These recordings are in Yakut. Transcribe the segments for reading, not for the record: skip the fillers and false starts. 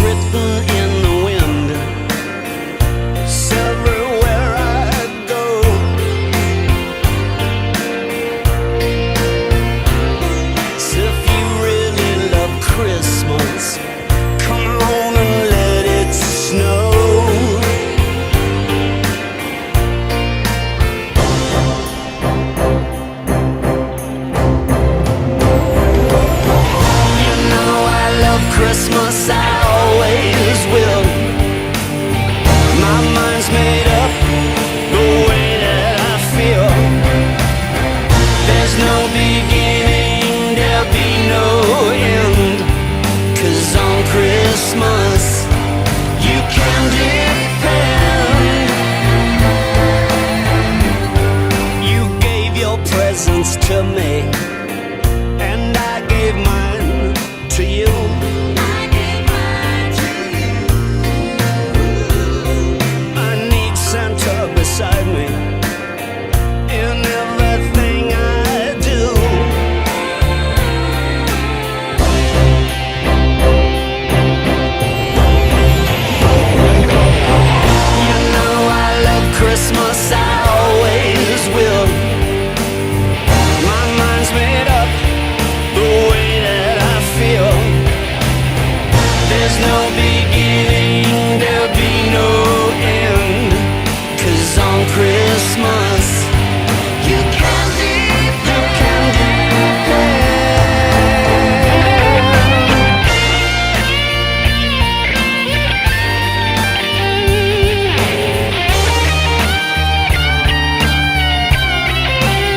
written in the wind. It's everywhere I go. So if you really love Christmas, come on and let it snow. You know I love Christmas, I always will. My mind's made up the way that I feel. There's no beginning, there'll be no end. 'Cause on Christmas, you can depend. You gave your presents to me, and I gave mine to you. I gave mine to you. I need Santa beside me in everything I do. You know I love Christmas, I always will. My mind's made up the way that I feel. There's no beginning, there'll be no end. 'Cause on Christmas, you can depend. You can depend.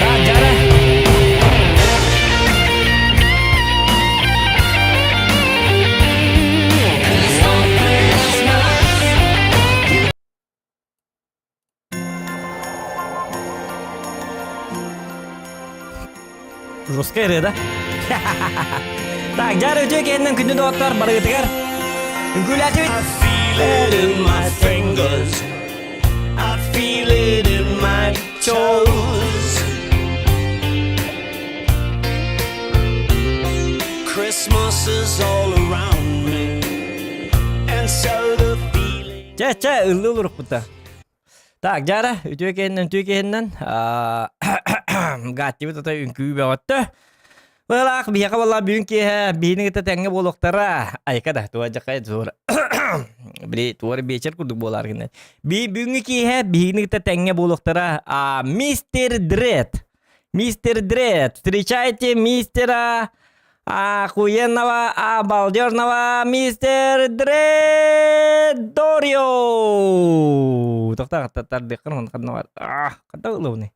Так, дьара. 'Cause on Christmas, you Жесткая ырыа да? Так, дьара үтүө киһинэн күндү доҕоттор барыгытыгар үҥкүүлээтибит. I feel it in my fingers. I feel it in my toes. Christmas is all around me, and so the feeling. Чэ, чэ, ыллыы олорукпута. Так, дьара, үтүө киһинэн, үтүө киһинэн, Гаттибит ата үҥкүү бөҕөттө. Быһалаах биһиэхэ буолла бүгүн киэһэ биһини кытта тэҥҥэ буолуохтара. Айка да, туа дьакай туора. Били туора биэчэр курдук буолар гинэ. Би бүгүҥҥү киэһэ биһини кытта тэҥҥэ буолуохтара. А, мистер Дред. Мистер Дред, встречайте мистера охуенного, обалдежного мистер Дредорио. Тоқтар, тардыққын он қадна бар. А, қада ылыбыны?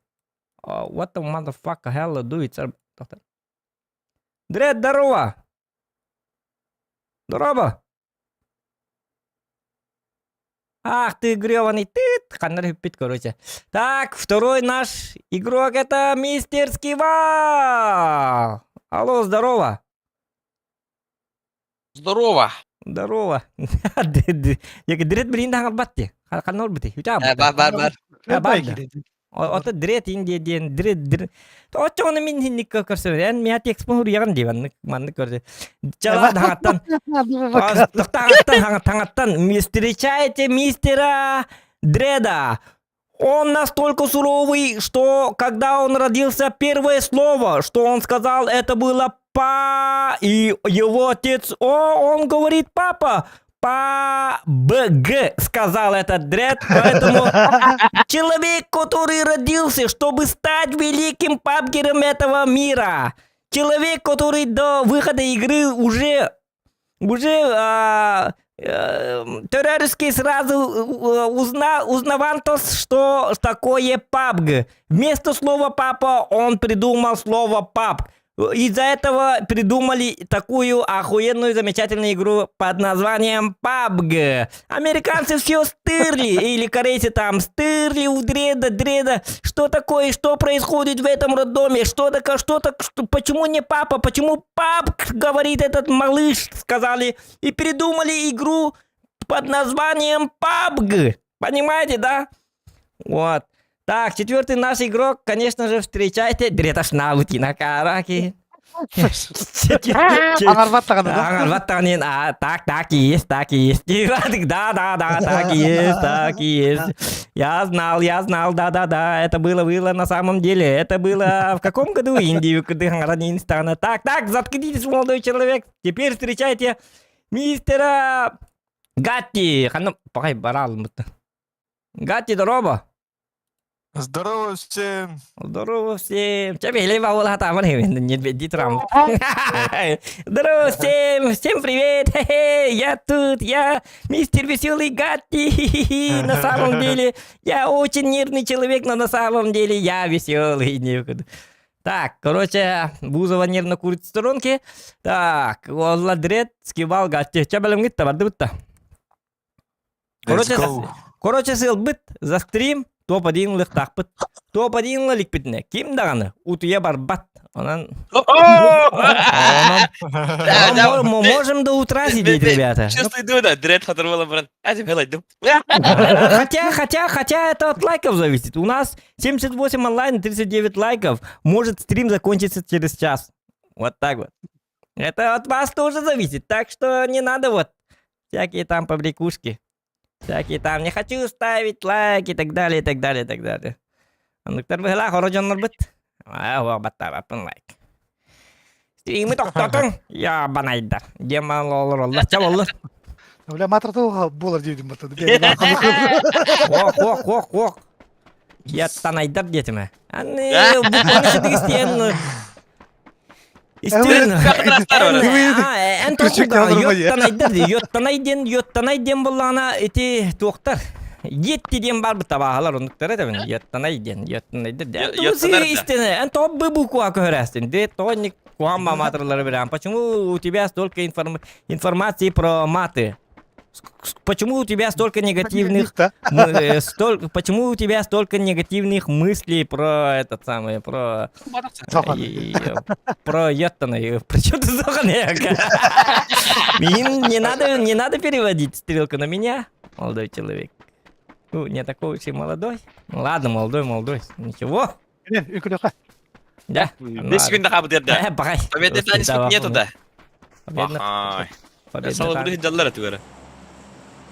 What the motherfucker hell do it? Тоқтар. Дред, здорово! Здорово! Ах ты грёбаный тыт! Ханнар хүппит, короче. Так, второй наш игрок это мистер Скивал! Алло, здорово! Здорово. Здорово. Яки дрет блин да албатты. Ханна олбути. Үтә Бар бар бар. Бар да. Ото дрет инде диэн дрет дрет. Очону мин хинник көрсө. Эн мия текст хуруйаган ди маннык маннык көрсө. Чала таңаттан таңаттан таңаттан встречайте мистера Дреда. Он настолько суровый, что когда он родился, первое слово, что он сказал, это было «па», и его отец, о, он говорит «папа», па Б Г, сказал этот дред, поэтому человек, который родился, чтобы стать великим пабгером этого мира, человек, который до выхода игры уже уже а, террористский сразу узнавал то, что такое PUBG. Вместо слова папа он придумал слово паб. Из-за этого придумали такую охуенную замечательную игру под названием PUBG. Американцы все стырли, или корейцы там стырли у Дреда, Дреда. Что такое, что происходит в этом роддоме, что такое, что так, что, почему не папа, почему пап, говорит этот малыш, сказали, и придумали игру под названием PUBG. Понимаете, да? Вот. Так, четвертый наш игрок, конечно же, встречайте Дреташнаутина Караки. Аҥарбат даҕаны да? Аҥарбат даҕаны а, так, так и есть, так и есть. Да, да, да, так и есть, так и есть. Я знал, я знал, да, да, да, это было, было на самом деле. Это было в каком году Индию, Так, так, заткнитесь, молодой человек. Теперь встречайте мистера Гатти. Ханна, пахай, барал. Гатти, здорово. Здорово всем! Здорово всем! Чэ, бэһилэй баҕалаах тааман не турам. Здорово всем! Всем привет! Хе-хе! Я тут, я мистер Веселый Гатти! На самом деле, я очень нервный человек, но на самом деле я веселый. Так, короче, Бузова нервно курит в сторонке. Так, Ладрет скивал Гатти. Чэ, бэлэмҥит бардыбыт-то. Let's Короче, go! короче сыалбыт за стрим топ-1 ылыахтаахпыт. Топ-1 ыла иликпитинэ ким даҕаны утуйа барбат. Онон, онон, онон можем до утра сидеть, ребята. Чувствую, иду, да, дред хатырвала баран. Хотя, хотя, хотя это от лайков зависит. У нас 78 онлайн, 39 лайков. Может стрим закончиться через час. Вот так вот. Это от вас тоже зависит. Так что не надо вот всякие там побрякушки. Всякие там не хочу ставить лайк и так далее, и так далее, и так далее. Оннуктар быһылаах оро дьоннорбут. Аа, баттаабаппын лайк. Стримы тохтотуҥ, я банайдар. Диэн олороллор, чаболлор. Бля, матрата буолар диэбитим бата. Ох, ох, ох, ох. Я танайдар диэтим ээ. Аны букваны сытык истиэн Истиэн эн толкуйдаҕына йоттанайдар дии йоттанай диэн йоттанай диэн буоллаҕына ити туохтар Йетти диэн баарбыт табааһалар оннуктара этэбин йоттанай диэн йоттанайдар диэн истиэн эн тоҕо б буква көһөрөөстүн де тоҕо инник куһаҕан маамаатырлары билэҕин почему у тебя столько информации про маты Почему у тебя столько негативных столько, почему у тебя столько негативных мыслей про этот самый, про про Йоттана? При чем ты Не надо, не надо переводить стрелку на меня, молодой человек. Ну, не такой уж и молодой. Ну, ладно, молодой, молодой. Ничего. Да. Бес күн хабыт да. Бай. Победы нету да. Победно. Салабыды жаллар түгәрі.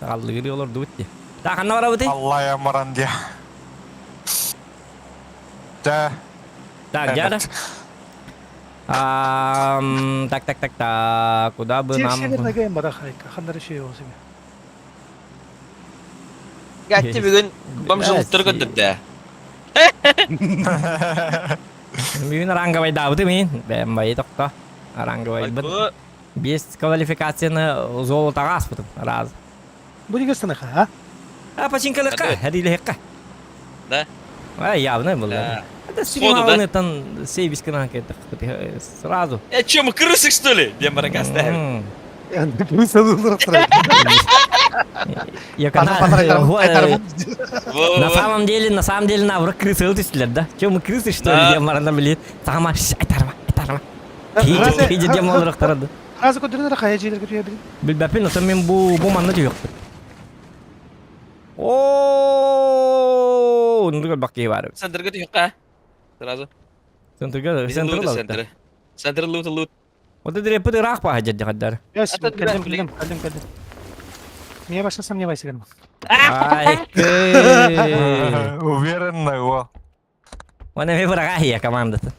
Аллыгыр олордубут дии. Так, ханна барабытый? Аллая маран дии. Да. Так, дяда. Так, так, так, так, куда бы нам... Северная барахайка, ханнары шею себе. Гатти бүгүн бомжулуктар көндүрдэ. Бүгүн ранговайдаабыты мин. Бэм байы тохто. Ранговайбыт. Биэс квалификацияны золотоҕа ааспытым раз. Бу дигэ станаха, а? А починкалыкка, хәрилэһикка. Да? А, явно было. Это Сходу, да? там сейвис сразу. Э, че, мы крысы, что ли? Диэн баран ставим. Крыса Я На самом деле, на самом деле, наоборот, крысы түстүлэр да. Че, мы крысы, что ли? Диэн баран билет. Сама, айтарма, айтарма. Киһи диэн олорохторо Сразу көдөрөр хайа дьиэлэргэ түһэбин. Билбэппин, оттон мин бу бу манна түһүөхпүт. Оо, оннук элбэх киһи баар эбит. Центрга түһүөххэ. Сразу. Центрга, центр Центр. Центр лут лут. Вот это репыт ыраах баһа дьэрдэ Кэллим, кэллим, кэллим, кэллим. Мне башка сомневайся, кэллим. Ай, Уверенно его. Уонна эмиэ быраҕаа командата.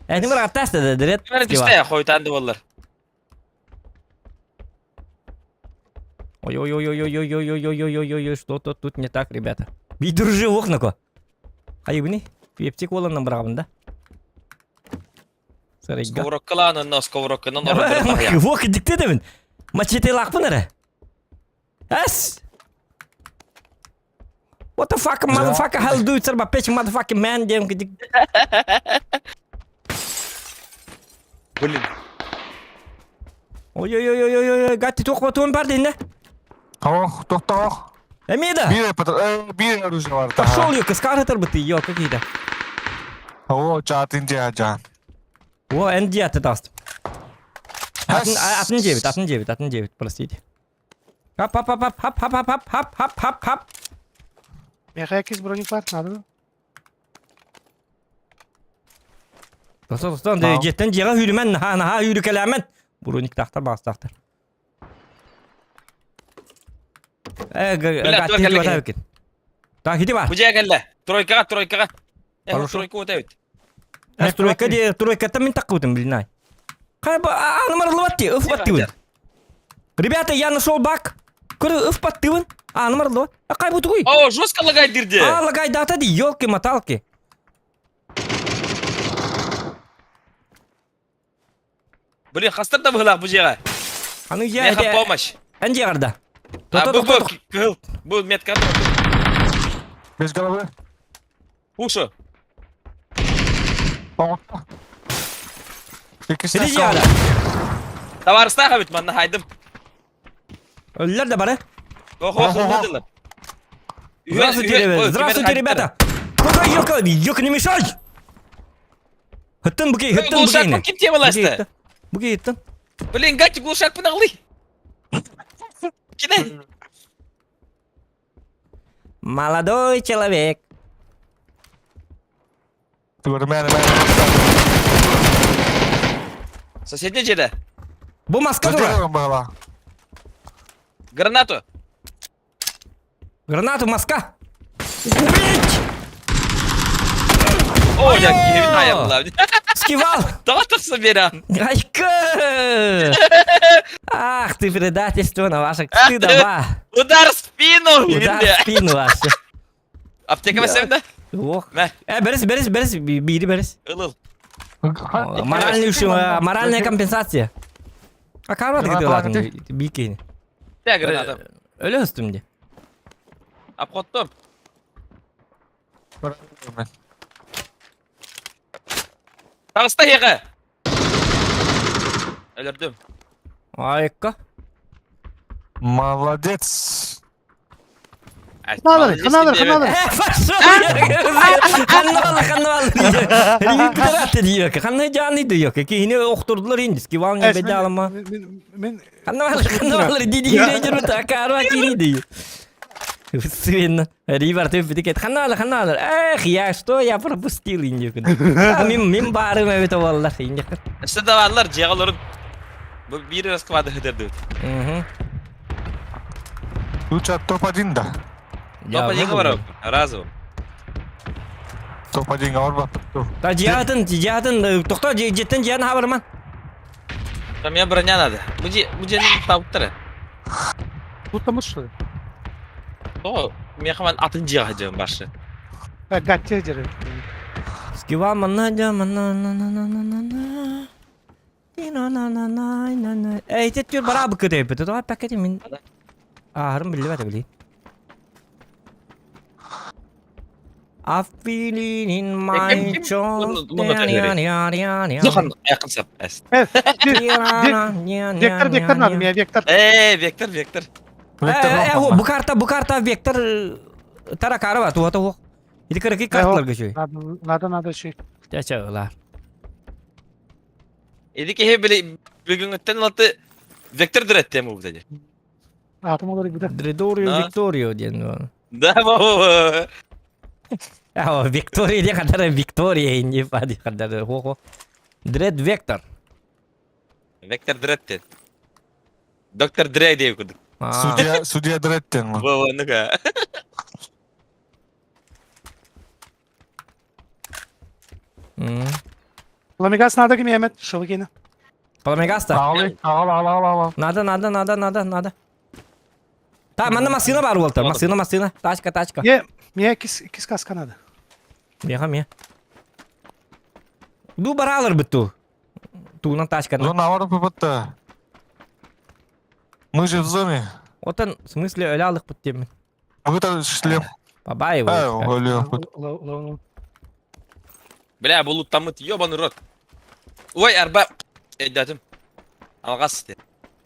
Эти быраҕаттаас да дырет. Түстэ хойтаан да буоллар. Ой-ой-ой-ой-ой-ой-ой-ой-ой-ой-ой-ой, что-то тут не так, ребята. Би дружи окнако. Хайыбыны? Пепси коланнан быраҕабын да? Сарайга. Сковородкалаан онно сковородканан Вок диктедебин. Мачете лаахпын эрэ. Эс! What the fuck, motherfucker, hell do it, bitch, motherfucking man, диэн Блин. Ой-ой-ой-ой-ой, гатти туох батуон бар динне. Ох, тохтоох. Эмиэ да. Биир биир оружие бар. Пошел, ё, кыскар быты, ё, какие-то. О, чатын жа. О, НД даст. Атын, атын 9, атын 9, атын 9, простите. Хап, хап, хап, хап, хап, хап, хап, хап, хап, хап, хап. Меха якийсь бронік бар, надо. Тостон дьиэттэн дьиэҕэ үүрүмэн, наһаа наһаа үүрүкэлээмэн. Буруниктаахтар баҕастаахтар. Э, гаттин Так, иди бар. Бу дьиэ кэллэ. Тройкаҕа, тройкаҕа. Э, Хорошо. тройка уотабыт. Тройка де, тройкаттан мин таккыбытым, блин, Хай, анымарылыбат ти, ыф баттыбын. Ребята, я нашел баг. Көрө, ыф баттыбын. Анымарылыбат. А кай бутугуй? О, жестко лагайдырды. А, лагайдата ди, елки-моталки. Блин, хастар да быһылаах бу дьиэҕэ. Аны дьиэ Меха помощь. Эн дьиэҕэрдэ. А, бу бу кыһыл. Бу метка. Без головы. Пушу. Оҥотто. Иди дьиэҕэрдэ. Табаарыстаах эбит манна хайдым. Өллөр да бары. Охо, хоммадылар. Здравствуйте, ребята. Здравствуйте, ребята. Куда елка? Елка, не мешай! Хыттын букей, хыттын Глушак ким темаласты? Букей хыттын. Блин, гати глушак пынағлый. Кидай. Молодой человек. Соседний жерде. Бу маска тура. Гранату. Гранату маска. Убить! О, я киһибин Скивал! Тоҕо тахса беран. Айка! Ах ты предательство на ваших стыдоба! Удар в спину! Удар в спину вообще. Аптека бассейнда? Ох. Э, берес, берес, берес, бири берес. Ылыл. Моральный уши, моральная компенсация. А карват гыдылатын бикени. Те граната. Өлө өстүм де. Обходтом. Таҕыста эһиэхэ! Өлөрдүм. Айка. Молодец. Хыналар, хыналар, хыналар. Ханнавал, ханнавал. Репетирация диэки. Ханна жаны диэки. Кихини охтордулар индиски. Вални бедалама. Мен Ханнавал, ханнавал. Диди юрейдер такарва кини ди. Свин. Ривар ты битикет. Ханнавал, ханнавал. Эх, я что я пропустил индик. Мим мим барым эбит оллар индик. Өссө да бааллар дьиэҕэ олорун. Бу биир расклады хыдырдыбыт. Угу. Лучше топ-1 да. Топ-1 говорю. Разово. Топ-1 говорю. Та дьиатын, дьиатын, тохто дьиэттэн дьиэн хабарман. Там мне броня надо. Бу дьиэ, бу дьиэни табыттара. Тут там что ли? О, миэхэ ман атын дьиэҕэ дьиэм баршы. Гаття дьэрэ. Скива манна дьа манна на на на на на на. На на на на на на. Эй, тет түр бара быкы деп. Тоға пакети мин. Аарым билбэт били. I feel it in my chest. Зухан якын сап. Вектор, вектор надо, мне вектор. Э, вектор, вектор. Э, бу карта, бу карта вектор таракарова, туа туа. Или кыракы карталар көчөй. Надо, надо, надо еще. Чачалар. Или киһи били бүгүҥҥүттэн ылаты вектор дөрөттем бу dedi. Атом олар буда. Дредорио Викторио диэн. Да, бу. А, Виктория диэн хадара Виктория инни фади хадара хо-хо. Дред Вектор. Вектор Дред Доктор Дрей диэн курдук. Судья, судья Дред диэн. Бу, ну-ка. Пламегас надо ким Мехмет, шылыкины. Пламегаста? Ал, ал, ал, ал, ал. Надо, надо, надо, надо, надо. Та, манна массыына бар буолта. Массыына, массыына. Тачка, тачка. Е, мне кис кис каска надо. Меха, ме. Ду баралар биту. Туунан тачка. Зона авар попытта. Мы же в зоне. Отан, в смысле, өлө алык бут деймин. Мы шлем. Бабай его. Бля, бу луттаммыт, ёбаный рот. Ой, арба. Өйдөөтүм. Алҕас дии.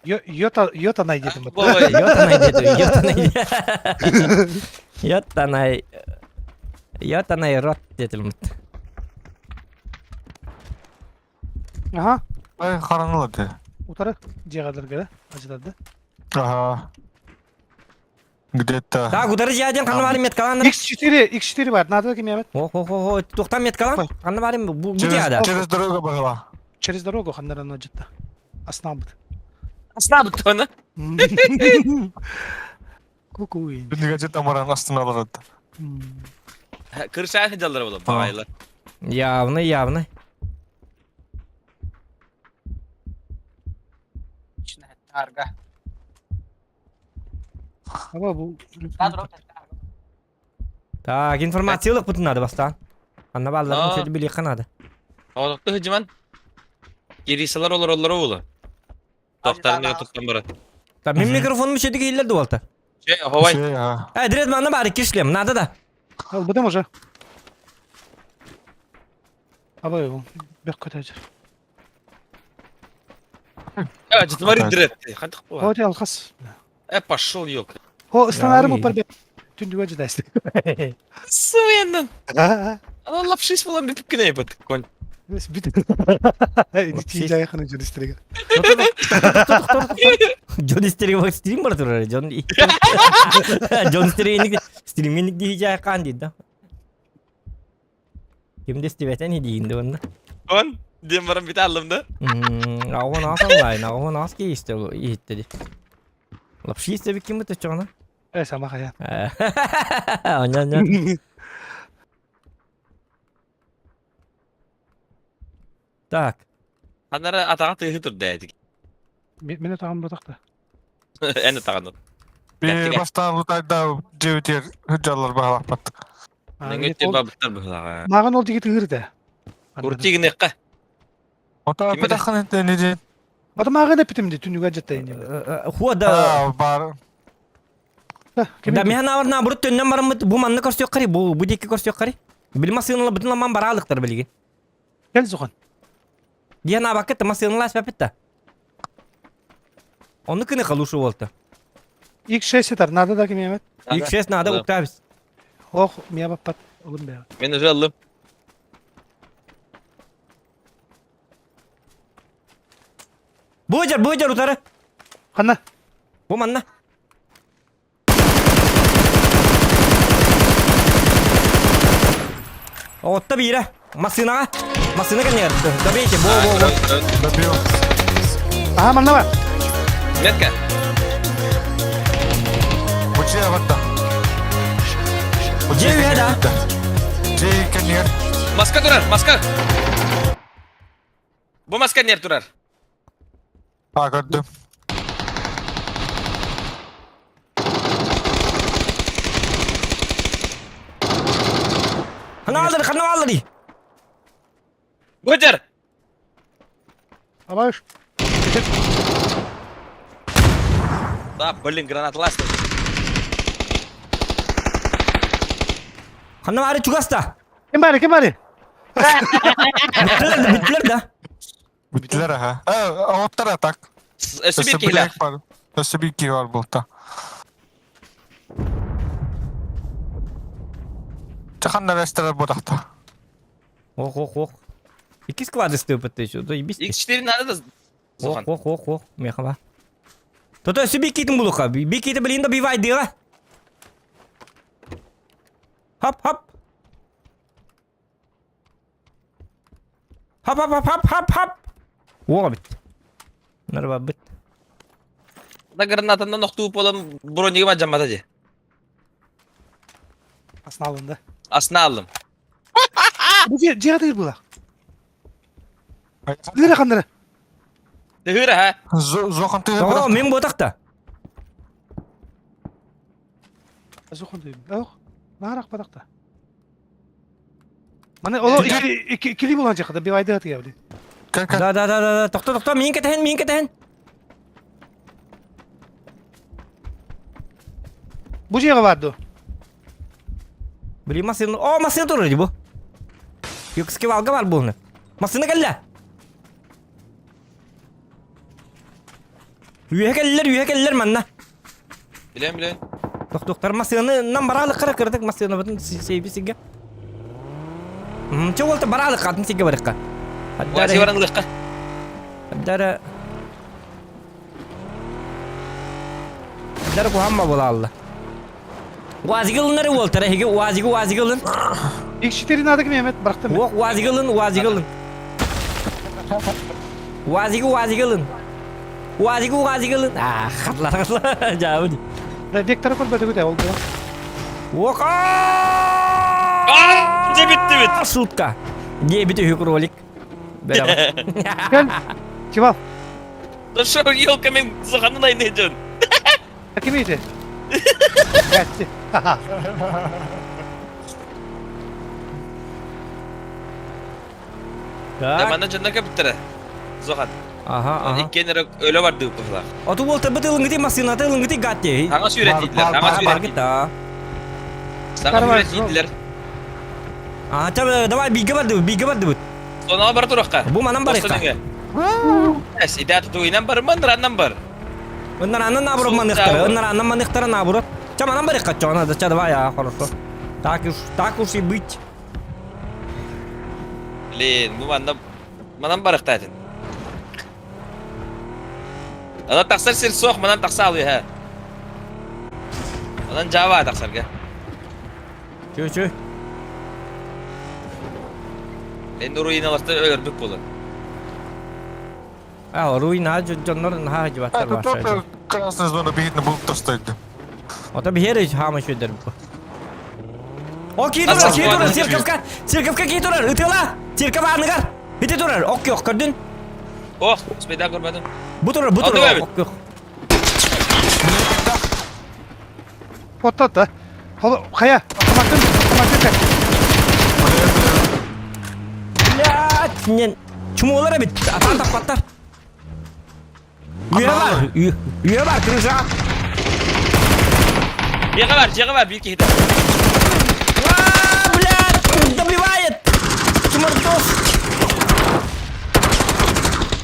Йота, йота найдетим. Йота найдет, йота найдет. Йота най... Йота най рот детим. Ага. Ай, хараҥалар дии. Утары дьиэҕэ да, ажыдарды. Ага. Где-то. Так, удары дьиэ ханна барым меткалан. X4, X4 бар, надо ким ябат. Ох, ох, ох, тухтан меткалан. Ханна барым бу бу Через, дьиэда. через дорогу была. Через дорогу ханнаран жытта. Аснабыт. Аснабыт оны. Кукуин. Күнүгө жет амаран астына алат. Кыршаан жаллар болот багайлар. Явно, явно. Арга. Аба бу. Так, информациялык бутун надо бастан. Анна балларын сөйді биле канады. Оғдықты хыжыман. Кирисалар олар олар оğlu. Тоқтарын тоқтан барат. Так, мен микрофонум сөйді кейлер дуалта. Şey, ховай. Э, дред манна бары кишлем, надо да. Ал бутам уже. Аба бу. Бек көтөжөр. Э, жытмари дред. Кантык бу? О, алхас. Э, пошел, ёлка. О, станарым упар бе. Түндүгө жыдайсың. Суеннан. Ана лапшис болан битип кене бит. Конь. Бит. Жайханы журналистерге. Джон истерге бак стрим бар турар. Джон Джон истерге стриминг дии жайкан дейт да. Кимде истебетен дейин да онда. Он дем барам бит алым да. Агон ас онлайн, агон ас ки исте иттеди. Лапши истеби ким бит чоңна? Э, сама хая. Аня аня. Так. Анара атаға тыгы тур дәдик. Мен тагын ботакта. Эне тагын. Би бастан лутайда жебитер хыджалар багалаппат. Неңетте бабыттар быһлага. Маган ол дигит ыгырды. Куртигнекка. Ота петахан не ден. Ата маган эпитимди түнүгө жаттайын. Хуада. Бар. Да мен авар на бурут төннөн барамыт бу манны көрсөк кари бу бу дикки көрсөк кари. Билма сыйынла бүтүн ламан баралыктар билги. Кел зухан. Диана бакыт масыйынла спепетта. Оны кыны халушу болду. X6 этар, надо да ким эмет. X6 надо уктабыз. Ох, мия баппат. Олум бе. Мен уже алдым. Бу жер, бу жер утары. Ханна. Бу манна. Отта бире. Масынаға. Масына кәнер. Добейте, бо, бо, бо. Добил. Ага, манна бар. Метка. Буче ватта. Же да. Же кәнер. Маска турар, маска. Бу маска нер турар. А, көрдүм. Хана алдыр, хана алдыр. Бу жер. Абаш. Да, блин, граната ласта. Хана бары чугаста. Ким бары, ким бары? Биттилер да, биттилер да. Биттилер аха. Э, оттар атак. Өсі bir киһилэ. бар. Өссө бир киһи бар булта. Чахан навестер бодахта. Ох, ох, ох. Икки склады стыпыт еще, да ебись. X4 надо да. Ох, ох, ох, ох, мехава. То-то өссө бир киитин булуха. Бир киити билин да бивай дыга. Хоп, хоп. Хоп, хоп, хоп, хоп, хоп, хоп. Уоға бит. Нарба бит. Да гранатанан охтуу болан бронигима жаммата же. Асна алынды. Асына алдым. Бу же жега була. Дыра хандыра. Тыгыра ха. Зохан ты О, мен ботақта. Зухан дейм. Ох, нарак бадакта. Мана оло ики ики булан жакта бир айда тия били. Да, да, да, да, да. Токто, токто, мен кетен, мен кетен. Бу жега барды. Били масыны. О, масыны турur бу. Юкски валга бар буны. Масыны келле. Үйе келлер, үйе келлер манна. Билем билем. Токтоктар масыны нам баралы кара кырдык масыны бутун сейби сиге. Че болду баралы катын сиге барыкка. Уази баран лыкка. Дара Дара кухамма бола алла. УАЗигы ылыннары уолтара, эһиги УАЗигы УАЗигы ылын. X4 надо Мehmet бырахтым. Уох УАЗигы ылын, УАЗигы ылын. УАЗигы УАЗигы ылын. УАЗигы УАЗигы ылын. А, хатлар хатлар. Жабы. Да вектора көрбөтүгүт ол була. Уох. Аа, дьэ бүттүбүт. Шутка. Диэбит үһү кролик. Кел. Чивал. Да шо, елка мен саханын айны дьон. Ким ити? Гатти. Да манна дьонно көпүттэрэ. Зохан. Ага, ага. Иккиэн эрэ өлө бардыы быһылаах. Оту буолта быт ылынгыти массыыната ылынгыти гатти. Саҥа сүүрэтиилэр, саҥа сүүрэтиилэр. Да. Саҥа сүүрэтиилэр. А, давай бигэ бардыбыт, бигэ бардыбыт. Сонаҕа бара турахха. Бу манан барыахха. Эс, идэ тутуйнан барыман, раннан бар. Ыннараанан наоборот маныхтара, ыннараанан маныхтара наоборот. Ча манан барыахха, чона, да ча давай, а, хорошо. Так уж, так уж и быть. Блин, бу манна манан барыахта этин. Ана тахсар сир суох, манан тахса алыһа. Онон Java тахсарга. Чү чү. Мен руиналарта өлөрбүт буолан. А, руина дьоннор наһаа дьыбаттар баша. Красная зона биһитин булып тастайды. Ото биһиэр хаама үчүдэр бу. О, кии турар, кии турар, церковка, церковка кии турар, ытыла, церковь аныгар. Ити турар, ок yok, көрдүн? Ох, спайда көрбөтүм. Бу турар, бу турар, ок yok. Оттотта. Хайа, автоматын, автоматын көр. Блядь, нен чумолар эбит, атан таппаттар. Үйе бар, үйе бар, крыша. Дьиэҕэ бар, дьиэҕэ бар, биир киһитэ. А, блядь, добивает! Чумардос!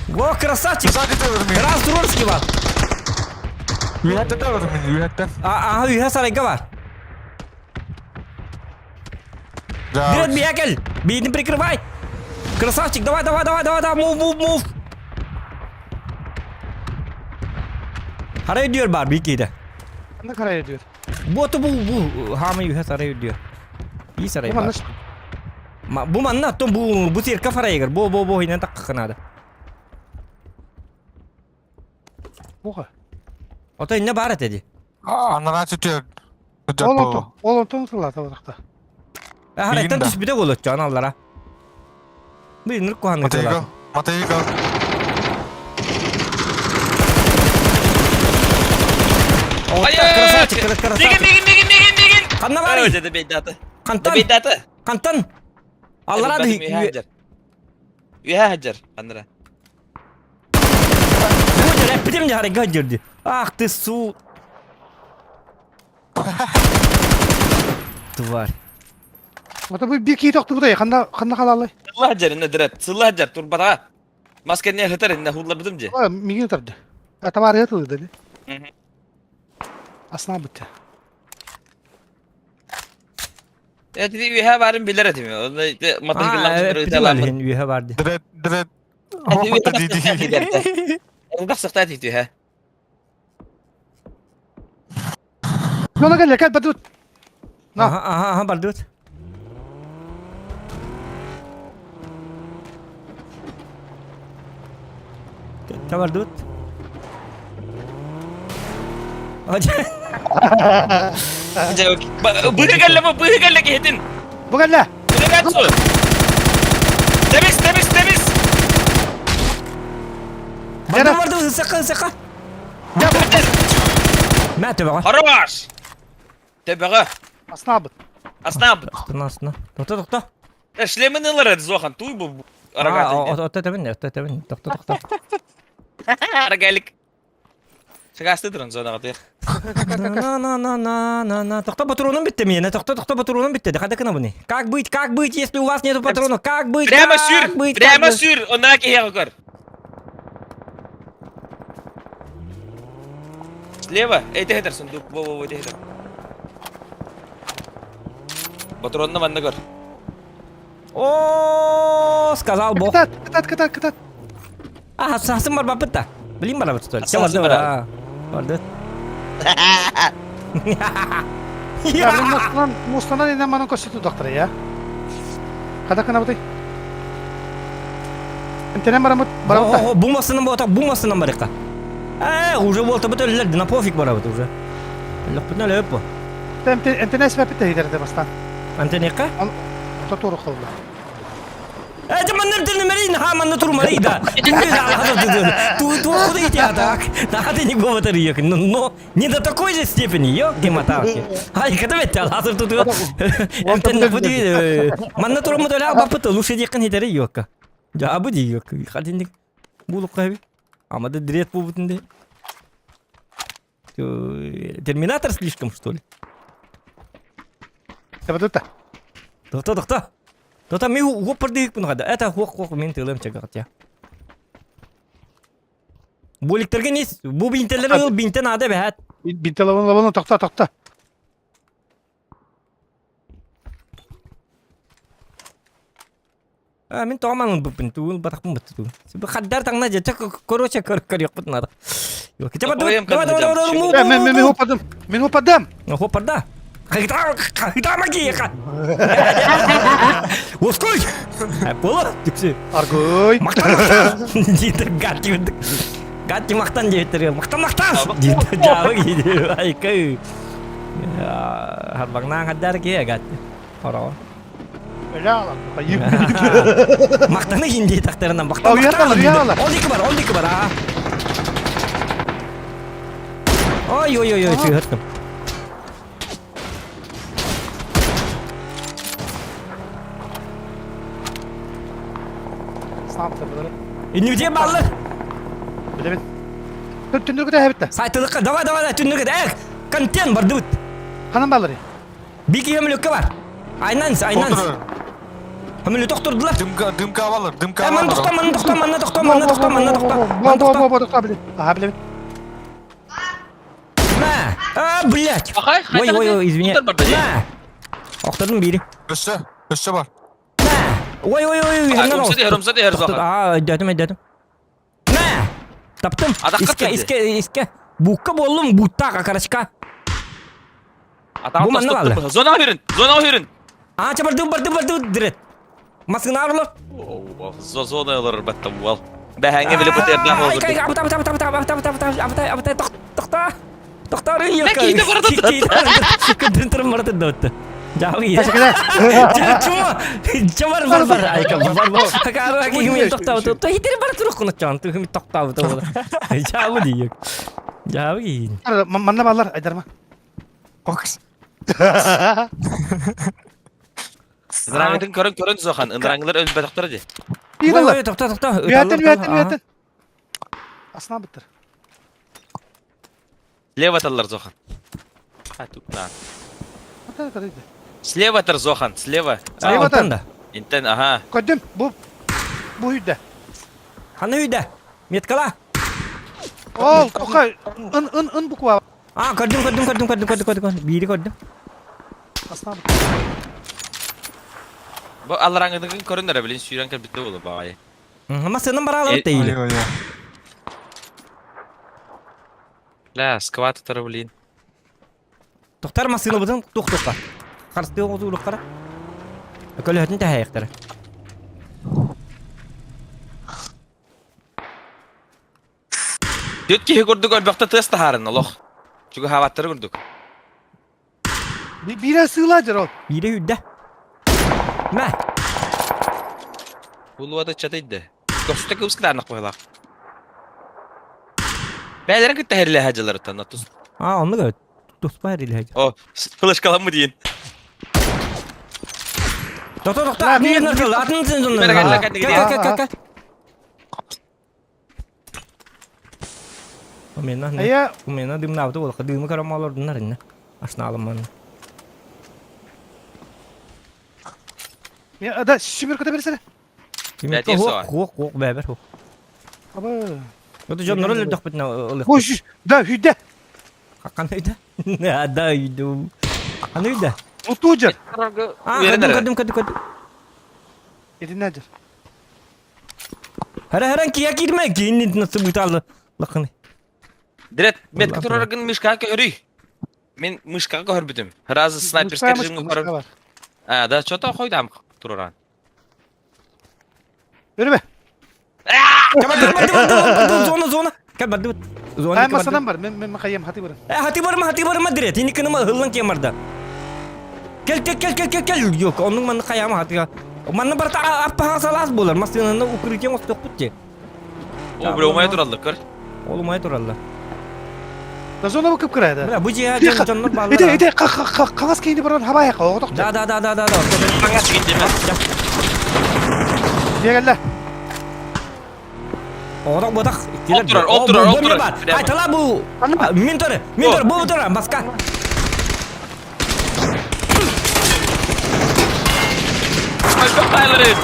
Во, красавчик! Раз Турский бар. Үһәттә дә бар мин, үһәттә. Ага, үһә сарайга бар. Вперед, Бекель! Бейдин прикрывай! Красавчик, давай, давай, давай, давай, давай, мув, мув, мув! Харай diyor бар, бикейді. Ханна карай diyor. Бу бу бу хаамай үһэ сарай diyor. И сарай бар. Бу манна то бу бу церковь харайыгар. Бу бу бу хинен такканады. Буга. Ото инне бар этеди. Анараа түтүөр. Ол онтон, ол онтон тыллата отакта. Харайттан түспүтэ болот аналлара. Бу иннир куһанны Матейго, Матейго. Красавчик, красавчик. Мигин, мигин, мигин, мигин, мигин. Ханна барый? Дебейдаты. Хантан? Дебейдаты. Хантан? Аллара Үһэ хаджар. Ханнара. Бу эппитим дьэ харайга дьөрдү. Ах ты су. Тварь. Ото бу бир киһи тохтубутай ханна ханна халалай. Сылла хаджар инне дырат. Сылла хаджар турбатаҕа. Мас кэннэ хытар инне хулларбытым дьэ. Мигин тарды. Табаарыга тылыда ди. Асна бытта. Эти үһэ барын билэр этим. Онно матыгыллар ыталаммыт. Үһэ барды. Дред дред. Тахсахта тиһэ. Жона кэллэ кэл бардыбыт. Аха аха аха бардыбыт. Та бардыбыт. Быһы кэллэ бу, быһы кэллэ киһитин. Бу кэллэ. Ребятцу! Тэбис, тэбис, тэбис! Барды, барды, ысака, ысака. Мә төбөҕө. Хорош! Төбөҕө. Аснабыт. Аснабыт. Астына, астына. Тохто, тохто. Шлемин ылар Зохан, туй бу. Арагаты. Отто тебин, отто тебин. Тохто, тохто. Арагалик. Сагасты туран зонаға тыйық. На на на на на на Тохто патроном битте миэнэ, тохто тохто патроном битте. Хада кына буни. Как быть, как быть, если у вас нету патронов? Как быть? Прямо как сүр, быть, прямо как быть? сүр, онаа киһиэхэ көр. Слева, эй тэхэтэр сундук, во во во тэхэтэр. Патронна манна көр. О, сказал Бог. Кытат, кытат, кытат, кытат. А, сасын бар баппыт да. Билин барабыт что ли? Сасын Барды, барабыт. барды. Мустанан, мустанан инэн манан көрсө тудахтара я. Хада кынабыты. Интенен барамыт, барабыт. Бу масынан бота, бу масынан барыкка. Э, уже болта бут өллөр, на пофиг барабыт уже. Лөхпүтүн өлөп бу. Энтене эспепит тehидерде бастан. Антенекка? Ото туру кылды. Это маннар динмерин ха манна турмары да. Ту ту куда идти а так? Надо не говорить, но Не до такой же степени, ёлки-моталки. Ай, когда ведь алазыр тут. Эмтен буди манна турму доля бапыт лучше диккан хитери ёкка. Ja бу ди ёкка. Хадинник булук кайби. Амада дрет бу бутунде. Терминатор слишком, что ли? Табадыта. Тохто, тохто. Тохто, ми хуоппардыыкпын хада. Это хуок хуок мен тылым чагат я. Бөліктерге не Бу бинтелер ыл бинтен ада бәһәт. Бинте лабын лабын тохта тохта. А, мин тоҕоман ылбыппын тугун батахпын бытты тугун. Хаддар таҥна же короче көр көрүөхпүт надо. Давай давай давай давай Мен мен хопадым. Мен хопадым. Хопарда. Хайда магия. Оской. Бола түксү. Аргой. Мактан мактан. Дейді гатти Гатти мактан диэбиттэр. Мактан мактан. Дейді жабы дейді. Айкы. Харбаңнаан хаддар ки гатти. Хороҕо. Мактаны хинди тахтарынан мактан мактан. Ол дики бар, ол дики бар, аа. Ой, ой, ой, ой, чыгыртым. Иннибитигэр бааллар. Билэбин. Түндүргүтэ эбитте. Сайтылыкка давай давай түндүргүт. Эх, контент бардыбыт. Ханан бааллар? Бики көмүлүккэ бар. Айнанс, айнанс. Көмүлү тохтордулар. Дымка, дымка алалар, дымка Э, манна алалар. тохто, манна тохто, манна тохто, манна тохто, манна тохто. Бо бо бо тохто биле. Аха биле. Мә! А, блядь! Ахай, Ой, ой, ой, извини. Мә! Охтордум бири. Өссө, өссө бар. Мә! Ой, ой, ой, ой, Умса дихер, умса дихер зоха. А, өйдөтүм, өйдөтүм. Мә! Таптым. Иске, иске, иске. Букка боллум, бутта, карачка. Бу манна баалар. Зона хүрүн, зона хүрүн. А, ча барды, барды, барды, дирет. Маскына орлор. Зона олорор баттам уол. Бэһэҥҥэ били бытыардаах Ай, олордум. кай, абыта, абыта, абыта, абыта, абыта, абыта, абыта, абыта, тохта. Тохта, Мэ киһитэ барата Кыдын туран барата дотта. Жабы. Чума. Чамар бар бар. Айка бар бар. Акара кихми тохта то хитер бар турук куна чан. Тухми тохта то. Жабы дийек. Жабы кийин. Манна баллар айдарма. Окс. Ыныраңытын көрөн көрөн зохан. Ыныраңылар өлбөтөхтөр ди. Ой, тохта тохта. Үятын, үятын, үятын. Асына быттыр. Слева таллар зохан. А тут на. Слева тар зохан, слева. Слева тар. Да. Интен, ага. Көдүм, бу бу үйдө. Хана үйдө. Меткала. Ол, тока, ын ын ын буква. А, көрдүм, көрдүм, көрдүм, көрдүм, көрдүм, көрдүм. Бири көрдүм. Асына Бу аллараңыдыгын көрүнөр билин сүүрэн кэлбитте болу баайы. Масынан баралар дейли. Ля, скват тары блин. Тохтар масына бутын тух тухка. Харсты оңузу улуккара. Көлөһөтүн тэһэйэхтэрэ. Дүт киһи курдук өлбөхтө тыас таһаарын олох. Чугу хаабаттары курдук. Биирэ сыыла дьэр ол. Биирэ үрдэ. Мэ. Улуата чатыйды. Көхсүтэ кыбыскытаанах быһылаах. Бээлэрин кытта хэрилэһэ дьыларыттан тус. А, онну көрөт. Туспа хэрилэһэ. О, флешкаламмы диин. Тохто, тохто, атын ныркыл, атын сын Кэ, кэ, кэ, кэ. Умена, умена дымнаабыты буолла. Дымы көрөм олордуннар инне. Ашнаалым манна. Да, сүмөр көтө берсene. Хуок, хуок, хуок, бэбер хуок. Аба. Это жоннор өлөрдөх битне ылык. Ой, да, үйдө. Какан үйдө? Да, үйдө. Аны үйдө. Утуу жер. А, көрдүм, көрдүм, көрдүм, көрдүм. Итиннэ жер. Хара харан кия кирме, кийин насып буталы. Лакын. Дирет, метка тураргын мишка көрүй. Мин мышкаҕа көһөрбүтүм. Сразу снайперскай режимҥэ көрөр. А, да, что-то хойдам тураран. Өрүбэ. Зона, зона. Кэл бардыбыт. Зона. Ай масанан бар. Мен мен хайым хаты барым. Э, хаты барма, хаты барма дирет. Ини кыныма ыллан кем барда. Кел, кел, кел, кел, кел, кел. Yok, onun манны хайама хатыга. Манны барта аппаха салас болар. Масынаны укрытие остокпут те. О, бля, умай тураллар, көр. Ол умай тураллар. Да зона бу кып-кыра Бля, бу жиһа дьон дьоннор бааллар. Ити ити хаҥас киһини баран хабай оҕотох. Да да да да да да. Хаҥас киһи диэмэ. Диэгэллэ. Оҕотох ботах. Ол турар, ол турар, ол турар. Айтала бу. Мин турар, мин турар, бу турар, маска. Өлбөх бааларын.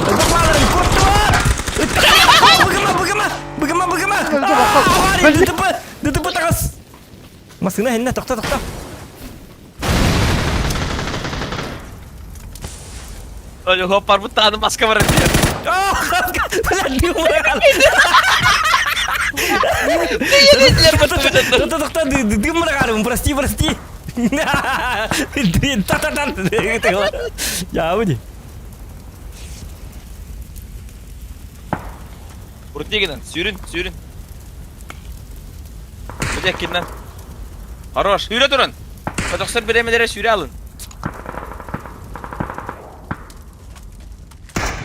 Өлбөх бааларын, куттуар! Быгыма, быгыма, быгыма, быгыма! ДТП, ДТП таҕыс! Массыына иһиннэ, тохто, тохто! Ой, хоппарбыт тааны маска барар диэн. Тохто, дым мырагарым, прости, прости. Та-та-та. Я Урдигинен, сүүрүн, сүүрүн. Бүтэккинен. Хорош, сүүрэ туран. Көтөхсөр бириэмэлэрэ сүүрэ алын.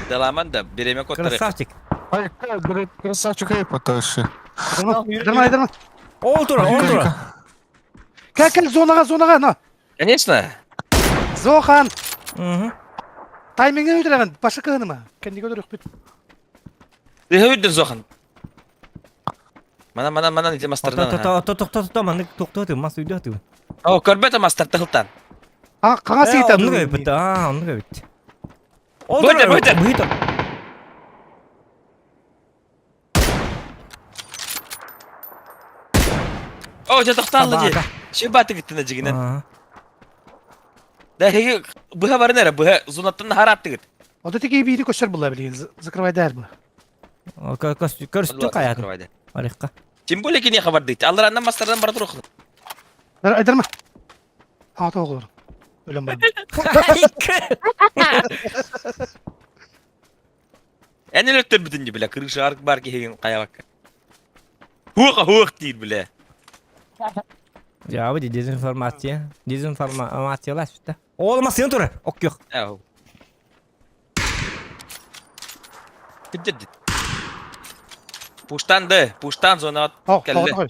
Даламан да бириэмэ куоттарыах. Красавчик. Ай, красавчик эй, поташы. Дармай, дармай. Ол тура, ол тура. Кел, кел, зонаға, зонаға, на. Конечно. Зохан. Угу. Таймиңе өтірәгін, башы кыһыныма. Кэнниге өлөрөхпүт. Тыһа үрдүн Зохан. Манан, манан, манан ити мастардан. Тохто, тохто, тохто, маннык тохто, мас үйдө ту. О, көрбөтө мастар тыһылтан. Хаҥас ыйта. Оннук эбит, аа, оннук эбит. Ол Бөтө, бөтө. Быйта. О, дьэ тохтоон дии. Шибаты гыттына дьигинэн. Да эһиги быһа барын эрэ, быһа зонаттан наһарааттыгыт. Ода тиги биири көстөр була билигин закрывайдар бу. Көрүстү каятын. Арыхка. Тем более киниэхэ бардыт. Аллараннан мастардан бара туруох. Айдарма. Аата оҕолор. Өлөн барбыт. Эн өлөттөрбүтүн дии бile крыша арк бар киһигин хайабакка. Хуох хуох диир бile. Жабы дезинформация. Дезинформациялар сүттэ. Ол массыына турар. Оккөх. Ау. Кырдьыр Пуштан да, пуштан зона кэллэ.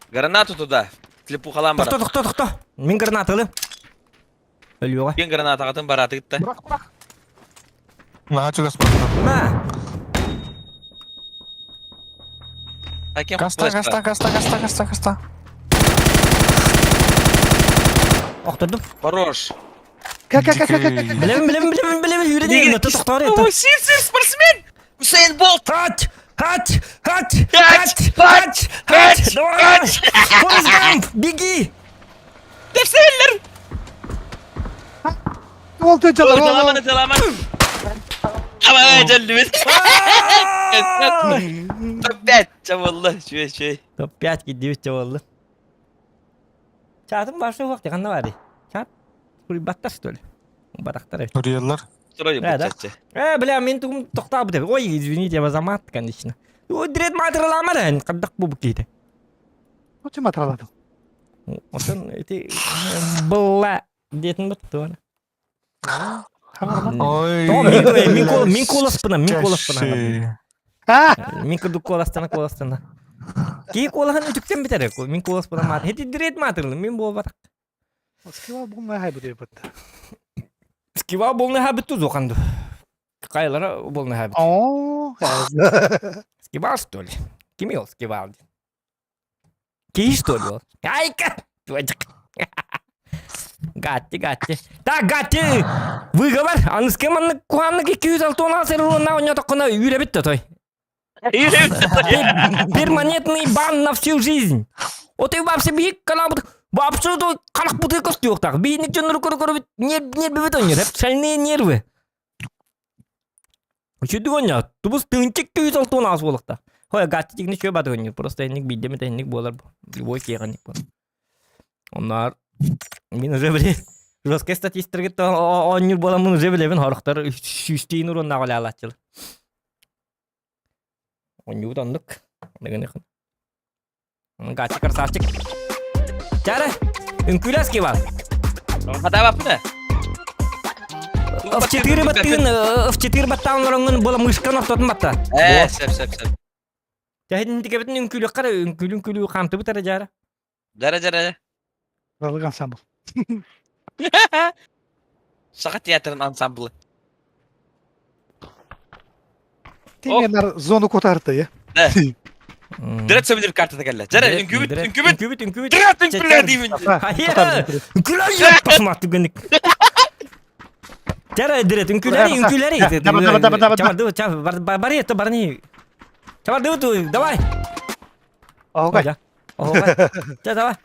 Гранату туда. Слепухалаан Тохто, барар. тохто, тохто. Мин гранаталы. Өлүөҕэ. Киэн гранатаҕытын бараатыгытта. Бырах, бырах. Наһаа чугас барда. Ма. Акем Гаста, гаста, гаста, гаста, гаста, гаста. Охтордум. Хорош. Кэ кэ кэ кэ кэ кэ. Билэбин, билэбин, билэбин, билэбин. Үүрэн тохтоор это. Ой, сир, сир, спортсмен! Усейн Болт! Хать! Хать! Хать! Хать! Хать! Хать! Хать! Давай! Хать! Форест Гамп! Беги! Тепсэллэр! Ол төжалар. Таламан, таламан! Абай, дьэллибит! Топ-5 чабылла, чүе, чүе. Топ-5 киддибит чабылла. Чаатым барсы уақ ханна бары. Чаат курибаттар что ли? Батақтар эбит. Үрүйэллэр. Строй Да, да. бучаччы. Э, бля, мен тугум тоқтап деп. Ой, извините, я замат, конечно. Ой, дред матырламар, қандақ бу кейді. Очи матыралады. Отон эти была диэтин бут Ой. Тоҕо мин мин куол мин куоласпына мин куоласпына Кэши. А, мин курдук куоластана куоластана кии куолаһын үтүктэн бүтэр мин куоласпына маат хети дирет маатырлы мин буолбатах Скива булмай хай бу бут. скива болны хабит тузуханду кайлара болны хабит О, скива что ли кими ол скива кии что ли ол айка Гатти, гатти. Так, гатти! Выговор! Аны с кем анны куанны 206 сырылына ойнотоккуна үүрэ битте той. Перманентный бан на всю жизнь. Вот и вообще бик канал вообще то канак бутылка так. Бийник жоннору көрө көрө нервы ойнор. Шальные нервы. Үчүдү ойна. Тубус тыынчык 206 буолукта. Хой гатти тигни чө бадыгынньык, просто инник биирдэ инник буолар бу. Любой киэҕинник буолар. Онноор мин уже били жесткай статистиката оонньуур буоламмын уже билэбин хорохтор сүүстиин уруоннаах үлээлааччылар. Оонньуубут оннук. Гаччы красавчик. Чары, үҥкүүлэс кивал. Хатаабаппын ээ. F4 баттыгын, F4 баттаан олороҥҥун буола мышкан ортотун батта. Ээ, сөп, сөп, сөп. Тэһин үҥкүүлүөххэ эрэ үҥкүүлү үҥкүүлүү хаамтыбыт эрэ дьаара. Дьара дьара. Балык ансамбл. Саха театрын ансамблы. Тиҥэнэр зону кутарты я. Да. Дырат сөбүлүр картата кэллэ. Дьара үҥкүүбүт, үҥкүүбүт. Үҥкүүбүт, үҥкүүбүт. Дырат үҥкүүлэр диибин. Үҥкүүлэр пасмат түгэнник. Дьара дырат үҥкүүлэри, үҥкүүлэри. Чабарды, чаб, бары это барни. Чабарды, давай. Оһугай. Оһугай. Чэ, давай.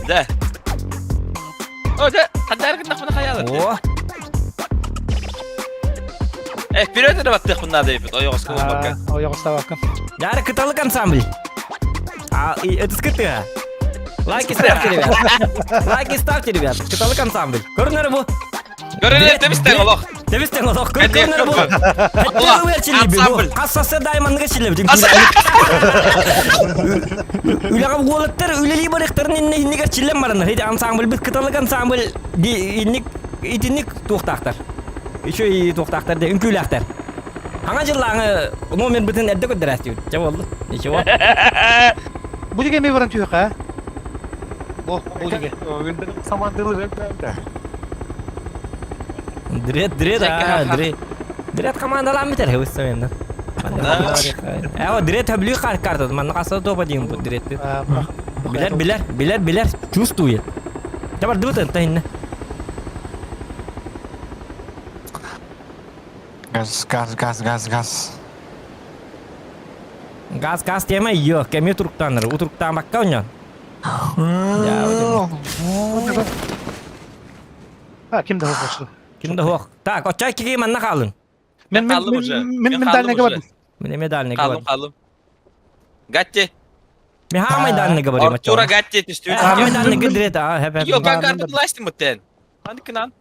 Да. О, дьэ, хандар гыннахпына хайаалар. О. Э, вперед эрэ баттыахпын наада эбит, ойоҕоско буолбакка. Ойоҕостаабакка. Яра кыталык ансамбль. А, это скрытая. Лайки ставьте, ребят. Лайки ставьте, ребят. Кыталык ансамбль. Көрүнэр бу. Көрүнэр тэбистэн олох. Тэбистэн олох. Көрүнэр бу. Ансамбль. Хассасы дайманныга чилебит. Үлэҕэ уолаттар үлэлии барыахтарын иннэ иннигэр чиллэн бараннар. Ити ансамбль бит кыталык ансамбль инник итинник туохтаахтар. Еще и туохтаахтар де үҥкүүлээхтэр. Хаҥа дьыллааҥы номербытын эрдэ көрдөрөөстүбүт. Чэ буолла. Ничего. Бу дигэ эмиэ баран түһүөххэ. Бу, бу дигэ. Дред, дред, а, дред. Дред командалаан бүтэр хыбыстаменна. Э, дред хөблүү картат, манна қаса топа дейін бұл дредті. Билер, билер, билер, билер, чувствует. Табар дыбыт ынта Газ, газ, газ, газ, газ. Газ, газ тема ее, кеми туруктаныр, утуруктаамакка оньон. А, ким да хуох Ким да хуох. Так, оччой киги манна хаалын. Мен мен Хааллым уже. мен мен дальний говорю. Мен эме дальний Хааллым, говорю. хааллым. Гатти. Мен хаамай дальний говорю. Артура Гатти түстүбүт. Хаамай дальний гыдрет, а, хеп хеп. Йо, как карта власти муттен. Ханыкынан.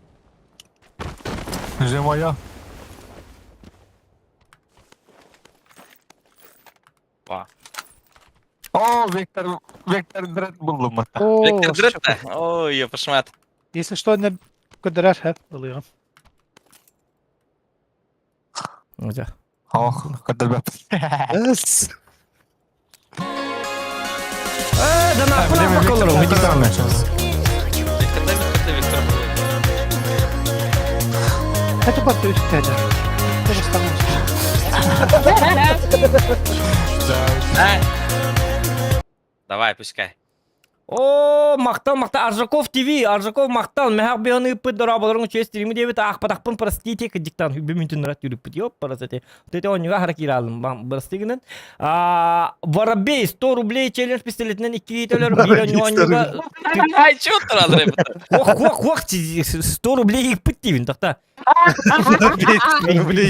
Же моя. Ба. О, Вектор, Вектор Дред буллум мата. Вектор Дред да. Ой, ёпашмат. Если что, не көдөрөр хэп ылыгым. Ох, көдөрбөт. Эс. Э, да нахуй нахуй колору, мы диктанны. Вектор да Вектор Это бат үстәле. Давай, пускай. О, махтал, махтал, Аржаков ТВ, Аржаков махтал, мехак бионы ыппыт дорабаларың честь стримы дебит, аахпатахпын простите, диктан хүбү мүнтүн рат үрүппүт, ёп, парасете. Вот это он хара кииралым, прости гынан. А, Воробей, 100 рублей челлендж пистолетинен икки төлөр, биир онньуга... Ай, чё туралыр эбит? Ох, ох, ох, 100 рублей ыппыт диибин, тохта.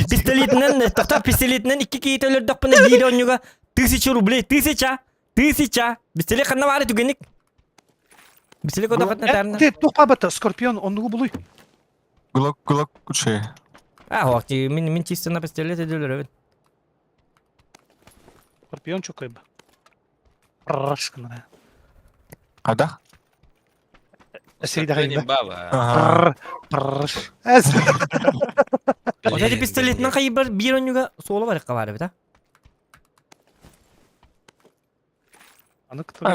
Пистолетинен, тохта, пистолетинен икки кии төлөрдөхпүнэ биир онньуга 1000 рублей, тысяча, тысяча. Пистолет ханна баары түгенник. Пистолет кодохотна тарна. Ты тухабата Скорпион оннугу булуй. Глок, глок, куче. А, ох, мин мин чисто на пистолете төлөрөбүн. Скорпион чукайбы. Рашкана. Када? Эсейде хайба. Ага. Раш. Эс. Вот эти пистолетинен хайбар биир онньуга суола бар кабары бит, а? Аны кто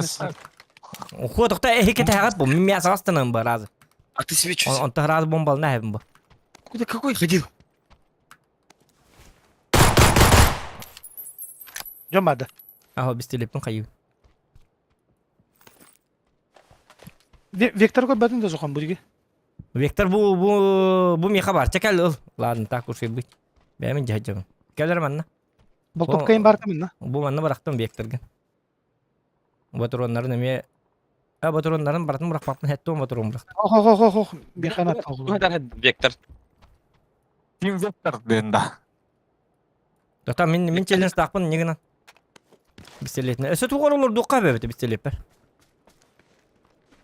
Охуа тохта эһике тэҕат бу мин мясаҕастанан бу разы. А ты себе чё? Онто разы бомбалына хэбин бу. Куда какой ходил? Жомады. Аха пистолеппин хайыы. Вектор көрбөтүн да сохан буриге. Вектор бу бу бу миха бар. Чекал ыл. Ладно, так уж и быть. Бәмин жаһаджабын. Келер манна. Болтопкайын бар камын Бу манна барахтым векторга. Батуроннарын эме А батуроннарын баратын бырахпаппын хеттуом батурон бырах. Ох ох ох ох биханат Вектор. Ким Вектор ден да. Тота мин мин челлендж-таахпын не гынан. Пистолетіне. Өсө тугар олордуохха бэбит пистолеппер.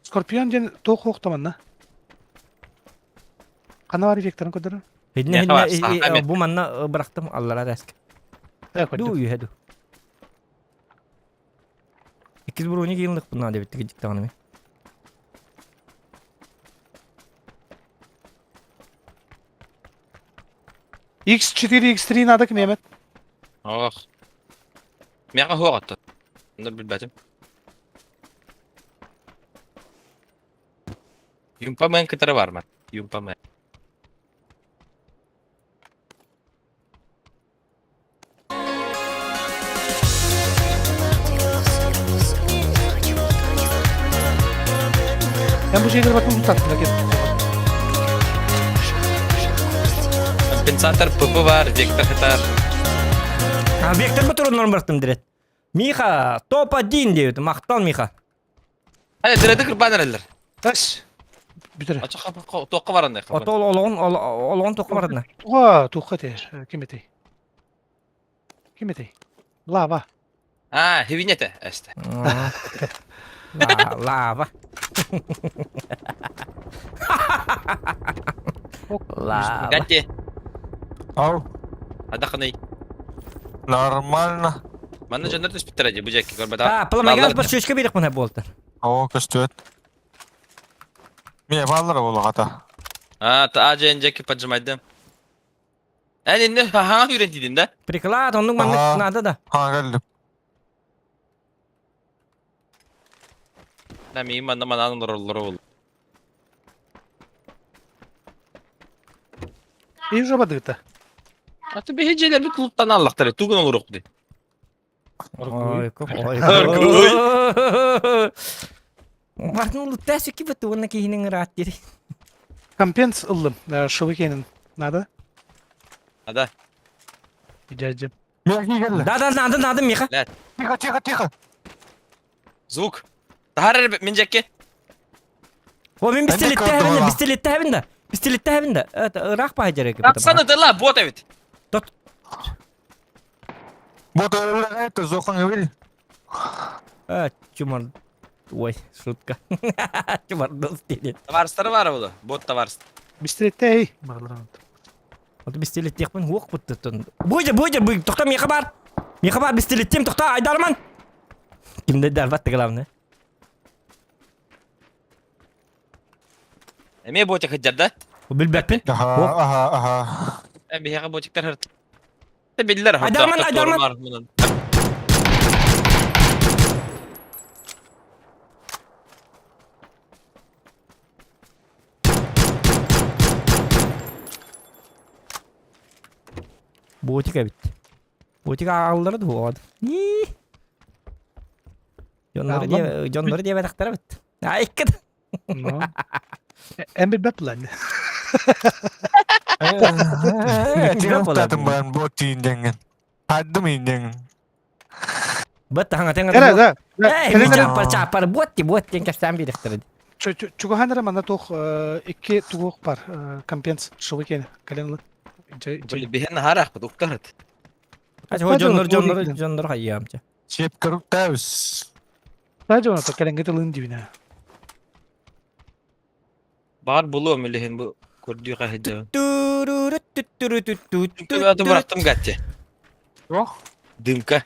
Скорпион диэн туох хуохтаманна? Ханна бар эффекторын көрдөрөр? Хидне хидне бу манна бырахтым аллара дэск. Ду үйе ду. Иккис броник yıllık bunlar da bitti gidip tanımı. X4, X3 надо Мehmet. Ох. Миэхэ суох оттон. Онно билбэтим. Юмпа мэн кытары бар ман. Юмпа мэн. Эн бу дьиэгэр батын таттына кет. Компенсатор ПП бар, вектор хатар. А вектор бутуруннан бартым дирет. Миха, топ-1 диэбит. Махтал Миха. Хайа, дырады кырбан эрэллэр. Тас. Бүтэр. Очо туохха баранный. Ото олоҕун олоҕун туохха барадына. Туха, туха те. Ким этэй? Ким этэй? Лава. А, хивинете эсте. Лава. Лава. Гатти. Ау. Адаханый. Нормально. Манна дьоннор түспүттэрэ дии бу дьэкки көрбөтөх. А, пламагаз бар чөчкө биэрэх мына буолтар. Оо, көстүбэт. Мие бааллара буолаҕата. А, та дьэн дьэкки поджимайдым. Эн инне хаҥа үүрэн тиидин да? Приклад, оннук маннык надо да. Ха, кэллим. Да, миин манна манаан олороллоро буолла. И уже бадыта. А ты биһи дьиэлэрбит клубтан аллахтар, тугун олоруох дии. Ой, ой. Бартын улутта сүкки бытты уонна киһинин ыраат дири. Компенс ыллым. Шылыкенин. Надо? Надо. Дядя. Да, да, надо, надо, Миха. Тихо, тихо, тихо. Звук. Тахар мин жекке. О, мин пистолетте пистолетте хэбин да. Пистолетте хэбин да. Это ыраах баһа Тахсан ытыла, бот эбит. Тот. Бот это зохан эбил. А, чумар. Ой, шутка. Чумардос диэн. Товарстары бар була. Бот товарст. Пистолетте эй. Вот пистолеттехпин уох буттуттун. Буйдер, буйдер, буй, тохта миэхэ бар. Миэхэ бар пистолеттем, тохта, Айдарман. Кимде дарбат главное. Эмиэ ботик сылдьар да? Билбэппин. Аха, аха, аха. Э, биһиэхэ ботиктар хырт. Биллэр Айдарман, Айдарман. Ботик эбит. Ботик аҕаллара дуо? Нии. Дьоннору диэ дьоннору диэбэтэхтэрэ эбит. А икки Ну. Эн билбэт булан. Тиһэн баран бот тииндеңин. Хаддым индеңин. Быт хаҥатыҥ Эрэ, да. Эй, чаапар чаапар буот ти буот диэн кэпсээн биэрэхтэрэ. Чугаһан эрэ манна туох икки тугуох бар компенс шылы кэлэн ылын. Биһэн наһаар уктарыт. Дьоннор дьоннор дьоннор хайыамча. Сиэп көрүктээбис. Та дьоно кэлэҥҥэ тылын дибинэ. Баар булуом илиһин бу көрдүү хаһыдьабын. Бырахтым гатти. Туох? Дымка.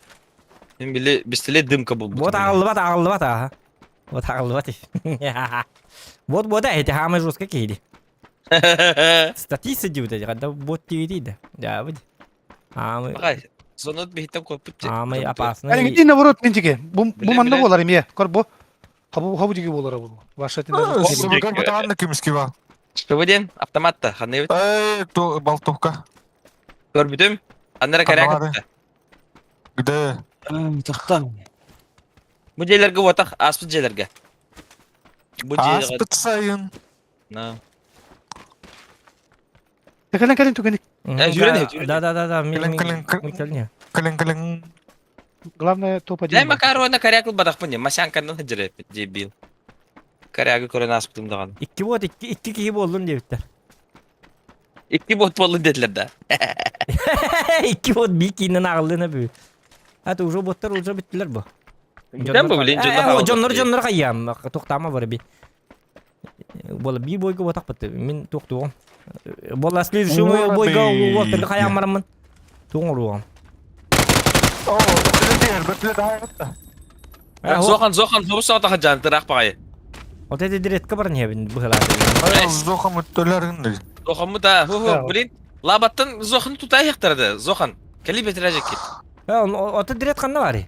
Мен били бистиле дымка булбутум. Вот аҕыллыбат аҕыллыбат ааха. Вот аҕыллыбат. Вот вот эти хамы жестко киһи. Статист дибит когда бот тиги да. Да, вот. Аамы Сонут биһиттен куоппут. Аамы опасный. Әлең наоборот мен тиге. Бу бу манна болар эме. Кор бу. Хабу хабу диге болар бу. Ваша Сыбыгар бутаанна көмүскэ ба. Что ден? Автоматта ханны бит. Эй, то болтовка. Көрбүтүм. Аннара кәрәк. Где? Тохтан. Бу дьиэлэргэ уотах ааспыт дьиэлэргэ. Бу дьиэлэргэ. Ааспыт сайын. На. Кэлэн кэлэн түгэник. Да да да да. Кэлэн кэлэн кэлэн кэлэн. Главное топ один. Дай макароны коряк бадахпын не. Масянкандан хыдьыры дебил. Корягы көрөн ааспытым даҕаны. Икки вот икки икки киһи буоллун диэбиттэр. Икки бот буоллун диэтилэр да. Икки бот биир кииннэн аҕаллына бүү. А уже боттар уже бүттүлэр бу. Бүтэн бу билин дьоннор Дьоннор дьоннор хайаам тохтаама бар би. Буола биир бойга ботах бит. Мин тохтуом. Буола следующий бойга уоттарга хайаам бараммын. Туң оруом. О, бөтүлэ даһайытта. Зохан, Зохан, хобус саҕа жан тыраах баҕайы. Вот это диретка баран иһэбин быһылааты. Зохан өттөлөр Зохаммыт а, ху ху, блин. Лабаттан Зохан тута яхтарады. Зохан. Кели бетирежек кит. Ото дирет ханна бари?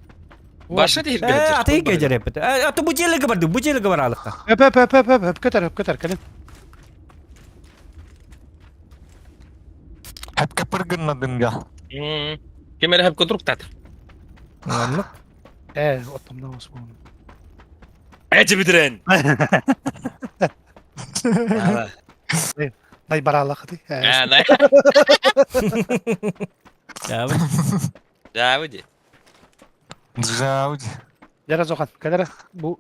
Баша Э, аты кежер эппит. Аты бу желеге барды, бу желеге баралыкка. Өп өп өп өп өп көтөр өп көтөр кэлин. Хәпкә пыргыннадын я. Кемер хәп көтүрүктат. Оннук. Э, оттомно осмон. Эти битрен. Най баралахты. А, най. Жабы. Жабы Жауди. Жара Зохан, кэлэрэ бу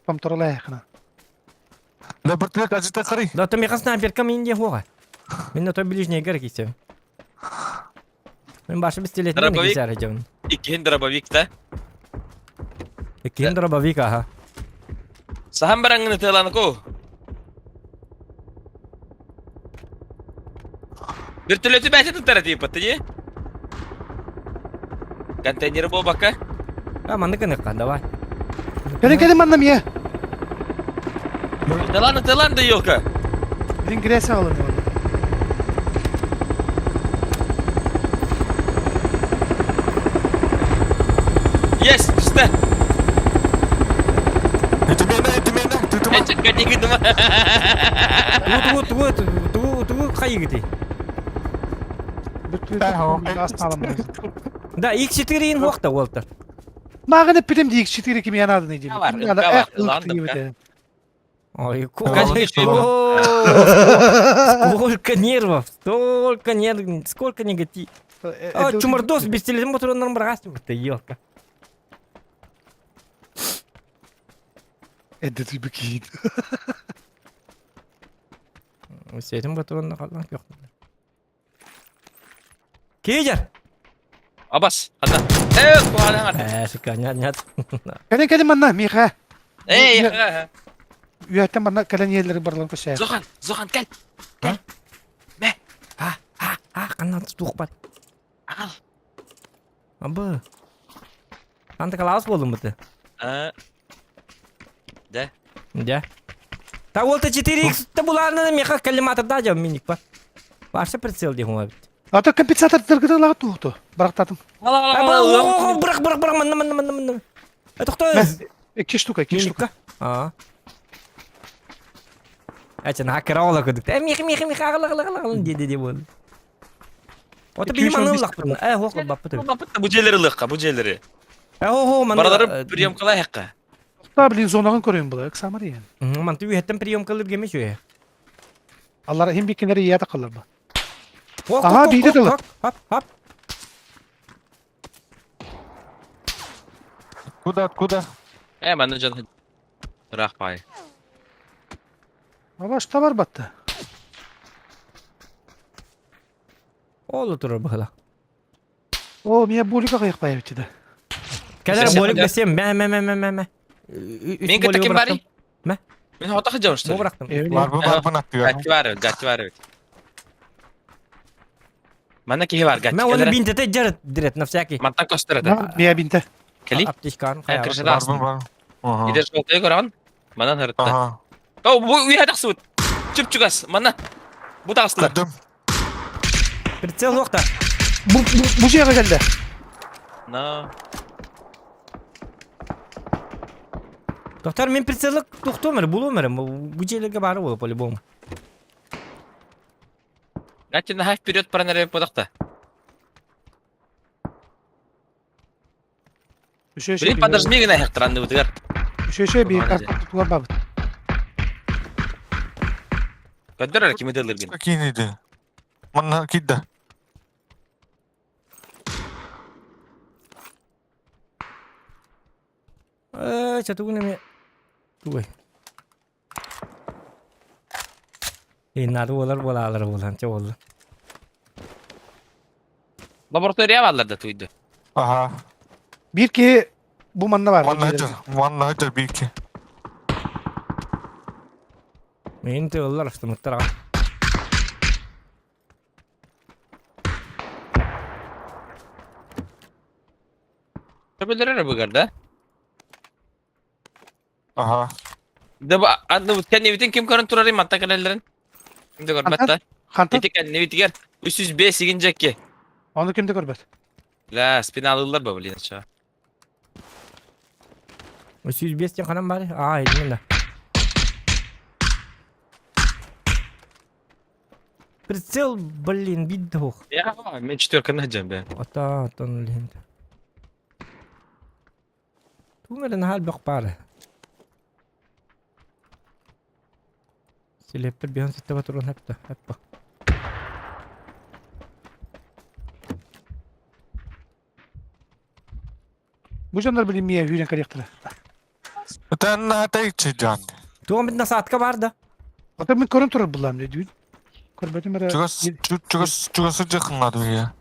помторолайхына. Да бөртүлек ажыта карый. Да то меха снайперка мин де хога. Мин на то ближний гэр кисем. Мин башы пистолет мен Дробовик. кисәр жабын. Иккин дробовик та. Кин дробовик аха. Сахан бараңны тыланко. Вертолеты бәте туттара тип патты Контейнер бо бака. А манны кыныкка, давай. Кэлин кэлин манна мия. Тыланы тыланды елка. Блин грязь алын. Есть, что? Этимена, этимена, тутума. Эчик кадиги дума. Ту ту ту ту ту хайгыты. Да, X4 ин хохта Уолтер. Мағын эппитим ди X4 ким янадын иди. Бар, бар, ландым, Ой, Конечно. сколько нервов, столько нервов, сколько негатив. А, чумардос без телефона мотороннан баргастым, ты елка. Эдде түбү кийин. Сетим моторонна калган жок. Кейжер. Абас, анда. Э, куана. Э, шика, нет, нет. Кэлин кэлин манна миха. Эй, ха. Үйәттен манна кэлин еллери барлан көсә. Зохан, Зохан, кел. А, а, а, канан тух бар. Ал. Абы. Анда калабыз болдум быты. А. Да. Да. Та Уолтер 4X та буларны меха коллиматор да жам миник па. Башы прицел деген бит. Ата компенсатор тыргыды лагы тууту. Барактатым. Ал, ал, Абы, ал, ал. бырак, бырак, бырак, манна, манна, манна, манна. Тохтой. Икки штука, икки штука. Миникка. А. Ачан хакер ола көдүк. Э, мих, мих, мих, агла, агла, агла, ди, ди, ди бол. Ота би манны лак бутун. Э, хок баппыт. Бу жерлери лыкка, бу жерлери. Э, хо, хо, манны. Баралары прием кылай хакка. Та блин зонагын көрөйүн була. Эксамар ен. Ман түй хеттен прием кылып геме шуе. Аллар хим бикинери ия такылар ба. Ага, бийде дылы. Хоп, хоп. Куда, откуда? Э, маны жан. Рах бай. Абаш табар батты. Ол турur бахала. О, мия булика каяк баябыт да. Кәлер Сен- болик бесем, мә, мә, мә, мә, мә, мә. Мен кете ким бари? Мә? Мен хота хажам что Бу ли? бырактым. Бар бу бар бу наттыга. Гатти бар, гатти бар. Мана кихи бар, гатти. Мә оны бинтете жар дирет на всякий. Мантан костырады. Мия бинте. Кели? Аптечканы Ә, кая. крышада Бар астын. бу бар. Ага. Иде жолтой көрән. Манан хырытты. Ага. О, бу уя тақсыт. Чүп чугас. Мана. Бу тақсылар. Көрдүм. Прицел жоқта. Бу бу жеге келди. На. Доктор, мен прицеллик тоқтомыр, буломыр. Бу жерлерге бары болу по-любому. Гатти на вперед пронарев подақта. Үшөшө. Блин, подожми гына хактыранды бутыгар. Үшөшө бир карта тугар бабыт. Көддөр ким эделерген. Кийин иди. Манна кидде. Э, чатугун эме. Тугай. Э, нары болар болалар болан, ча болду. Лаборатория бааллар да туйду. Аха. Биир киһи бу манна баар. Манна сылдьар, манна сылдьар биир киһи. Мин тыаллар астымыттар аҕа. Төбөлөр эрэ быгар да? Аха. Да бу анны кэннибитин ким көрөн турарый манта кэлэллэрин? Ким да көрбөт да? Хантан? Ити кэннибитигэр 305 игин дьэкки. Ону ким да көрбөт. Ла, спиналыыллар ба блин ча. 305 диэн ханан баар? Аа, именно. Прицел, блин, бидох. Я, мен четверканы сылдьан бэ. Ата, отон блин. Тугум эрэ наһаа элбэх баара. Силиэппэр биһэн ситтэбэ туран хэптэ, хэппэ. Бу дьоннор билин миэ үүрэн кэлиэхтэрэ. Ытан наһатай дьон. Тугум бит насадка бар да? Ата мин көрөн турар буллам дии. Көрбөтүм эрэ. Чугас чугас чугас сылдьыаххын дуо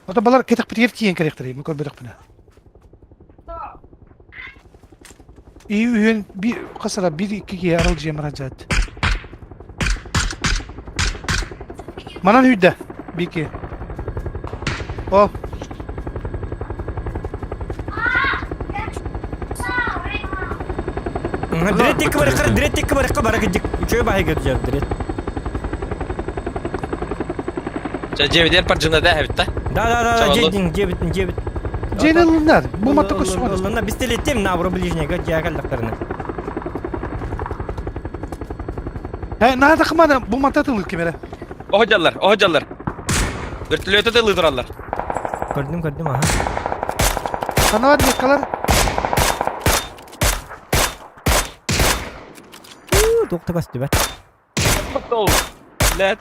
Ата балар кэтэхпитигэр тиийэн кэлиэхтэрэ, мин көрбөтөхпүнэ. И үһүөн би хасара бир икки киһи аралдьыйа мараджаат. Манан үйдэ бики. О. Дрет тикки барыкка, дрет тикки барыкка бара кидик. Үчүгэй баһы көрдүр дрет. Ча дьиэбитигэр пардьынада эбит да? Да, да, да, да, дьиэбитин, дьиэбитин, дьиэбит. Дьиэни ылыннар. Бу матта көссүҕэ. Ылынна, бистилеттем на бро ближнего дьиэ кэллэхтэринэ. Э, наада кымана бу матта тылыр ким эрэ. Оһдьаллар, оһдьаллар. Вертолеты да ылыдыраллар. Көрдүм, көрдүм, аха. Ханна бар меткалар? Туох да көстүбэт. Блядь.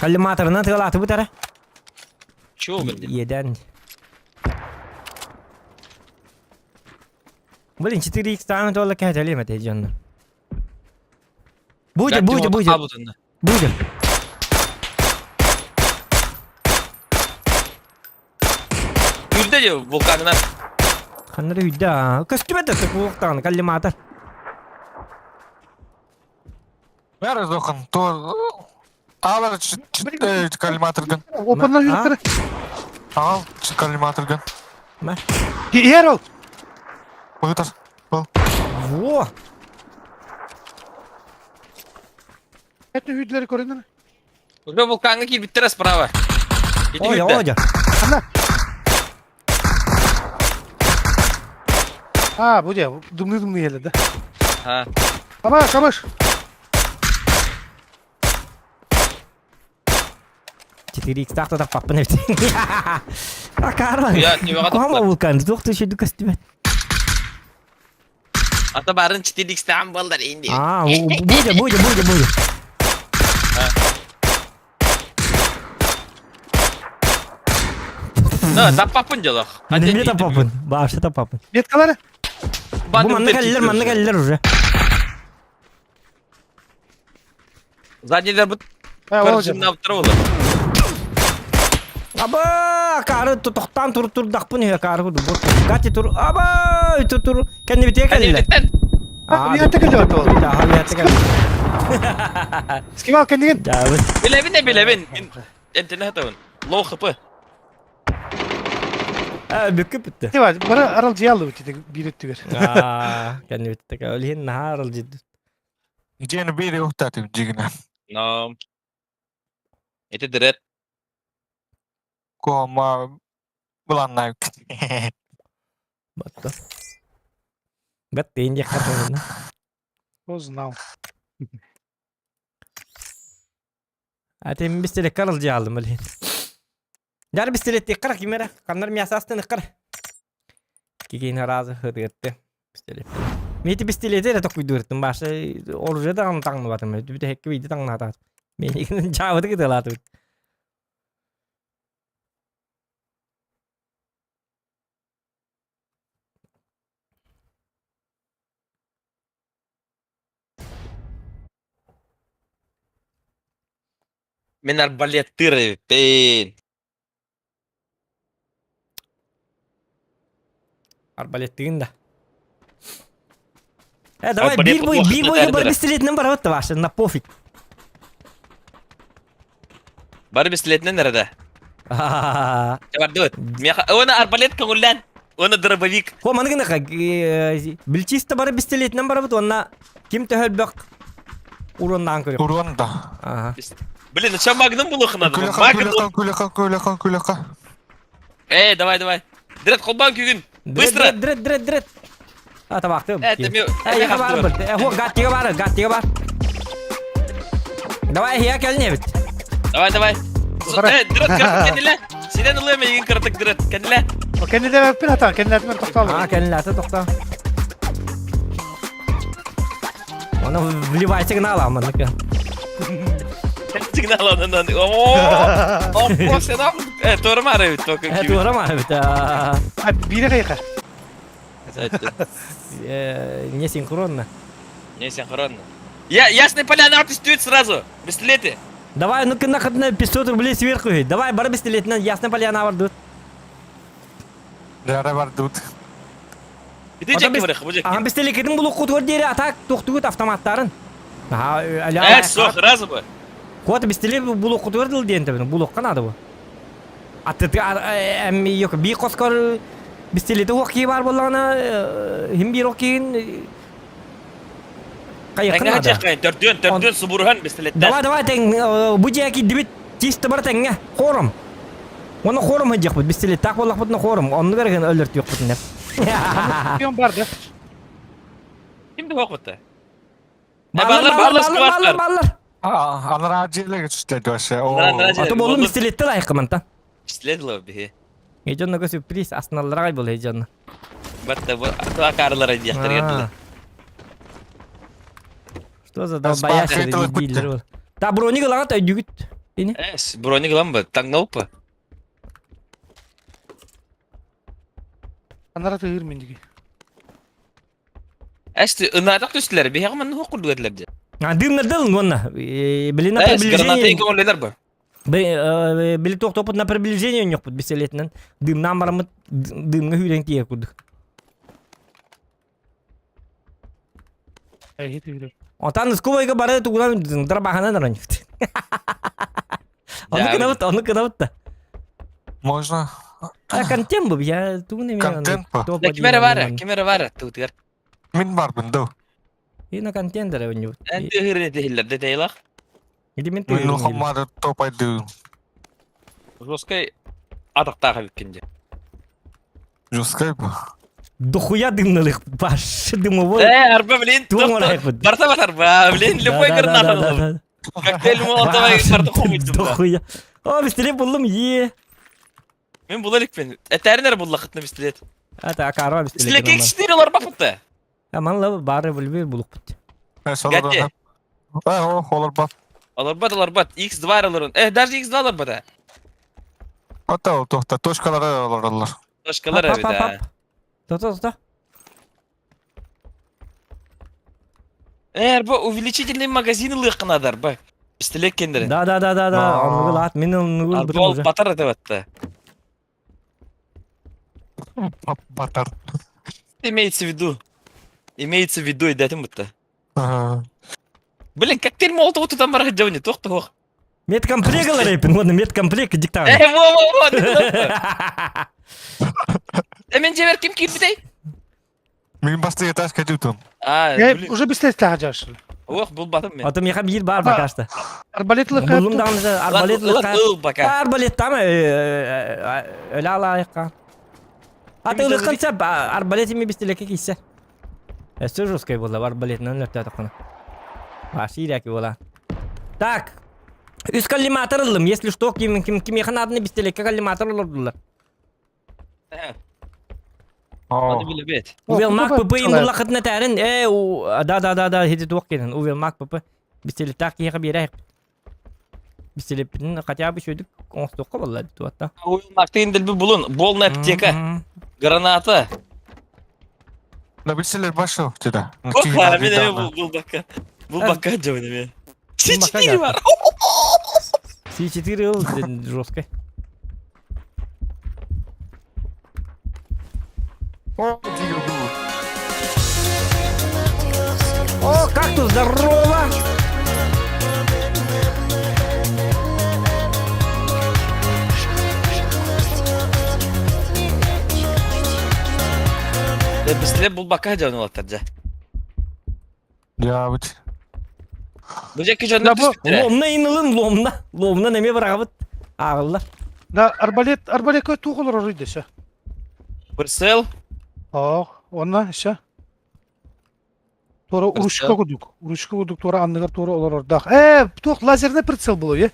Коллиматорынан тыалаатыбыт эрэ. Чего блин? Иэдээн. Блин, 4x тааны туолла кэһэтэлиэм этэ дьоннор. Будет, будет, будет. Будет. Үрдэ дьэ вулканынан. Ханнары үйдэ аа. Көстүбэт да кулуктаҕын коллиматор. Бәрі зохан то Алар коллиматоргын. Опаннан жүрүктөрө. Ал коллиматоргын. Ма. Иһэр ол. Быгытар. Был. Во! Это үйдүлэри көрүнөр. Уже вулкаҥҥа киирбиттэрэ справа. Ити Ой, үрдэ. ой. Ханна? А, бу дьэ, дымны-дымны иһэллэр да. А. Камаш, камаш. 4x-таах да таппаппын эбит. А Карла. Я ньюаҕа Куһаҕан тахсар. вулкан, туох да үчүгэй көстүбэт. Ата баарын 4x-таан буоллар инди. А, будет, будет, будет, будет. Да, таппаппын дьолох. Эмиэ таппаппын. Вообще таппаппын. Веткалары? Бу манна кэллилэр, манна кэллилэр уже. Заднийдар бут А, ол көрсүннап турулар. Аба, кары тохтаан тур турдахпын үһэ кары курдук. Гати тур. Аба, тур тур. Кэннибитигэ кэллилэр. А, Уятта кэллэ ол. Аха, уятта кэллэ. Скивал кэннигин. Дьаабыт. Билэбин да билэбин. Энтене хатабын. Лоу хп. Э, бүккү бүттэ. Тива, бары аралдьыйаллыбыт ити биир өттүгэр. Аа, кэннибитте. Ол иһин наһаа аралдьыйдыт. Дьиэни биир уктаатым дьигинэн. Но. Ити дырет. Куома быланнаабыт. Батта. Бат тиин диэххэ тылына. Кто знал. Ати мин бистилеккэ аралдьыйаалым билин. Дьар бистилеттиэххэ эрэ ким эрэ ханнар мясо астыныхха эрэ. Кикиин араазы ытыатты. Пистолет. Мити пистолети эрэ токуйдууртум баша оружие даҕаны таҥныбатым. Бүтэһиккэ биирдэ таҥнаатаат. Миигин дьаабыты кытыалаатыбыт. Мин арбалеттыыр эбиппин. Арбалеттыгын да. Э, давай Арбалет биир бой, биир бойга бар пистолетинен барабыт да башы, на пофиг. Бары пистолетинен эрэ да. Бардыбыт. Миэхэ уонна арбалет көҥүллээн. Уонна дробовик. Хо маны гыныха билчисте бары пистолетинен барабыт уонна ким төһөлбөх уруоннаан көрүөх. Уруон да. Ага. Блин, ну что магнум булуох надо? Күлэха, Магнум. күлэха, күлэха, күлэха, күлэха. Эй, давай, давай. Дред, холбаан күгүн. Быстро. Дред, дред, дред, дред. А, табақты. Э, это Э, яха бар бір. Э, хо, гаттига бар, гаттига бар. Давай, я кәліне бит. Давай, давай. Э, дред, кыртык кәниле. Синен ылыам эйигин кыртык дред, кәниле. Кэннилэр эппин хатан, кэннилэртэн тохтоолор. А, кәниле тоқта. Оны вливай сигнал амын. Сигнал анан. О, о, сен Э, туора бит только. Э, туора бит. А, бире кайка. Не синхронно. Не синхронно. Я, Ясная поляна отстает сразу. Пистолеты. Давай, ну-ка на 500 рублей сверху. Давай, бары пистолетинен Ясная поляна бардут. Дәрі бардыбыт. Ити жекке барых, бу жекке. Ага, пистолетин булук кутугар диэри атак тохтугут автоматтарын. Ага, Э, сох, сразу бы. Кот пистолет булук кутугар дыл диэн табын, булукка надо бу. Аты эми yok би коскор пистолети ок бар боллаҕына хим бир ок киин кайыкка Тэҥҥэ надо. жекке, төрдүөн, төрдүөн субуруһан пистолеттер. Давай, давай, тэҥ, бу дьээки дибит чисто бар тэҥҥэ, хором. Оны хором хыдьахпыт, пистолет так боллахпытына хором, онну берген өлөртүөхпүт деп. Пион бар да. Ким да хоқпытта? Баллар, Баллар, баллар, баллар, баллар, баллар. А, анараа дьиэлэгэ түстэ вообще. Анараа А то болум пистолетте лайыққыманта. Пистолет лов биһи. Ежонного сюрприз асналларай бол ежонно. Батта бу акарлар диэхтер кеттилер. Что за долбоящий дилер бол. Та броник ылаҕат өйдүгүт. Ини. Эс, броник ылан ба, таҥналпа. Анара тыыр мен диги. Эс, ынаатак түстүлэр, биһиэхэ манна хуох курдук этилэр дии. А дымнардыл уонна. Били на Эс, граната приближение. көҥүллэнэр ба. Били тохтопут на приближение ньохпут пистолетинен. Дымнан барамыт дымҥа хүүрэн тиийэр курдук. Эһи тыыр. Отан скубайга бары тугунан дарбаханан араньыт. Ону кынабыт, ону кынабыт да. Можно А контент бу, я тугун эме. Контент бу. Да кимере бара, кимере бара туутугар. Мин барбын дуу. Ина контент эрэ үннү. Эн тыһырын этиһиллэр дэ тейлах. Иди мен Мин улахаммары топайды. Жесткай атактаах эбиккин дии. Жесткай бу. Дохуя дымналых баш дымовой. Э, арба, блин, Тугун арайпыт. Барта батар ба, блин, любой граната ылым. Коктейль молотовай барта хомуйдум да. Дохуя. О, пистолет буллум, е. Мен була иликпин. Этээрин эрэ буллахытына пистолет. Это акарва пистолет. Пистолет X4 олар бапытта. Аман бары билбир булукпут. Э, солор. Гатти. Э, о, олор бат. Олорбат, олорбат. X2 олорун. Э, даже X2 олорбат. а. Ата ол тохта точкалары олороллор. Точкалар эбит, а. То то то. Э, арба увеличительный магазин ылыаххынадар ба. Пистолет кендерин. Да да да да да. Оннугул ат мен оннугул Арба ол батар этебатта. Батар. Имеется в виду. Имеется в виду, идэтим бутта. Ага. Блин, коктейль молотова тутан барах дьони, туох туох. Медкомплект ыларайпын, уонна медкомплект диктаҕын. Э, во, во, во, Э, мен жебер ким киирбитэй? Мин бастыгы этажка дютум. А, Э, блин. уже пистолет тахажаш. Ох, булбатым мен. Ото миэхэ биир баар бакаста. Арбалет лыка. Буллум даҕаны арбалет Ылан ыл бака. Арбалет там өлө алаайыкка. Аты ылыккын сеп арбалет ими пистолетке кийсэ. Өссө жесткой буолла арбалетынан өлөртөөтөххүнэ. Башиирээки буола. Так. Үс коллиматор ыллым, если что, ким ким кимиэхэ нааданы пистолетке коллиматор олордулар. О. Аны билебет. Увел мак ПП им буллахытына тәрин, э, да да да да, хити туох кенен, увел мак ПП. Пистолеттаах киһиэхэ биэрэ Пистолеппитин хотя бы үчүгдүк оҥостуохха буолла туатта. Увел мактыын дэлби булун, полная аптека, граната. Да билселер башы туда. Ох, мен эме бул бакка. Бул бакка жабын эме. Бул бакка Четыре бар. Си-4 ыл жесткой. О, тигр был. О, кактус, здорово! Бисле булбакка дьон улаттар дьэ. Дьаабыт. Бу дьэки дьоннор түспүттэрэ. Ломна инылын ломна. Ломна неме бырагабыт. Ааҕыллар. Да, арбалет, арбалекка туох олорор дөсө. Прицел. Ох, онна еще. Туора урушка кудук. Урушка кудук туора анныгар туора олорордаах. Э, туох лазерный прицел было, е?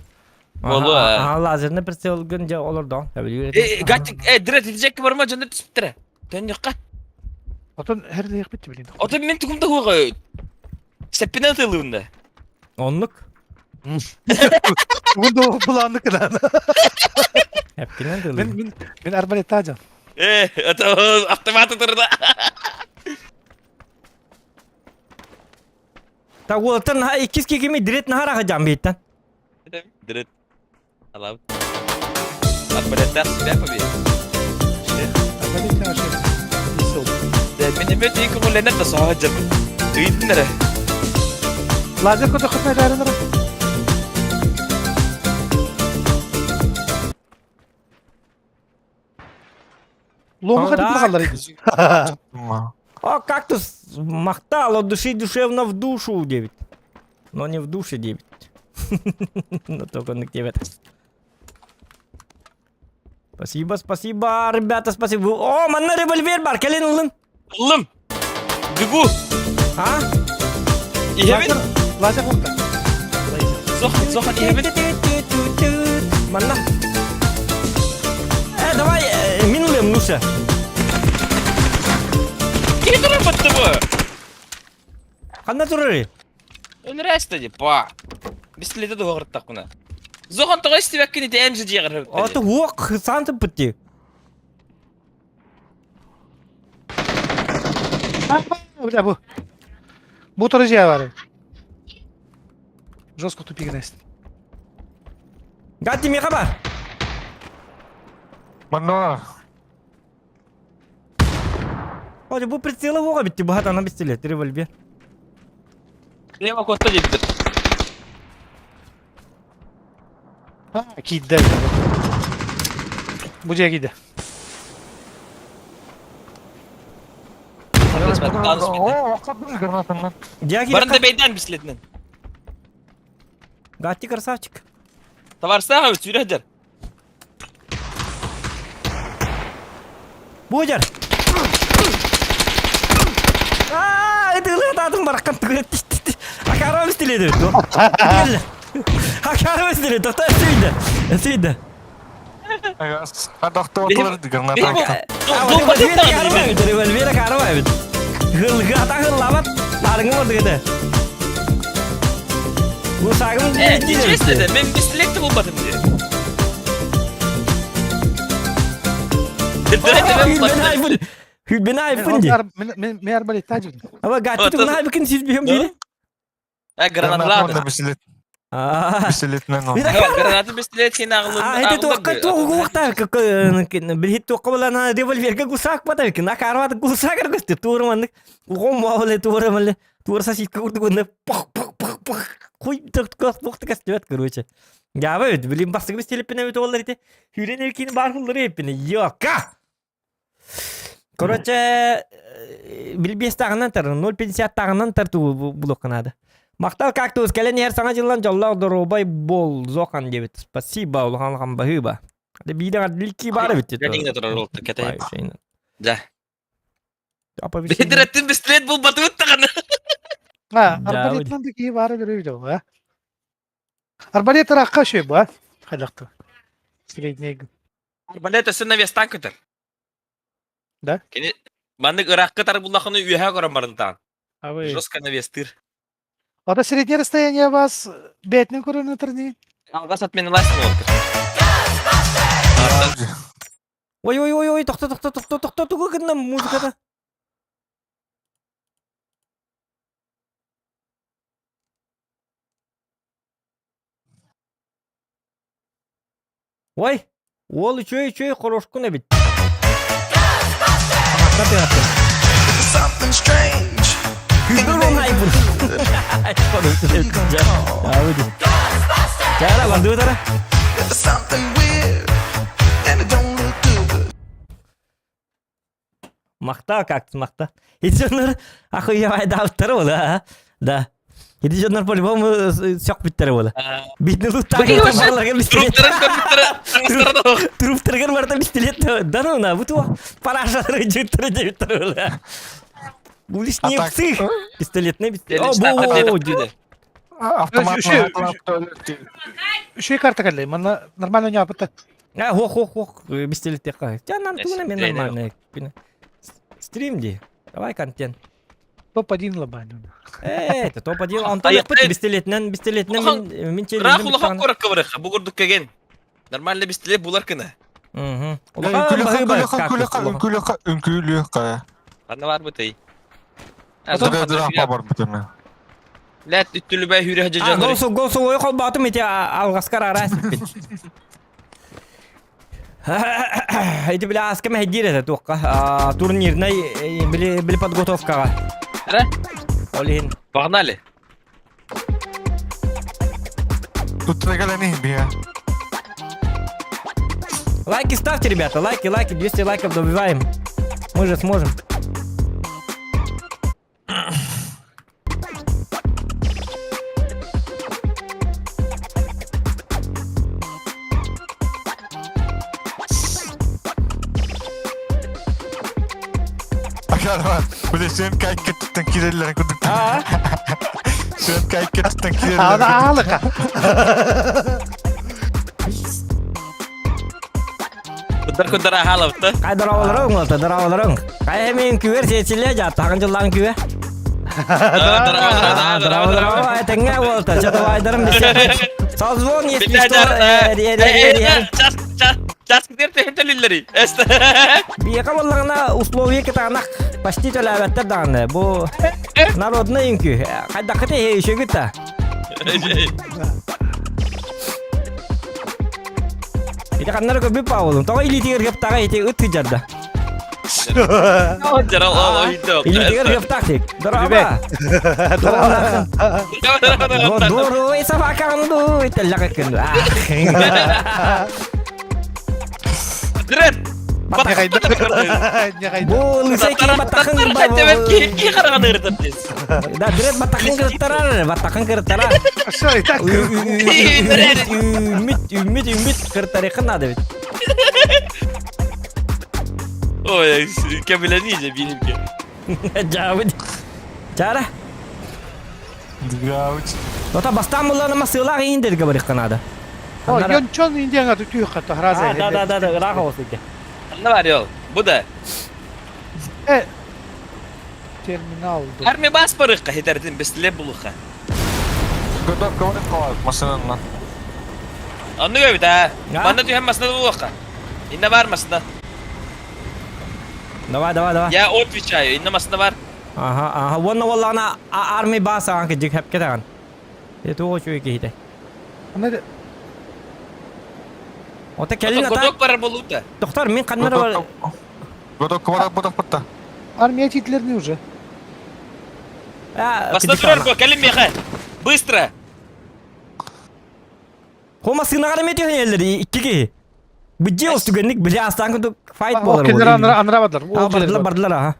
Болу. Ага, лазерный прицел гын же олордоң. Э, гатик, э, дирет итжекки барма дьоннор түспүттэрэ. Төннүккэ. Отон хэр битти билин. Отон мен тугум да хуга. Сеппинен тылыында. Оннук. Тугун да буланны кынан. Эпкинен Мен тылы. мен мен арбалет тажан. Э, это автоматы турда. Та уолаттар наһаа иккис кикими дирет наһаа раха жан бейттен. Дирет. Алабыт. Арбалеттах себя победит. Арбалет тажан. Мен эме тейки көңүллэнэр да соһо дьабын. Ыйдын эрэ. Лазер көтө хытна жарыныр. Лому Так. хатып тұрғандар еді. О, кактус махтал от души душевно в душу девять. Но не в душе девять. Но только на девять. Спасибо, спасибо, ребята, спасибо. О, манна револьвер бар, кэлин ылын. Ыллым. Бегу. А? Иһэбин. Лазер қоқты. Сохан, сохан иһэбин. Манна. Э, давай, э, мин ылым, Нуша. Киһи турар батты бу. Ханна турары? Өлөрөөстө ди, па. Бистилете дуһугуртакпына. Зохан тоҕо истибэккин ити эн же дьиэҕэр О, ты уок, сан ты Бля, бу. Бу туры жия бар. Жестко тупик нэст. Гати меха бар. Манна. О, бу прицелы уога битти, бу хатана пистолет, револьвер. Лево котта диэбитир. Киидде. Бу жия киидде. О, оксаппын гранатынан. Дяги. Барын да бэйдэн бистилетинэн. Гати красавчик. Товарыстаах эбит сүүрэ сылдьар. Будер! Аа, это атын бараккан түгүрөт. Акара өстүледи. Акара өстүледи. Тоқта өстүйді. Өстүйді. Адахты граната. Револьвер карабай бит. Гылга тагыллабат. Нарыңы болды кете. Бу сагым Э, ничего мен пистолетти булбатым дии. Мен Хүбен айфын ди. Мен мен арбалет тажан. Ама гати тугун айбыкын сиз бихем ди. Э, гранаталаады. Пистолет. Аа. Пистолетинен он. Граната пистолет сен ағылын. А, это туаққа туғы уақта билхит туаққа болана револьверге гусак бата бит. На карват гусак көстө тууру маннык. Угом мауле тууру малле. Тууру сосиска курду гунна пах пах пах пах. Хуй ток ток ток кастыбат короче. Я бит билим бастыгы телепине бит олар ите. Хүрен эркин бар хуллары эпине. Йока. Короче, билбес тағынан тар, 0.50 тағынан тар ту булокканады. Мактал кактус, кэлэн иһэр саҥа дьыллан дьоллоох доруобай бол зохан диэбит. Спасибо, улахан улахан баһыыба. Де биидэ лики баар эбит. Ганиңне турар ол кете. Да. Апа Бедереттин пистолет булбатыбыт таганы. А, Да, арбалеттан да кии бары бир видео, а? Арбалет раққа шөй ба? Хайдақты. Средний. Арбалет өсін навестан көтер. Да? Кини маннык ыракка тар буллахыны үйәһә көрөн барын таан. А вы... Жестко навестыр. А до среднее расстояние вас бетнин көріні тұрни? Алгас отмены ластын ол. Ой ой ой ой, тохто тохто тохто тохто тугу гынна музыкада. Ой, уол үчүгэй үчүгэй хорошкун эбит. Хаматта тыгаттым. Күбүр онайбын. Чара бандыбытара. Махта как махта. Ити дьоннор ахуйабайдаабыттара буола, да. Ити дьоннор по-любому сөхпүттэрэ буола. Биитин луттаах пистолет. Труптарыгар барыта пистолет да ну на бу туох парашалары жыттары дебиттер буола. Уличные псы. Пистолетный пистолет. О, бу, Автомат Үчүгэй карта кэллэ. Манна нормально ньаапыта. А, хох, хох, хох, пистолеттехха. Тя нам туна мен нормально. Стрим ди. Давай контент. Топ-1 лобаню. Э, это топ-1. Антон yapпыт пистолетинен, пистолетинен мен мен Ыраах улахан куоракка барыха, бу курдук кеген. Нормально пистолет булар кына. Угу. Үҥкүүлүөххэ, үҥкүүлүөххэ. Ханна бар бытый? Дыраапа бар бытыны. Ләт үттүлүбэ хүрэ дьоннор. Голсу, голсу ой холбаатым ити алгаскар арас иппит. Ити бile аска мэһдиир этэ туохха турнирнай били били подготовкаҕа. Ара? Ол иһин. Погнали. Туттаргалани бия. Лайки ставьте, ребята, лайки, лайки, 200 лайков добиваем. Мы же сможем. Акарва, бile сен кайкеттен киреллер кудук. Сен кайкеттен киреллер. Ана аалыка. Кудар кудар ахалапты. Кай дорабаларың болта, дорабаларың. Кай мен күбер сечиле жат, тагын жыллаң күбе. Дорабаларың теңге болта, чатабайдарым десе. Созвон если что. Час час час кидер техтелиллери. Эсте. Биэхэ буоллаҕына условие кытаанах почти төлөөбөттөр даҕаны. Бу народный үҥкүү. Хайдаххыт үчүгүт да. Ити ханнары көрбүт Павлым. Тоҕо илиитигэр кыптаҕа ити ыт сыдьарда. Илиитигэр кыптаах дик. Дороба. Дорой собакаң ду ителлэҕэ күн. Дрет. Бу лысай киһи баттахын Да, дрет баттахын кырыттарар, баттахын кырыттарар. Что, и так? Үміт, үміт, үміт кырыттарыхын надо ведь. Ой, кемилени бинimki. Жабы. Чара. Гауч. Ота бастан булларына сыйлах индерге барыхка надо. О, Йончон индиаңа түтүү хатта храза. Да, да, да, да, ыраах оҕус икки. Анна бар yol. Bu da. Э, терминал. Армия бас барыхка хетердин бестиле булуха. Готов говорит калат машинанан. Анны көбүт а. Манна түһэн масына булуха. Инна бар масына. Давай, давай, давай. Я отвечаю, инна масына бар. Ага, ага. Уонна уоллаҕына армия баасаҕан кыдьык хэпке даҕан. Это очень киһитэ. Аны Ота кэлин ата. Годок бар болута. Доктор, мин ханнары бар. Готов квадрат будах пытта. армия титлерни уже. Баста турар бу, кэлин меха. Быстро. Хома сынаҕар эме түһэнэллэр икки киһи. Быдьы ол түгэнник били астаан курдук файт буолар. Кинилер анра анра бардылар. А, бардылар, бардылар, аха.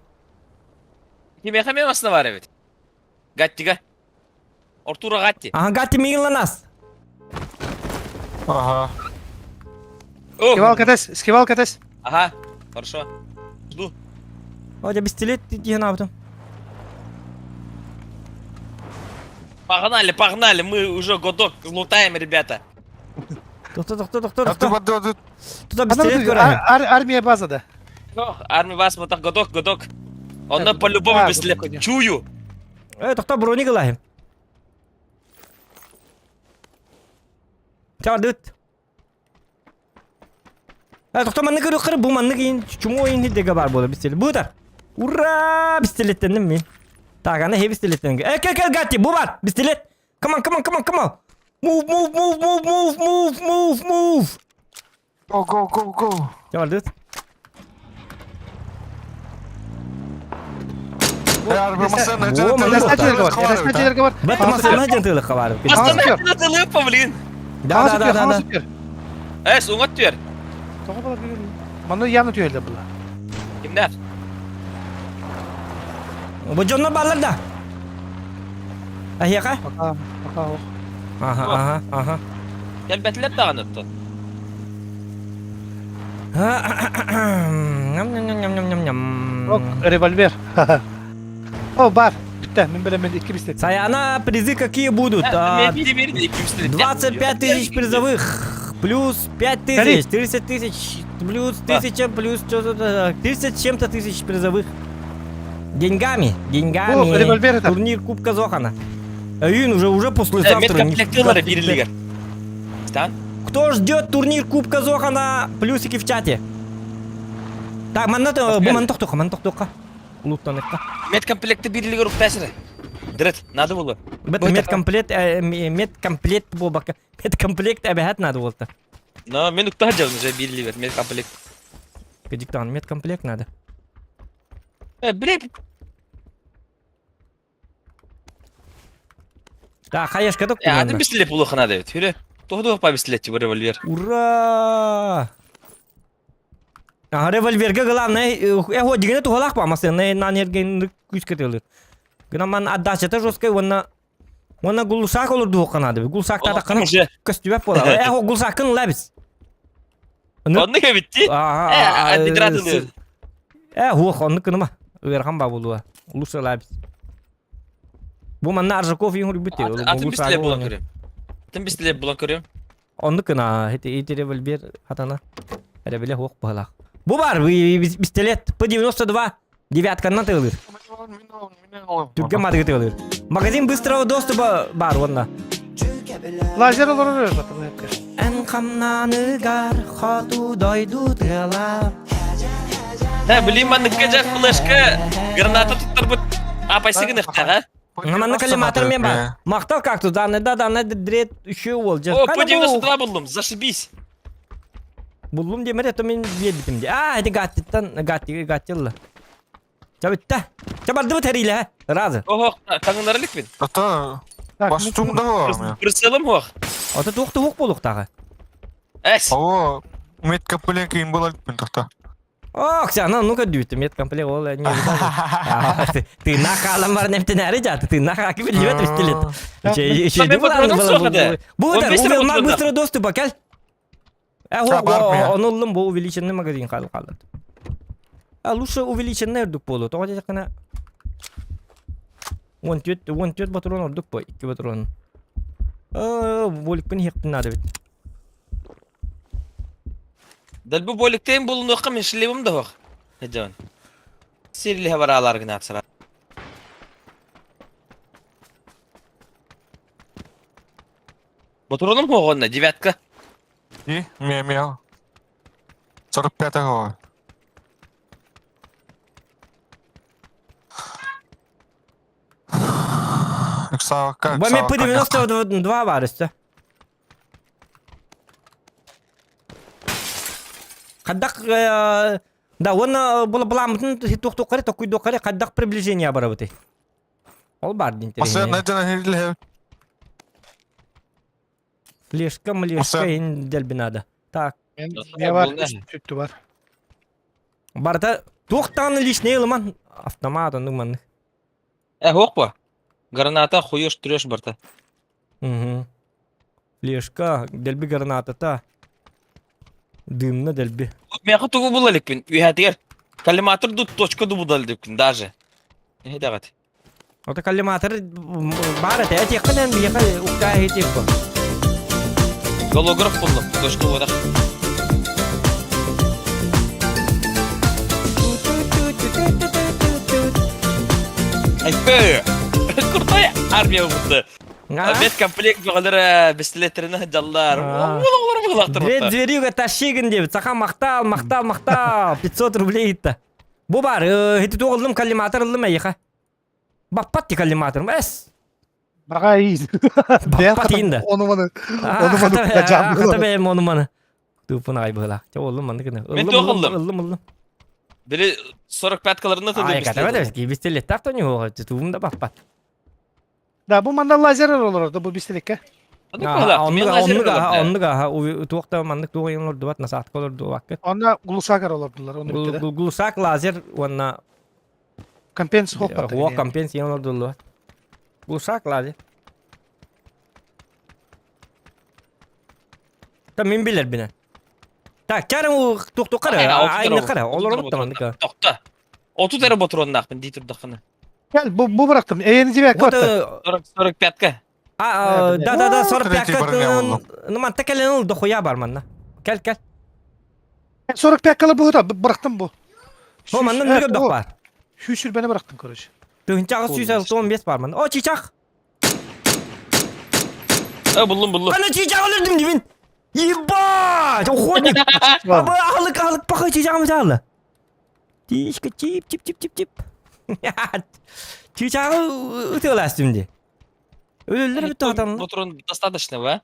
Кимеха ме масына бар эбит. Гаттига. Ортура Гатти. Аха, Гатти мииланас. Ага. Скивал катес, скивал катес. Ага, хорошо. Жду. О, пистолет диэн аабытым. Погнали, погнали, мы уже годок лутаем, ребята. Тохто, тохто, тохто, А ты тохто. барды Тута пистолет көрөһүн. Армия базада. Армия баз, вот так годок, годок. Он по-любому пистолет. Чую. Э, тохто броник ылаһым. Чаадыт. Э, тохто маннык көрү бу маннык иин чумо иин хиддеге бар буолар пистолет. Бутар. Ура! Пистолеттенним мин. Так, аны хе пистолеттен. Э, кел, кел, Гатти, бу бар, пистолет. Come on, come on, come on, come on. Move, move, move, move, move, move, move, move. Go, go, go, go. Чэ бардыт. Бэт массыына дьэн тыылыкка баар. Массыына тылыппа, блин. Да, да, да, да. Эс, уҥат түөр. Тоҕо була билин? Маны явно түһэллэр була. Кимнэр? Бу дьоннор бааллар да? Аһиэхэ? Пока, пока ох. Аха, аха, аха. Кэлбэтилэр даҕаны оттон. Ням-ням-ням-ням-ням-ням. Ок, револьвер. О, бар. Бүттэ, мин билэммин икки бистет. Саяна, призы какие будут? 25 тысяч призовых, плюс 5 тысяч, 30 тысяч, плюс 1000, плюс что-то, 30 чем-то тысяч призовых. Деньгами, деньгами. О, револьвер это. Турнир Кубка Зохана. Июнь уже, уже послезавтра. Медкомплектылары бирилигер. Стан? Кто ждет турнир Кубка Зохана? Плюсики в чате. Так, манна бу ман тохтуха, ман тохтуха. Улуттаныкка. Медкомплекты бирилигер уктасыры. Дрет, надо было. Бет медкомплект, медкомплект бу бака. Медкомплект эбэһэт надо болта. Но мен уктаа жабын уже бирилигер медкомплект. Кадиктан, медкомплект надо. Э, блин. Да, хаешка ток. Э, атын пистолет булуха надо. Түрө. Тоһду па пистолет бу револьвер. Ура! А револьверга главное, э, дигене тухалах па, масына на нерген күс кетелер. Гына отдача жесткая, онна Онна гулсак olur духа надо. Гулсак та кана көстүбәп була. Э, гулсакын лабис. Онны кебитти. Э, адидратылыр. Э, хух, онны кыныма. Уерхан ба булуа. Лучше лабис. Бу манна Аржаков юңр битте. Атын пистолет булан көрөм. Атын пистолет булан көрөм. Онны кына, эти револьвер хатана. Ревеле хух балах. Бу бар, пистолет П-92 девятканнан тыгылыр. Түргө мадыгы тыгылыр. Магазин быстрого доступа бар онна. Лазер олорор батыл Эн хамнаныгар хоту дойду тыала. Да, блин, маннык жак флешка, граната туттар бут. Апайсы гыныктага. Манны коллиматор мен бар. Мактал кактус, да, да, да, дрет еще ол. О, П-92 булдум, зашибись. Буллум демер, это мен битим де. А, это гаттиттан, гатти, гаттилла. Чабытта. Чабарды бу териле, разы. Ого, таңындар элек Ата, бастум да бар. Прицелым хох. Ата тух тух болук тагы. Эс. Ого, медкомплект кийин болот мен тохта. Ох, сана, ну-ка дүйті, медкомплект ол не Ты нахалам бар немтен әрі жаты, ты нахаки билет пистолет. Бу да, быстро доступа, кел. Э, он бу увеличенный магазин калды калды. А лучше увеличенный өрдүк болу. Тоға жакына 14 патрон ордук бу, 2 патрон. Боликпин хекпин надо бит. Дәл бу боликтен булунуққа мен шлемим да хох. Хеджан. Сирли хабар алар гына атсара. Патроном хогонна, девятка. И, ме ме. 45-го. Ыксаакка, Бу мен П-92 бар үсті. Қадақ, да, оны бұл бұламытын тоқтоққары, токуйдоққары қадақ приближение бар бұты. Ол бар Маса, интереснее. Флешка, млешка, инделби надо. Так. Не бар, сүттү бар. Барда тоқтаны лишний ылыман автомат онук маннык. Э, хох ба. Граната хуешь трешь барта. Угу. Флешка, дэлби граната Дымна дэлби. Мен тугу була лекпин. Үйәтер. Коллиматор ду точка ду будал депкин даже. Не дагат. Ота коллиматор бар это, эти ханен бияха укта хитик. Голограф булдum. Точка бодак. Айпе. Крутой армия будто. Медкомплект бағалары пистолеттерine жаллар. Дред зверюга тащигин деп, саха мақтал, мақтал, мақтал. 500 рублей итті. Бу бар, хити туғылдым коллиматор ылдым әйха. Баппат ти коллиматор, эс. Бага ий. Баппат инді. Оны маны. Оны маны. Хата бәйім оны маны. Туппун аҕай быһыылаах. Чэ уоллум маннык гына. Мен Ыллым туох ыллым ыллым? ыллым ыллым. Били 45-каларына Ай, тылы катабат бистэлеттаах тоньуоҕа тутуум да баппат. Да, бу манна лазер олорор да бу бистилекке. Оннук оннук аха оннук аха туох да маннык туох ыйын олордубат насаатка олордубаккыт. Онно глушакар олордулар, оны бүттэ да. Глушак лазер уонна Компенс хоппат. Хуо компенс ыйын олордуллубат. Глушак лазер. Та мин билэрбинэ. Так, чарым туохтук кара, айны кара, олорбут таманнык. Тохто. 30 эрэ ботуруоннаахпын дии турдаххына. Кел, бу бу бырахтым. Эйени тебе Вот 45-ка. А, да да да 45-ка. Ну манта кэлэн ыл дохуя бар манна. Кел кел. 45-калы бу бырахтым бу. О манна нөргө дох бар. Сүүсүрбэни бырахтым, короче. Тыһынчаҕа 165 бар манна. О чичах. Э, буллум буллум. Ана чичах өлөрдүм дибин. Ебать! Охотник! Абы ахылык ахылык пахы чичагым жаалы. Тишка чип чип чип чип чип. Чичагы ытыаластым ди. Өлөллөр бүттү атам. Патрон достаточно, ба?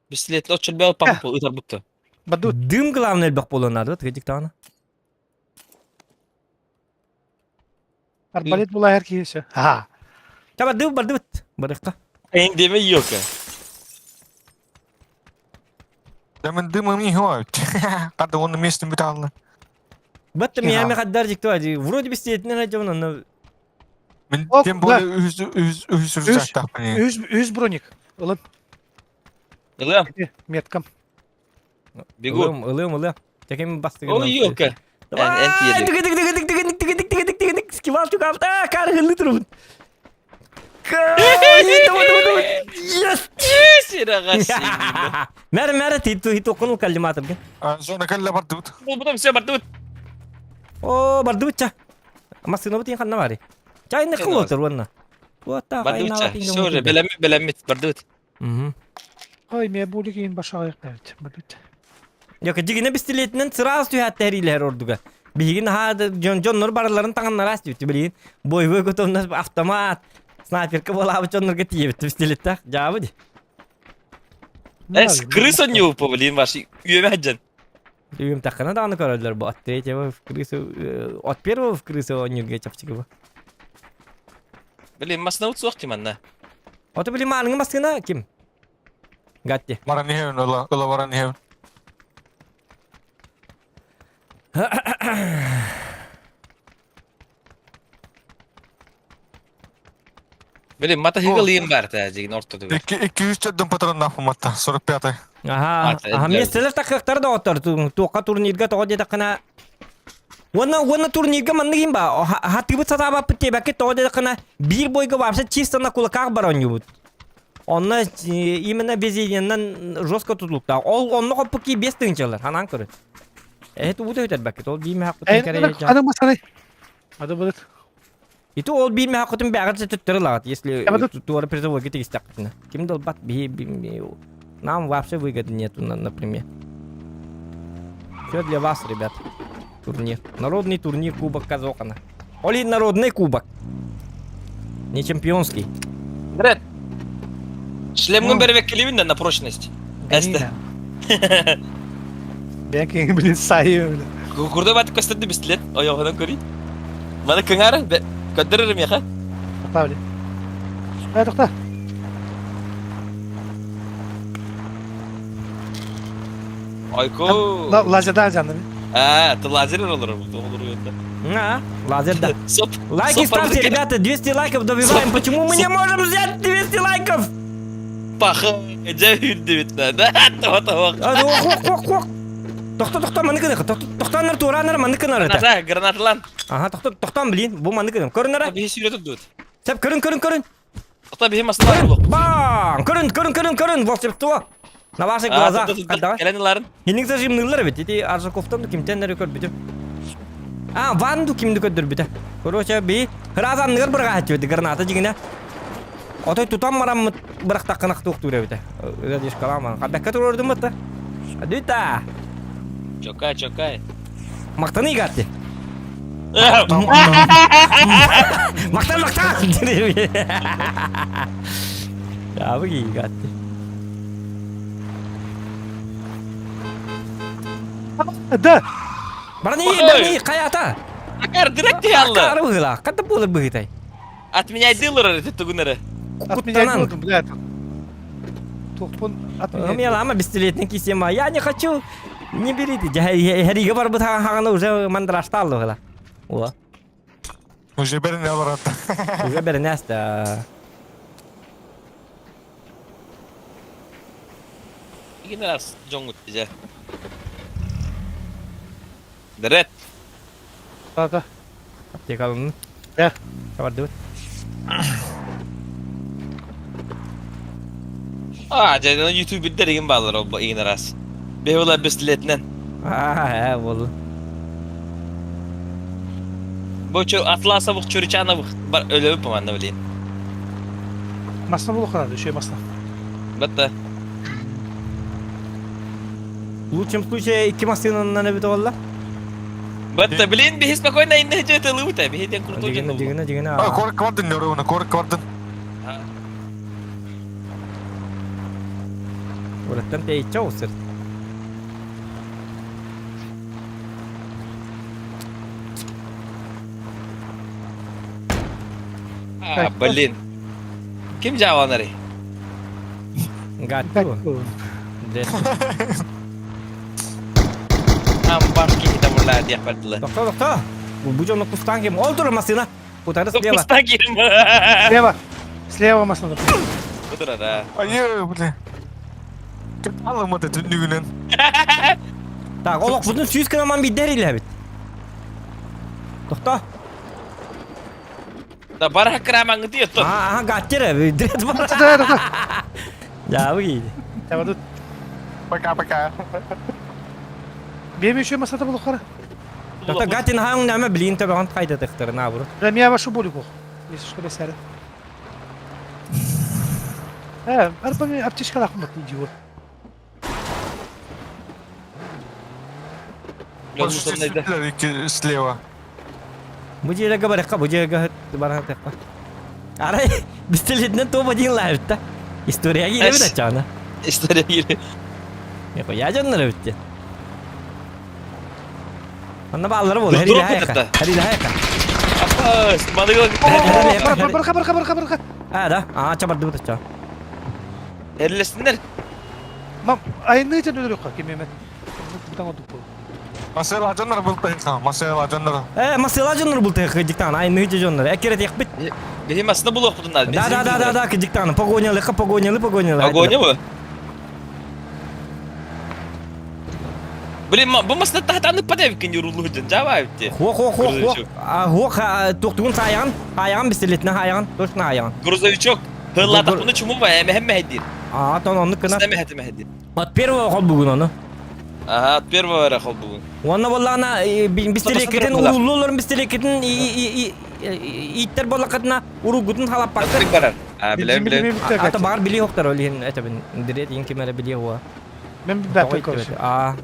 Бестилет оччул бэл памп ытар бутты. Баду. Дым главное элбэх буолуон наада тыгыдик даҕаны. Арбалет булаһар киһи все. Ха. Таба дым бардыбыт. Барыхха. Эйн деме йока. Да мен дымым не хватит. Када он место металла. Батта миями хаддар жикто вроде бестиетинен айжабын онно Мен Ок, тем да. более үз үз үз Үз. рюкзактаахпын. Үз үз броник. Ылын Ылыам, меткам. бегу. ылым ылым ылым. Текем бастыгын. Ой, йока. Эн тиеди. Тыгы тыгы тыгы тыгы тыгы тыгы тыгы тыгы тыгы скивал чугал. А, кар хылы турбут. Yes! Сирага Мэр мэр титу хиту кунул калиматор. Зона кэллэ бардыбыт. Бу все бардыбыт. О, бардыбытча. Масына бутин ханна бари. Чайны кылотор уонна. Уотта Бардыбытча. Все уже белеммит белеммит бардыбыт. Мгм. Ой, мен булик ин башага бит. Бит. Yok дигине пистолетинен сразу түһәттәрилер ордуга. Биһигин ха дьон дьоннор бараларын таҥаннара астыбыт билигин. Бойбой готовность автомат, снайперка буолаабыт дьоннорго тиийэбит пистолеттах дьаабы ди. Эс крыса не упал, блин, ваш үөмэ хаджан. Үйüm таххана даҕаны көрөллөр бу от третьего в крысу от первого в крысу онньурга чапчыгы бу. Блин, масна суох тиманна. Ото били мааныҥы массыына ким? Гатти. Баран иһэбин ыла ыла баран иһэбин. Блин, мата хыгылыйым бар та дигин ортодугар. Икки икки үс төрдөн патроннаах матта 45 Аха, аха, миэстэлэр тахыахтара да оттор туохха турнирга тоҕо диэтэххинэ уонна уонна турнирга маннык иһин ба хатыыбыт сатаабаппыт диэбэккит тоҕо диэтэххинэ биир бойга вообще чисто на кулаках бар оонньуубут. Онно именно везениеннэн жестко тутулуктаах. Ол онно хоппут кии биэс тыһыынчалар, ханаан көрүн. Эһэ тугу да өтөрбөккүт, ол биир мөһөккүтүн кэрэйэ Аны масаны. Ады будет. Ити ол биир мөһөккүтүн бэҕэр төттөрү ылаҕыт, если туора призовойга тигистэххитинэ. Ким да ылбат, биһи нам вообще выгоды нету, например. Все для вас, ребят. Турнир. Народный турнир Кубок Казокана. Оли народный кубок. Не чемпионский. Брат. Шлемгын бербек келибин на прочность. Эсте. Бәки, блин, сайы, блин. Курда батып көстөрдү пистолет. Ойоҕунан көрүй. Маны кыҥаары көддөрөр миэхэ. Тоқта, блин. Эй, тоқта. Айко. Лазердан жанды. А, ты лазер olur bu. Olur yoksa. А, лазер да. Соп. Лайки ставьте, ребята, 200 лайков добиваем. Почему мы не можем взять 200 лайков? Паха. Дьэ үрдүбүт да. Того того. Ох, ох, ох. Тохто, тохто, маны кына. Тохтоннор туранар маны кынар это. Граната, гранаталан. Ага, тохто, тохтон, блин, бу маны кына. Көрүнөр. Биһи сүүрэ турдут. Сеп, көрүн, көрүн, көрүн. Тохто биһи масына булук. Бам! Көрүн, көрүн, көрүн, көрүн, волшебство. На ваших глазах. Давай. Кэлэн ыларын. Хинник зажимнылар бит. Ити Аржаковтан кимтен нөрі көрбүтүм. А, Ванду кимди көрдүрбүтэ. Короче, би хразанныгар бырга хатчыбыт граната дигине. Отой тутан мараммыт бырахтаккынах туохтуур эбитэ. Ырадишкаламан. Хаббакка турордум бытта. Дүта. Чокай, чокай. Мактаны игатты. Мактан, мактан! Жабы игатты. Да. Баран ии, баран ии, хайата? Акар директ ялла. Акары быһыылаах. Хата буолар быһыытай? Отменяйдыылар эрэ тугун эрэ. Отменяй блядь. Тухпун отменяй. Умела бестилетный кисема. Я не хочу. Не берите. Хәриге барбыт хаганы уже мандрашталды быһыла. О. Уже берине барат. Уже берине аста. Игин раз жоңгут дьэ. Дэрет. Да-да. Аптекалын. Да. Табардыбыт. А, дьэ, YouTube бирдер игин баалар ол игин раз. Бэһи бестилетинэн. Аа, болду. Бу чу Атласовых, Чуричановых бар өлөбүп манна билин. Масна булухана, еще масна. Батта. В лучшем случае икки массыынанан эбит олла. Батта, блин, биһи спокойно инне жете лыбыта, биһи ден крутой Дигине, дигине, дигине. А, корк квардын, нөрөөнө, корк квардын. Ураттан тэйчэ усыр. А, блин. Ким жааванары? Гатту. Ам башки хита бурлаа диэх бардылар. Тохто, тохто. Бу дьону кустаан ким? Ол турар массыына. Утары слева. Кустаан ким? Слева. Слева массыына. Утурара. Айы, бля. Алымады түннүгүнэн. Так, олох бутун сүүс кынаман бидер илэбит. Тохто. Да бар хакрамаңы тиетто. Ага, гаттер, дрет бар. Да, да, да. Я вы. Табадыт. Пока-пока. Бем еще масата булухара. Тохто гаттин хаң нәмә блин табан кайда тыктыр на бу. Да меня вашу болику. Если что, бесәрі. Э, арба аптечка лахмат, идиот. Слева. Бу жерге баракка, бу жерге баракка. Арай, бистелетнен топ один лайвта. История кире бит ачана. История кире. Я жоннор битте. Анна баалары бол, хери хайка. Хери хайка. Барка, барка, барка, барка. А, да. А, чабарды бит ача. Эрлесиннер. Мам, айны тен өлөрөккө кемеме. Бутан отуп. Масела жоннор бултайка, масела жоннор. Э, масела жоннор бултайка диктан, айны жоннор. Экерет бит. Биһи масына булуохпутун Да, да, да, да, да, диктан. Погонялы, погонялы, погонялы. Погоня бу? Блин, бу масына тахтаны падавикин юрулу жан жабай битти. Хо, хо, хо, хо. А, хо, туктугун саян, аян бистелетне аян, точно аян. Грузовичок. Хыллата буну чуму ба, эме хемме хедир. А, тон онны кына. Стеме хетиме хедир. От первого хол бүгүн оны. Ага, от первого эре хол бүгүн. Онна боллана бистелекетин уруллуларын бистелекетин иттер боллакытына уругутун халап бактыр. Барар. А, билем, билем. Ата бар били хоктар олин, это бин дирет ин кемере били хуа. Мен бәпе короче. А.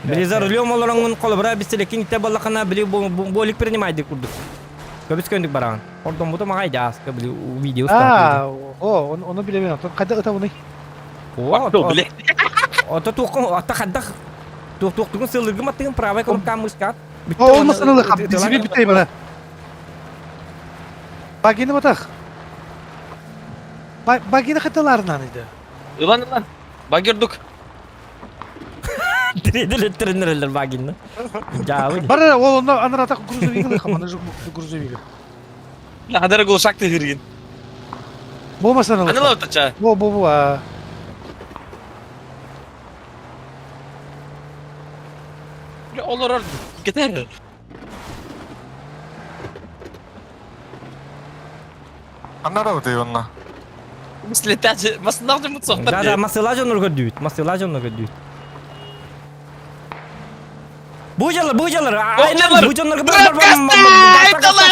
Били за рулем олорон колбра бистелекин иттер боллакына били болик принимайды курдук. Көбүс көндүк бараган. Ордон буту мага жааска били видео. А, о, оны билебен. Кайда ыта уны? О, биле. Ото туқын, ата хаддах. Туқтуғын сылыргы маттығын правай кнопка мышка. О, ол масынылы хап, бизиби битей бана. Багини батах. Багини хаталарынан иди. Ылан, ылан. Багердук. Тиредилер багинни. Жабы. Бар, ол онда анар ата грузовик хам, аны грузовик. Хадара глушакты хиргин. Бу масынылы. Аны лаутача. Бу, бу, бу. Олор кетер. Аннара өтей онна. Мислетачы, масыннак жумут Да, да, масыла жонор көрдүбүт. Масыла жонор көрдүбүт. Бу жалар, бу жалар. Айнан, бу жонор бар бар бар.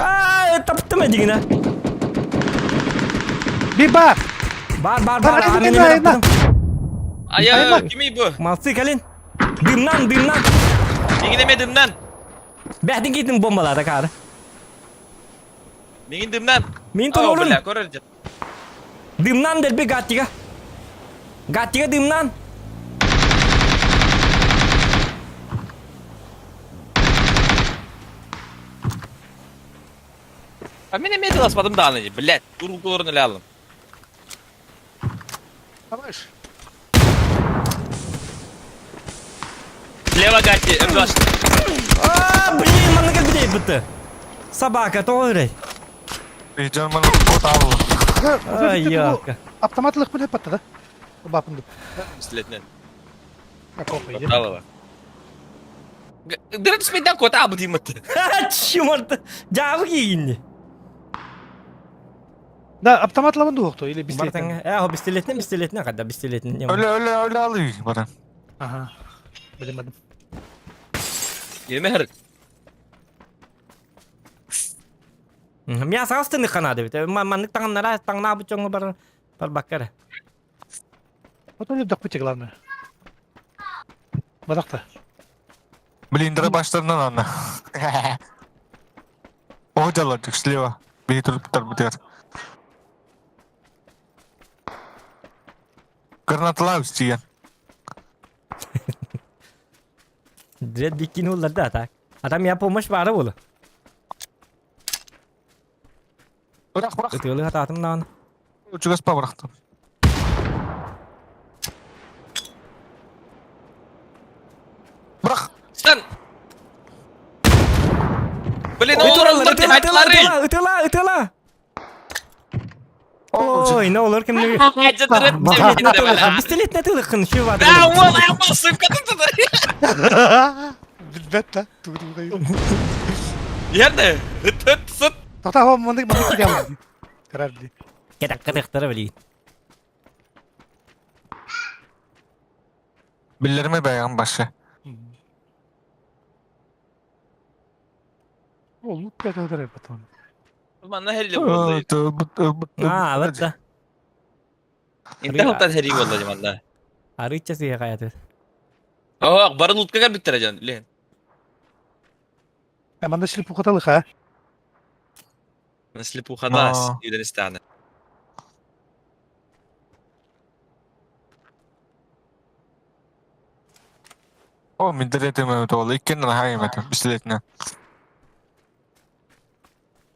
Аа, таптым дигине. Би бар. Бар, бар, бар. Ая, кими бу? Малсы калин. Дымнан, дымнан. Дигине дымнан. Бәдин китин бомбалады кары. Миигин дымнан. Мин О, туруорун. бля, көрөр дьэ. Дымнан дэлби Гаттига. Гаттига дымнан. А мин эмиэ тыласпатым даҕаны дии, блядь, уруулкаларын эле алым. Табаш. Слева Гатти, ÖPÜ А, блин, манна кэлбит бытты. Собака, тоҕо үрэй. Дьон маны кутаалла. Ай, ёлка. Автомат лыхпын хаппатта да. Бапынды. Пистолетинен. Акопа Коталова. Дыры түспэйдэн кота абы деймітті. Чумарты. Жабы кийинни. Да, автомат лабын дуохто или пистолет. Бартаҥа. Э, хо пистолетинен, пистолетинен хадда пистолетинен. Өлө өлө өлө алый баран. Ага. Билемедим. Еме хэр. Мя саастыны ханады бит. Маннык таҥнара таҥнаабыт дьоҥҥо бар барбакка эрэ. Вот он дохпути главное. Бадахта. Блиндера баштарынан анна. О жалардык слева. Бии туруптар бутер. Гранаталаабыз тиийэн. Дred биккини улларда а так. А там я помощь баара буолу. Бырах бырах. Ытыалыы хатаатым даҕаны. Чугас па бырахтым. Бырах. Стан! Блин, ол Ытыла, ораллар ытыла, хайтлары! ытыла, ытыла, ытыла! Ой, не олор кимнеги. Пистолет натылыккын, şu бар. Да, ол аяқпа сыпка Билбэт да. Тугу Ерді, ыт сыт. Тота хо мындык мындык кидем. Карар ди. Кетак кытыктары билигин. Биллерме бэйэҕин башы. О, лут пятый потом. Манна хелли болды. Аа, вот да. Инте халтан хери болды манна. Арыыча сыйа каятыр. Ох, бары лутка кэлбиттэрэ дьон, лен. Аманда шлепухаталых, а? Слепуханас, Аа. Юденистана. О, мин дэрэтим туол иккен наһаа пистолетинэн.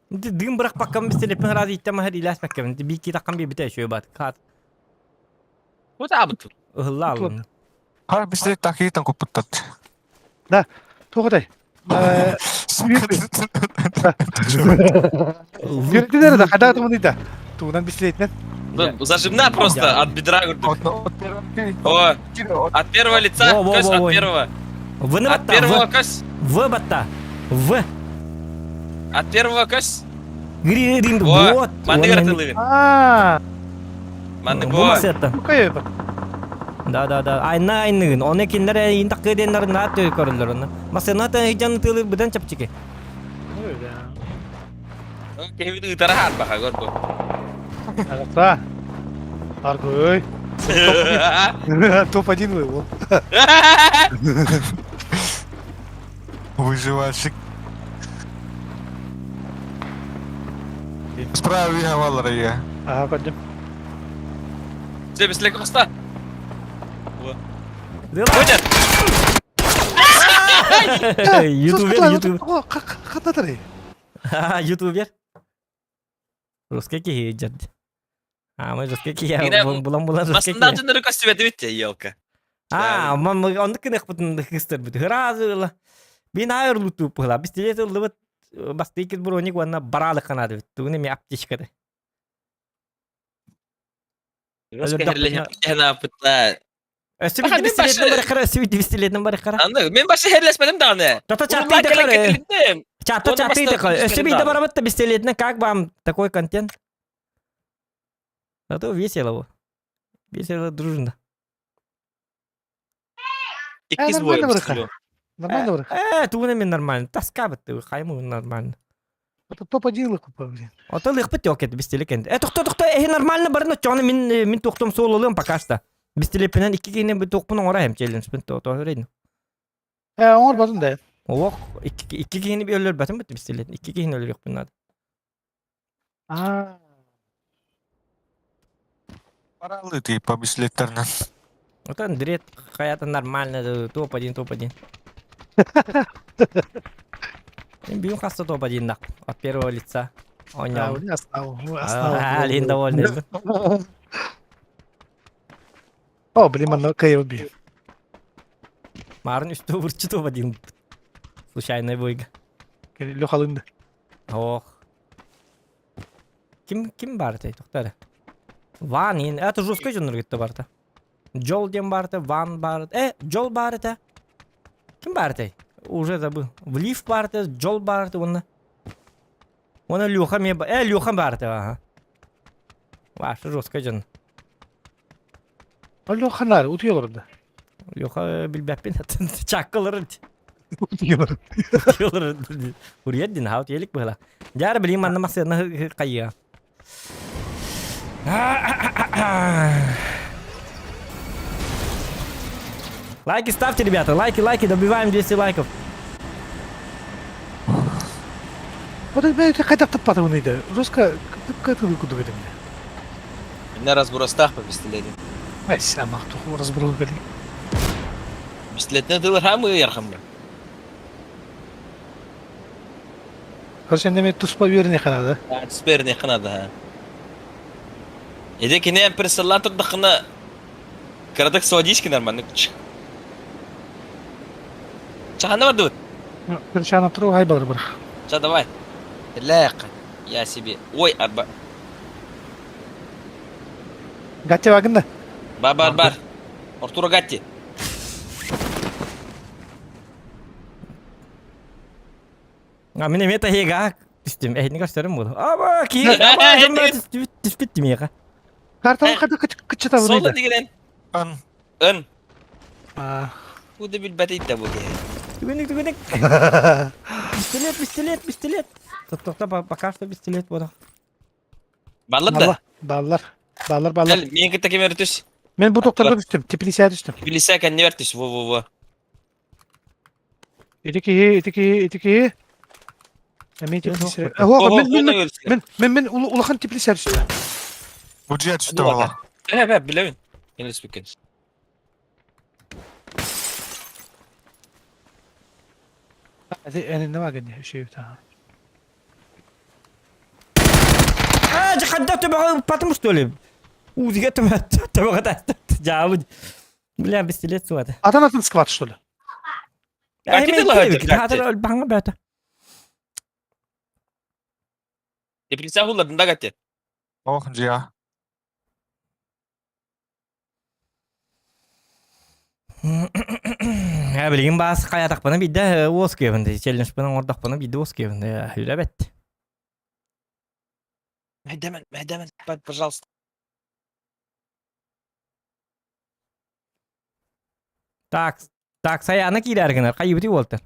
Дым бырахпаккам пистолеппин ыраас ииттэн маһар илээспэккэбин. Биикки таккам биэрбитэ үчүгэй баат. Хаат Вот абыт. ыһылла алын. Хар пистолет такиитан куппуттат. Тоҕотой. Юрдилер да хада тумунида. Тугунан пистолетинен. Зажимна просто от бедра. О, от первого лица, Во, во, кость во, во. от первого. В От батта, первого В. кость. В батта. В. От первого кость. Гри рим Во, вот. Манныгар тылыгын. Аа, Маннык Бу во. масетта. ну-ка я Да, да, да. Айна айныгын. Оны киндер ин такы деннер на тö көрөлөр оны. Масена та жан тылы быдан чапчики. Кевин ытара харбаха гор бу. Ага. Аргой. Топ-1 вывел. Выживальщик. Справа валара я. Ага, пойдем. Все, бислек коста. Ютубер, ютубер. Хататары. Ютубер. Русский кихи жад. А мы русский кихи булан булан русский Масында кихи. жыныры костюм битте, елка. А, мам онды кынах бутын хыстыр бит. Хразы Бин айыр луту пыла. Пистолет лыбыт бастыкет броник ванна баралы канады бит. Тугуны ми аптечкада. Русский херле Өссө Баха, бит мен пистолетин башы- бар кара, өссө бит пистолетин бар кара. Аны, мен башы херлеспедим даҕаны. Тата Урбан чаты кэлэн кара. кэтилинним. Чата Оны чаты баста кара. Өссө бит даҕаны. барабытта пистолетин как вам такой контент? А то весело. во. Весело, дружно. Иккис нормально буолар барыха. пистолет. Нормально врах. Э, тугуна мен нормально. Тоска бит, хайму нормально. Это топ-1 лыкупа, блин. Ото лыхпыт yok эти пистолет. Э, тохто тохто, э, нормально барны, чоны мин мин тохтом сололым пока что. Пистолетпинен икки кийинен бит тохпун оңора хем челлендж бит то то хөрейн. Э, оңор батын да. Ох, икки икки кийини би өлөр батын бит пистолет. Икки кийин өлөр yok надо. Аа. Паралы типа бислеттеринэн. Отон дрет хайата нормально топ-1 топ-1. Бүгүн хаста топ-1 нах от первого лица. Оонньоом. Алин довольный. О, блин, манна кыайбыт би. Марын үстү урчу топ-1. Случайный бойга. Лехалынды. Ох. Ким ким баар этэй тохто эрэ. Ван иин это жестко дьоннор кытта барта. Джол диэн баар этэ, Ван баар э, Джол баар этэ. Ким баар этэй? Уже забыл. Влив баар этэ, Джол баар этэ уонна Уонна Леха эмиэ э, Леха баар этэ аха. Ваше жестко дьон. Леха наар утуйа олордо. Леха билбэппин чаккаларын Утуйа олорор. Уруйат дин хаут елик быһыла. Дьаар билигин манна массыына хайыа. Лайки ставьте, ребята, лайки, лайки, добиваем 200 лайков. Вот это хайдах таппатыбын ыйда. Руска кытылы кудук этим. Инна разбурастаах по пистолете. Ай, амах туху разбурыл кэлин. Пистолетне тылыр хамы ярхамга. Короче, неме туспа үөріне ханада. Туспа үөріне ханада. Иде кине присыллан турдахына кыратык сводички нормально. Чахана бардыбыт? Чахана туру хай балыр бар. Ча давай. Лэк. Я себе. Ой, арба. Гатти багында. Бар бар бар. Артура Гатти. А мин эмиэ таһыга түстүм. Эһини көрсөрүм буолу. Аба ки аба дьоммор түспүт миэхэ. Картаны хата кыччатабын Соло дигинен. Ын. Ын. Бу да билбэт да бу киһи. Түгүнүк түгүнүк. Пистолет, пистолет, пистолет. Тохто пока что пистолет буолар. Баллар да. Баллар. Баллар, баллар. Кэл, миин кытта ким түс. Мен бу тохторго түстүм, теплицая түстүм. Теплицая кэннибэр түс, во-во-во. Ити киһи, ити киһи, ити киһи. Эмиэ теплицая. Оһо, мен мен мен мен мен улахан теплицая түстүм. Бу дьиэ түстэ буолла. Э, э, билэбин. Мен республикан. Эн не вагын, еще та. А, дьэ төбөҕө ыппатым что ли? Узига төбөҕө дьаабы. Бля, пистолет суата. Атын атын сквад что ли? Баҥа бөтө. Теплица хулладын да гатте. Ох, дьиэ. Ә билигин баас хайатахпына биирдэ уос киэбин челленджпын оҥордохпуна биирдэ уос киэбин үлэбэт. Мэйдэмэн, мэйдэмэн, пожалуйста. Так, так, Саяна киирэр гынар, хайыбыты уолтар.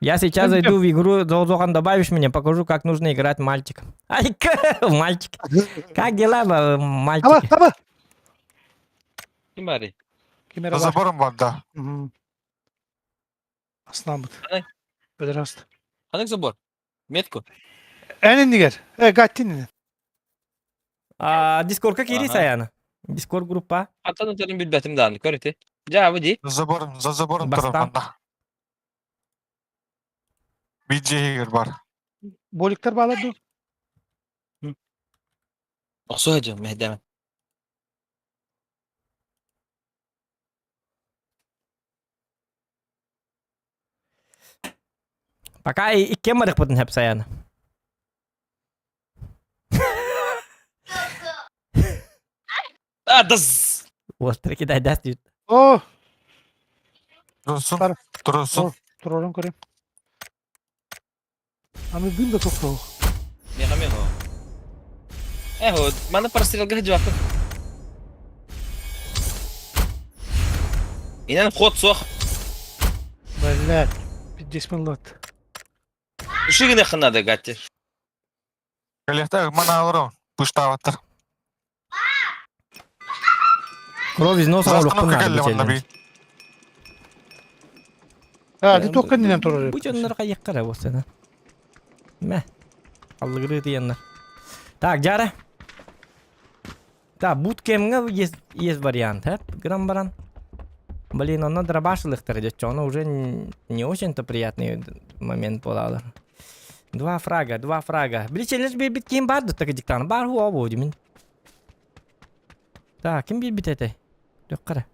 Я сейчас зайду в игру, Золзохан, добавишь меня, покажу, как нужно играть мальчиком. Ай, мальчик. Как дела, мальчики? Аба, аба. Ким баарый? Ким эрэ За бар. забором бар да. Мгм. Астаабыт. Ханнык? Педераст. Ханнык забор? Метку? Эн иннигэр. Э, Гаттин иннин. А, Дискордка киири Ага. Саяна. Дискорд группа. Аттан утарын билбэтим даҕаны, көр ити. Дьаабы дии. За забором, за забором турар Бастан. манна. Биир дьиэ бар. Боликтар баалар дуу? Охсуһа дьон, мэһэйдээмэ. Пока иккиэн барыахпытын сөп Саяна. А, дыз! Уолтара кидайдаас диют. О, Турсун, Бар. турсун. турорун көрөм. Аны дым да тохтоо. Меха меха. Эхо, маны прострелга жабакпын. Инен ход суох. Блядь, 50 минут. Үшігіне қынады, Гатти. Кэлиэхтэ ыман аалар пыштаабаттар. Кровь из носа Застановка кэллэ манна би. А, ты только не турар. Бу дьоннор хайыххара буолсана. Мэ. Аллыгырыы тыйаннар. Так, дьара. Так, буткемҥа есть, есть вариант, э? Гынан баран. Блин, онно дробаш ылыхтара дьэ, ону уже не очень-то приятный момент буолалар. Два фрага, два фрага. Били челлендж биэрбит ким бар да диктан бар хуа буо мин. Так, ким биэрбит этэй? Дөхкара.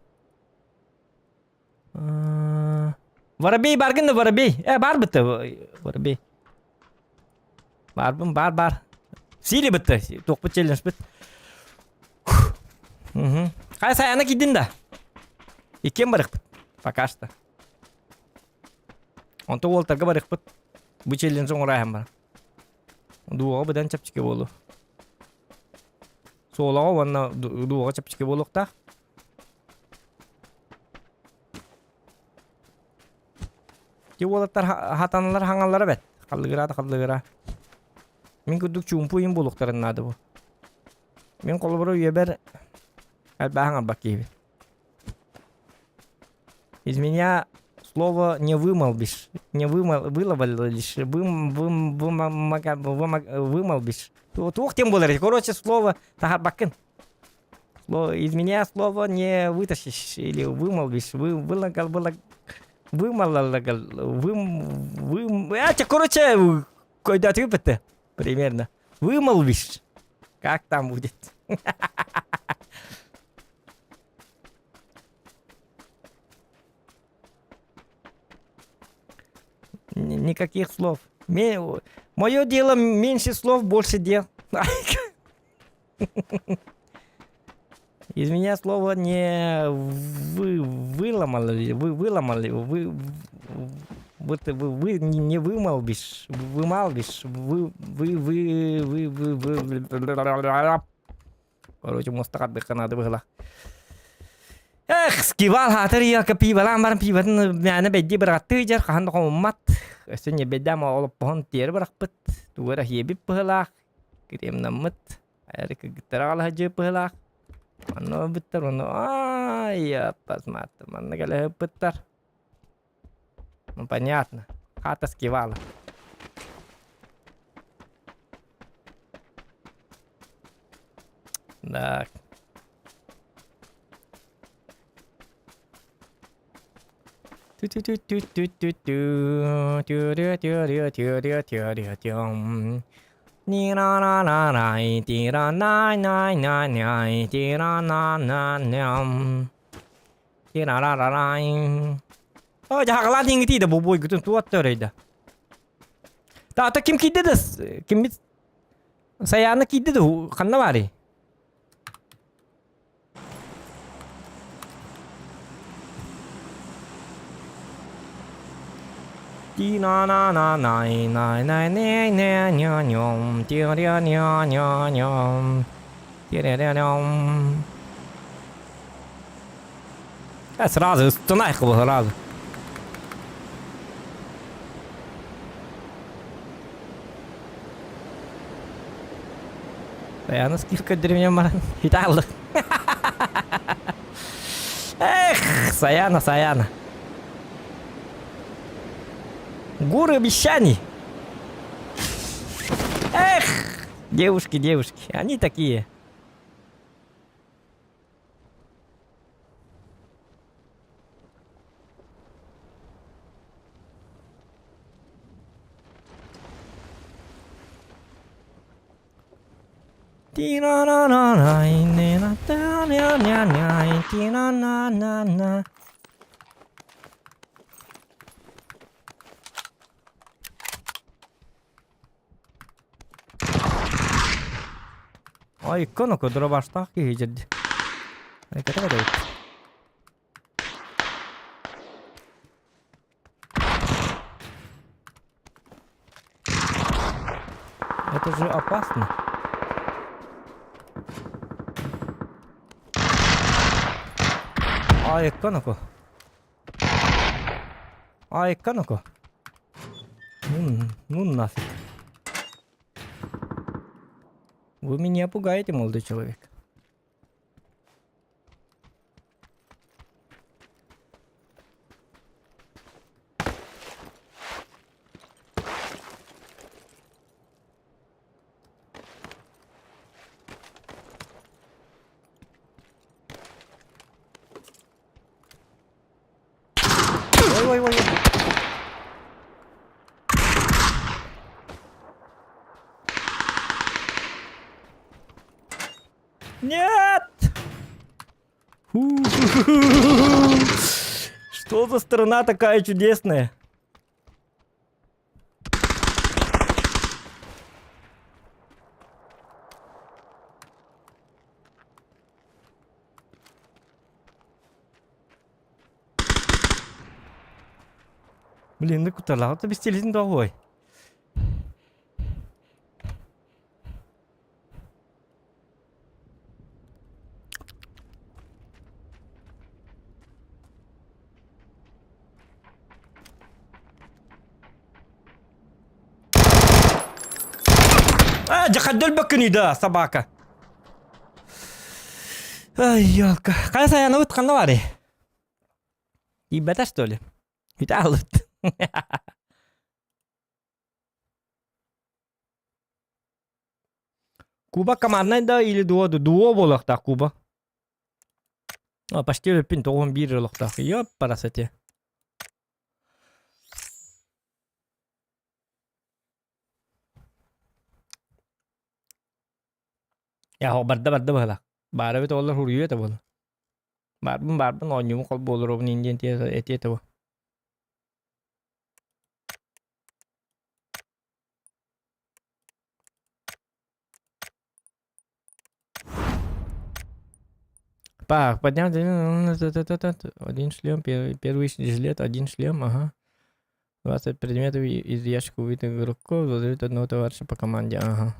Воробей баргын да воробей. Э, бар бытты воробей. Барбын, бар, бар. Сили бытты. Туохпут челлендж бит. Угу. Хай сайана кидин да. Иккен барықпыт. Пока что. Онто уолтарга барықпыт. Бу челлендж оҥорайһан бар. Дуоҕа быдан чэпчэки буолу. Суолаҕа уонна дуоҕа чэпчэки буолуохтаах. Ти уолаттар хатаналар хаҥаллара бэт. Халлыгыра да халлыгыра. Мин курдук чуумпу им буолуохтарын наада бу. Мин холобура үйэбэр элбэҕи хаҥарбат киһибин. Из меня слово не вымолвишь, не вымол, выловишь, вым, вым, вымага, вымолвишь. Туох тем буолар. Короче, слово таһарбаккын. Слово, из меня слово не вытащишь или вымолвишь, вы, вылагал, вылаг, вымолвил, вым, вым, а, короче, көйдөтүгү примерно. Вымолвишь. Как там будет? Никаких слов. Мое дело меньше слов, больше дел. Из меня слово не вы выломали, вы выломали, вы вот вы, вы не вымолвишь, вымолвишь, вы вы вы вы вы вы Короче, муостаҕа ардыхха наада быһыылаах. Эх, скивал хаатыр иока пиибалаан баран пиибатын мээнэ бэйдии быраҕаттыы дьэр хаһан да хомуммат. Өссө ньэбэйдээн олоппоһун тиэрэ бырахпыт. Тугу эрэ сиэбит быһыылаах. Кремнаммыт. Айары кыргыттара аҕалаһа быһыылаах. Манна ылбыттар, ону ай, аппасмаатта, манна кэлэ ыппыттар. Ну, понятно. Хата скивала. Так. О, дьаһаҕалаан иҥитии да бу буойгутун туот төрөйдө. Таата ким киирдэ да киммит Сайаана киирдэ да ханна баарый? Ти на на на най най най най най ня ням ти ря ня ня ням ти ря ря ням. Сразу ыстынай сразу. Саяна скидка деревня баран хиталлы. Эх, Саяна, Саяна. Горы обещаний. Эх, девушки, девушки, они такие. Ай, икконоко дробаштаах киһи дьэрди. Айката эбит. Это же опасно. Айконоко. Айконоко. Ну, ну нафиг. Вы меня пугаете, молодой человек. ой, ой, ой. Нет! Что за страна такая чудесная? Блин, ну куталаҕа бистилин доҕуой. А, дьахадөл бөккүнүй да, собака. Ай, елка. Хайа сайанабыт ханна барый? Тиийбэтэ что ли? Бүтэ алыт. Куба команднай да или дуо дуо буолуохтаах Куба. А, почти өлүппүн 91 олохтоох. Ёп, парасати. Я барда барда быһылаах. Баара эбит олор хуруйуо этэ буолла. Баарбын баарбын оонньуубун хол буолуробун индиэн этиэ этэ бу. Так, поднял один шлем, первый жилет, один шлем, ага. 20 предметов из ящика убитых игроков, зазрит одного товарища по команде, ага.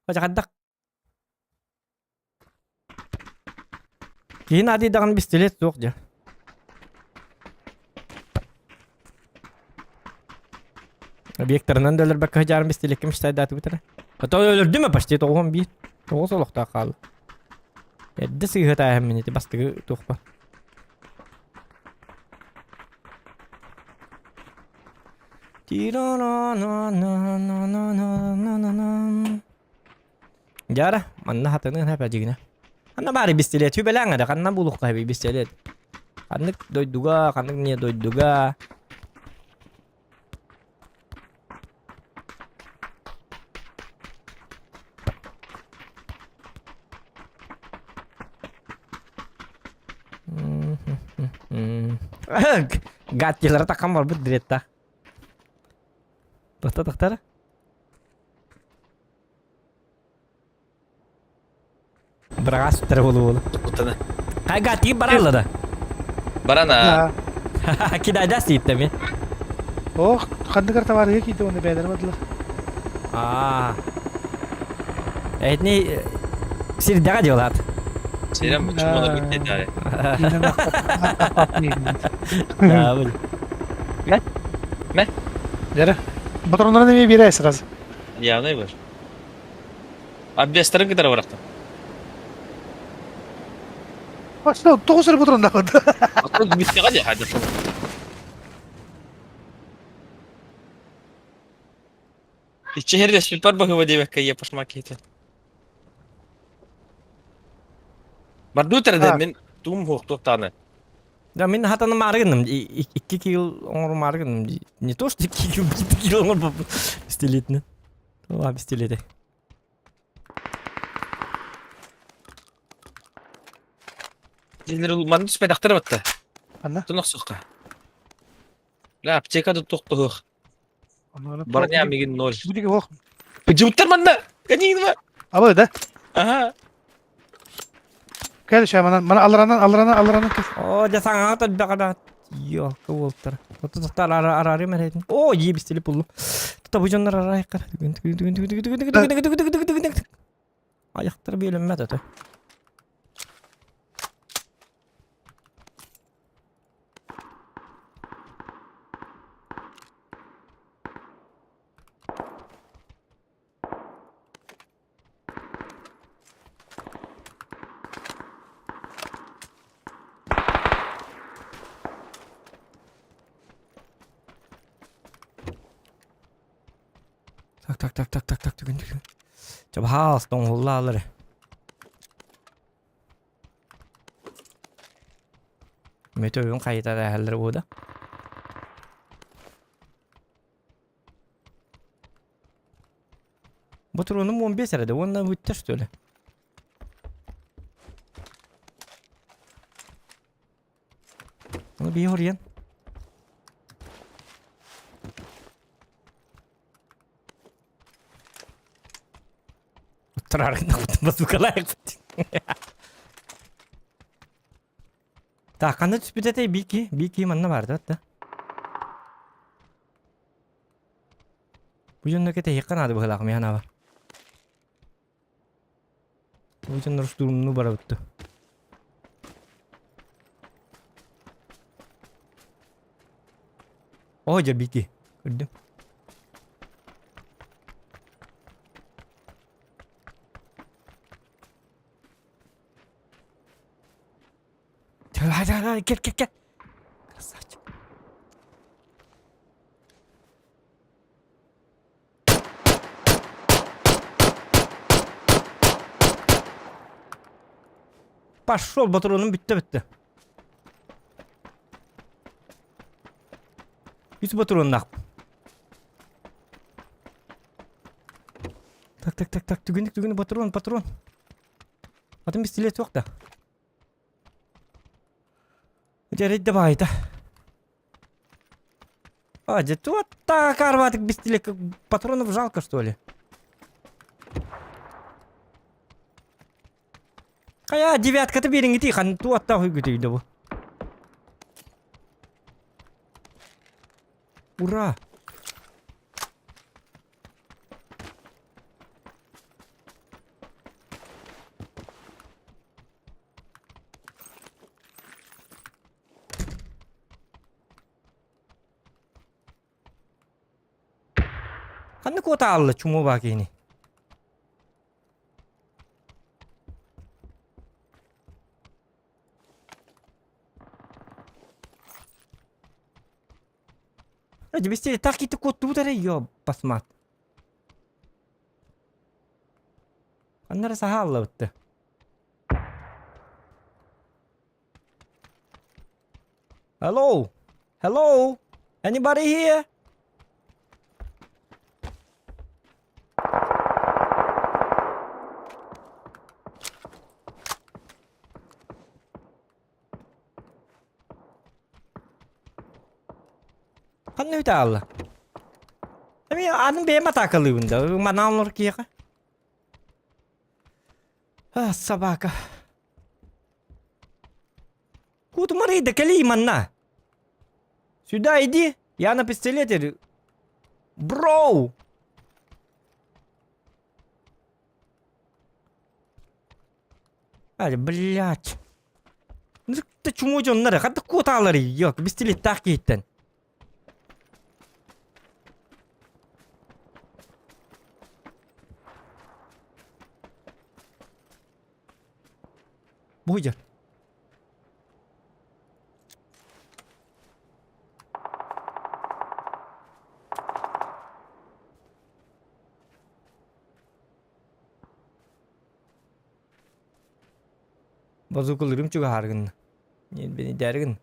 Хайдах Киһи наадыйдаҕына пистолет суох дьэ. Объектарынан да өлөрбөккө сыдьаарым пистолетка мечтайдаатыбыт эрэ. А то өлөрдүм э почти 91. Тоҕус олохтоох хаалла. Эрдэ сыыһа мин ити бастакы туохпа. Дьара, манна хатыныан хэп дьигинэ. Ханна баары бистилет сүбэлээҥ эрэ, ханна булуохха хэбий бистилет. Ханнык дойдуга, ханнык не дойдуга. Гаттилара таккан барбыт диретта. Тохта тохтара. Быраҕас сүттэрэ буолу-буолу. Утаны. Хайга тиип баралла да. Барана. Кидайда сииттэми. Ох, ханныгар товарыга киирдэ уонна бэйэлэрэ бардылар. Аа. Этни сирдэҕэ дьылаат. Сирем чумалар битти Да, бил. Мэ? Мэ? Дәрі. Батроннарын эмиэ биэрээ сразу. Явный бар. Обвестарын кытары барахтым. Что, тоҕус эрэ патроннаахпыт. Атын бүттэҕэ дии хадыр. Иччи спипар баһыба диэбэккэ ийэ пашма киһитэ. Бардуу тэрдэ мин туум хуохтуохтааны. Да мин хатаны маарыгыным икки килл оҥору маарыгыным не то что икки килл биир килл оҥорбоппун пистолетинэн. Тула пистолети. Дилер манна түспэтэхтэр батта. Ханна? Тун охсуохха. Ла аптека да туох Броня мигин ноль. Будиги ох. Жуттар манна. Каниинма. Абы да. Ага. Кэл шаа мана мана аларанан аларанан аларанан кэс. Оо дьэ саҥаҕа торбэҕэ Йока уолтар. Тохтор араары мэрэтин. Оо ии бистили пуллум. Тута бу дьоннор арайыккар. Аяқтар бөлінмәді аты. Так, так, так, так, так, так, түгэн, түгэн. Чэ, баһаалыста оҥоһуллаалар. Мөтөйүн хайытар эһэллэр буода. Бу туруонум 15 эрэ да уонна бүттэ что ли? Оны бии хоруйан. Базукалаах. Так, ханна түспүт этэй Бики? Бики манна бар да да. Бу дьонно кэтэһиэххэ наада быһыылаах миэхэ наба. Бу дьоннор штурмну барабытты. О, дьэ Бики. Көрдүм. Давай, давай, давай, кел, кел, кел. Красавчик. Пошел, батронум бүттэ бүттэ. Үс батроннаах. Так, так, так, так, түгүнүк, түгүнүк, патрон, патрон. Атын пистолет суох да. Дьэ, баайта. А, дьэ, туотта карватык пистолет, патронов жалко, что ли? Хайа, девятката биэриҥҥитий, хан туотта хуйгутуйда бу. Ура! Ханнык уота аалла чумо баа киһини? Бисте так кити куоттубут эрэ ё басмат. Аннара саха аллабытты. Hello? Hello? Anybody here? Ханна үтэ аалла? Эми аны бэйэм атаакалыыбын да, манаан олор киһиэхэ. А, собака. Кутумарый да кэлиий манна. Сюда иди, я на пистолете. Броу! Али, блядь. Ну ты чмо дьоннор, хадда куотаалар yok, пистолеттаах киһиттэн. Буйдер. Базукалырым чугаһааргын. Бенидээргин.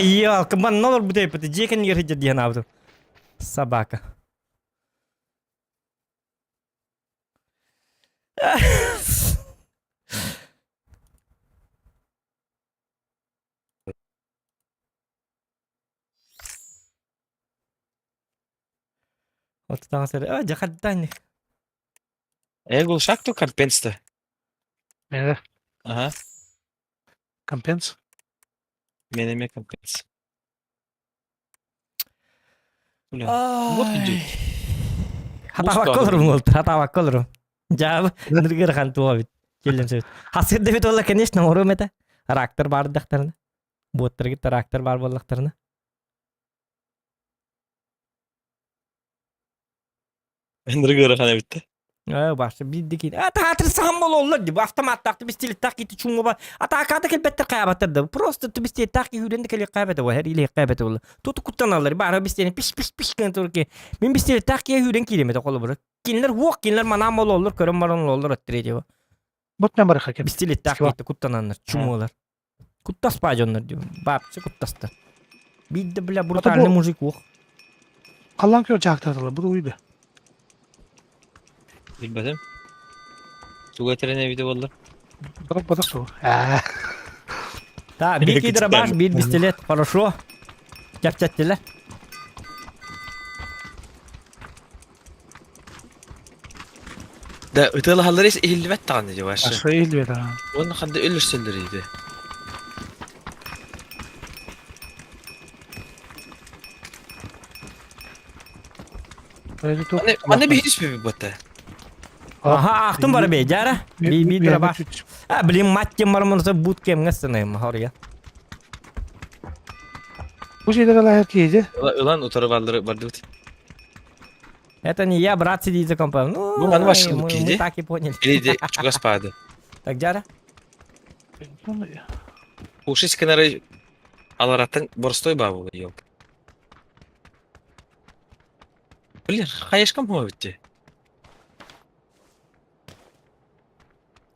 Ялка, манна олорбут эппит, дьиэ кэннигэр сылдьар диэн аабытым. Собака. Оттаҕас эрэ, а, дьэ хаддаан Э, глушак то компенс-то. Мene Ага, компенс. менеме компенс. Бля, вот иди. Хатаабакка олорум уолтар, хатаабакка олорум. Дьаабы, ныргыр хан туобит. Келлем сөбүт. Хасыр дэбит олла, конечно, оруом этэ. Рактор баардахтарына. Буоттаргыт трактор баар буоллахтарына. Ынырык ыарахан эбит да. Ээ, башта биирдэ киин. А таатыр саһан бололлар ди. Бу автоматтаах пистолеттаах кити чуҥҥуба. Атаакаата кэлбэттэр хайаабаттар да. Просто пистолеттаах киһи үүрэн да кэлиэх хайабата буолар, илиэх хайабата буолар. Туту куттаналлар. Баара пистолет пиш пиш пиш гынан турар ки. Мин пистолеттаах киһи үүрэн киирем этэ холобура. Кинилэр уох, кинилэр манаан бололлар, көрөн баран ололлор өттүрэ диба. Бот мен барыха кем. Пистолеттаах киһи куттананнар, чумуолар. Куттаспаа дьоннор диба. Баапчы куттастар. Биирдэ бля брутальный мужик уох. Халлаан көр жаактатылар, бу уйда. Билбэтим. Туга этэрин эбитэ буолла. Бодох бодох суох. Аа. Да, биир кидробаш, биир пистолет. Хорошо. Чэпчэттилэр. Да ытыалаһаллар иһиллибэт даҕаны дьэ вообще. Аша иһиллибэт аа. Уонна ханна өлөрсөллөр иһити. Аны аны биһи түспүпүт буотта. Аха, ахтым бара бе, жара. Би би дробаш. А, блин, мать тем бармын бут кемге сынаем, хория. Бу жерде лаһар киһи Ылан утары бардыры бардыбыт. Это не я, брат сидит за компом. Ну, Ну, аны башын мы, мы киһи. так и поняли. Или чугас паады. Так, жара. Уши кенары алараттан борстой баа була елка. Блин, хаешкам бума битти.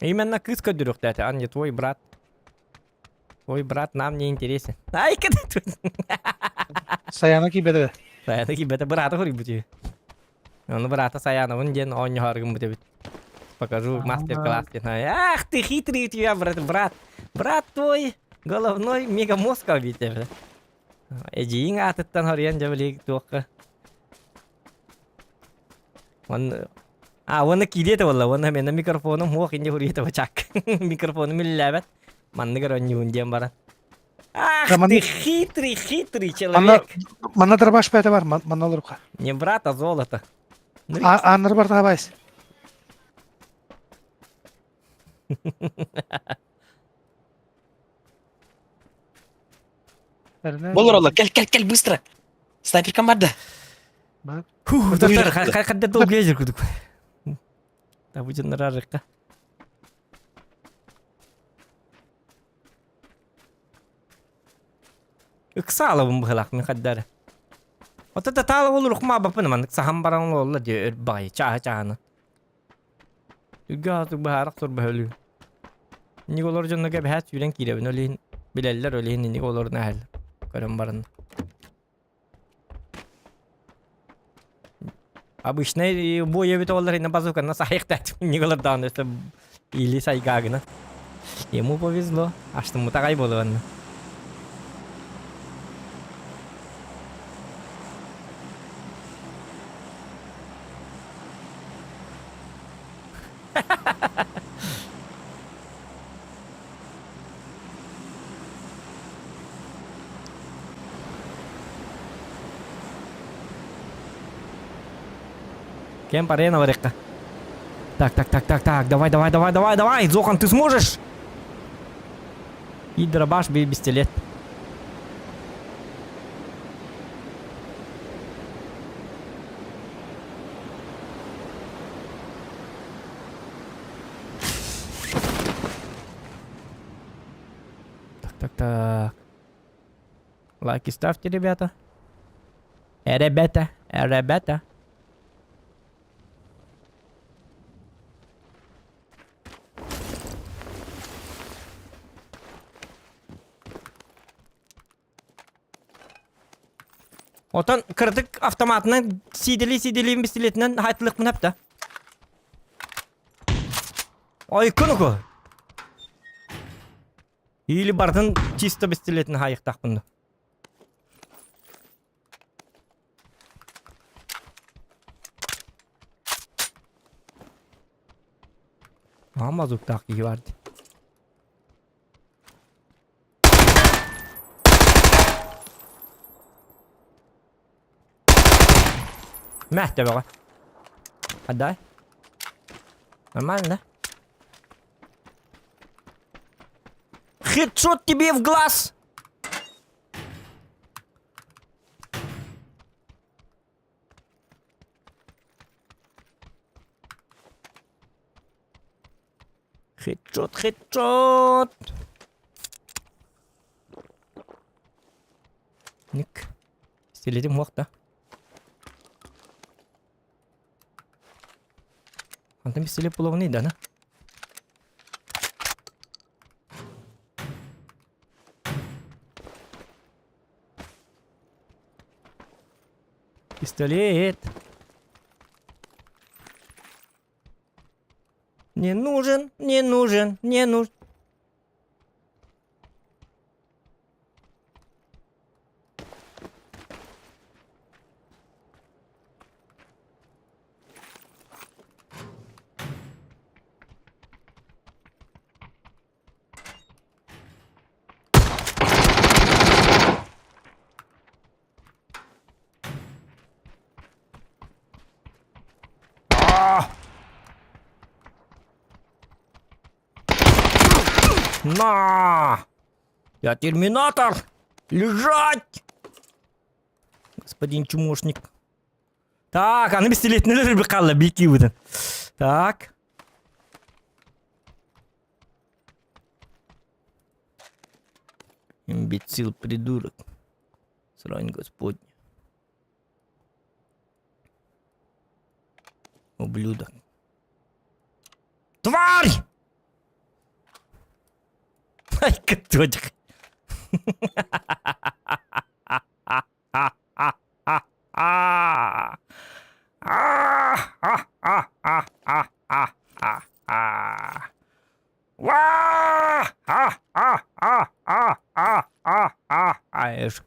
Именно кыз көдүрүхтәте, а не твой брат. Твой брат нам не интересен. Ай, кede Саяна кийбэдэ. Саяна кийбэтэ быраата хоруйбут Ону быраата Саянабын диэн оонньоһооргун бит. Покажу мастер-класс диэн. Ах ты хитрый у тебя, брат, брат. Брат твой головной мегамозг бит. Эдьиийиҥ аатыттан хоруйан дьэ били туохха. Он А, уонна киириэ этэ буолла, уонна миэнэ микрофоном суох инде суруйа этэ бачаак. Микрофонум үлэлээбэт. Манныгар оонньуубун диэн баран. Ах ты хитрый, хитрый человек. Манна дробаш бэйэтэ бар, манна олоруха. Не брат, а золото. Ааннары бар табайс. Болор олор, кел, кел, кел, быстро. Снайперкам бар да. Фух, доктор, хадда долго езер кудук. Да будет нарарыкка. Ыксаалабын быһылаах мин хаддары. Ото татаала ол рухма бапын маннык сахан баран олла дии өр баҕайы чааһы чааһынан. Үгү быһаарах тур бөһөлүү. Инник олор дьонного эбэһээт сүүрэн киирэбин ол иһин билэллэр ол иһин инник олорун аһаллар. Көрөн баран. Обычный бой эбит олар инна базуканна саайыктаат инник олор даҕаны өссө или сайгаагына. Ему повезло. Аштыммыт аҕай буолуонна. Кем арена барыахха. Так, так, так, так, так, давай, давай, давай, давай, давай, Зохан, ты сможешь? И дробаш бей пистолет. Так, так, так. Лайки ставьте, ребята. Ребята, ребята. Отон кырдык автоматынан сиидэлии-сиидэлиин бистилиэтинэн хаайтылыахпын сөп да. Ойкун Или бардын чисто бистилиэтин хаайыктаахпын да. Аама зуктаах киһи бар дии. Мэ, төбөҕө. Отдай. Нормально, да? Хедшот тебе в глаз! Хедшот, хедшот! Ник. Стилетим хуох да. Антон пистолет булабыный да, на? Пистолет. Не нужен, не нужен, не нужен. На! Я терминатор! Лежать! Господин чумошник. Так, аны пистолетнелер bir қалла бики бұдан. Так. Имбецил, придурок. Срань господня. Ублюдок. Тварь! Ай, каточек.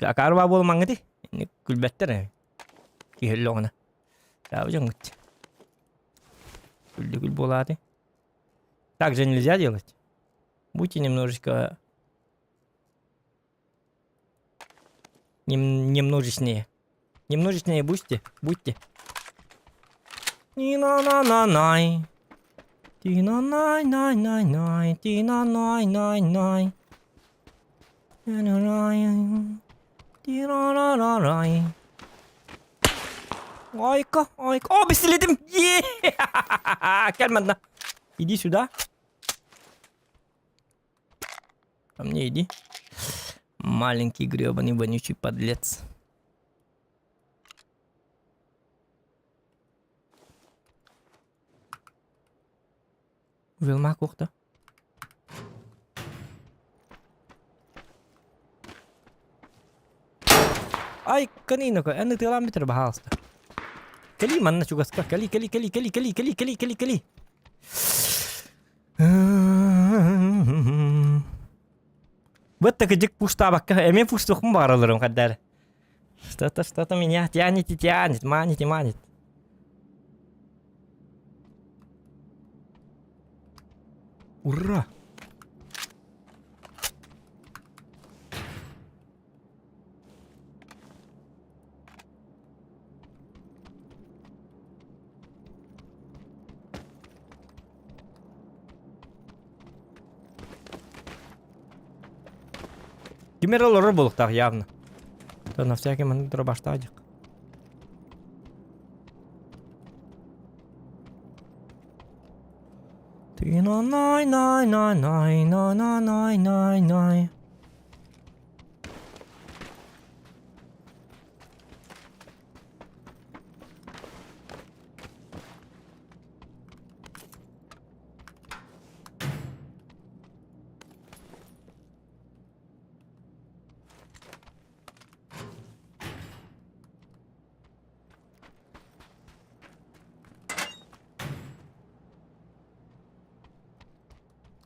Акарба буолмаҥҥыт күлбэттэр киһи өллөҕүнэ дьоҥҥут күлдү күл буолааты так же нельзя делать будьте немножечко Нем немножечнее. Немножечнее будьте, будьте. Ни-на-на-на-най. Ти-на-най-най-най-най. Ти-на-най-най-най. Ти-на-на-на-най. Айка, айка. О, бистилетим! Кэл манна. Иди сюда. Ко мне иди. Маленький гребаный вонючий подлец. Вилма кухта. Ай, канинока, эн ытыалаан бүтэр баһаалыста. Кэлии манна чугаска, кэлии, кэлии, кэлии, кэлии, кэлии, кэлии, кэлии, кэлии, кэлии. Вот так дик пуштаабакка эмиэ пуштуохпун баҕаралларым хардаар. Что-то, что-то меня тянет и тянет, манит и манит. Ура! Ким эрэ олорор буолуохтаах явно. То на всякий маннык дробаштаадьык. Ты на най най най най на на най най най.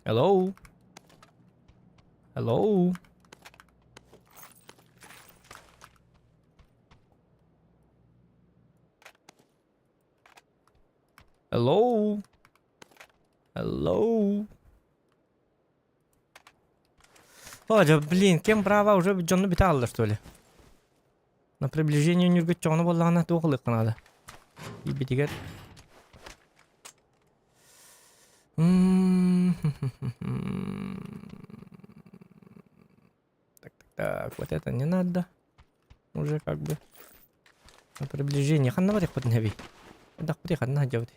Hello? Hello? Hello? Hello? О, дьэ, блин, кем права уже дьонну бүтэ хаалла что ли? На приближение ньургуччоҕуна буоллаҕына туох ылыахха наада? Тиийбитигэр Так, так, так, вот это не надо. Уже как бы. На приближение. Ханна барыахпытын эбий. Хайдахпытый ханна сылдьабытый?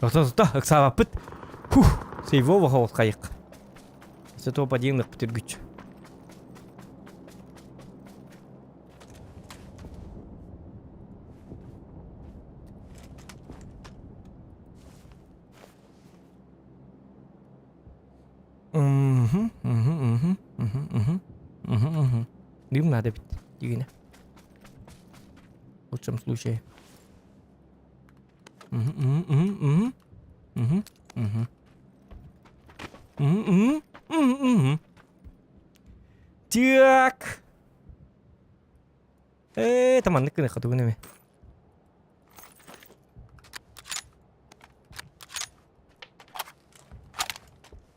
Тохто, тохто, ыксаабаппыт. Фух, сейвово хоҕус хайык. Өссө топ-1 ыкпыт үргүччү. Мгм, мгм, мгм, мгм, мгм, мгм, мгм. Дым надо бит, дигине. В лучшем случае. Мгм, мгм, мгм, мгм, мгм. Мгм, мгм, мгм, мгм. Так. Э, это маннык гыныха тугун эми.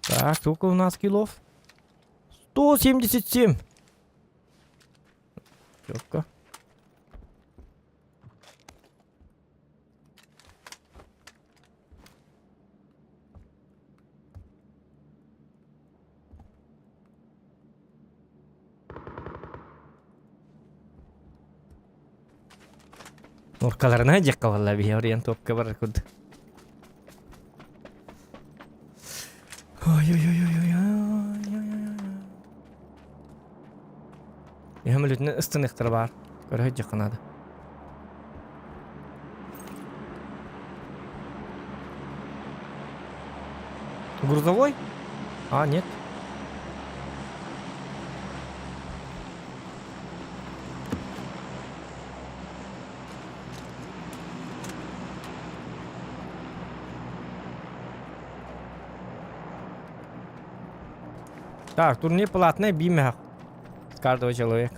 Так, сколько у нас килов? 177. Четко. Норкаларына диэххэ буолла биһи ориен топка барар курдук. Ой-ой-ой-ой-ой-ой-ой-ой. Иһэм өлүтүнэн ыстаныахтара баар. Көрө сылдьыахха наада. Грузовой? А, нет. Так, турнир платный биир с каждого человека.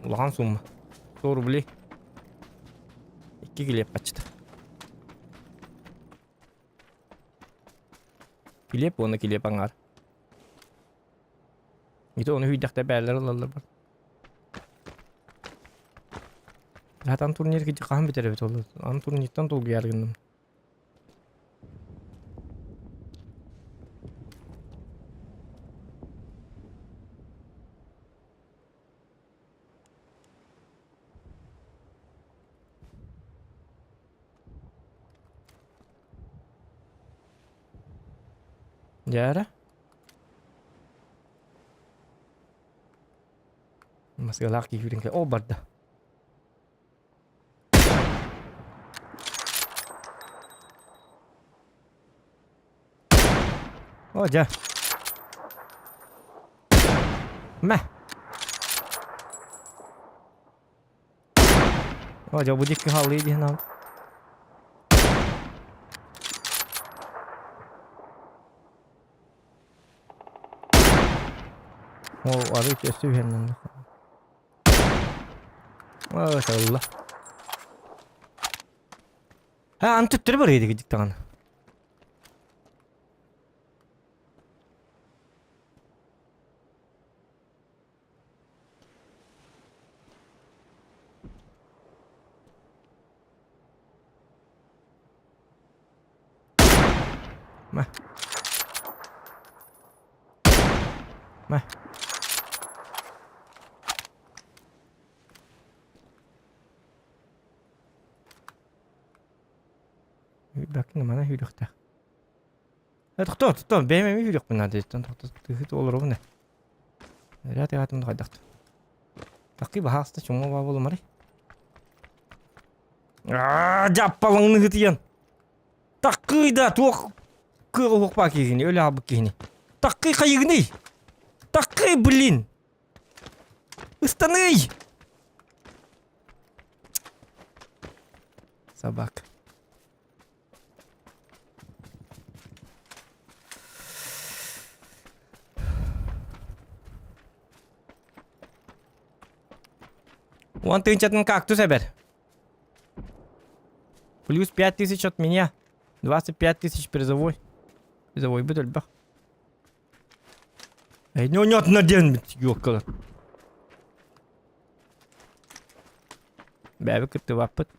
Улахан сумма. 100 рублей. Икки килиэп хаччыта. Килиэп уонна килиэп аҥаар. Ити ону үүйдэхтэ бээлэр ылаллар бар. Хатан турнир хаһан бүтэр эбит ол? Аны турниртан долгуйар гынным. Дьэ эрэ. Маскалаах киһи күүрэн кэлэ. Ол барда. О, дьэ. Мэ. О, дьэ, бу диэки хаалыы диэн ал. О, арыы өссө үһэннэн. Ылла. Ha, аны төттөрү барыа дигидик даҕаны. Мэ. Мэ. Бакын мана hűrөхтөх. Тохтоо, тохтоо, бэйэм эмиэ hűрөхпүн наада диттэн тохтоо тыһыт олоробун ээ. Ряд ятым хайдахт. Такы баһааста чуҥҥа баа буолумарый. Аа, дьаппалаҥны хытыйан. Таккый да туох кыаҕа уһукпаа киһини, өлө хаалбыт киһини. Таккый хайыгыный? Таккый, блин! Ыстаный! Собака. Уон тыһыынчатын кактус эбэр. Плюс 5000 от меня. 25 тысяч призовой. Призовой бүт элбэх. Эй, не на диэн ёккалар. Бэйэбит кыттыбаппыт.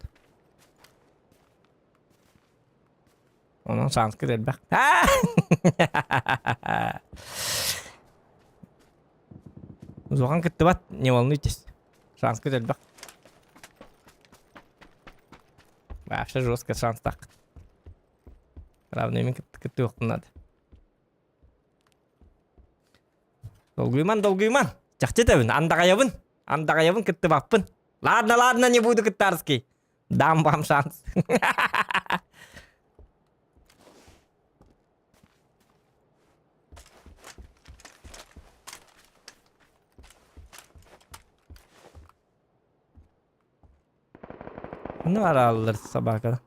Онон санскрит элбэх. Улахан кыттыбат, не волнуйтесь. Санскрит элбэх. Вообще жестко шанстаах. Равный мин кыттыахпын наада. Долгуйман, долгуйман. Чахчы этэбин, андаҕайабын. Андаҕайабын кыттыбаппын. Ладно, ладно, не буду кыттарский. Дам вам шанс. Ну, арааллар собака.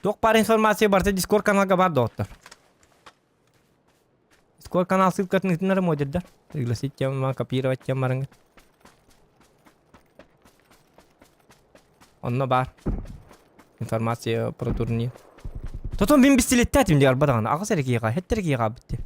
Туох баар информация барыта Discord каналга бар доҕоттор. Discord канал ссылкатын ытыннары модердар. Пригласить тем, копировать тем барыҥҥыт. Онно баар. Информация про турнир. Тотон мин бистилеттээтим дии арба даҕаны. Аҕыс эрэ киһиэхэ, хэттэ эрэ киһиэхэ аабытты.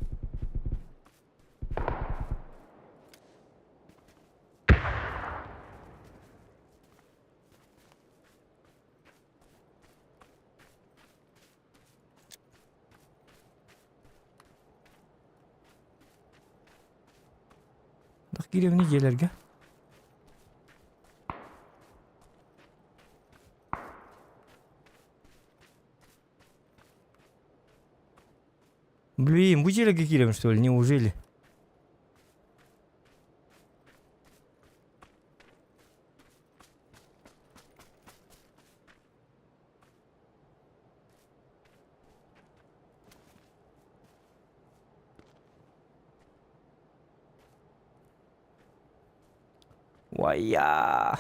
Дах киирэбини дьиэлэргэ. Блин, бу дьиэлэргэ киирэбин что ли? Неужели? Уайя!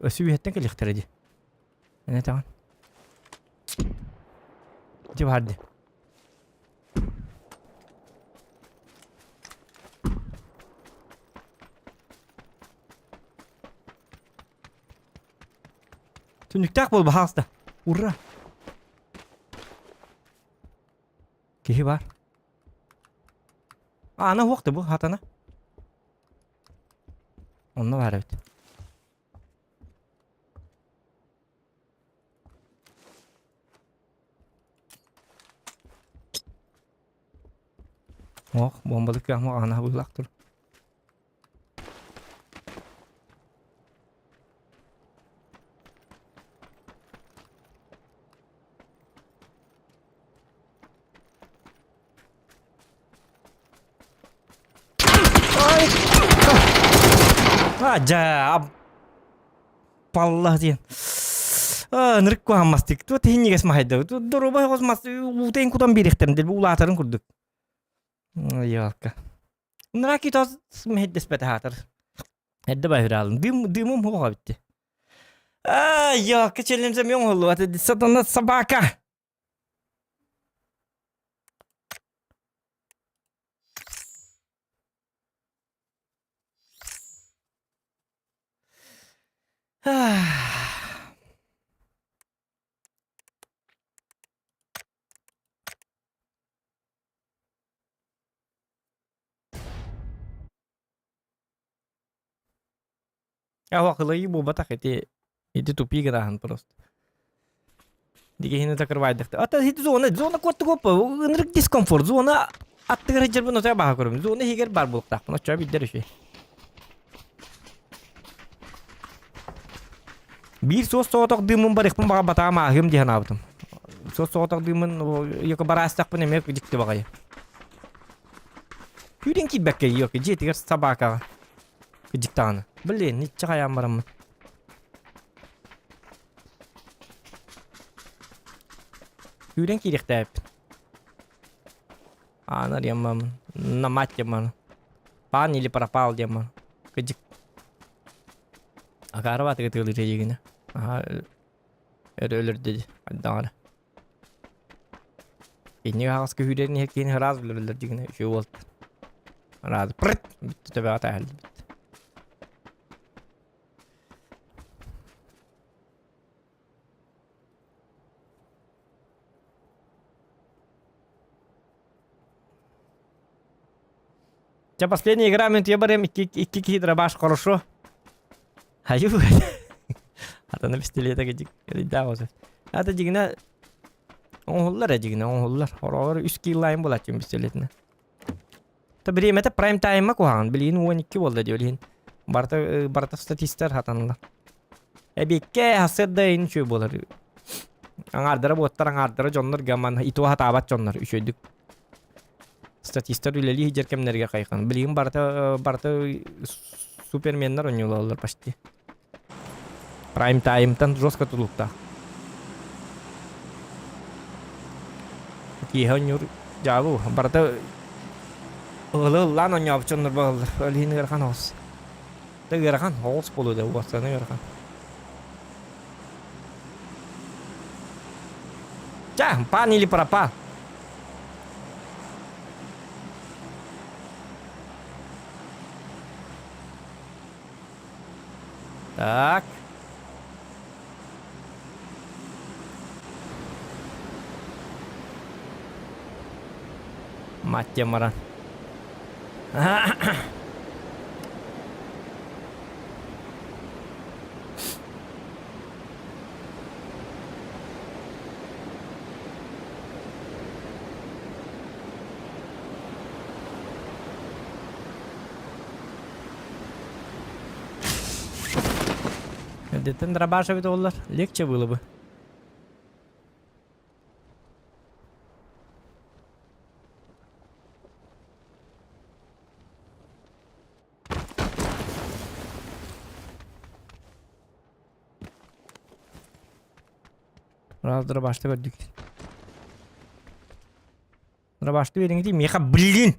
Өссө үөһэттэн кэлиэхтэрэ дии. Эн этэҕин. Ити баар дии. Түннүктээх буол баһаалыста. Ура! Киһи баар. Аана уох да бу хатана. Онно баар эбит. Ох, бомбалык кыахма аана быылаах тур. А, дьэ, палла диэн. Ынырык куһааммастык. Туот иһинньигэс маһайда. Доруобай оҕус мас уутайын кутан биэриэхтэрин дэлби улаатарын курдук. Ялка. Нраки тос мэһэйдэспэтэ хаатар. Эрдэ баһыраалын. Дым дымым хуоҕа битти. А, ялка челлемсем оҥоһуллубат. Сатана собака. Аһуакылайыы буолбатах ити ити тупик гынаһын просто. Дигиһини закрывайдыхты. Ата ити зона зона куоттугуппа ынырык дискомфорт зона аттыгар сылдьарбын отой баха көрөбүн. Зона иһигэр бар буолуохтаахпын. Оччоҕо билдэр үчүгэй. Биир суос соҕотох дыыммын барыахпын баҕарбатаҕым ааһыам дии санаабытым. Суос соҕотох дыыммын йоко бараастахпын эмиэ дьикти баҕайы. Күүрэн киирбэккэ йоко дьиэтигэр собакаҕа кыдьыктаҕына. Блин, ничча хайаан бараммын. Күүрэн киириэхтээбиппин. Аана диэммаммын. На мать диэммаммын. Пан или пропал диэммаммын. Кыдьык. Акаары баатыгы тыалыыр эйигинэ. Аха өрө өлөрдө дии хайдаҕара. Инник аҕаска күүрэрин иһэ киһини ыраас билэр дигинэ үчүгэй буолта. Ыраас прыт бүттэ төбөҕө таһыллыбыт. Ча последняя игра мен туя барым икки икки киһи дробаш хорошо. Хаю. Атана пистолета кедик. Да осы. Ата дигина оҥоһуллар э дигина оҥоһуллар. Хороҕор үс килл лайн буолааччы пистолетина. Та бириэмэтэ прайм тайма куһаҕан. Билигин 12 буолла дии билигин. Барыта, барыта статистар хатанла. Эбиэккэ сарсыарда ин үчүгэй буолар. Аҥаардара буоттар, аҥаардара дьоннор гаман итого хатаабат дьоннор үчүгэйдик статистар үлэлии сылдьар кэмнэригэр хайхан. Билигин барыта барыта суперменнар оонньуулаллар почти. Прайм таймтан жестко тутулуктаах. Киэһэ оонньуур дьаабы барыта ылы-ыллаан оонньообут дьоннор буолаллар. Ол иһин ыарахан оҕус. Да ыарахан оҕус буолуо да уостана ыарахан. Ча, пан или пропал. Так. Мать баран. Эрдэттэн дробаш эбит буоллар, легче было бы. Раз дробашты көрдүк. Дробашты бериңити миэхэ блин!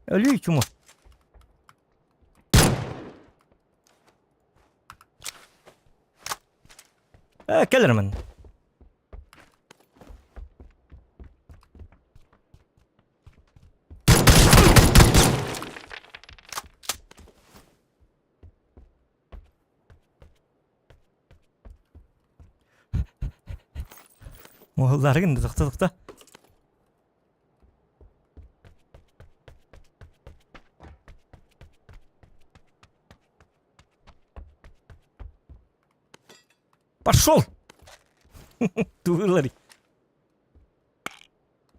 Өлүү чума. Э, кэлэрмин. Уолларыгын да тохто тохто. Пошел! Туылари.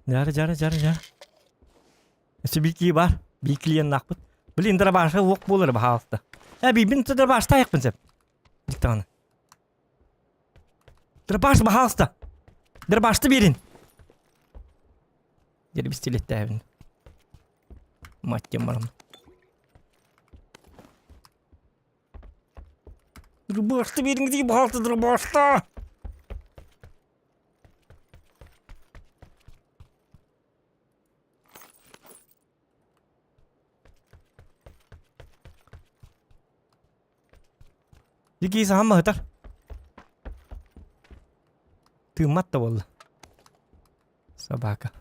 Жары, жары, жары, жары. Өссө биир киһи баар. Биир клиеннаахпыт. Блин, дробашка уох буолар баһаалыста. Э, бибин дробаштаайахпын сөп. Диктаҕына. Дробаш баһаалыста. Дробашты биэрин. Дьэ пистолеттээбин. Мать барам. Дробашты биэриҥ дии, баһаалыста дробашта. Дикий саһан баһытар. Тыыммат да буолла. Собака.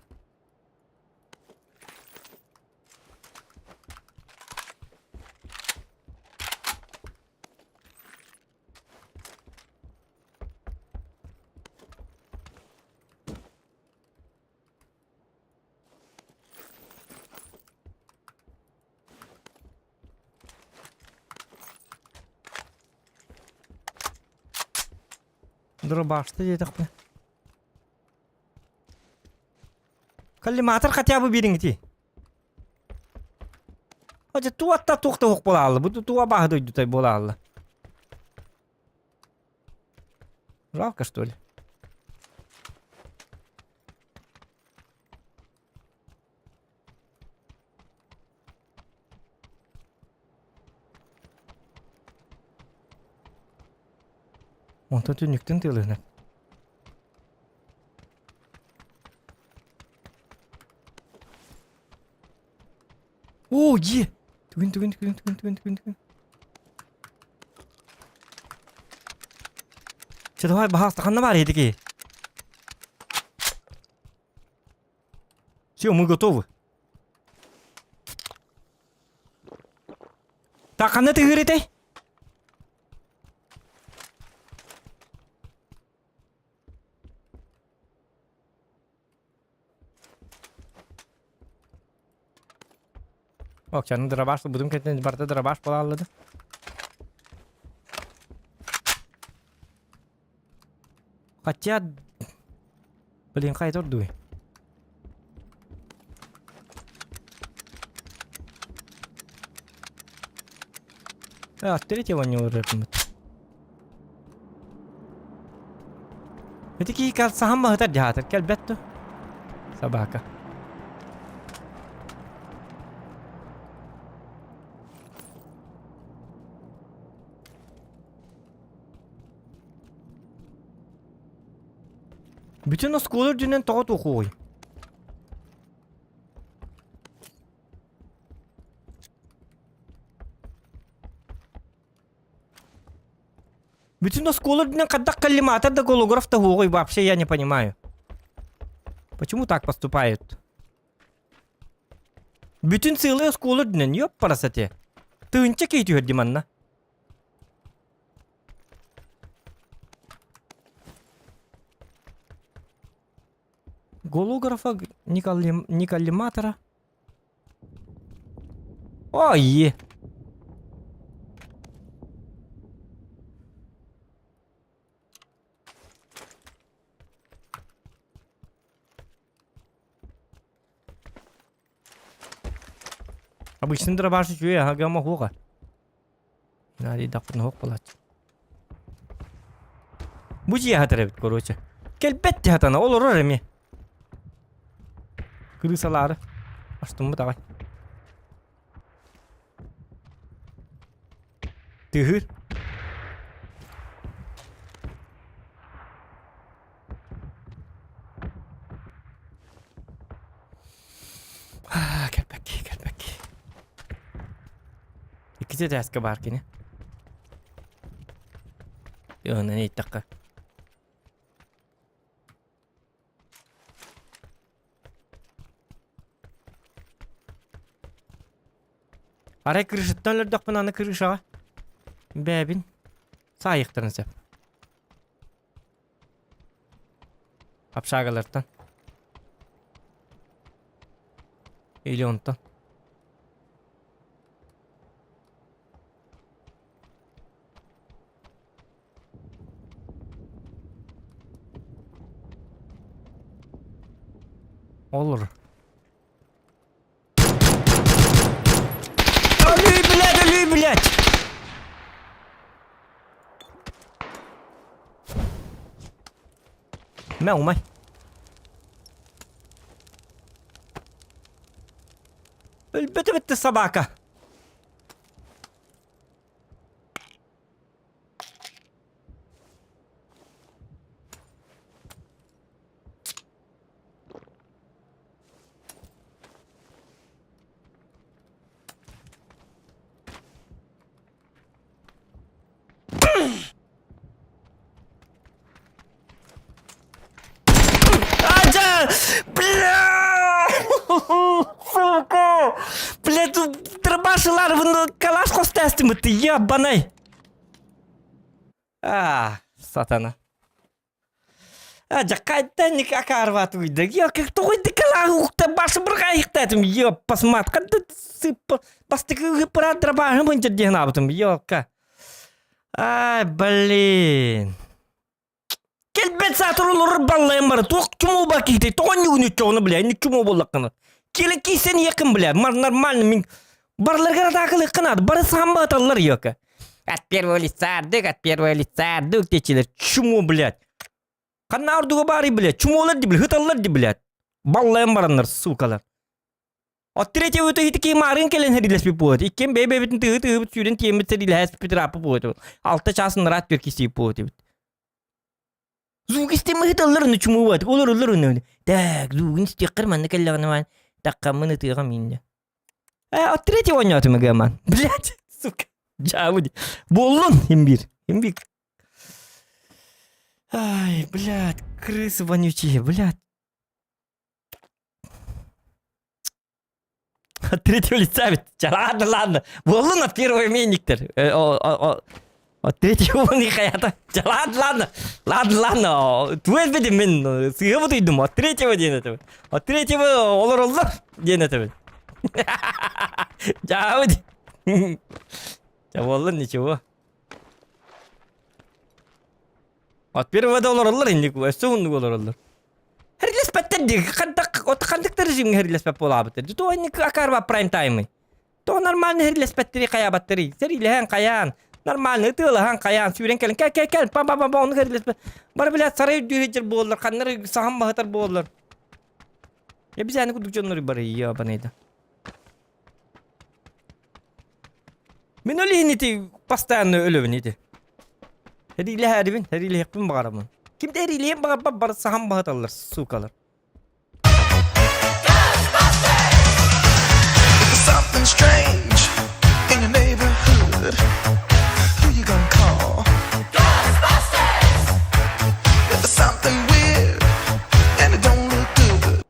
Дробашты диэтэхпинэ. Коллиматор хотя бы биэриҥ ити. Ожа туатта туох да буолаалла. Бу туа бааһы дойдутай буолаалла. Жалко, что ли? Онтон түннүктэн тыалыһына. Оо, дьиэ! Түгүн, түгүн, түгүн, түгүн, түгүн, түгүн, түгүн. Чэ, давай, баһаалыста, ханна баар эһитики? Все, мы готовы. Так, ханна тыһыыр этэй? Окчаны дробаш бутун кэтин барда дробаш буолаллады. Хотя... Блин, хай турдуй. А, третьего не уже Ити киһи саһан баһытар дьаһатар кэлбэт ту. Собака. Бүтүн оскуола үрдүнэн тоҕо туохуой? Бүтүн оскуола үрдүнэн хайдах коллиматор да голограф да суоҕуй вообще я не понимаю. Почему так поступают? Бүтүн сыалай оскуола үрдүнэн ёппарасате. Тыынча киһи түһэр дии манна. Голографа не коллиматора. Ой! Обычный дробаш үчүгэй аһагама хуоҕа. Наадыйдахпытына хуох буолааччы. Бу дьиэ аһатар эбит, короче. Кэлбэт дии хатана, олорор эмиэ. Крысалаары. Астыммыт аҕай. Тыһыр. Кэлбэкки, кэлбэкки. Иккити этээскэ баар кини. Ыһынан ииттэххэ. Арай крышаттан өлөрдөхпүнэ аны крышаҕа бэйэбин саайыахтарын сөп. Общагалартан. Или онтон. Olur. Өлүй, блядь, өлүй, блядь! Мэ, умай. Өлбөтө бітті собака. Адя! Бля! Сука! Бля, тут дробашылар калаш хостестимыт, ебаный! А, сатана. А, дьэ, хайдан акаарбаат уйда. Ёк, тоҕуйда калаа башы бырҕайыктаатым. Ёп, посмат, ханта сыппа бастакы ыппыраат дробаһым ынчыр диэн аабытым. Ёка. Ай, блин. Кэлбэт саатыр олорор баллайым бары. Туох чумуу ба киһитей? Тоҕо ньугун үччоҕуна, бля, не чумуу буоллаххына. Киэлэ киисен иэкин, бля, мар нормально мин Барыларыгар атаакалыахха наада. Бары саамба аталлар, ёка. От первого лица ардык, от первого лица ардык диэчилэр. Чуму, блядь. Ханна ордуга баарый, блядь. Чумуолар ди, блядь. Хыталлар ди, блядь. Баллайан бараннар, сукалар. От третьего өтө хити марын кэлэн хэрилэспит буолат. Иккиэн бэйэ-бэйэбитин тыһы-тыһыбыт сүүрэн тиэммит сэрилэһэспит ырааппыт буолат. Алта чаас ыраат түөр кисиip буолат эбит. Звук истиммэ ыыталлар ону чумуубат. Олор олор ону. Так, звугун истиэххэр манна кэллэҕинэ маан таккаммын ытыаҕым иннэ. Э, от третьего оонньоотум гаман. Блять, сука. Дьаабы. Буоллун имбир. Имбир. Ай, блядь, крысы вонючие, блядь. От третьего лица ведь. Ладно, ладно. Буоллун от первого именниктер. От третьего не хаята. Ладно, ладно. Ладно, ладно. Твой бедим мен сыһа бутуйдум. От третьего диэн этебин. От третьего олороллор диэн этебин. Дьаабыт. Чэ буоллун ничего. От первого да олороллор инник өссө уһуннук олороллор. Хэрилэспэттэр дии. Хантак от хантыктар режимҥэ хэрилэспэт буолаабыттар. Тоо инник акаарба прайм таймы. Тоҕо нормально хэрилэспэттэрий хайаабаттарый? Сэриилэһэн хайаан, нормально ытыалаһан хайаан, сүүрэн кэлэн кэл кэл кэл пам пам пам оннук хэрилэспэт. Бары билээт сарай үрдүү сылдьар буоллар, ханнары саһан баһытар буоллар. Я бизэни курдук дьоннору бары ебаный Мин ол иһин ити постоянно өлөбүн ити. Эриилэһээрибин, эриилэһиэхпин баҕарабын. Ким да эриилэһиэн баҕарбат бары саһан баһыталлар, сукалар. Something strange in your neighborhood. Who you gonna call? Ghostbusters! If there's something weird and it don't look good.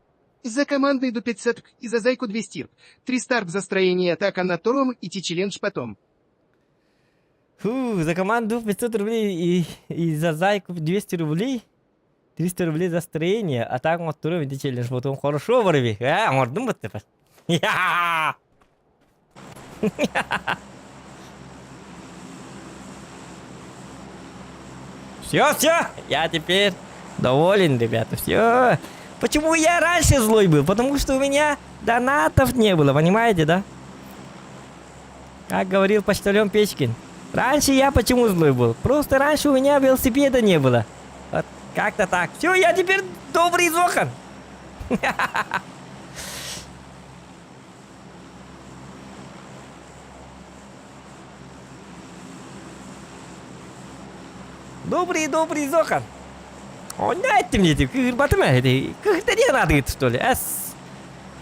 За командой до 500 и за зайку 200. Три старт за строение атака на втором и ти-челлендж потом. Фу, за команду 500 рублей и, и за зайку 200 рублей. 300 рублей за строение, а так оҥоттору ити челлендж потом хорошо барыби. Э, оҥордум бытты Я! Все, все, я теперь доволен, ребята, все. Почему я раньше злой был? Потому что у меня донатов не было, понимаете, да? Как говорил почтальон Печкин. Раньше я почему злой был? Просто раньше у меня велосипеда не было. Вот как-то так. Все, я теперь добрый Зохан. Добрый-добрый Зохан. Оонньоо эттим диэтим, кыырбатым ээ. Кыһыта диэн аатыгыт что ли? Эс.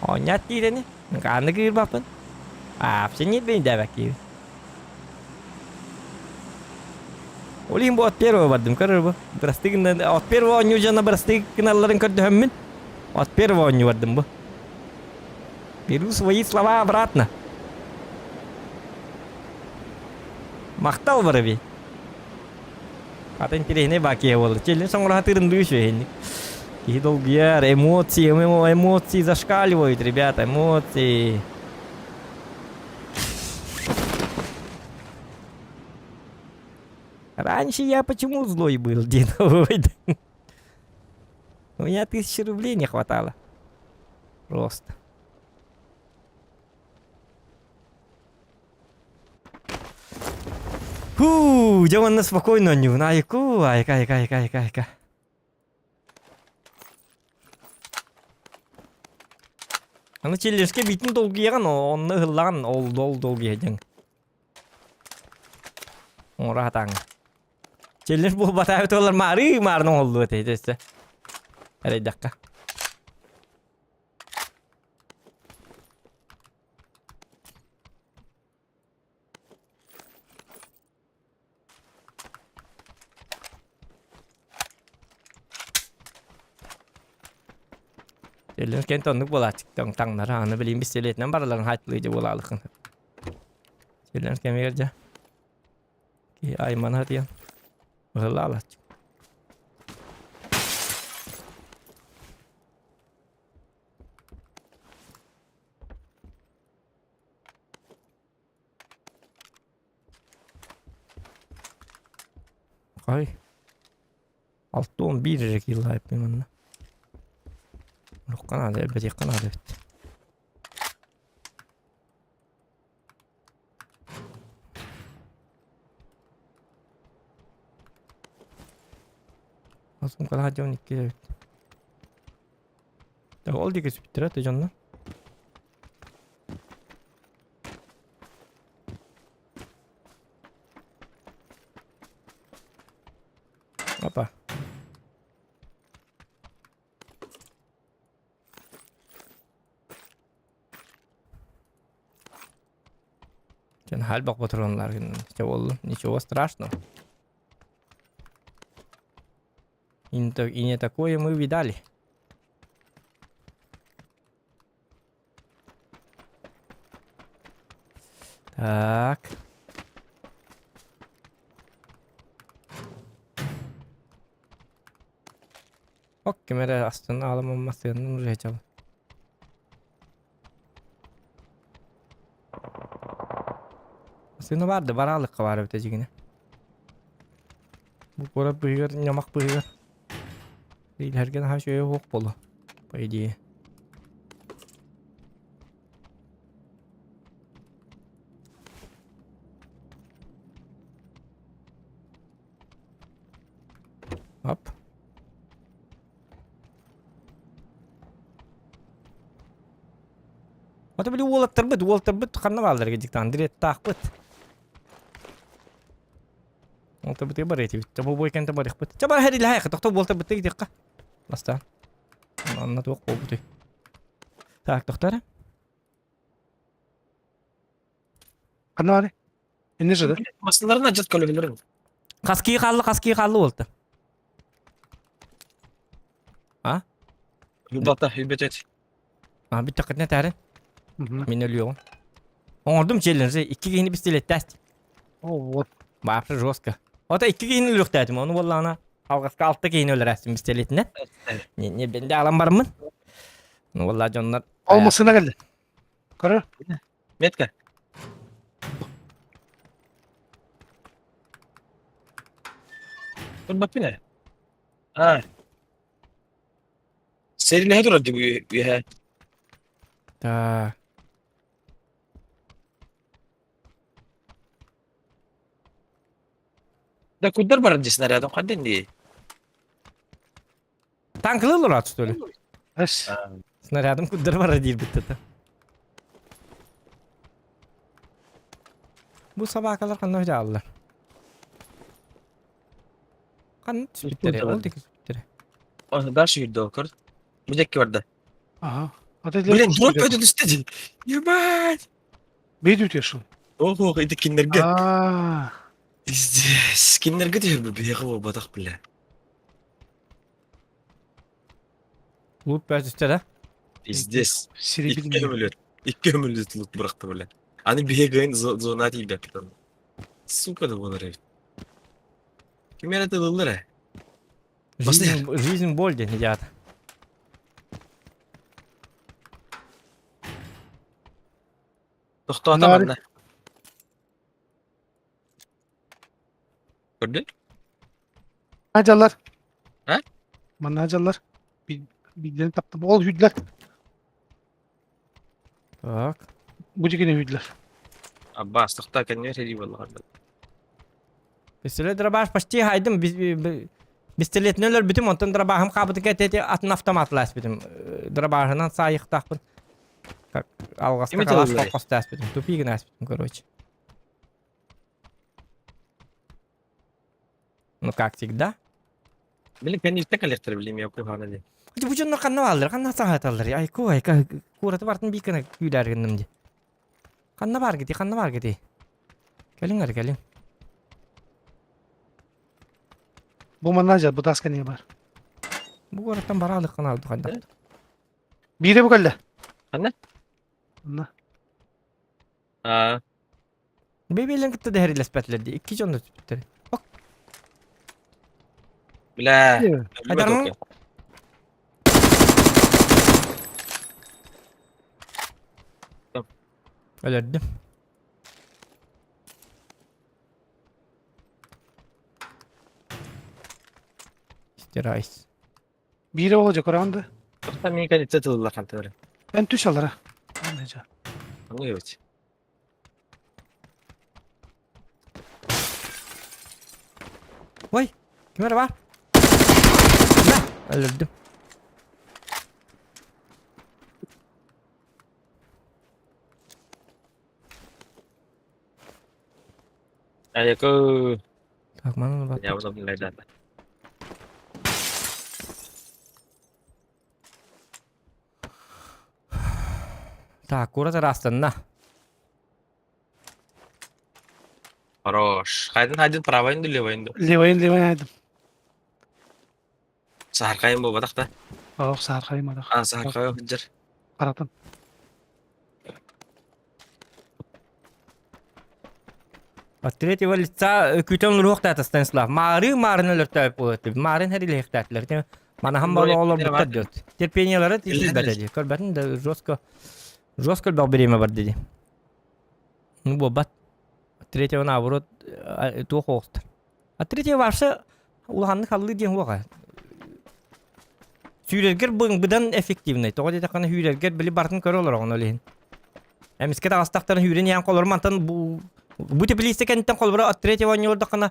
Оонньоот диирэни. Ханна кыырбаппын? Вообще нет бэйдээбэккиибин. Ол иһин бу от первого бардым, көрөр бу. Бырастыы гынан, от первого оонньуу дьоно бырастыы гыналларын көрдөһөммүн, от первого оонньуу бардым бу. Беру свои слова обратно. Махтал бараби. Ата интэриэһинэй баакыйа буолла. Челлин соҥураһатыырын дуу үчүгэйинник. Киһи долгуйар, эмоции, эмоции зашкаливают, ребята, эмоции. Раньше я почему злой был, Дина У меня 1000 рублей не хватало. Просто. Фу, дьэ уонна спокойно оонньуубун. Айку, айка, айка, айка, айка, айка. Аны челлешке биитин долгуйаҕын, онно ыһыллаҕын, ол дол долгуйа дьаҥ. Оҥоро сатааҥ. Челлендж буолбатаабыт буоллар маарыы маарына оҥоһуллуо этэ өссө. Эрэйдэххэ. Челлендж кэнтэ оннук буолааччы таҥнара аны билигин пистолетинэн бараларын хааччылыы дьэ буолаалыккын. Челлендж кэмигэр дьэ киһи аймана диэн быһылаалааччы. Ай. 6-11 эрэ киилэ манна. Урукка наада, элбэтиэххэ наада эбит. Сумкалаах дьон икки эбит. Ол диэки сүпүттэрэ этэ дьонно. Опа. Дьон хальбах ботуруоннар буоллун. Ничего страшного. И не такое мы видали. Так. Ок, ким эрэ астына аламмаммасыаннан уже чал. Сына бар да бараалыкка баар эбит эдьигинэ. Бу куорат быыһыгар, ньамах быыһыгар. Илэргэ наһаа үчүгэй уһук буолуо, по идее. Оп. Ото били уолаттарбыт, уолаттарбыт ханна бааллар диктан Андреаттаахпыт. Уолаттарбытыгар барыа этибит. Ча бу бойкента барыахпыт. Ча бар хэрилэһэ, тохто уолаттарбытыгар диэххэ. Бастаан. Анна туох буолбутуй? Так, тохто эрэ. Ханна бары? Инне же да? Масыларын ажат көлөбүлөрүн. Хаскии хаалла, хаскии хаалла уолта. А? Юбата, юбетет. А, бүттэххитинэ этээрин. Мин өлүөҕүм. Оҥордум челленджи, икки киһини пистолеттээт. О, вот. Вообще жестко. Ото икки киһини өлүөхтээтим, ону буоллаҕына алҕаска алта киһини өлөрөөстүм пистолетинэн. Не, не бенде алан бараммын. Ну, валла дьоннор... Ол массыына кэллэ. Көрөр. Метка. Турбаппын ээ. А. Сэрилэһэ турар дии бу үөһэ. Так. Да куддар барар дии снарядом хандан дии. Танкылы олораат что ли? Эс. Снарядом куддар барар диирбит это. Бу собакалар ханна дьааллар? Ханна түспүттэрэ? Ол диэки түспүттэрэ. Оны дальше жүрдү ол көр. Бу диэки барда. Ага. Блин, дроп өтө түстэ дии. Ебать! Бейді өте шыл. Ох, ох, ити киндерге. Аа. Пиздец. Киндерге түһэр бу биһиэхэ буолбатах, бля. Лут бөт түстэ да? Пиздец. Сири Икки билмейм. көмүлүөт. Икки көмүлүөт лут бырахты, бля. Аны биһиэхэ зона тиийбэппит. Сука да буолар эбит. Ким эрэ тылыллар ээ. Жизнь, жизнь боль диэн идеят. Тохтоото манна. Көрдүн? Ажалар. А? Манна ажалар. Билден таптым. Ол hүйділер. Так. Бу дигене hүйділер. Аббас, тохтоо кэннигэр сэрии буоллаҕар. Пистолет дробаш почти хайдым. Пистолетин өлөрбүтүм, онтон дробаһым хаабытыга эти атын автоматласпытым. Дробаһынан саайыктаахпын. Как алҕаска калаш холкостааспытым. Тупигин ааспытым, короче. Ну, как всегда. Блин, кэнниттэн кэлиэхтэрэ билим я куһаана дии. Бу дьоннор ханна бааллар, ханна саһаталлар. Айку, айка, куораты бартын биир гына күүлээр гынным дии. Ханна баар гити, ханна баар гити. Кэлиҥ эрэ, кэлиҥ. Бу манна дьэ, бу таска не бар. Бу куораттан бараалык ханаалды хайдах. Биирэ бу кэллэ. Ханна? Манна. Аа. Бэйбэлэн кытта дэһэрилэспэтилэр дии. Икки дьон да түспүттэр. Ок. Бля. Айдармын. Өлөрдүм. Стирайс. Биирэ ол дьэ көрөҕүн да. Тоқта мин кэлитте тылылар хантылары. Эн түс алара. Аны эбит. Ой, ким эрэ бар? На, өлөрдүм. Айаку. Так, манан бар. Я уже блядь. Так, кура ырастанна. Хорош. Хайдын хайдын правайын да левайын да. Левайын левайын айдым. Сааркайын буолбатах да. Ох, саархайым адах. А, сааркайы сылдьар. Каратын. От третьего лица күтэн уруохтаата Станислав. Маары маарын өлөртөөп буолуот. Маарын хэрилэхтээтилэр. Манахан балы олор буттар диэт. Терпениялары тиийбэтэ дии. Көрбөтүн да жестко жестко элбэх бириэмэ бар дии. Ну буолбат. третьего наоборот туох оҕустар. А третьего вообще улаханнык халлыы диэн уоҕа. Сүүрэргэр быдан эффективный. Тоҕо диэтэххинэ сүүрэргэр били барытын көрө олороҕун ол иһин. Эмискэ таҕыстахтарын сүүрэн иһэн холор мантан бу бу теплица кэнниттэн холобура от третьего оонньуулардаххына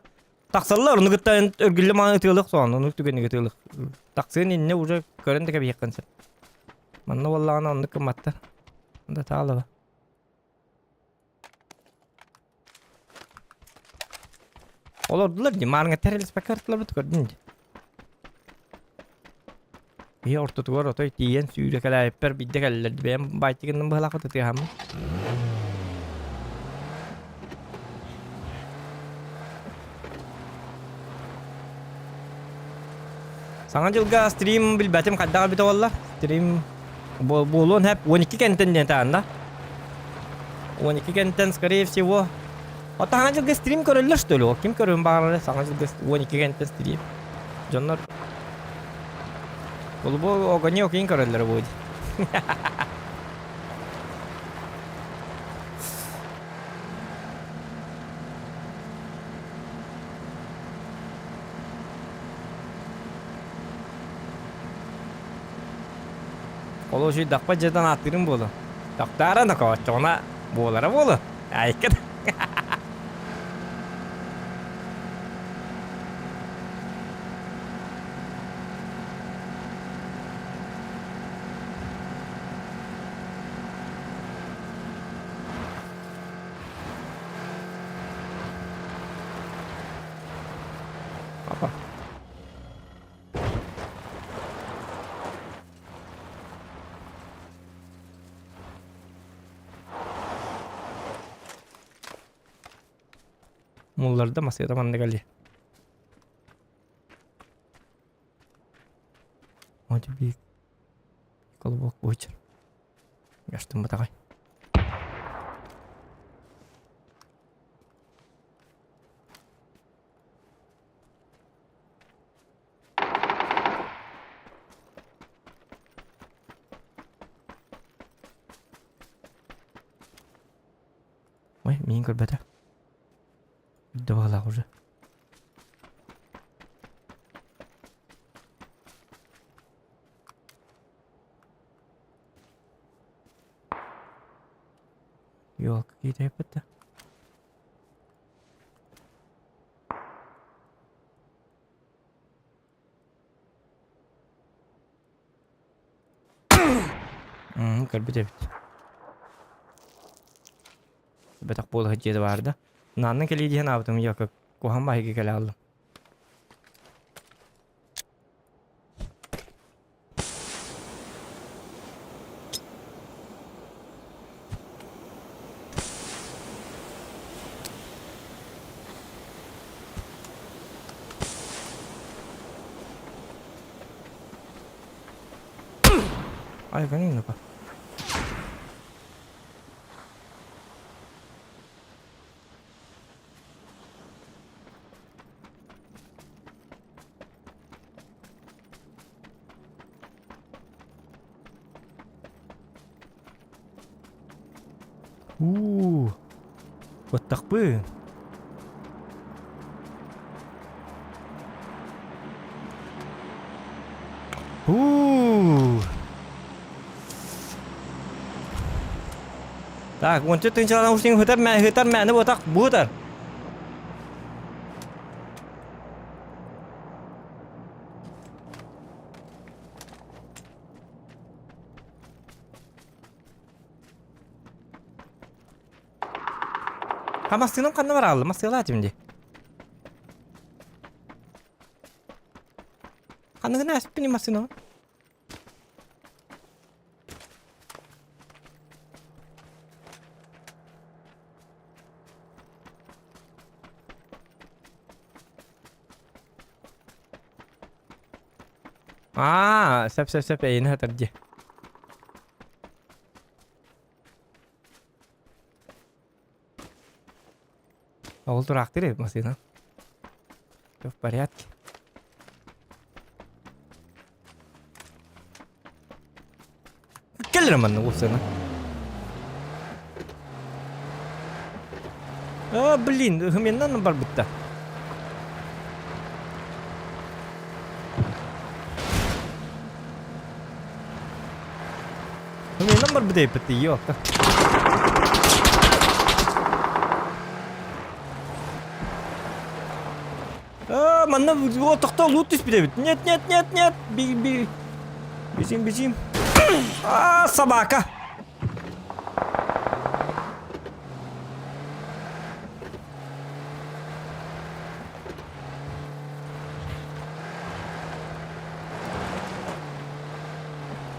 тахсаллар ону кытта өргүллэ мааны ытыалык соҕон ону түгэнигэ ытыалык тахсыан иннэ уже көрөн да кэбиһиэххин сөп. Манна буоллаҕына оннук гымматтар. Да таалаба. Олордулар дии, маарыҥа тэрилиспэккэ ыртыларбыт көрдүн дии. Киһи ортотугар отой тиийэн сүүрэкэлээбиппэр биирдэ кэллэр бэйэм баайтыгынным быһалаах ытыһаммын. Саҥа дьылга стрим билбэтим хайдах эбитэ буолла. Стрим буолуон сөп 12 кэнтэн диэн таанна. 12 кэнтэн скорее всего. Оттон саҥа дьылга стрим көрөллөр что ли? Ким көрүөн баҕарар саҥа дьылга 12 кэнтэн стрим. Дьоннор Голубой огонек иин көрөллөрө будет. Ол үчүй дахпа дьиэтэн ааттыырым буолуо. Тохтоорон окооччоҕуна буолара буолуо. Айка Опа. Мулларда масыата манна кэлиэ. Вот биир колобок буочар. Яштым батаҕай. Ой, миин көрбөтө. Добалаах уже. Ёлка какие-то это. Көрбүт эбит. Бэтэх буола дьиэ баар да. Нааннан кэлии диэн аабытым яка куһан баһыгы кэлэ аллым. Ай, ну-ка. Уу, баттахпын. Уу. Так, уонча тыынчалаан устин хытар мэ хытар мэни ботах бутар. Ha массыынам ханна бараалла? Массыылаа этим дии. Ханныгына аспини массыына? Аа, сөп сөп сөп эйини хатар дии. Ол тураахтыр эбит массыына. Все в порядке. Кэллэр манна уопсайынан. А, блин, ыһымяннан барбытта. Ыһымяннан барбыт эппит, ёлка. А, манна о, тохтоо лут түспүт эбит. Нет, нет, нет, нет. Би, би. Бежим, бежим. А, собака.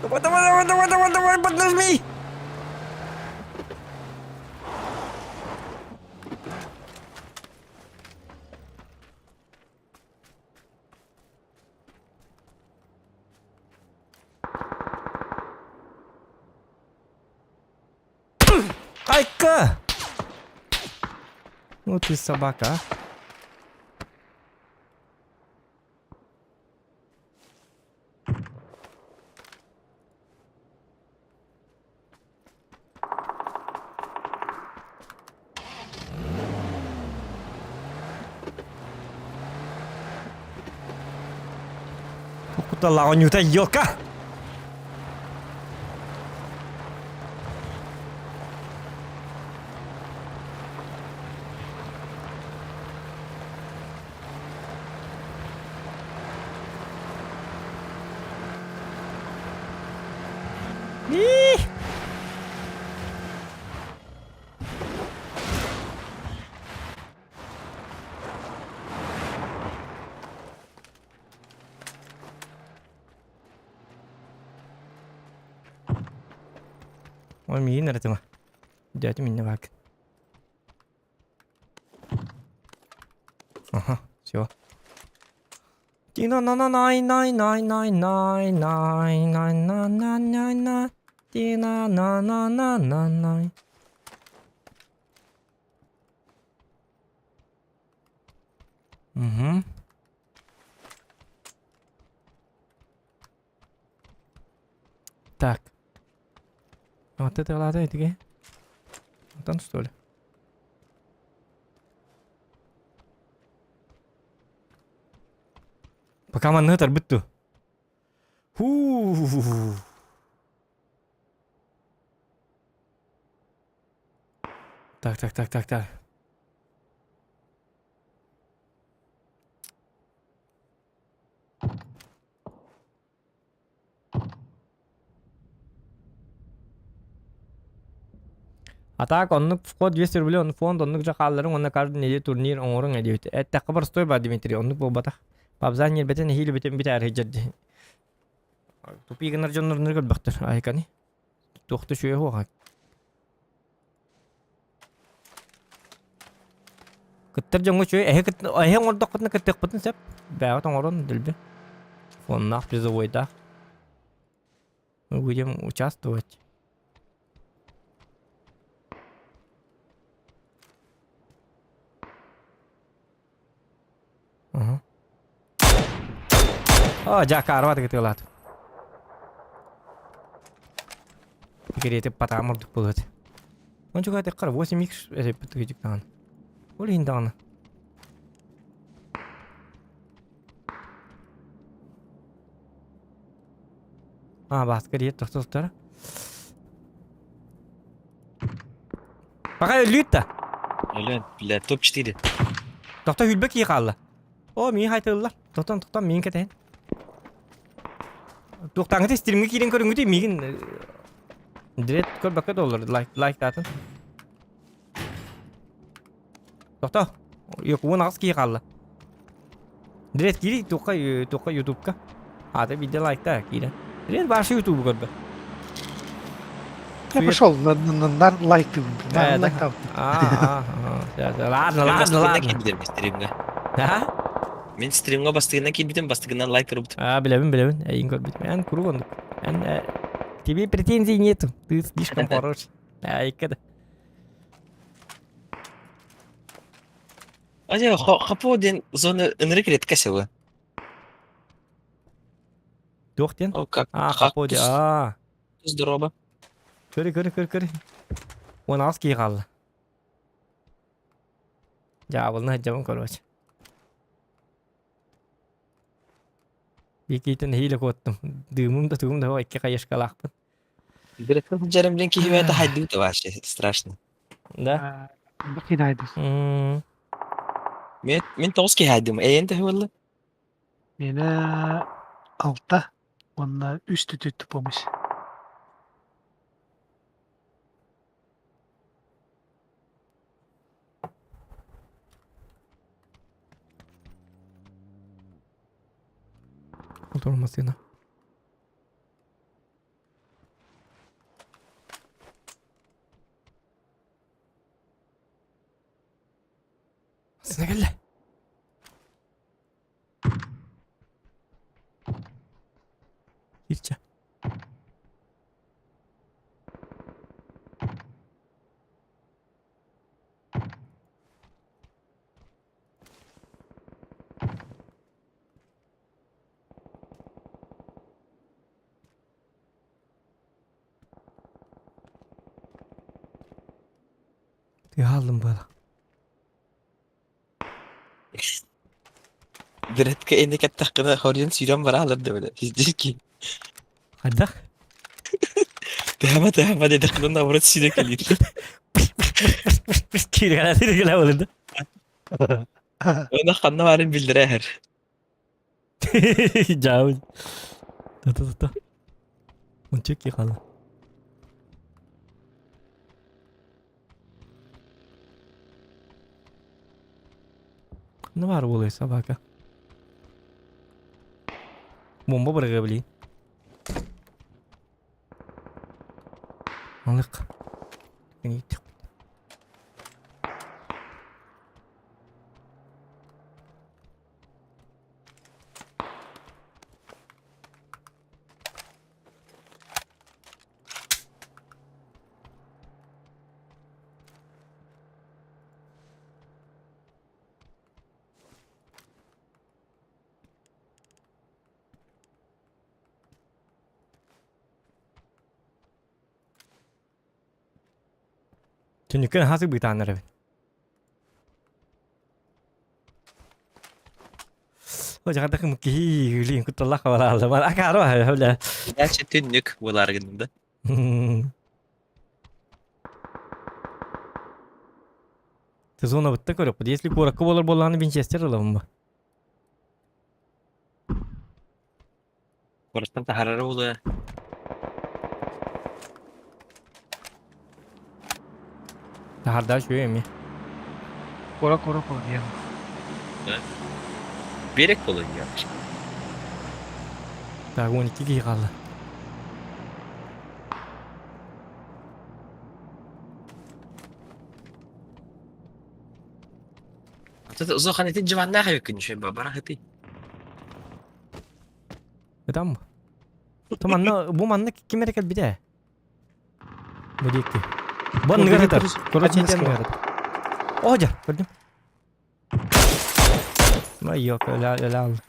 Давай, давай, давай, давай, давай, давай, поднажми! Айка! Ну ты собака, а. Куталаах оонньуута елка! Ии! Ой, миигин эрэ Дядя минне бак. Ага, все. Тина на на най най най най най най най на на най на Тина на на на на най Угу. Так. Вот это ладно, это Вот он что ли? Пока манныгы тарбыт ту. Фу. Так, так, так, так, так. А так оннук вход 200 рублей, оннук фонд, оннук дьэ хаалларыҥ уонна каждый неделя турнир оҥоруҥ диэбит. Эттэххэ простой баар Дмитрий, оннук буолбатах. Пабзан ньиэрбэтин эһиил бүтэн бүтээри сылдьар дии. Тупик гынар дьоннорун көрбөхтөр айканы. Туох да үчүгэй суоҕа. Кыттар дьоҥҥо үчүгэй эһи кыт эһи оҥордоххутуна кыттыахпытын сөп. Бэйэҕит оҥорон дэлби. Фоннаах, призовойдаах. Мы будем участвовать. Ага. О, дьэ, акаарбат ытыалаат. Кириэтип патаам ордук буолуот. Ончука теккар 8x эрэппит даҕаны. Ол иһин даҕаны. А, бааска диэт тохтолтара. Пока өллүүт да. Өлөн, бля, топ-4. Тохто хүлбэ кии хаалла. О, миин хайтылла. Тохтон, тохтон, миин кэтэһин. Туохтааҥҥыта стримҥэ киирэн көрүҥҥүтүй миигин Дред көрбөккө доллар лайк лайктаатын. Тохто. Йокуун аҕыс киһи хаалла. Дред киири туохха туохха ютубка. Аата биирдэ лайктаа киирэн. Дред башы ютубу көрбө. Я пошел на, на, на, лайк ты, на, лайк там. А, ладно, ладно, ладно. Киирбитим стримҥэ. А? Мин стримҥэ бастыгынан киирбитим, бастыгынан лайк көрбүтүм. А, билэбин, билэбин. Эйин көрбүтүм. Эн куруук оннук. Эн тебе претензий нету. Ты слишком хорош. Айка да. Ая, хапо диэн зона ынырык редко села. Туох диэн? О, как А, хапо диэн. А. Здорово. Көрү, көрү, көрү, көрү. 16 киһи хаалла. Дьаабылына сылдьабын короче. Иккитин нэһиилэ куоттум. Дыымым да тугум да суох икки хаешкалаахпын. Директор сылдьарым диэн киһи бэйэтэ хайдыбыт вообще страшно. Да? Бакинайдыс. М, Мен мен тоҕус киһи хайдым. Эйэн төһө буолла? Миэнэ алта уонна үс түтүт помощь. Мотор массыына. Массыына кэллэ. Киирчэ. Тыаһа аллым буола. Дыретка инде кэттэххинэ хорйон сүүрэн бараалар да бile. Пиздец ки. Хайдах? Тыһама тыһама диэтэххинэ наоборот сүүрэ кэлиир. Кииргэлэ кииргэлэ буолла. Уонна ханна баарын биллэрэ иһэр. Дьаабы. Та-та-та. Ончу ки хаала. Не баар буолуой собака. Бомба бырыга блин. Алык. Түнүккэ хасык быытааннар эбит. О, киһи үлин кутталлах бараалла. Бар акаро бля. Дальше түннүк буолааргын да. Сезона бытта көрөкпүт. Если куоракка буолар буоллаҕына Винчестер ылабын ба. Куораттан таһаарара буолуо. Таһаарда үчүгэй эмиэ. Куора куора куора диэн. Берег буолуо диэн. Так, 12 киһи хаалла. Ата итин дьыбаннаах эбиккин үчүгэй бара хытый. Ытам. То манна бу манна ким эрэ кэлбитэ. Бу диэки. Бу анныгар сытар. Короче, ити анныгар сытар. О, дьэ, көрдүм. Ой, ёк, өлө өлө алды.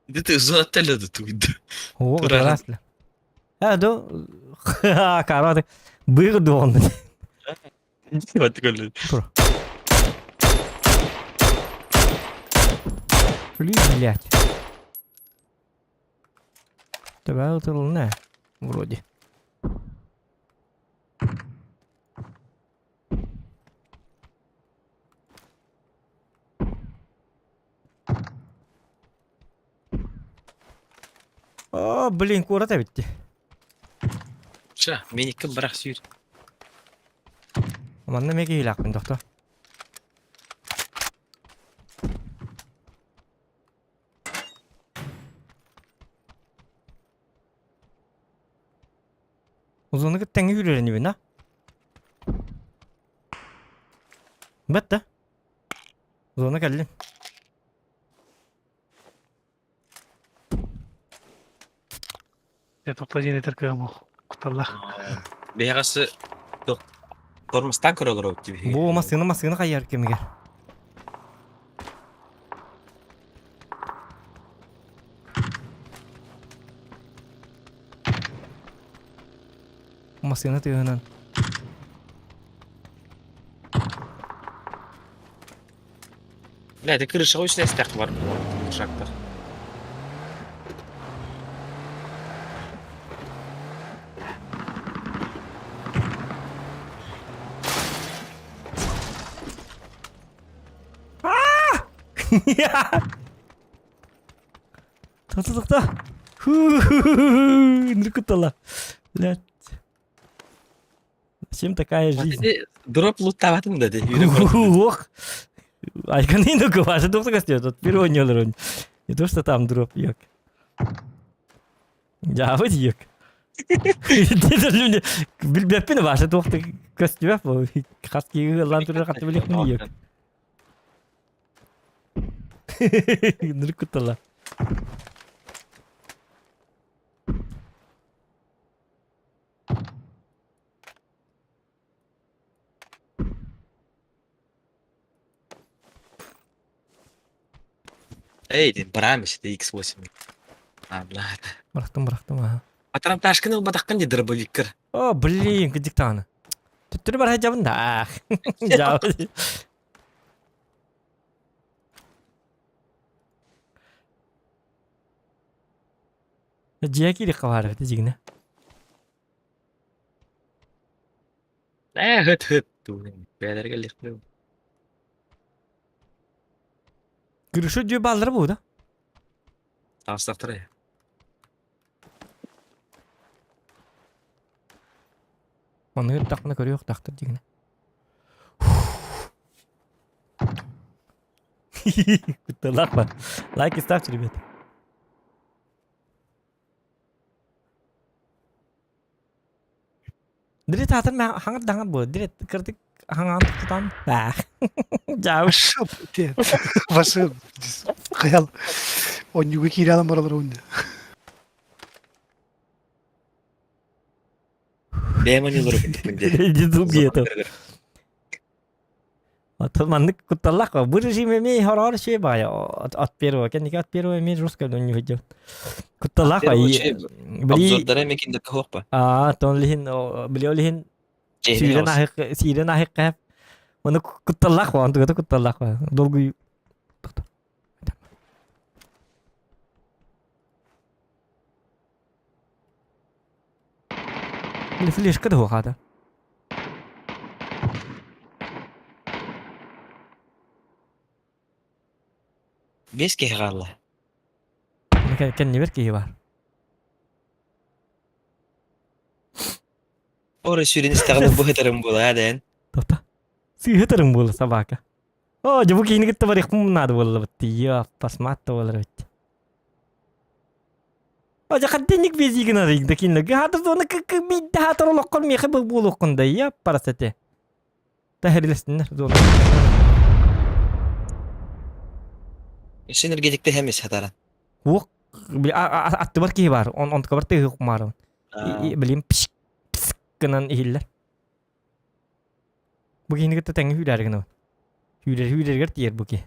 Ити ты зоотеле да туйда. О, ытараслы. А, до караты быыр дуонды. Вот Блин, блядь. Тебя не, вроде. О, блин, куорат эбит дии. Ча, миниккин бырах сүүр. Манна эмиэ киһилээхпин тохто. Узуну кытта тэҥҥэ күүрэринибин а? Бэт да. Зона кэллим. Дьэ тохто диэн этэр кыаҕым суох. Кутталлаах. Биһиэхэсы тормозтаан көрө олоробут дии биһиги. Бу массыына массыына хайар кэмигэр. Массыына тыаһынан. Бля, это крышаҕа үс бар шактар. Тохто тохто. Ныркытала. Блядь. Зачем такая жизнь? Дроп луттаабатым да Ох. Айканын ваша доктор костер, тут первого не олорон. Не то, что там дроп, йок. Дьаабыт йок. Билбэппин ваша доктор костюм хас киһи ыллаан турар хатты билихпин йок. Ныркытала. Эй, дин барамис, это X8. А, бля. Бырахтым, бырахтым, аха. Патрон ташкын ылбатаххын ди дробовиккер. О, блин, кыдьык даҕаны. Төттөрү бара сылдьабын да. Дьаабы. Дьиэ киириэххэ баар эбит дьиҥинэ. Ээ, хыт хыт. Бээлэргэ лихтым. Крыша дьүө бааллара бу да? Таастахтара. Манныгы ыттахпына көрүөх тахтар дьиҥинэ. Кутталаах ба. Лайки ставьте, ребята. Дирет аатын хаҥар даҥар буо. Дирет кырдык хаҥаан тутан. Дьаабы. Ваши хаял онньуга киирэлэн баралар уонна. Бэйэм онньулары Дедугието. Оттон маннык кутталлаах бу режим эмиэ хороор ши баайа от первого кэнники от первого эмиэ русская не выйдет кутталлаах Обзордара эмиэ киндерге хуохпа. Аа, тон лиһин били ол иһин сиирэн аһык сиирэн аһык кэп. Оны кутталлаах ба, онтугата кутталлаах ба. Долгуй Флешка да хуохаата. Биэс киһи хаалла. Кэннибэр киһи баар. Ора сүүрэн истэҕинэ бу хытарым буолаа дээн. Тота. Сыыһытарым буола собака. О, дьэ бу киһини кытта барыахпын наада буолла бит. Пасмат да буолар эбит. О, дьэ хантинник безигин арыйда кинилэргэ хаатыр зона биирдэ хаатыр олоххор миэхэ буолуоххун да я парасете. Тэһэрилэстиннэр зона. Өссө энергетикте хэмис хатара. Уох аттыбар киһи бар. Он онтукабар тыһы кумаарабын. Билим пшик пск гынан иһиллэр. Бу киһини кытта тэҥҥэ сүүрээри гынабын. Сүүрэр сүүрэригэр тиийэр бу киһи.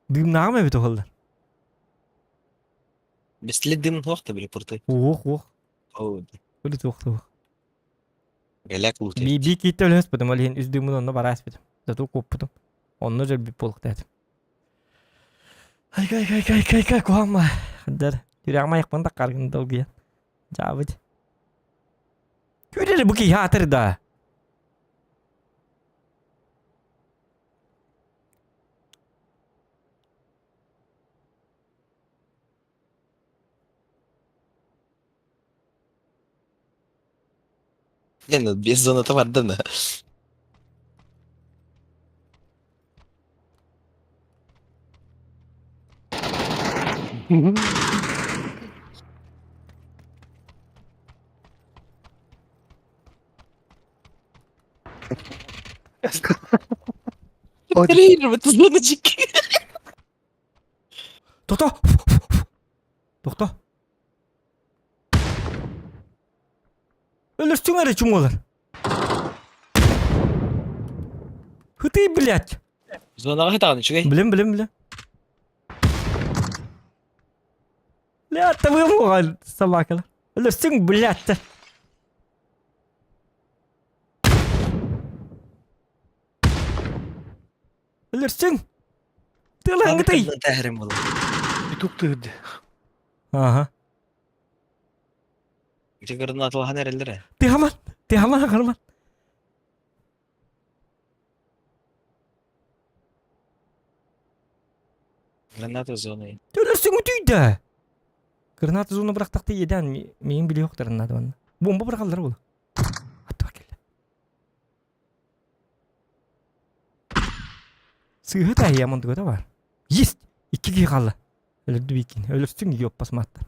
Дыымнааҕым эбит уһаллар. Бистили дым суох да били пурты. Уох уох. Оо. Били туох туох. Гэлэк лут. Би би киитте өлөспүтүм ол иһин үс дыымын онно бара аспытым. Зато куоппутум. Онно дьөлбүт буолуктаатым. Ай кай кай кай кай кай куһаама. Хаддар. Сүрэҕим айахпын таккаргын долгуйан. Дьаабыт. Күрэр бу киһи аатыр да. Не, ну без зоната барда Тренер, Тохто! Тохто! Өлөрсүҥ эрэ чуҥуолар. Хытый, блядь! Зонаҕа хытаҕын үчүгэй. Билим, билим, билим. Бля, табыам оҕон собакалар. Өлөрсүҥ, блядь. Өлөрсүҥ. Тылаҥытый. Тәһәрим була. Петух тыырды. Ага. Ити гранаталаһан эрэллэр ээ. Тыһаман, тыһаман хараман. Граната зоны. Өлөрсүҥ үтүйдэ. Граната зона бырахтахта иэдээн миин билиэхтэрин наада манна. Бомба бырахаллар була. Аттыга кэллэ. Сыыһа таһыйа мундугата бар. Есть! Икки киһи хаалла. Өлөрдү бииккин. Өлөрсүҥ ёппас мааттар.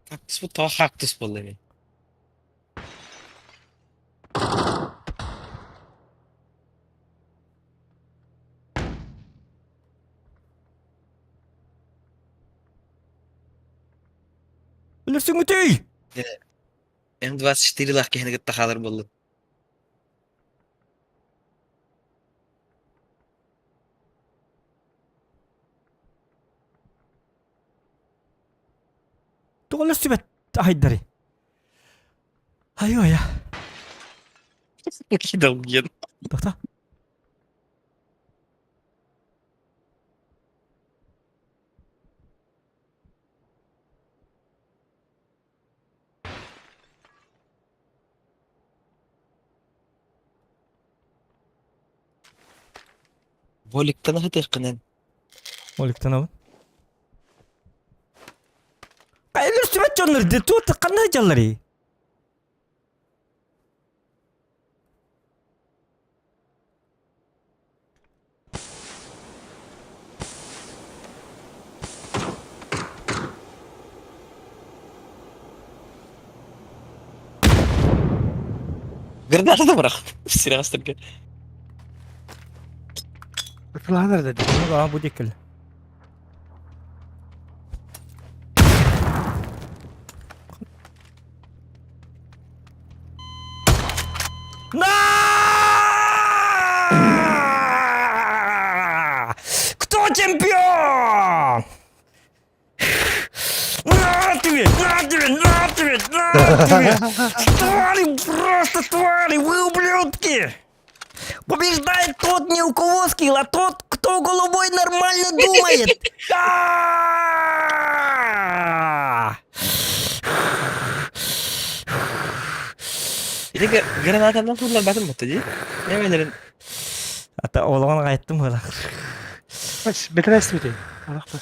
Кактус бу тоҕо кактус буолла эми? Өлөрсүҥүтүй! М24 лаах киһини кытта хаалар буоллун. Тоҕо өлөрсүбэт аһайдары? Айо-айа. Долгуйан. Тоқта. Воликтан аһытыаххынан. Воликтанабын. Өлөрсүбэт дьоннор туот ханна сылдьалларый? Граната да бырах. Сирэҕэстэргэ. Ытылаан эрэ дии. Аа бу диэки кэллэ. На! Кто чемпион? На тебе, на тебе, на тебе, на тебе! Твари, просто твари, вы ублюдки! Побеждает тот не у кого скилл, а тот, кто головой нормально думает! А-а-а! Ити гранатанан турларбатын батта дии. Немелерин Ата олоҕун айттым буолар. Бэтэрээс бүтей. Арахта.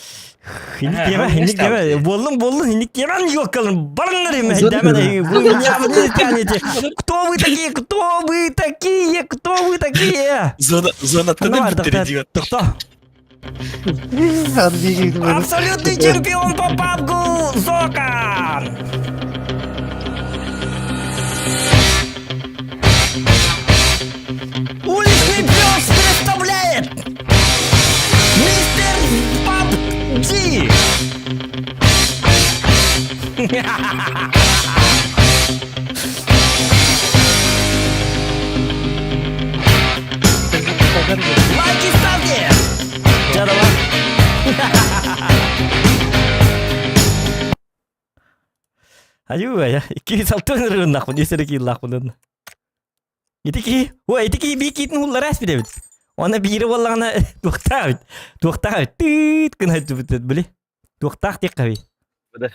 Хинник диэмэ, хинник диэмэ. Буоллун, буоллун, хинник диэмэн ёккалын. Барыңнар эме, дэмэ Вы меня вы тянете. Кто вы такие? Кто вы такие? Кто вы такие? Зона, зонаттан бүттер идиот. Тоқта. Абсолютный чемпион по пабгу Зокан! Уличный пес представляет мистер Паб Джи! Лайки ставьте! Дьэ, Айуу, икки салтын ырыыннахпын, үс эрэ кииллаахпын. Ити киһи, ой, ити киһи биир киитин ууллара эспит эбит. Уонна биири буоллаҕына туохтаах эбит. Туохтаах эбит. Тыыт гына сылдьыбыт били. Туохтаах диэххэ Быда.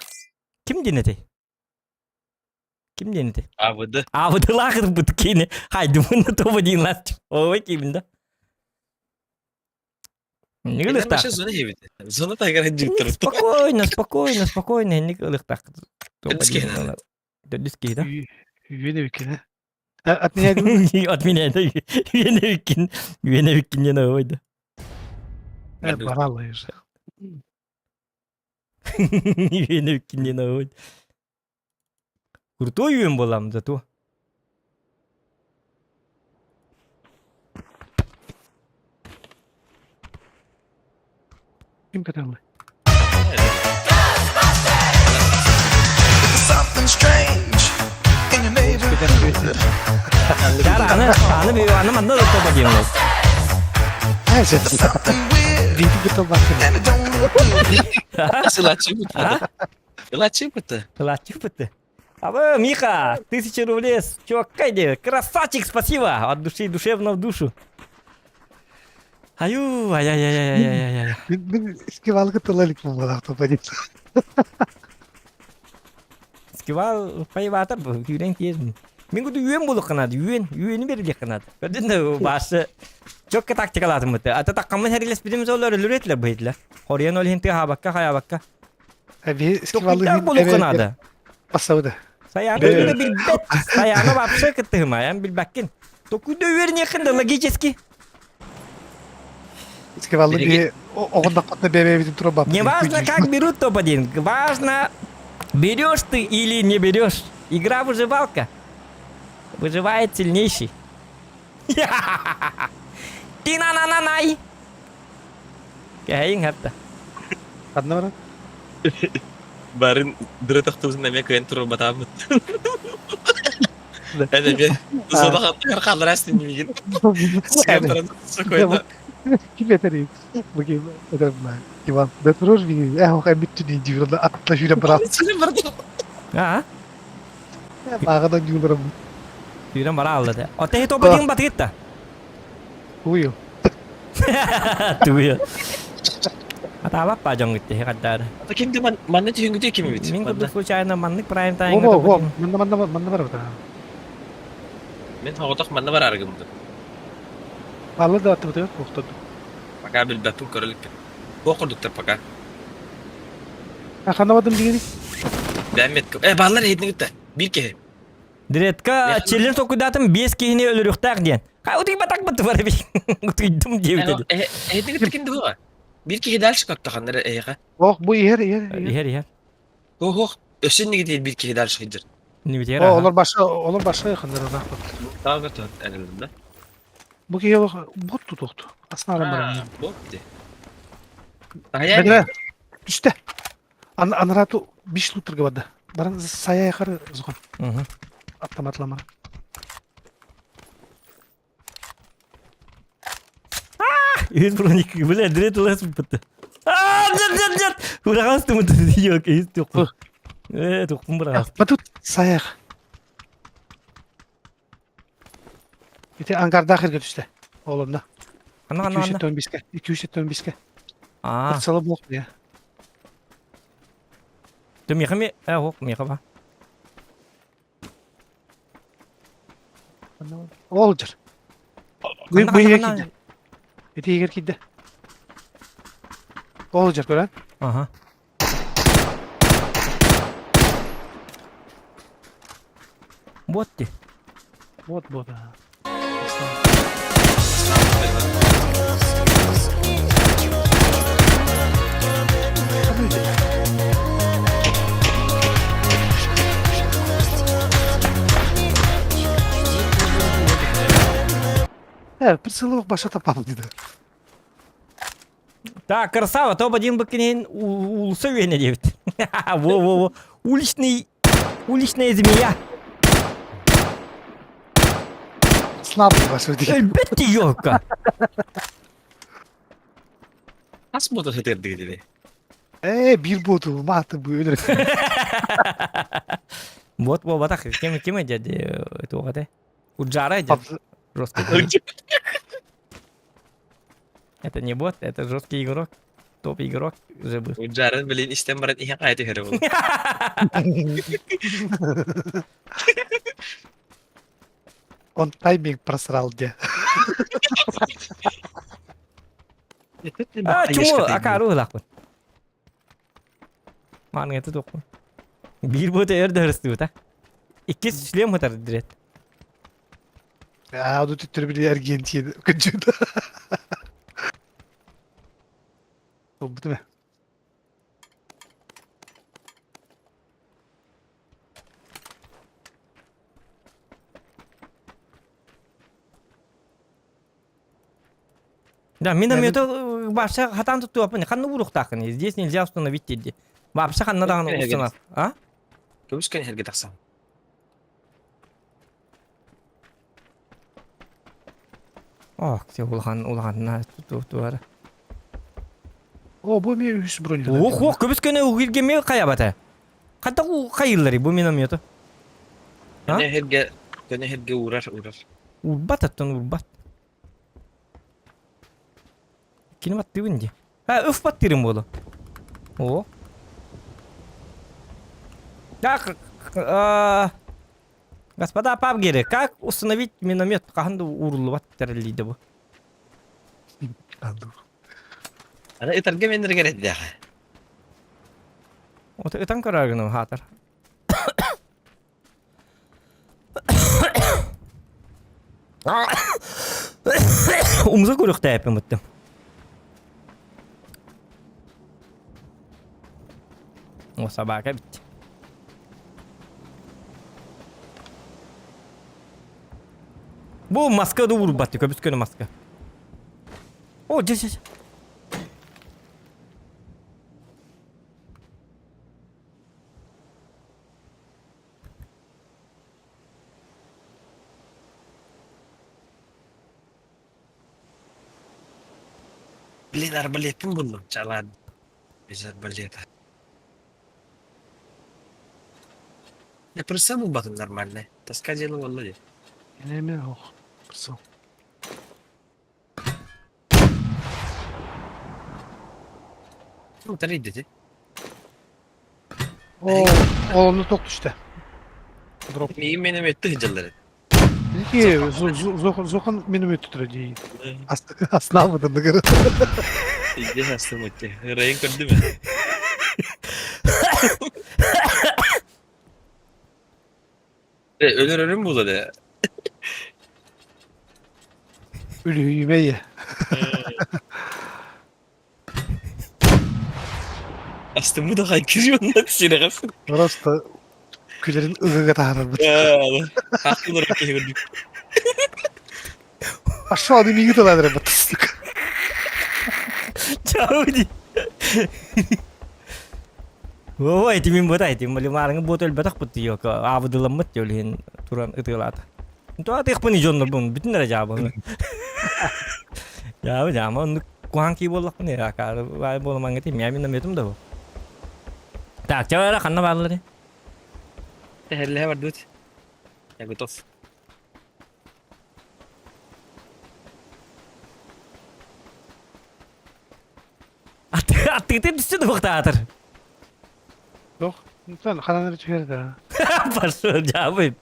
Ким диэн этэй? Ким диэн этэй? АВД. АВД-лаах ырбыт киини хайдымын тоба диин ласт. Ой, кимин да. Не ылыхтаах. Зона эбит. Зона тайгар дьиктер. Спокойно, спокойно, спокойно, не ылыхтаах. Төрдүс киһи. Төрдүс киһи да. Үөн эбиккин От меня От меня это үөн эбиккин. Үөн эбиккин диэн ойда. Бараллай уже. Үөн эбиккин диэн ойда. Крутой үөн буолам зато. Ким кыталлы? something strange in your neighborhood. Чара, аны, аны, аны манна да тоба диэн ол. Something weird and it don't look good. Сылаччы бутта. Сылаччы бутта. Сылаччы бутта. А Миха, 1000 рублей, чувак, красавчик, спасибо, от души, душевно в душу. Аю, ай-яй-яй-яй-яй-яй. Мин скивалга тыла илик буолбатах топа диэн. Скивал пайбаатар бу, күүрэн киэр. Мин куду үөн булук канады, үөн, үөнү берилек канады. Көрдүн да башы чөккө тактикалаатым быты. Ата таккамын хэрилеспитим солор өлүрөтлер быйдылар. Хорьян ол хин тыа хаябакка. Эби скивалы Токуйдар булук канады. Басабыда. Саяны да билбет. Саяны вообще кыттыгыма, я билбэккин. Токуйда үөрнехин да логически. Скивалы би оҕондоххотно бэбэбитин тура Не важно, как берут топ-1. Важно, берешь ты или не берешь. Игра выживалка. Выживает сильнейший. Ты на на на най. Кэйин хатта. Ханна баран? Барын дыры тохтубутун эмиэ кыайан турбатаабыт. Эн эмиэ зона хаттыгар хааллара астын миигин. Сокойда. Ким этэрий? Бу ким этэр Иван, да турар миигин. Эх, эмиттин дьиирда атта сүүрэ брат. А? Ааҕадан дьууларым. Сүүрэн бара аллады. Оттон топ-1 батыгытта. Уйу. Тугуя. Атаабаппа дьон гитти хаддаар. Ата ким де манна түһүнгүтэ ким эбит? Мин курдук случайно маннык прайм тайм Во, во, манна манна манна бар бата. Мен хоҕотох манна бар арыгымды. Алла да аттыбытыгар туохтаду. Пока билбэппин көрөлүккэ. Туох курдуктар пока. Ханна бардым дигини? Бэммет. Э баалар иһитини кытта. Биир киһи. Дредка челлендж токуйдаатым биэс киһини өлөрүөхтээх диэн. Хай утуйбатах быты бар эбит. Утуйдум диэбит эти. Эһитини кытта ким дуоҕа? Биир киһи дальше көттөхөннөр эһиэхэ. Ох, бу иһэр иһэр иһэр. Иһэр иһэр. Ох, өссө инниги диир биир киһи дальше сылдьар. Нибитер. О, олор баша, олор баша якындар ыраахпыт. Тағы көтө эрэлин да. Бу киһи олох бот тутуохту. Аснааран баран. Бот ди. Бэдэрэ. Түстэ. Ан анараату биш лутрга барда. Баран сая яхар зухан. Автоматламара. Үс броник, бля, дрет лес бутты. А, нет, нет, нет. Урагас ты мут yok, из туқпун. Э, туқпун бырагас. Батут саях. Ити ангардаах иргэ түстэ. Олонно. Ана, ана, ана. 275-ке. 275-ке. А, Сала буох я. ты меха ме, э, ох, меха ба. Ол жыр. Бу Ана, бу ана, иһигэр ана. киирдэ. Ити иһигэр киирдэ. Ол жыр көрөн. Ага. Вот ты. Вот вот. Э, прицеловок баша тапал диде. Так, красава, топ-1 быкинин улуса үйене дебит. Во-во-во. Уличный, уличная змея. Слабый баша диде. Элбетте ёлка. Хас буолта сытырдыгы диди. Э, бир боту, маты бу өлөр. Вот, во, вот так, кем, кем дяди, это вот, Уджара дядь, жесткий. Это не бот, это жесткий игрок. Топ игрок же был. Уджарын билин истен баран иһэн хайа түһэрэ буолла. Он тайминг просрал де. А, чему? Акару лахпын. Маның это тоқпын. Биир бота өр дөрүстү та. Иккис шлем хытар дирет. А, ону түттөр били Аргентина. Күнчү. Бу ме. Да, миномета вообще хатан тут апын. Ханны уруктакын. Здесь нельзя установить деди. Вообще ханна дагы установ. А? Көмүскэн иһэргэ тахсан. Ох, те улахан улаханна туара. О, бу эмиэ үһүс броньланар. Ох, ох, көмүскэни угиргеме хайабата. Хата хайыллары бу миномету. Көнө иһэргэ көнө иһэргэ уурар уурар. Урбат оттон урбат. Кини баттыыбын дии. Ha, ыф баттыырым буолу. О. Так, э, господа пабгеры, как установить миномет? Хаһан да ууруллубат тэриллиидэ бу. Аны ытарга меннергер этдээх. Вот ытан көрөр гынам хаатар. Умза көрүөхтээппин буттум. О, собака бит. Бу маска да уурбатты, көбүс көнө маска. О, дьэ, дьэ, дьэ. Блин, арбалетпын буллум, чалаан. Без арбалета. Я прицел булбатым нормальный. Тоска дело буолла дии. Эми ох. Прицел. Утары идети. О, ол онно тох түстэ. Дроп. Миигин минометты сылдьаллар. Ки зохан миномет тура дии. Аслабытын дыгыр. Иде астым өтте. Ырайын көрдүм э. Өлөр өлүм буолла да. Үлүһүйүмэй. Астыммы да хайкырыйоннар сирэҕэ. Просто күлэрин ыгыга таһаарарбыт. Хахтылар киһи көрдүк. Пошел, аны миги тылаадыр бат. Чао ди. Ой, ити мин бута ити малимарыңы бот өлбөтөх бут диёк аабыдыламмыт диөлүһүн туран ытыалаата. Туа тыахпын дьоннорбун бүтүн эрэ жаабын. Жаабы жаама оннук куһаан кии буоллахпын ээ акаары баай буоламаҥҥа тиммиэ мин наметум да бу. Так, ча эрэ ханна бааллар? Тэһэллэһэ бардыбыт. Я готов. Аттыгытын түсті туохтаатыр. Жоқ, сен ханан эрэ түһэр да. Пошел, жаабы.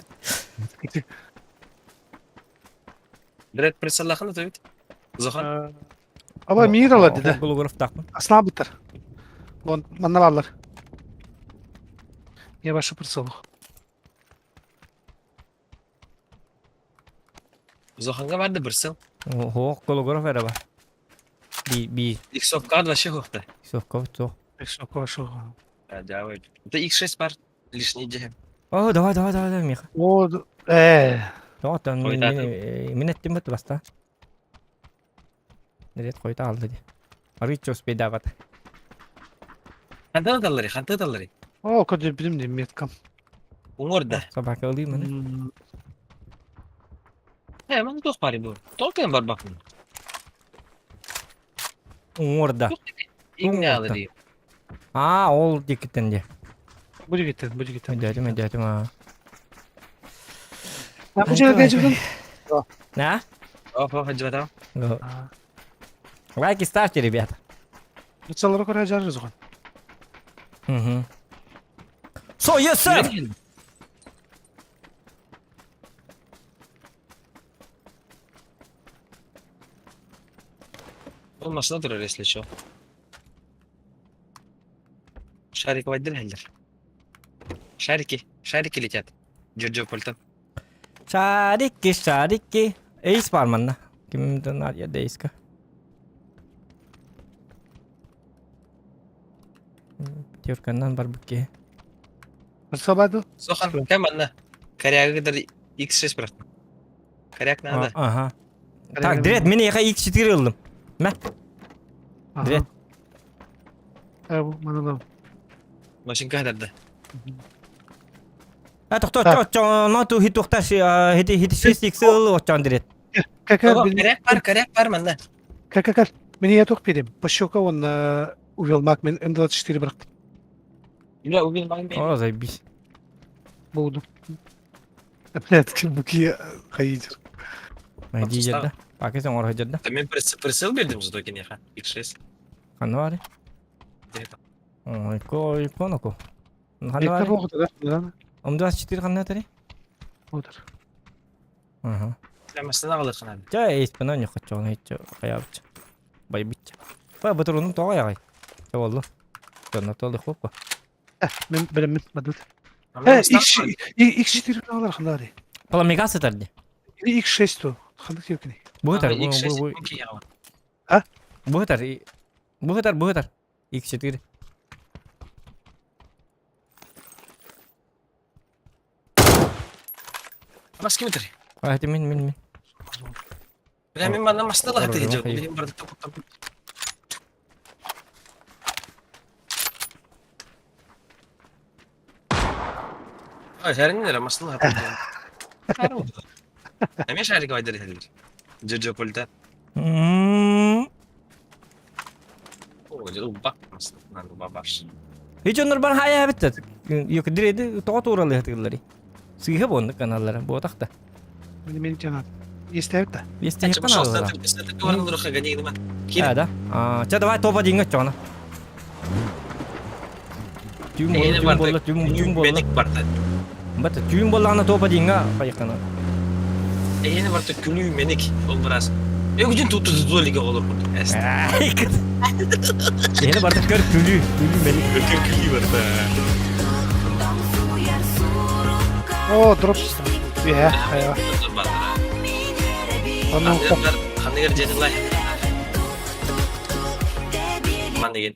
Дред присаллахын өтөбүт. Зохан. Аба мир ала деді. Голографтаахпын. Аслаабыттар. Вон, манна бааллар. Я ваша прицелах. Зоханга барды бір сыл. Ох, голограф эрэ бар. Би би Иксовка вообще хохта. Иксовка суох. Иксовка вообще. Давай. Это X6 бар. Лишний дьэ. О, давай, давай, давай, давай, Миха. О, э. Тоҕоттон мин мин эттим бут баста. Дерет хойта алды ди. Арыйча успейдаабат. Хантан аталлары, хантан аталлары. О, көдө билим дим меткам. Уҥуор да. Собака ылыы маны. Э, маны туох баарый бу? Толкайын барбаппын. Уҥуор да. Иҥнэ дии. Аа, ол диэкиттэн дии. Бу диэкиттэн, бу диэкиттэн. Өйдөөтүм, өйдөөтүм аа. Бу жерге жибдин. На? Оп, оп, жибатам. Лайки ставьте, ребята. Лицалары көрө жарырыз оған. Угу. So, yes, sir! Ол машина турар, если что. Шарик вайдыр Шарики, шарики летят. Джорджо Польтон. Шарики, шарики. Эйс бар манна. Кимден ария дейска. Пятерканан бар букке. Сабаду. Сохан, кем манна? Коряга кытары X6 брат. Коряк надо. Ага. Так, Дред, мен яха X4 ылдым. Мә. Дред. Э, бу манылам. Машинка хатарда. А тохто оччоно ту хитуохта хити хити шесть икс оччон дирет. Кака Коряк бар, коряк бар манна. Как как Мені я тух перем. Пощука он увел мак мен М24 бырахтым. Бля, убил мак мен. О, заебись. Буду. Блядь, буки хайдер. Найди жерде. Пакет оңор жерде. Мен прицел бердим зато кинеха. X6. Ханна бар? Ой, ко, иконоко. Ханна бар? М24 ханна тари? Отыр. Ага. Прямо сына қалықын Жа, эйспена не хочу, он эйче, хаябча. Байбитча. Ба, батырунум тоға ягай. Ча болду. Жонна толды хлопка. Мен білемін, мадут. Э, X4 алар хандари. Паламигасы тарди. Или X6 то. Хандык тепкини. Бу тар, бу бу. А? Бу тар. Бу тар, бу тар. X4. Бас ким өтөр? А, это мен, мен, мен. Бля, мен манна масына лахты жок. Билим барды топ топ. А, шәрин масына лахты. Эме шәрик айдар хәлер. Жо пульта. О, жо бак масына бабаш. Hiç onlar bana haya bitti. Yok diredi тоға туралы хатылары. Сыйға бонды каналлары бу тақта. Мені мен жанат. Естәбит та. Естәбит каналлары. А, да. А, ча давай топа деньги чона. Түйін болды, түйін болды, түйін түйін болды. Меник барда. Бата түйін болғаны топа деньги қайықтана. Эйни барда күлүү меник ол біраз. Өгүжүн туту золиге олор бу. Эйни барда көр күлүү, күлүү меник. Көр күлүү барда. О, дроп. Иә, хайа. Аны Ханныгар женилай. Ман деген.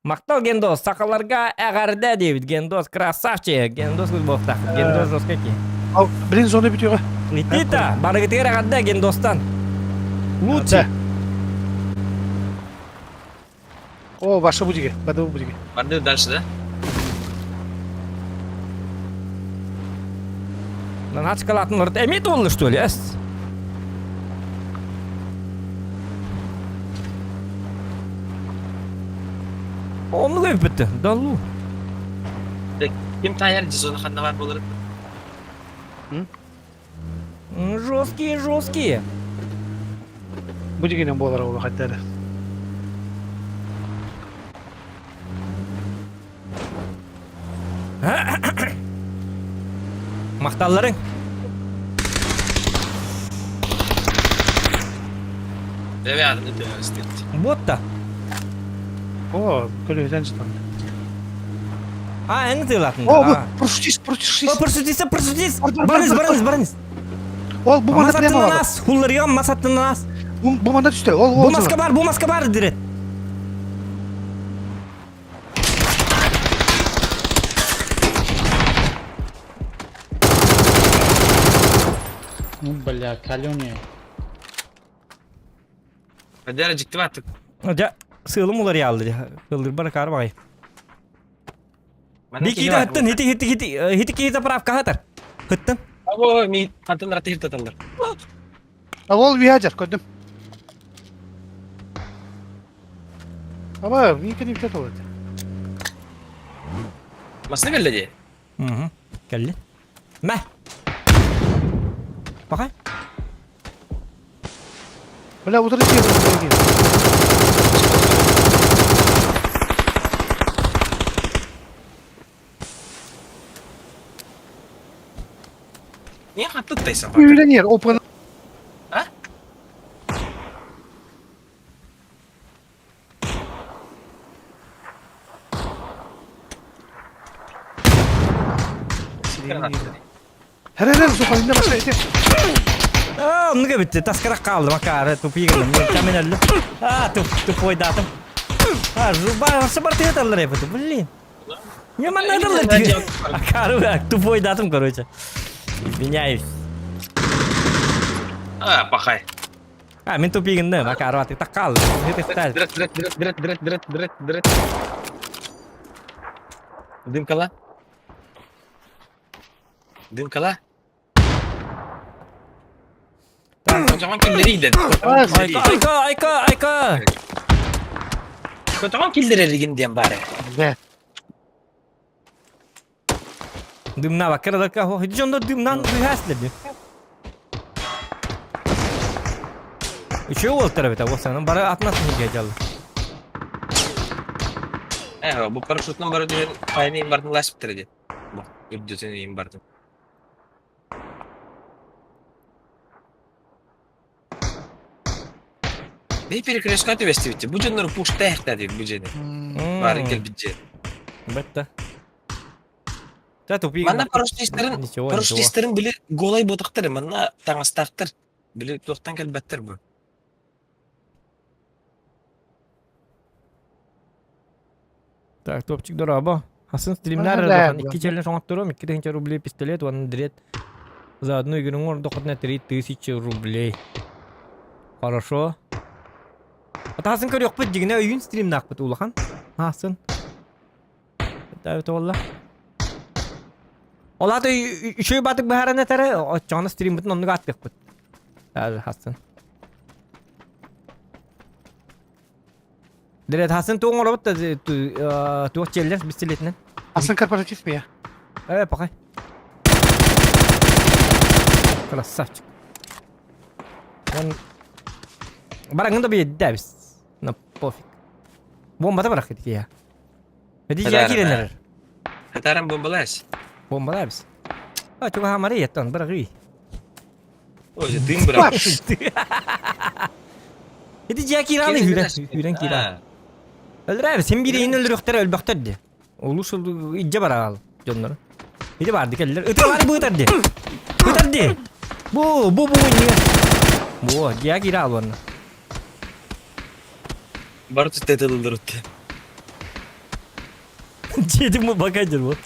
Мактал Гендос, сақаларға әғарда дейбит. Гендос красавчик. Гендос күл боқтақ. Гендос жесткий. Ал, блин, зона бүтүгө. Итита, барыгытыгар әғарда Гендостан. Лучше. О, ваша будиге, бада будиге. Барды дальше, да? На начкалатын ұрт эмит олды, что ли, эс? Onu koyup bitti. Dallu. Ким таяр зона ханна бар болор. Жесткие, жесткие. Будигенен болар ол хаттары. Мақталларың. Бебе адымды төбөстү. Ботта. О, көлөдөн жытан. А, әні тыйлатын. О, бу прошутис, прошутис. О, прошутис, прошутис. Бар, бар, Барыңыз, бар, барыңыз, барыңыз. Ол бу манда прямо Масаттынан бар. ас, хулларыган масаттынан ас. Бу бу манда түстө. Ол Бу ол. маска бар, бу маска бар дирет. Ну, бля, калёный. Бадара жикти баттык. Жа, сылым улар ялды. Хылдыр бар кар бай. Бики хыттын, хити хити хити хити ки заправка хатар. Хыттын. Або ми хантын раты хиртаталар. А ол виажер көрдүм. Аба, микени битет ол. Масына келди де. Мгм. Келди. Мә. Бақай. Бля, утырып жер. Не хаттыттайсың? Үйренер, опын. А? Хәрәләр соқайында башка ете. А, оннуга битти. Таскарак калды макары тупигын. Мен камен А, туп тупой датым. А, жуба, бар тыгаталар эпити. Блин. Не манадалар. Акары, тупой датым, короче. Извиняюсь. А, пахай. А, мен тупигын да, макары аты так калды. Это сталь. Дрет, дрет, дрет, дрет, дрет, дрет, дрет, дрет. Дымкала. Дымкала. Көтөҕөн киллэрий Айка, айка, айка, айка! Көтөҕөн киллэрэригин диэн баара. Да. Дымнаабакка да дьонно дымнан быһаас деді. Үчүгэй уолтар эбит, уопсайынан бары атын атын сиргэ дьалла. Э, бу парашютынан бары түһэн хайаны бардын ласпыттар диэн. Бу үрдүтүн иин бардым. Бей перекрестка түбэстибит. Бу дьоннору пуштаахта диир бу дьиэни. Баарын кэлбит дьиэ. Бэтта. Да тупик. Манна парашютистарын Ничего, ничего. парашютистарын били голай ботахтар, манна таҥастаахтар. Били туохтан кэлбэттэр бу. Так, топчик дорообо. Хасын стримнар Да, эрэ икки челлендж оҥотторуом, 2000 рублей пистолет уонна дред. За одну игру оҥордоххутуна 3000 рублей. Хорошо. Атаасын көрүөхпүт дьигинэ өйүүн стримнаахпыт улахан. Аасын. Эбит буолла. Ол аата үчүгэй баатык быһааран этэрэ, оччоҕуна стриммытын оннук ааттыахпыт. Хасын. Дирет хасын туох оҥоробут да туох челлендж пистолетинэн. Асан корпоратив я. Э, пока. Красавчик. Он бараңын да биэддэ бис. На пофиг. Бомбата барах ити я. Эди я киренер. Хатаран бомбалас. Бомбалабис. А чуга хамары еттон барагы. Ой, дым бырах. Ити дьиэ киираны хүрэн хүрэн киирэ. Өлөрөбү син биир иһин өлөрүөхтэрэ өлбөхтөр ди. Улус илдьэ бараал дьоннору. Ити барды кэллэр. Ыталар быытар ди. Бытар ди. Бу бу бу иннигэ. Бу дьиэ киирэ алуонна. Бары түстэтэлэлэр утты. Дьиэтим бакайдыр вот.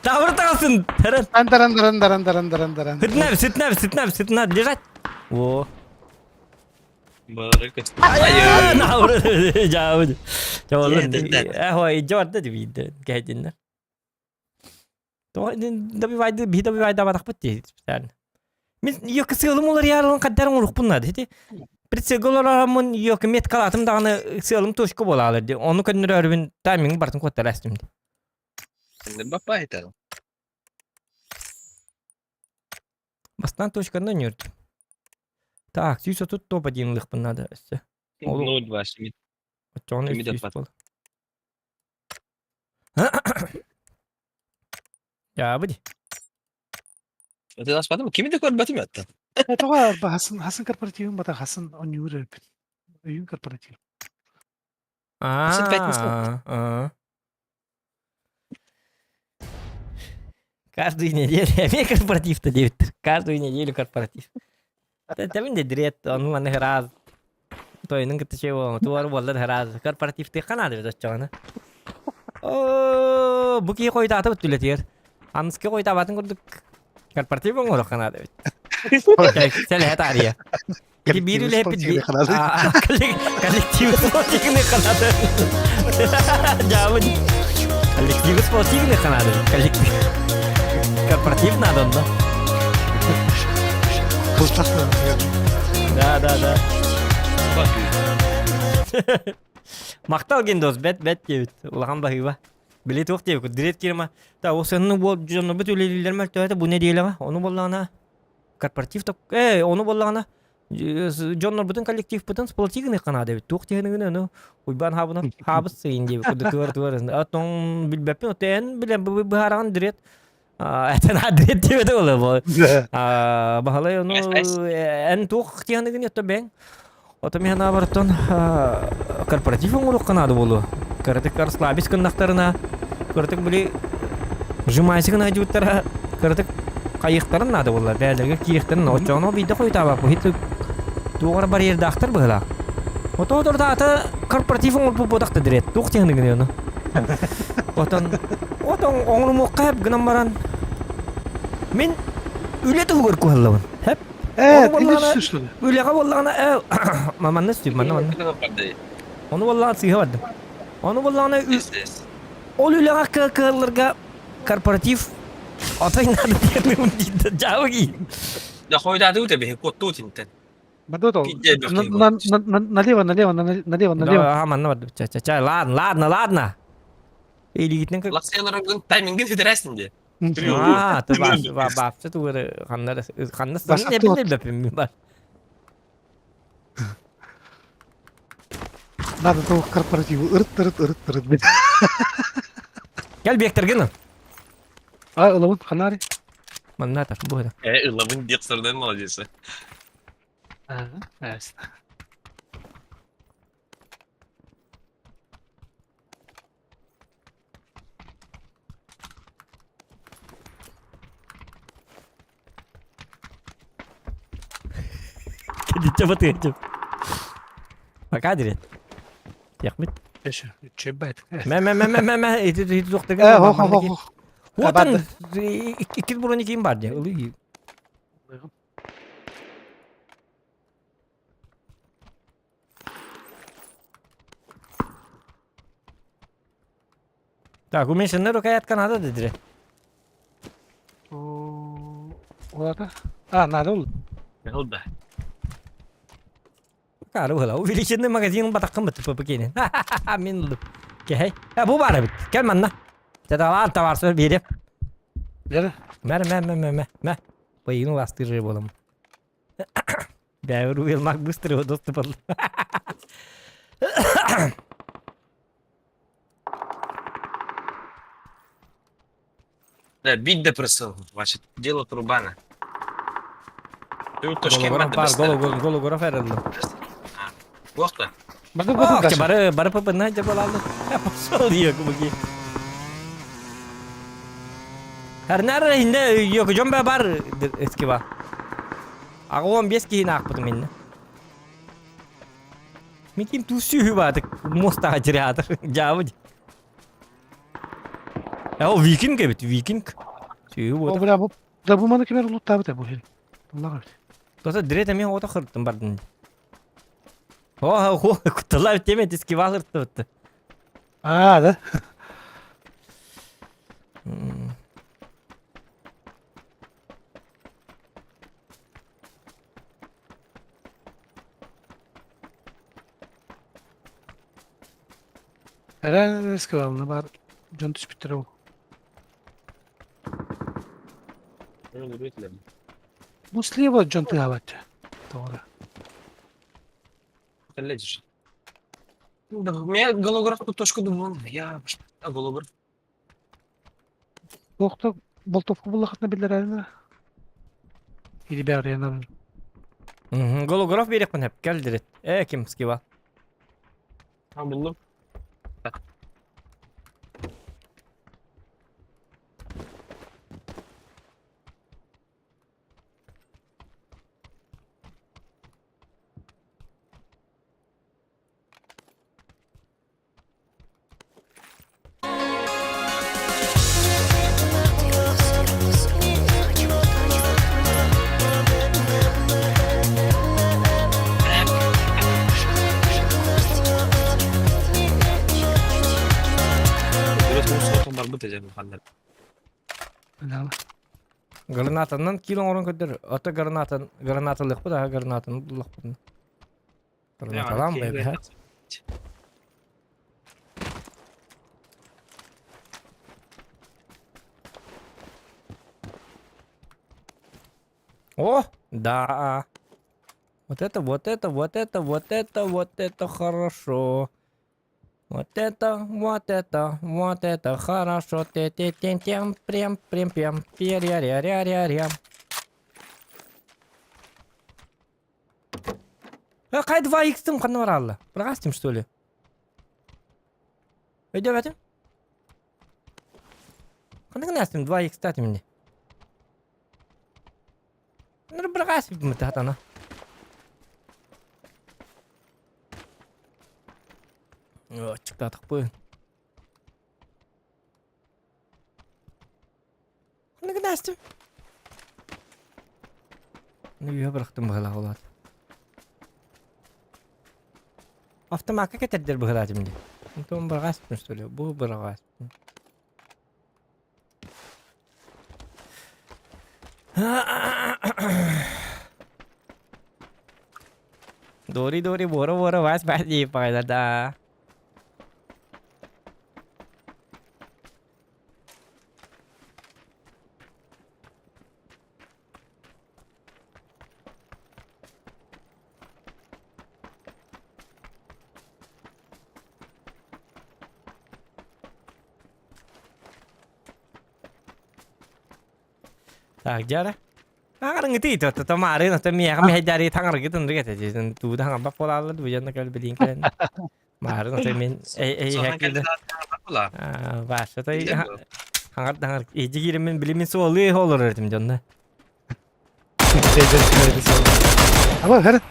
Тавр таҕасын таран. Даран даран даран даран даран даран. Сытнап, сытнап, сытнап, сытнап, лежать. О. Бары көстө. Науры жаабы. Жаалын. Э, жаарды дебийди. Кэдиннер. Добивайды, биһи добивайдаабатахпыт дии специально. Мин ёк сыалым уларыйарылын хаддарым урукпун наада ити. Прицелгэ олороммун ёк меткалаатым даҕаны сыалым точка буолаалар дии. Ону көннөрөөрүбүн тайминг бартын куоттара эстим дии. Баппа Бастаан точканы өнүөрдүм. Так, 130 топ один ылыахпын наада өссө. 0,2 семь. Оччоҕуна Кими 300 да буолар. Дьаабы дии. Это аспатым, кими да көрбөтүм аттан. Тоҕо Хасын Хасын корпоративын бата Хасын онньуур эбит. Өйүн корпоратив. А, Каждую неделю. Эмиэ корпоратив-то диэбиттэр. Каждую неделю корпоратив. Тэбин де дирет, ону маны раз. Тойунун кытта чэй буолан, туары буоллар раз. Корпоративтыахха наада эбит оччоҕуна. Оо, бу киһи хойутаата түлэтигэр. Аныскы хойутаабатын курдук корпоратив оҥоруохха наада эбит. Сэлэһэ таарыйа. Ити биир үлэһиппит коллектив спортивный канады. Дьаабы коллектив спортивный канады. Коллектив. Корпоратив надо, да? Да, да, да. Махтал Гендос, бэт бэт диэбит. Улахан баһыыба. Били туох диэбит, дирет кирма. Та осынны бол дьоннорбут үлэлииллэр мөлтөөтө бу нэдиэлэҕэ. Ону буоллаҕына корпоратив э ону буоллаҕына дьоннорбутун коллективпытын сплотигыны канаада эбит туох тиһэныгын ону уйбаан хаабынан хаабыс сыйын диэбит курдук тыар тыар отон билбэппин отон билэн быһаараҕын дирет этэн адрет диэбит буолла бу баһылай ону эн туох тиһэныгын ото бэҥ ото мин санаабар корпоратив оҥоруохха наада буолуо кыратык расслабись гыннахтарына кыратык били сжимайся гына дьуттара кыратык хайыахтарын наада буолла бээлэргэ киириэхтэрин оччоҕуна биирдэ хойутаабаппыт ити туох эрэ барьердаахтар быһыылаах ото отортаата корпоратив оҥорбут буотахта дирэт туох тиһэныгын ону отон отон оҥорумуохха хэп гынан баран мин үлэ туһугар куһаллабын хэп Э, или что ли? Үлэҕэ буоллаҕына э манна сүтүм манна манна ону буоллаҕына сыыһа бардым ону буоллаҕына ол үлэҕэ кыалларга. корпоратив отой надо диэн диэн дьаабы киин. Да хойдааты үтэ биһи куоттуу тинтен. Бардот ол. Пиздец, На- на- на- на- Налево, налево, на- налево, налево. Ага, манна барды. Ча, ча, ча, ладно, ладно, ладно. Илигитинен как... Лаксыяларыгын таймингин сүтэрээсин дии. А, ты баш, ба, баапчы тугары ханнар, ханна Бас станын эбин элбэпин бар. Надо того корпоративу. Ырыт, ырыт, ырыт, ырыт. Кел бектергин. А, ылабын, ханари. Манна тар, бу это. Э, ылабын диэх сырдан молодец. Ага, ясно. Кедиччэ батыачым. Пока дирет. Яхмит. Еще, чебет. Мэ мэ мэ мэ мэ мэ ити ити туохтагын. Э, хо хо хо хо. Уотан иккис буруни ким бар дии. Ылыы. Так, уменьшенный рукоятка надо дедире. Улата. А, надо ол. Ол да. Кары була. Увеличенный магазин батаккын бит ППК-ни. Мин ылдым. Кэһэй. Э, бу баар эбит. Кэл манна. Теталаан табарсыр биэриэм. Лера. Мэ, мэ, мэ, мэ, мэ, мэ. Поину ластыжы болом. Бэбэр уилмак быстро доступ алла. Да, бить да просил. Значит, дело Трубана. Ты точки Голограф бар, голограф, голограф эрэллим. Плохо. Барды барды Ох, дальше. бары, бары папына жабалалды. Пошел диye кубуки. Hernar инде yok жон бар эски ба. Ага 15 киһини аахпытым инне. Мин ким тусүһү баатык мостаға жиреатыр жаабы. Э, ол викинг эбит, викинг. Сүйү О, буота. бля, бу да бу маны кимер улуттаабыт бу хил. Аллах бит. Тоса дирет эми ото хырттым бардын. О, хо, кутталар теме диски валыртты. А, да. Эрэн сказал, бар. Дьон түспүттэр ол. Бу слева дьон тыаабат. Тоҕо. Да, у меня голограф точку думал. Я а голограф. Туохта болтовка буллахытына биллэрэллэр. Или бэҕэриэнэр. Голограф берекпин хеп, кел дирет. Э, ким скива. А, булдum. Барбыт эдем ханнар. Гранатанан кило оҥорон көрдөр. Ото гранатан гранаталыахпыт аха гранатаны буллахпытына. Гранаталаан бэбэһэ. О, да. Вот это, вот это, вот это, вот это, вот это хорошо. Вот это, вот это, вот это хорошо. Те те те тем прям прям прям пе ря ря ря ря ря. Э, қай 2x-тім қанна бар алла? Бір что ли? Өйдеп Қандай гына 2x тати мне? Ну, бір мытатана. Чыктатык Қандай гына Ну, үйе бырақтым бұғыла болады. Автоматка кетердер бұғыла демде. Онтон бір что ли? Бұл бір. Дори дори буора буора вас бас дии паҕайдар да. Так, дьара. Таҥарыҥытый то то маарын ото миэхэ мэһэйдээри таҥаргытын рыгата тууда хаҥарбак буолааллар бу дьонно кэл билиин кэлэн маарын ото мин эй эй хэкилде Ваша той хаҥар таҥар ижигиримин билимин суолы олорор этим дьонно Аба хэр.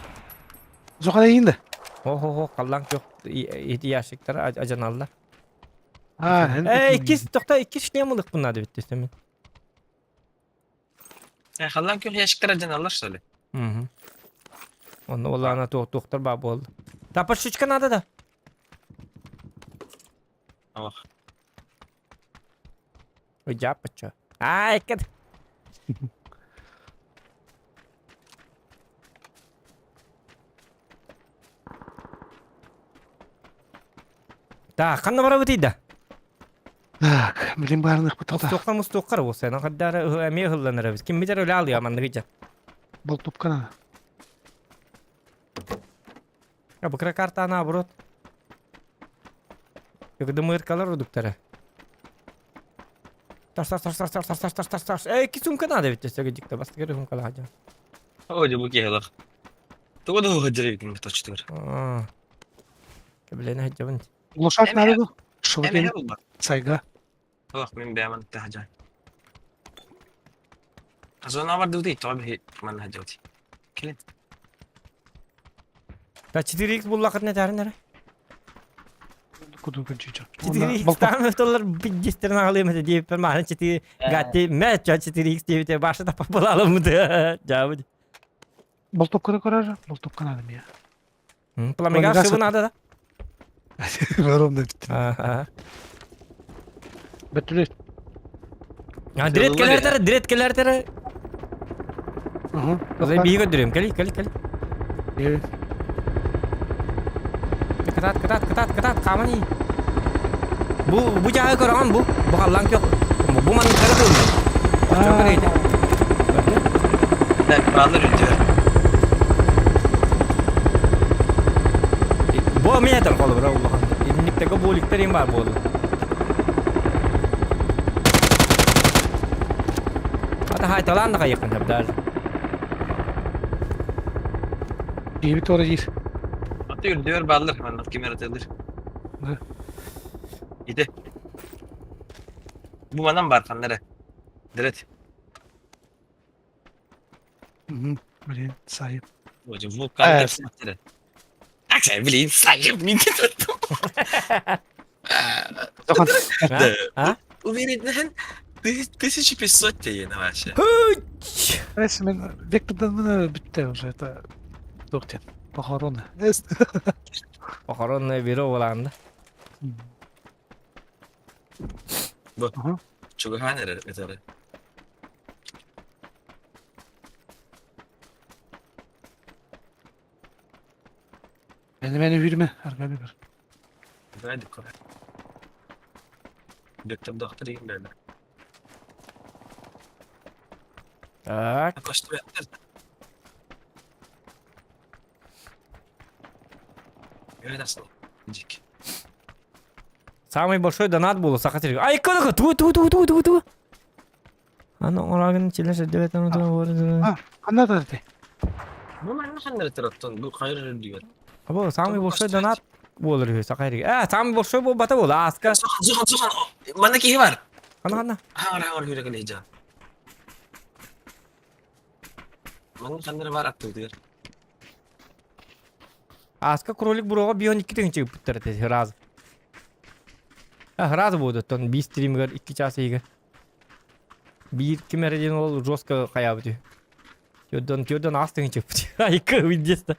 Зохана иинде. Хо-хо-хо, халлаан күөх ити ящиктар ажаналлар. А, Э, иккис, тохто, иккис шлем ылык надо бит мен. Э, халлаан күөх ящиктар ажаналлар, что ли? Угу. Онно олаана туохтар баа буолла. Тапашечка надо да. Ох. Ой, жааппачча. Аа, иккет. Так, ханна барабытый да? Так, билин баарынык бутата. Мустуохха мустуохха буолса, хаддара эмиэ ыһылланар эбит. Ким битэр өлө алыа манныгы дьэ. Болтупкана. А бу кыра картаны наоборот. Дымыркалар удуктара. Тас тас тас тас тас тас тас тас тас тас. Эй, ки сумка надо ведь өссө дикта бастыгыр сумкалаах дьон. Ой, бу киһилэх. Тугу да уһаджыр эбитин точтугар. Кэбилэни хajjабын. Лошак надо бу. Эмэһэ булбат. Сайга. Ох, мин бэйэм таһдьа. Зона бардыбыт тоҕо биһи манна сылдьабыт. Кэлин. Та 4x буллахытына этээрин эрэ. Куду күнчүчү. 4x таан доллар биддистерин аҕалыам этэ диэбиппэр мааны 4 гатти мэ 4x диэбитэ баша таппа булалыммыт. Жаабыт. Болтопканы көрөр, болтопканы надо мне. Пламегас шыбы надо да? Ровно битти. Ага. Бөттүлөр. А, дрет келер дрет келер Озай биһи көрдөрүм. Кели, кели, кели. Кытаат, кытаат, кытаат, кытаат, хааман ии. Бу, бу дьааһы көрөҕүн бу. Бу халлаан күөх. Бу маннык кыра кылын. Оччоҕо көрөйдө. Көрдө? Так, баалар үрдүгэр. Бу эмиэ этэр холобура улахан. Инниктеге буоликтар им бар буолу. Ата хайталаан да хайыкын хөп даже. Диэбит ора диир. Аты үрдүгэр бааллар, маннык ким эрэ атыылыыр. Да. Ити. Бу манан баар ханна эрэ. Дырыт. Мгм. Блин, сайып. Боже, вулкан кэпсэттэрэ. Аксай, блин, сайып, мин Захан. А? Уверен, 1500 тейен вообще. Эс мен вектордан мына бүтте уже это доктор. Похороны. Эс. Похоронное бюро буолаанда. Бу. Чугахан эрэ этэрэ. Мени мени үрме, аргами бір. Давай дыкка. Бектер доктор деген бәрі. Так. Кошты бектер. Дик. Самый большой донат был Саха сиригэр. Ай, кына ту ту ту ту ту ту. Аны оҥорогун чилэ сирдибэт А, ханна ты? Бу манна ханна оттон бу хайыр үрдүгэр. Бу самый большой донат буолар үһү Саха сиригэр. Э, самый большой буолбата буол ааска. Сухан, сухан, сухан. Манна киһи бар. Ханна ханна. Хаңар хаңар хүрэ кэлэ жан. Манна ханна бар аттыгыр. Ааска кролик буруоҕа бион икки тыһыынча ыппыттар этэ раз. Раз буолду оттон биир стримигэр икки чаас иһигэр. Биир ким эрэ диэн ол жестко хайаабыт үһү. Төрдөн төрдөн аас тыһыынча ыппыт. Айка уйдеста.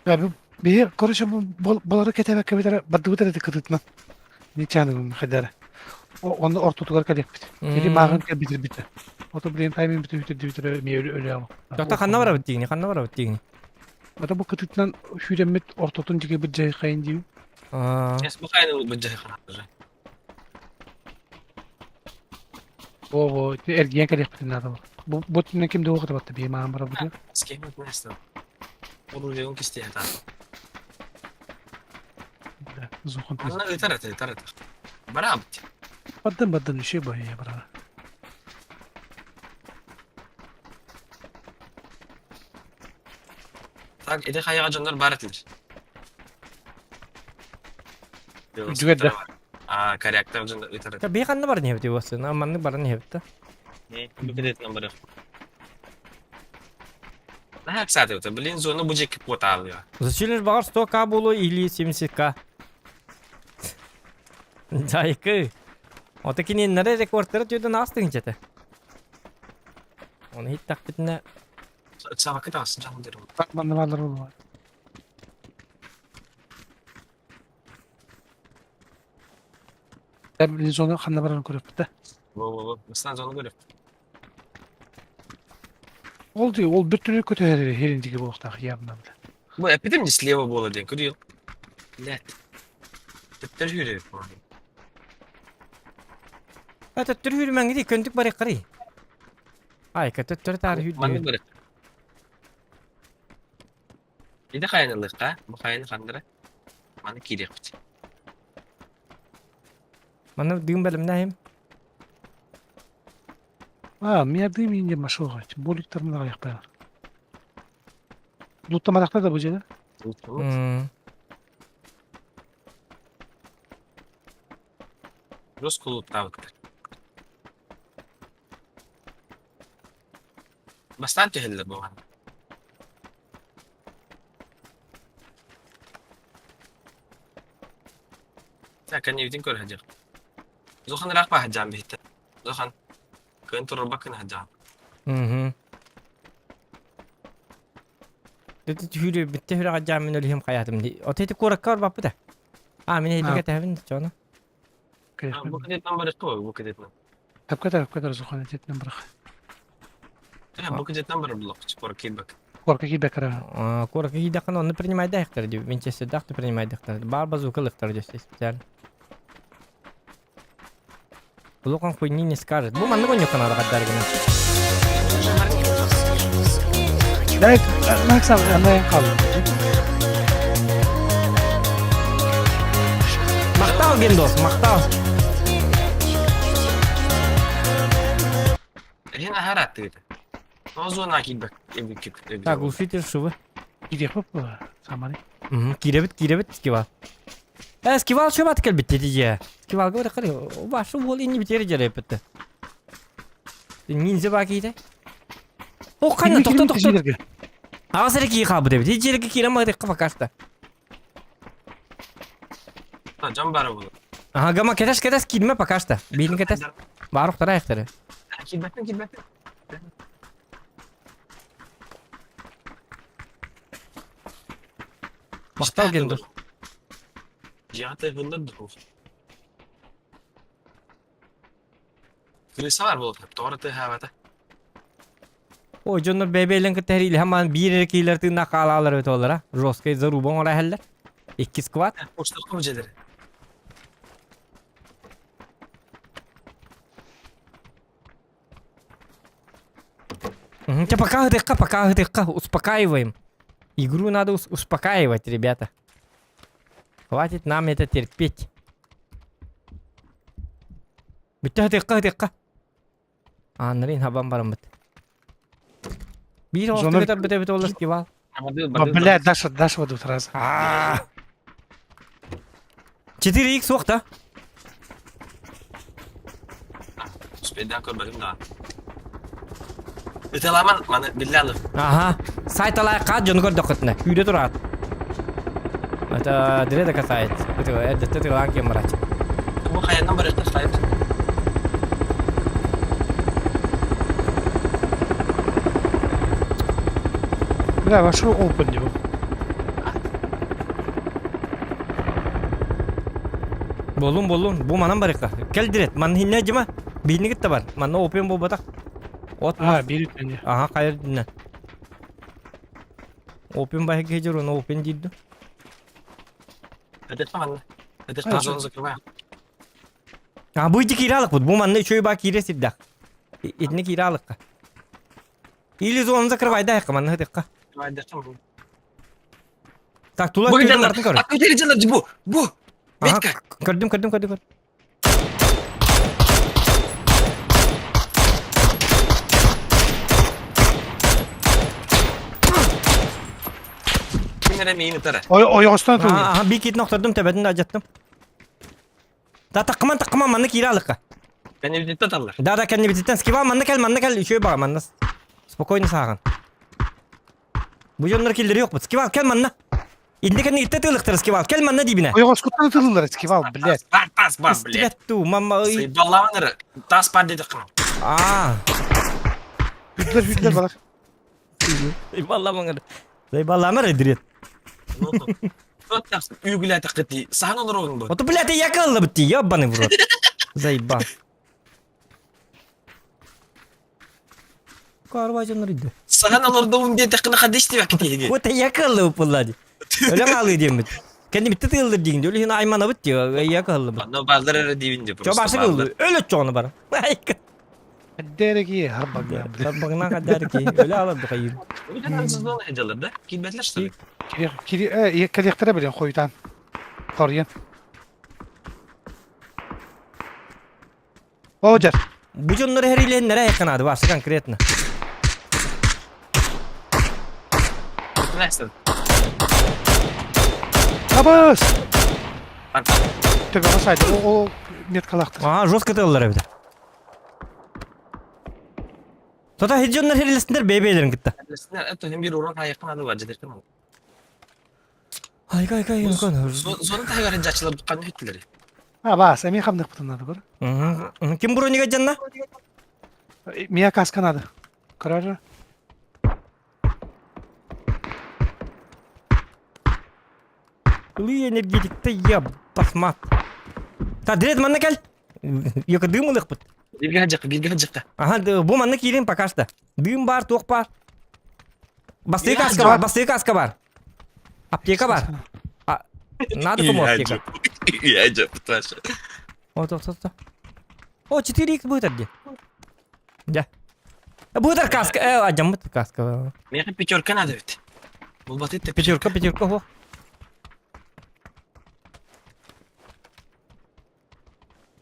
Я бу биһи короче бу балары кэтэбэккэ битэрэ бардыбыт эрэ кытытынан. Ничааны хайдара. Онно ортотугар кэлиэхпит. Или мааҕын кэлбитирбитэ. Ото блин таймин бүтүрдүбүтүрэ эмиэ өлөҕүм. Доктор ханна барабыт дигини? Ханна барабыт дигини? Ата бу кытытынан сүүрэммит ортотун диги быдьайхайын диибин. Сейчас бу хайны быдьайхайын. Во-во, эргийэн кэлиэхпитин наада буолла. Бу бу түнэн ким да уоҕа бии маан барабыт. С кем это Ол кистиэхэ Зухан Анна ытар это, ытар это. Барабыт. Бардым бардым еще бая бара. Так, ити хайаҕа дьоннор баар этилэр. Үдүгэр да. А, корректор дьоннор ытар Та бии ханна баран иһэбит уосын? Маннык баран иһэбит да. Бүкүдэтинэн барыах. Наһаа ыксаатыбыт. Блин, зона бу дьиэкки куотаалыа. Зачем баҕар 100к буолуо или 70к? Дьайкы. Ото кининнэри рекордтары түйден аас тыһынчата. Оны хиттахпитинэ Ыксаабакка таҕыстын дьаһал дэрим. Манна бааллар буолуо. Блин, зона ханна барарын көрөппүт да. Во-во-во, бастаан зона көрөп. Ол дии, ол бір түрі көтөһөр херин диги буолуохтаах явно бля. Бу эпитим не слева было диэн көрүө. Блядь. Төптөр хүрү. А төттөр хүрмэҥи көнтүк барык Ай, төттөр таар Маннык хүрдүү. барык. Иде хайанылыкка, бу хайаны хандыра. Маны киириэхпит. Маны дыым бэлэмнэһим. А, меня дым инде машуға. Боликтарым да аяқпай. Луттамадақта да бұл жерде. Жестко луттаабыттар. Бастаан түһэллэр буолан. Так, кэннибитин көрө сылдьар. Зохан ыраах баһадьаан биһиттэ. Зохан, кыын турарбаккын сылдьаҕын. Мгм. Бүттэ бүттэ хүрэ жаамын өлүһүм хайатым ди. От эти куоракка барбаппыта. А, мин эһиги кэтэһэбин чоно. Бу кэдетинэн барыахха бу кэдетинэн. Тапка тапка Зохан этетинэн барах. Бу кэдетинэн барар буллах, куоракка киирбэк. Куоракка киирбэк кара. Куоракка киирдэххин онно принимайдаахтар ди. Винчестердаах принимайдаахтар. Бар базука лыхтар дьэ специально. Улахан хуйни не скажет. Бу маннык онньуккан араҕардар гына. Дай, Максам, ана қалды. Махтал Гендос, махтал. Эһин аһар аттыгыта. Зона киирбэк. Так, глушитель шувы. Киирэх бұл саманы. Кииребит, кииребит, скивал. Э, скивал шубат кэлбит дии. Скивалга бары кары. Башы уол инни битери жарайпытты. Ниндзя бакийде. О, қайна, тоқта, тоқта. Ағас әрі кии қабы деп. Жерге кире ма деп пока что. Жан бары болу. Ага, гама кетеш, кетеш, киирме пока что. Бейін кетеш. Баруқтар аяқтары. Киирбэппин, киирбэппин. Махтал Гендос. Жиғатай ғылдар дұхух. Крыса бар болот, тоғыры тыхабата. Ой, дьоннор бэйбэйлэн кытта хэриле хамаан биир эрэ киилэр тыынна хаалаалар эбит олара. Жесткай заруба оҥоро иһэллэр. Икки сквад. Уштарком дьиэлэри. Ча пока ытыхха, пока ытыхха, успокаиваем. Игру надо успокаивать, ребята. Хватит нам это терпеть. Бүттэ ытыхха, ытыхха. Ааннарын хабан бараммыт. Биир Зона- оҕустугутар бүтэ бүтэ олас кивал. Бля, Даша, Даша вот сразу. 4x суох да? Успейдан көрбөтүм да. Ыталаман маны билле Ага. Сайт алай қат жону көрдөк Күйде турат. Это дреда касается. Это это это ланки марат. Бу хаяндан барыахта хайып. Бля, вошел open деп. Буоллун, буоллун. Бу манан барыахха. Кэл дирет. Манна хиннэ дьима. Биһини кытта бар. Манна опиум буолбатах. От А, биир үтүөнү. Аха, хайыр диннэ. Опиум баһыгы дьор, оны опиум диирду. Это манна. Это зону закрываем. А бу ити киирэ алыкпыт. Бу манна үчүгэй баа киирэ сирдэх. Итини киирэ алыкка. Или зону закрывай да манна хытыкка. Так, тула Бу көрдүм бартын көр. Аккүтери дьалар бу. Бу. Ага, Метка. көрдүм, көрдүм, көрдүм. көрдүм. Ким эрэ миин ытара. Ой, ойоҕостон тылый. Аха, бии китин охтордум, төбөтүн да алдьаттым. Да таккыман, таккыман, манна киирэ алыкка. Кэннибититтэн таллар. Да, да, кэннибититтэн скива, манна кэл, манна кэл, үчүгэй баҕа, манна. Спокойно сааҕын. Бу дьоннор киллэри yokпут. Скивал, кэл манна. Инде кэнни итте тыылыктар Скивал, кэл манна диибинэ. Ойоҕоскуттан ытыллар скивал, блядь. Бар тас бар, блядь. Истибэт туу, мамма ый. Сайбаллаан эрэ. Тас бар дедик кым. Аа. Хүдлер хүдлер балар. Сайбалламаңар. Сайбалламар эдирет. Үгүлэтэххити саһан олоробун бу. Ото блядь, я кыллыбыт дии, ебаный в рот. Заебал. Карва дьоннор иди. Саһан олордобун диэтэххинэ хадыс диэбэккит Вот я кыллыбыт булла ди. Өлөң аалыы диэммит. Кэнни битти тыыллыр диигин ди. Өлүһүн айманабыт ди. Я кыллыбыт. Онно бааллар эрэ диибин ди Чо просто барсы бааллар. кыллы. Өлө чоҕуну бар. Айка. Дерegi харбагна, блядь. Тарбагынан хаддар ки. Өлө алар бухайым. Өлө алар да. Килбэтлэр что ли? Кири, э, кэлиэхтэрэ билин хойутаан. Торйен. О, дьэр. Бу дьоннор эһэриилэһиннэрэ айыкканаады барсы конкретно. Настя. Табыс! Антон. Төбөҕө сайды. О, о, меткалаахтар. Аа, жестко тыллар эбит. Тота хит дьоннор эһэриилэстиннэр бэйэ-бэйэлэрин кытта. Это hem bir уран айыкканаады бар жедертем. Айка, айка, айка. Зона таһыгар жачылар буккан хүттүлэр. А, бас, эмиэ хамнык надо бар. Ким бронига дьанна? Мия каска надо. Көрөр. Ылыы энергетикте я басмат. Та дред манна кэл. Йока дым ылыхпыт. Бирге жакка, бирге жакка. Аха, бу манна киирин пока что. Дым бар, туох бар. Бастыы каска бар, бастыы каска бар. Аптека бар. А, надо кому аптека. Я жап, Таша. О, то, то, то. О, 4х будет где? Да. Будет каска, э, а жаммыт каска. Меха пятерка надо ведь. Булбаты ты Пятерка, пятерка, о.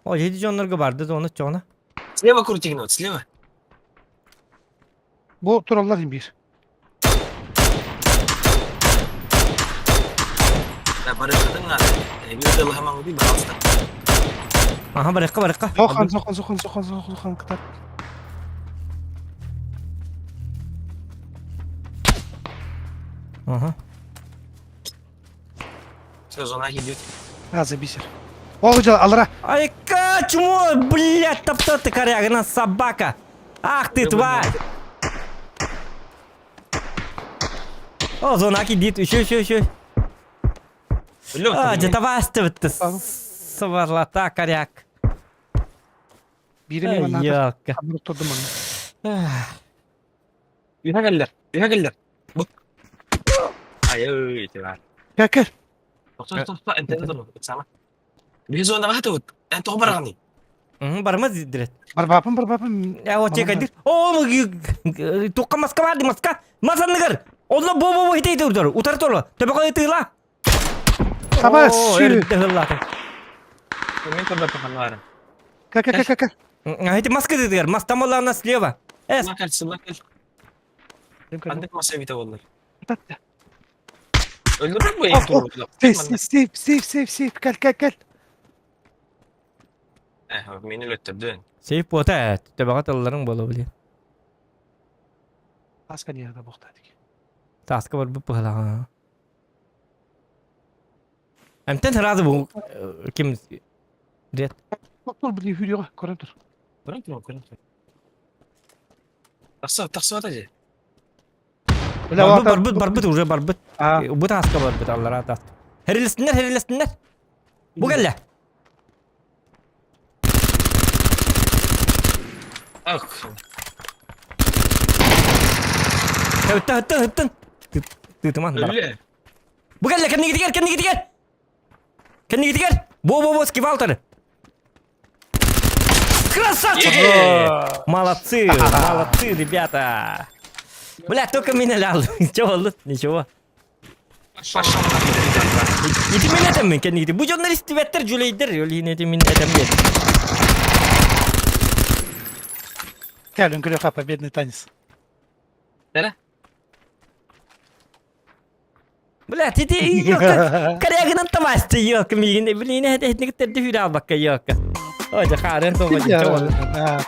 О, жеди дьоннорго барды, оны чоҕуна. Слева крутигнут, слева. Бу тураллар биир. Да, барышатын надо. Эми дылхамаң ди, пожалуйста. Аха, барыққа, барыққа. Сохан, сохан, сохан, сохан, сохан, сохан, кытар. Аха. Все, зона идет. А, забисер. Ол жал, алра. Айка, чмо, блядь, топтал ты корягина собака. Ах ты, тварь. О, зона кидит, еще, еще, еще. А, где-то вас ты сварлата, коряк. Бири мен надо. Ёлка. Турдум оны. Үйе келлер, үйе келлер. Бу. Ай, тварь. Кел, кел. Тоқта, тоқта, интернет ұры, сама. Биһи зонаға хатыбыт. Эн тоғы барғаны. Бармаз дирет. Бар бапым, бар бапым. Я вот тебе кайдыр. О, туққа маска бар, маска. Масанныгар. Онно бо бо бо хитей тур. Утар тур. Төбө кой тыла. Таба, сүйрі. Мен көрбөп паханларын. Кел, кел, кел, кел. Эти маска дедер. Маска там слева. Эс. Сыла кел, сыла кел. Андык маса бите болдур. Өлдүрбөт бу эң тур. Сейф, сейф, сейф, сейф, сейф, кел, кел, кел. Э, мени өлөттүрдү. Сейф бота. Төбө тылларың боло биле. Таска не да бохтадык. Таска бар бу пыла. Эмтен сразу бу ким дет. Доктор блин хүрүгө көрөн тур. Көрөн тур, көрөн тур. Тахса, тахса ата же. Барбыт, барбыт, барбыт уже барбыт. А, Бу таска барбыт аллара таска. Херилестиннер, херилестиннер. Бу келле. Ах. Ыттан, ыттан, ыттан. Тытыман. Өллө. Бу кэллэ, кэннигитигэр, кэннигитигэр! Кэннигитигэр! Бо-бо-бо, скивалтер! Красавчики! Молодцы, молодцы, ребята! Бля, только меня лял. Чего, ничего. Ити мин этэммин кэннигити. Бу дьоннор истибэттэр, дьүлэйдэр. Ол иһин ити мин этэммин. Кэлин күрүөхэ победный танец. Бля, ти ти ёлка, корягынан тамасты ёлка миигин блин это этниктерди хүрэ албакка ёлка. Ой, да харын тоҕо дьон.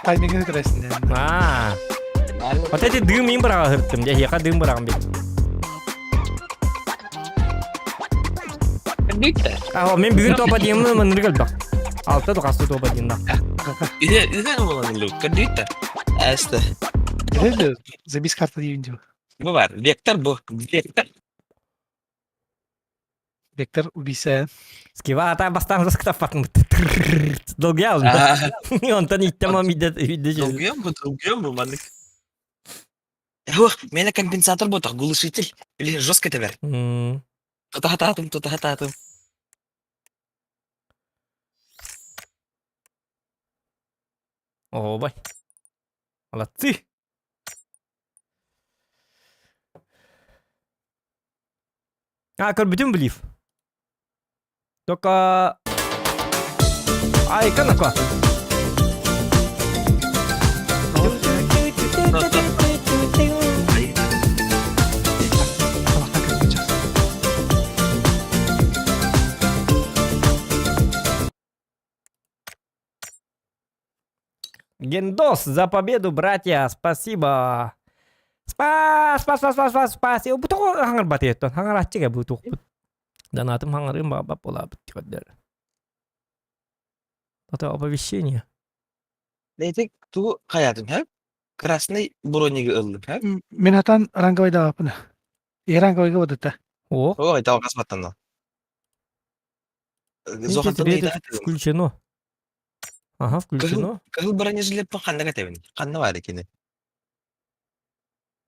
Таймингын көрөсүн. Аа. Вот эти дым им быраҕа сырыттым, дьэ эһиэхэ дым быраҕым бит. Аа, мен бүгүн топа диэммин маннырык элбэх. Алта да хаста топа диэннах. Үһэ үһэ буолан ыллыбыт көрдүүттэ. Эсте. Забис карта диэн дьыл. Бу бар, вектор бу, вектор. Вектор убийца. Скива ата бастаан раскытаппатын долгуйа Онтон иттем ам идде Долгуйам бу, долгуйам бу маннык. Ох, мені компенсатор ботах, глушитель. Или жестко тевер. Тутахатаатым, тутахатаатым. Ообай. Молодцы. А, көрбүтүм блиф. Только... Ай, канака. Гендос, за победу, братья, спасибо. Спас, спас, спас, спас, спас, спас. Бу тоҕо хаҥарбат еттон, хаҥарааччыга бу туохпут. Донатым хаҥарым баба буолаабыт көрдөр. Это оповещение. Neyse тугу хайаатым һэ? Красный бронигы ыллым һэ? Мин хатан ранговайдаабаппын. Ранговайга бодута. О, Ой, талгас баттана. Зохантан включено. Ага, включено. Кыһыл бронежилеппин ханна кэтэбин? Ханна баар кини?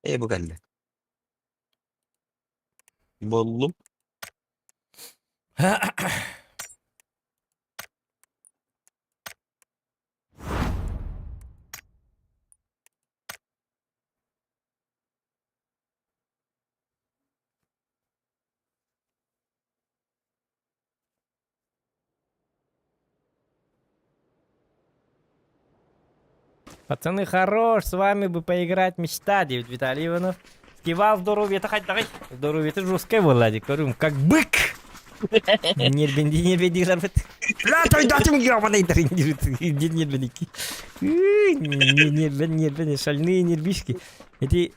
Э, бу кэллэ. Боллум. Пацаны, хорош, с вами бы поиграть мечта, Девид Виталий Иванов. Скивал здоровье, это хоть давай. Здоровье, это жесткое Владик, говорю, как бык. Нербенди, нербенди, жарбыт. Ла, той датым ебаный, нербеники. Нербен, нербен, шальные нервишки. Эти...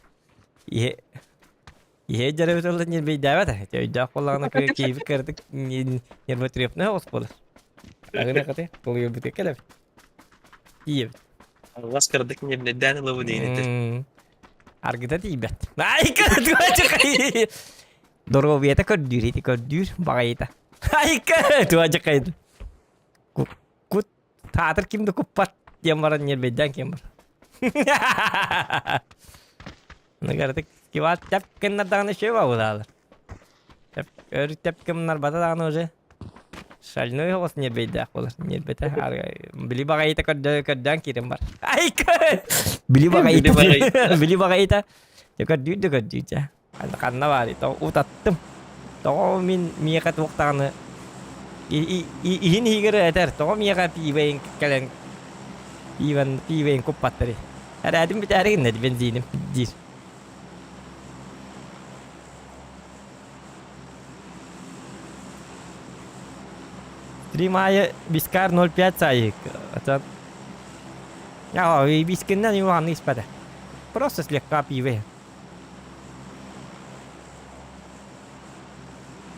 Иһэ дьарыгыт ылла нербэйдээбэт ээ. Өйдөөх буоллаҕына киһибит кыратык нервотрепнай оҕус буолар. Аҕына хаты толуйарбытыгар кэлэбит. Тиийэбит. Аллас кыратык нервнэйдээн ылабын диэн этэр. Аргыта тиийбэт. Айка Доруобуйата көрдүүр ити көрдүүр баҕайыта. Айка туачакайд. Кут таатыр ким да куппат диэн баран нервэйдээн ким бар. Ныгардык киват тэп гыннардаҕына үчүгэй баҕалаалар. Тэп өр тэп гыннарбата даҕаны уже шальной оҕус ньиэрбэйдээх буолар. Ньиэрбэтэ били баҕайыта көрдө көрдөөн киирэн бар. Айка! Били баҕайыта били баҕайыта дьэ көрдүүр да көрдүүр дьэ. Ханна баарый тоҕо утаттым. Тоҕо мин миэхэ туох даҕаны иһин иһигэр этэр тоҕо миэхэ пиибэйин кэлэн пиибэн пиибэйин куппаттарый Эрээтим бүтээри гынна бензиним диир. Стрим аайы Вискар 0,5 сайык. Это... А, вискиннен юанны испэдэ. Просто слегка пиво.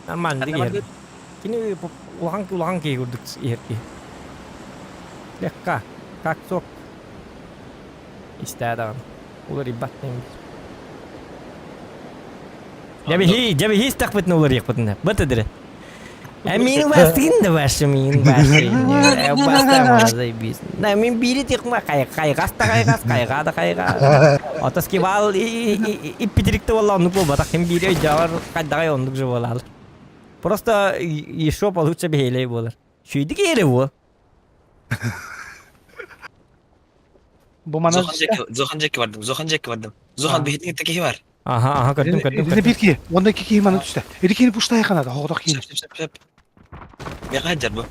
Нормально иһэр. Кини улахан улахан киһи курдук иһэр киһи. Слегка, как сок. Истээ даҕаны. Уларыйбат Дьэбиһии, дьэбиһии истэхпитинэ уларыйыахпытын. Быт эдире. Э, мин бастыгын да башы, мин башы. Э, бастамала заебись. Да, мин бири тихма кай кайгас да кайгас, кайга да кайга. Отос кибал и питирикте болла оннук болбатах ким бири өйдөгөр кайдагай оннук же болал. Просто еще получше бихейлей болар. Шүйдик ери бу. Бу манан Зохан Джеки, Зохан Джеки бардым, Зохан Джеки бардым. Зохан биһитин китте бар. Аха, аха, көрдүм, көрдүм, Итини көрдүм. бир киһи, уонна икки киһи маны түстэ. Ити киһини пуштай канада, хоҕотох киһини. Сөп, сөп, сөп. Меха хаджар бу.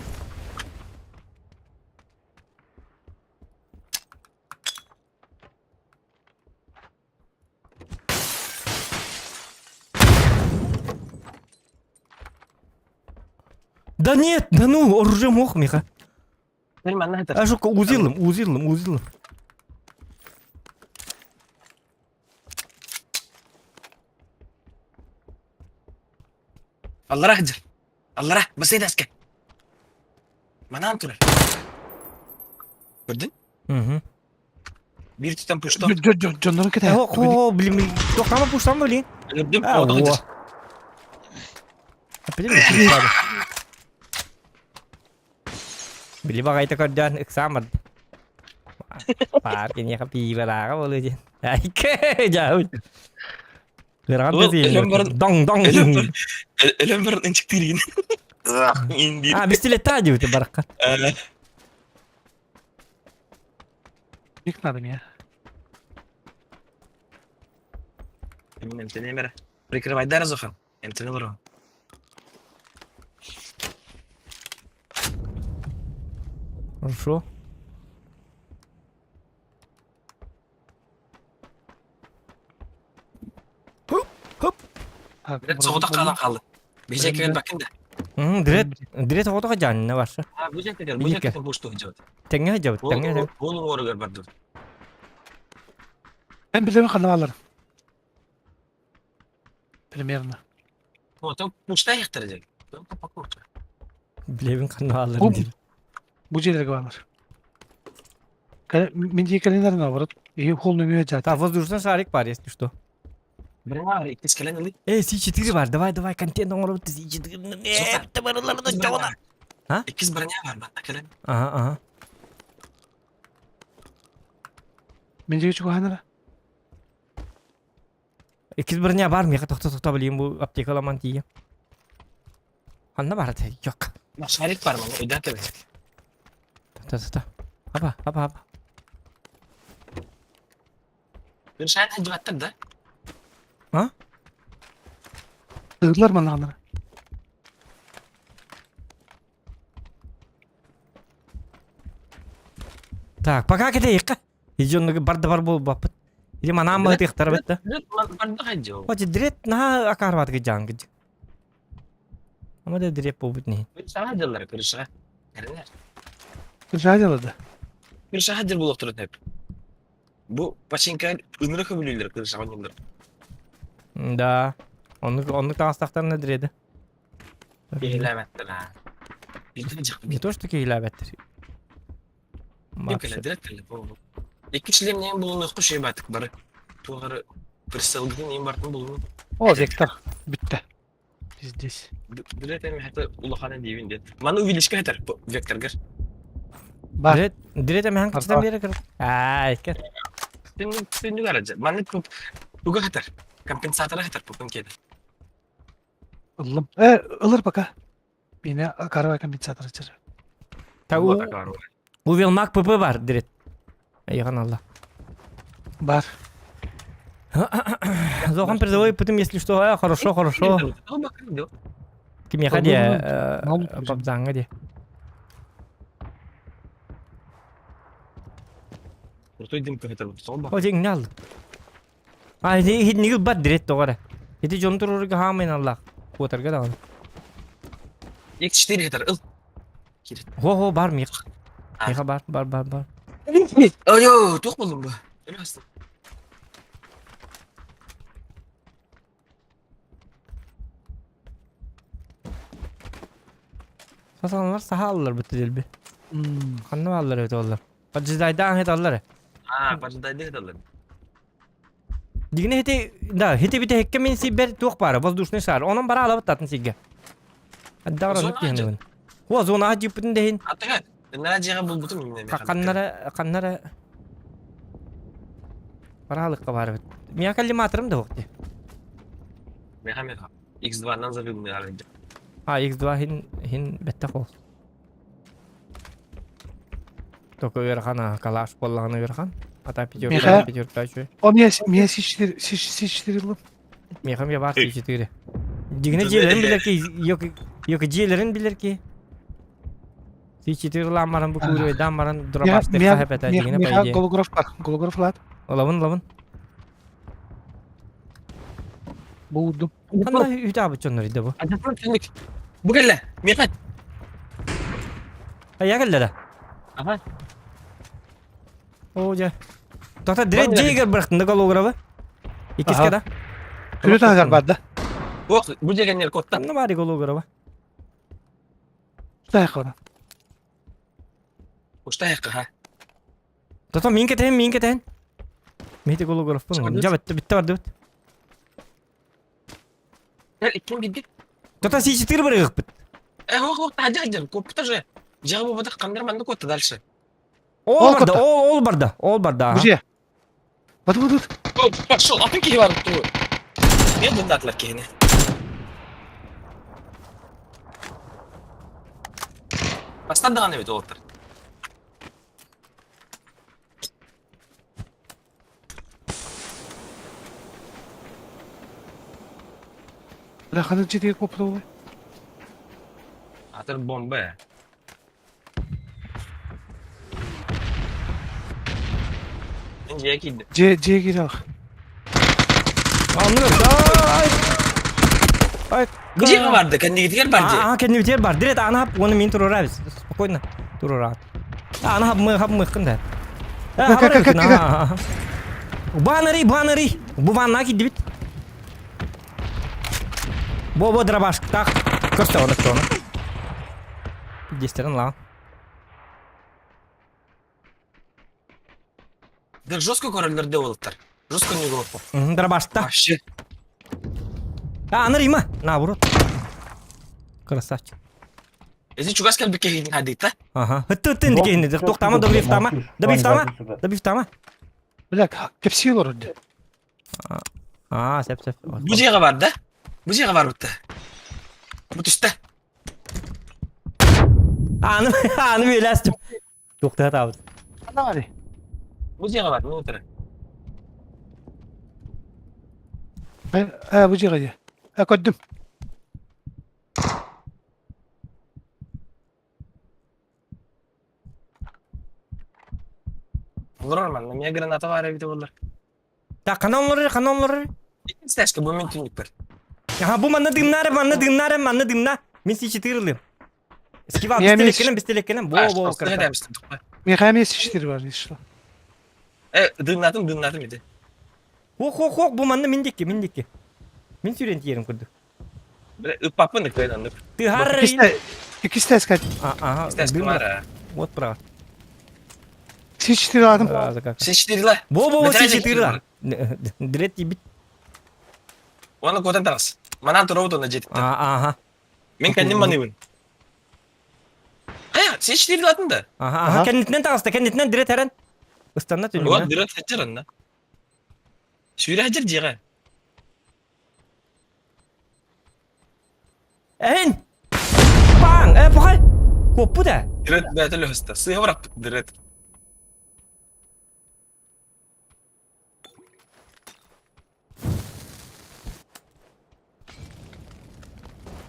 Да нет, да ну, оружие мох, Миха. Мен манна хатар. А что, узилым, узилым, узилым. Аллара хаджар. Аллара, басай даска. Манан турар. Көрдүн? Угу. Бир түтен пушто. Дьоннорун кэтэһэ. О, блин, блин. Тохтама пуштам, блин. Өлөрдүм, А, оҕото во. хаджар. Били баҕайыта көрдөөн ыксаан барда. Паар киниэхэ пиибэлааҕа буолуо диэн. Айка дьаабыт. Ыарахан Ол өлөн баран Доҥ доҥ. өлөн баран өлөн баран ынчыктыыргын. Индир. А, пистолеттаа диэбитэ барахха. Ник надо мне. Мин эмтэнэ эрэ. Прикрывайдар Зохан. Эмтэнэ олорон. Хорошо. Хоп, хоп. Дирет соҕотох хаалан хаалла. Биһиэхэ кэлэн баккын да. Дирет, дирет соҕотох дьаанна барса. А, бу жакка бу жакка бушту жабыт. Тэҥҥэ жабыт, тэҥҥэ жабыт. Ол уоругар бардым. Мен билемин ханна баалар. Примерно. Отон пушта яхтар дьэ. Билебин ханна бааларын диир. Бу дьиэлэргэ баалар. Мин дьиэ кэлинэр наоборот. И холл нөҥүө дьаата. Так, воздушный шарик бар, если что. Бра, иккис кэлэн ылый. Эй, С4 бар, давай, давай, контент оҥоробут С4. А? Иккис броня бар, батта кэлэн. Ага, ага. Мин дьиэ чугаһанара. Иккис броня бар, миэхэ тохто-тохто билигин бу аптекаламан тиийэ. Ханна бар это? Yok. Шарик бар мана, өйдөөн кэбис. Та-та-та. Апа, апа, апа. Мин шарик хадьыбаттар да? А? Тыылар маннаҕанара. Так, пока кэтэйикка. Идённыгы бар да бар буолбаппыт. Или манаан баһытыахтара бытта. Барда хадьыл. Хоть дрет наһаа акаарбатыгы дьаангы. Ама да дреп буолбут не. Саҥа дьыллар крышаҕа. Эрэнэр. Крышаҕа дьыала да. Крышаҕа дьыл буолуохтарын сөп. Бу починка ыныры көбүлүүллэр крышаҕа оонньууллар. Да. Оннук оннук таҥастахтарына дреды. Киһилээбэттэр аа. Не то что киһилээбэттэр. Икки чилиэмнээн булунуохха үчүгэй баатык бары. Туох эрэ прицелгытын иин бартын булунун. О, вектор. Бүтте. Здесь. Билет эми хата улахана диибин диэн. Маны увеличка хатар векторгар. Бар. Дирет эмэһэн кычтан биэрэ кыр. Аа, иккер. Түннүк араджа. Маны туга хатар. Компенсатора хатар пупун кеде. Ыллым. Э, ылыр пока. Бine карабай компенсатор ачар. Та у Увелмак ПП бар дирет. Айхан Алла. Бар. Зохан призовой путем, если что, а, хорошо, хорошо. Кимиэхэ диэ, папзаҥҥа диэ. О, дьиҥ ал. А, иһитиннигил бар дирет тоҕо эрэ. Ити дьон туруорга хаамайын аллаах. Куотарга даҕаны. X4 хэтэр ыл. Хо-хо бар миэхэ. Миэхэ бар, бар, бар, бар. Ой, туох буллум бу? Сасаланар саха аллар бутты дэлби. Ханна бааллар эбит оллар. Поджидайдаан хеталлар. Аа, поджидайды хеталлар. Дигне хити, да, хити бите хекке мин сибер туох баара, воздушный шар. Онон бара алабыт татын сигге. Аддагар оннук киһинибин. О, зонаҕа дьииппитин да иһин. Атыга, нара дьиэҕэ булбутум именно. Ханнара, ханнара Бараалыкка баар эбит. Миэхэ коллиматорым да суох дии. Меха меха. X2-нан забил арыйда. А, X2 хин хин бэттэх ол. Только ыарахан а, калаш буоллаҕына ыарахан. Ата пятерка, Миэхэ- пятерка үчүгэй. О, мия, мия С4, С4 ыллым. Миэхэ эмиэ баар С4. Дьиҥинэ дьиэлэрин билэр ки, йоки дьиэлэрин билэр ки. С4 ылаан баран бу куурайдаан баран дурабаштыахха сөп этэ дьиҥинэ по Миэхэ идее. голограф бар. Голограф лаат. Ылабын, ылабын. Булдум. Ханна үтаабыт дьоннор иде бу? Бу кэллэ. Миэхэ. Айа кэллэ да. Аха. О, дьэ. Тота директ дьиэгэр бырахтын да голографы. Иккискэ да. Күрү таһыгар бар да. Ох, бу дьиэгэннэр коттан. Ханна баар голографа? Тайхана. Ушта ха. Тото мин кэтэһин, мин кэтэһин. Мити голографпын. Дьэ битте битте бардыбыт. Иккин билбит. Тото сичитир барыгыппыт. Э, ох, ох, таһдьа сылдьар, куоппута же. Дьиэҕэ буолбатах, ханнар манна куотта дальше. Ол барда, ол ол барда, ол барда. Бу же. Бат бут бут. Пошел, атын киһи бар туу. Мен дындаатылар киһини. Бастан даҕаны эбит уолаттар. Бля, ханан дьиэтигэр куоппута буолуой? Атыр бомба ээ. Мин дьиэ киирдим. Дьиэ дьиэ киирэ ах. Анныгар ай. Ай. Бу дьиэҕэ барды, кэннигитигэр бар дьиэ. Аа, кэннибитигэр бар. Дирет аны хап, уонна мин туруорабыз. Спокойно туруораат. Аны хап мы хап мыккын да. Банари, банари. Бу ванна кидибит. Бо бо дробаш. Так, көрсө оны оны. Дестерин ла. Да жестко көрөллөрдө болуттар. Жестко не болуп. Дробашта. Вообще. А, аны Рима. Наоборот. Красавчик. Эти чугас кэлбит киһини хадыйта. Ага. Хыттын дикейни. Тоқтама, добивтама. Добивтама. Добивтама. Бля, кепси олорор дии. Аа, сөп сөп. Бу дьиэҕэ бар да? Бу дьиэҕэ бар бутта. Бу түстэ. Аны аны билэстим. Туохтаатаабыт. Ханна барый? Бу дьиэҕэ бар, мин утары. Э, бу дьиэҕэ дии. Э, көрдүм. Олорор манна, миэ граната баар эбитэ буоллар. Так, хана олорор, хана олорор. Иккис бу мин түннүкпэр. Аха, бу манна дымнары, манна дымнары, манна дымна. Мин си ылым. Скива, бистелеккенем, бистелеккенем. Бо, бо, красавчик. Михаил сичтир бар, ишла. Э, дымнатым, дымнатым иди. Хох, хох, хох, бу манна мин дикки, мин дикки. Мин сүрен тиерим курдук. Бля, ыппаппын ыккайын аннык. Тыһар. Иккисте искать. Ага, дымна. Вот право. Си-четыре ладым. Си-четыре ла. Бо, бо, бо, си-четыре ла. Дрет ебит. Оны котан тағыс. Манан тура отона жетіпті. Ага. Мен кәндім маныбын. Хая, си-четыре латын да. Ага, ага, кәндітінен тағысты, кәндітінен дрет әрін. Ыстанна түнді. Вот, дрет хәджер анна. Сүйрі хәджер жеға. Эн! Баң! Э, похай! Коппу да! Дрет бәтілі хөсті. Сыға бұрап дрет.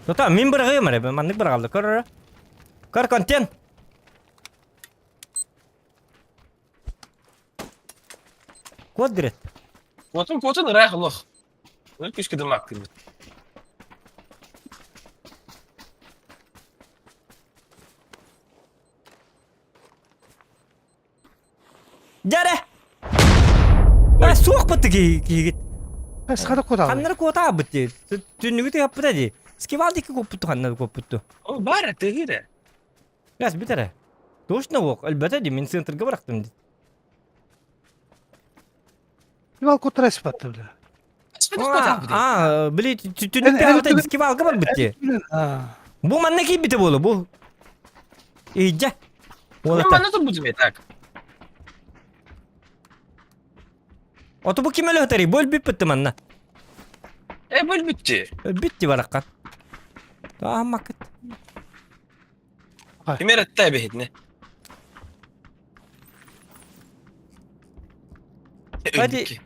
Тота, мин бырағым әрі, маннык бырағалды. Көр, көр контент! Код дрет. Куотун куотун ыраах олох. Өр күскө дымаактыыбыт. Дьэрэ! А, суох бытты киһигит. Схада куотаабыт. Ханнары куотаабыт дии. Түннүгү тыгаппыта дии. Скивал дикки куоппутту ханнары куоппутту. О, баар тыгыра. Газ бүтэрэ. Точно ок, өлбөтө дии, мин центрга бырахтым дии. Скивал куоттара испатты бля. А, били түннүк тыгаппыта скивалга барбыт дии. Бу манна киирбитэ буолуо бу. Иһдьэ. Уолаттар. Манна турбутум так. Оту бу ким өлөтөрүй? Бу өлбүппүт манна. Э бу өлбүттү. Өлбүттү бараккан. Тааммакыт. Ким эрэтте эбиһитне? Hadi.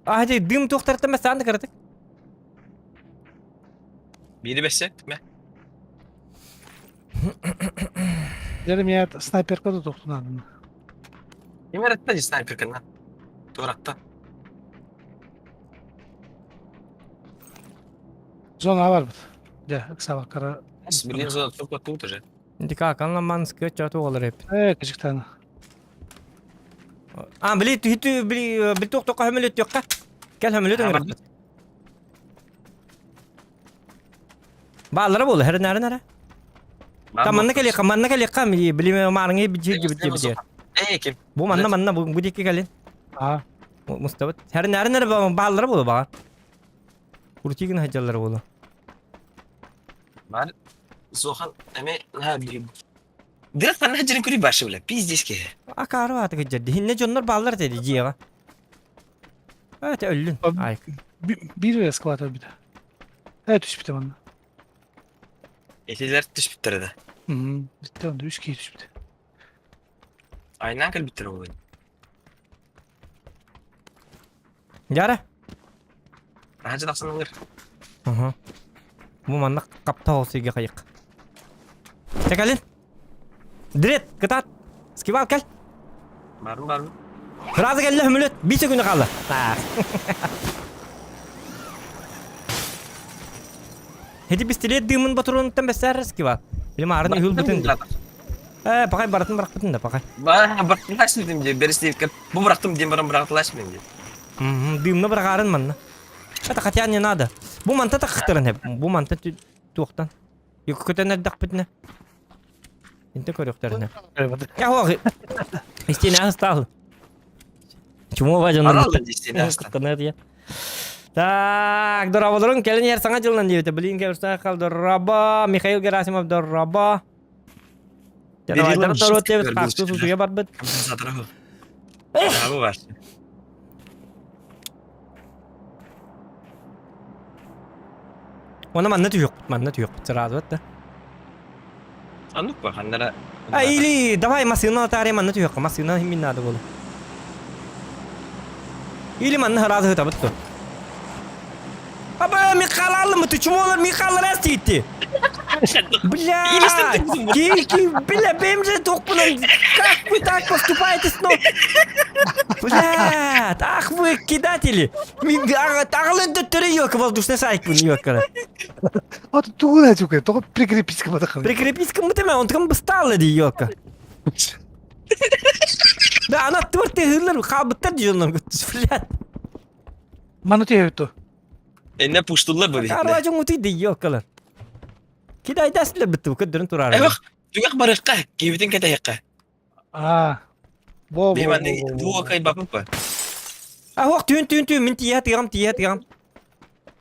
Hadi дым туохтартан бастаан кыратык. Бири бессе, мэ. Дерем я снайперка да тохтунадым. Ким эрэтте ди снайперканан? Туратта. Зона бар бит. Дэ, ыксаба кара. Билин зона только тут уже. Дика канламан скөт чату олар эп. Э, кыжыктан. А, били түһүтү били били тоқтоққа хөмөлөт тиокка. Кел хөмөлөт өңөр. Баалара буолла, хэр нары нары. Та манна кэлиэххэ, манна кэлиэххэ, били маарыҥы битир битир битир. Ээ, ким? Бу манна манна бу бу диэки кэлин. Аа. Мустабыт. Хэр нары нары баалара буолла баҕар. Крутигин хаджаллара буолла. Бар. Суохан эме наһаа били. Дырат манна хаджарын күрүй башы бля. Пиздец киһи. Акаары бааты кыджарды. Хинне дьоннор бааллар dedi дьиэҕэ. Эте өллүн. Ай. Биир эскалатор бит. Э, түспүтэ манна. Этилер түспүттэр да. Мм, битте онда үс киһи түспүтэ. Айнан кэлбиттэр ол. Яра. Хаджы тахсан ылыр. Аха. Бу манна қапта олсыйга қайық. Чакалин. Дрет, кытаат. Скибал кел. Барым барым. Сразу келле хөмүлөт. Бир күнү қалды. Хеди пистолет дымын батуруттан бэсээр скибал. Билим арын үһүл бутун. Э, пакай баратын барахпытын да, пакай. Ба, бырактылаш дедим же, беристейт Бу бырактым диэн баран бырактылаш мен диэн. Дымна быраҕаарын манна. Это хотя не надо. Бу манта тахтырын хеп. Бу манта туохтан. Көтөн эрдэхпитинэ. Инте көрүөхтэринэ. Я хуах. Истине стал. Чему ваден? Так, дораболорун кэлин ер саҥа дьылынан диэбитэ. Блин, кэбирсэ дораба. Михаил Герасимов дораба. Давайдар торуот диэбит хаастуу сутуйа барбыт. Браво ваш. Оны манна түһүөхпүт, манна түһүөхпүт сразу да. Аннук ба, ханнара. А или давай массыына таарыйа манна түһүөххэ, массыына мин наада буолу. Или манна сразу ытабыт то. Аба, Михалалым, ты чему олар Михал раз тиитти? Бля, Кики, бля, бэм же тохпунан, как вы так поступаете с но? Бля, ах вы кидатели. Аҕалын төттөрү ёка воздушный шарик ёккара. Вот тугу түгэ, тоҕо прикрепить кыматахын. Прикрепить кымытыма, он там быстал ди ёка. Да, она твөртэ хырлар хаабыттар дьоннор блядь. Маны тиһэбит Энне пуштуллар бу биһитне. Арважың утый ди ёкалар. Кидайдасылар битти көдөрүн турар. Эбэх, түгэх барыкка, кибитин кэтэһикка. Аа. Бо бо. Биманны дуо кай баппа. А ох түүн түүн түүн мин тиийэ тыгам тиийэ тыгам.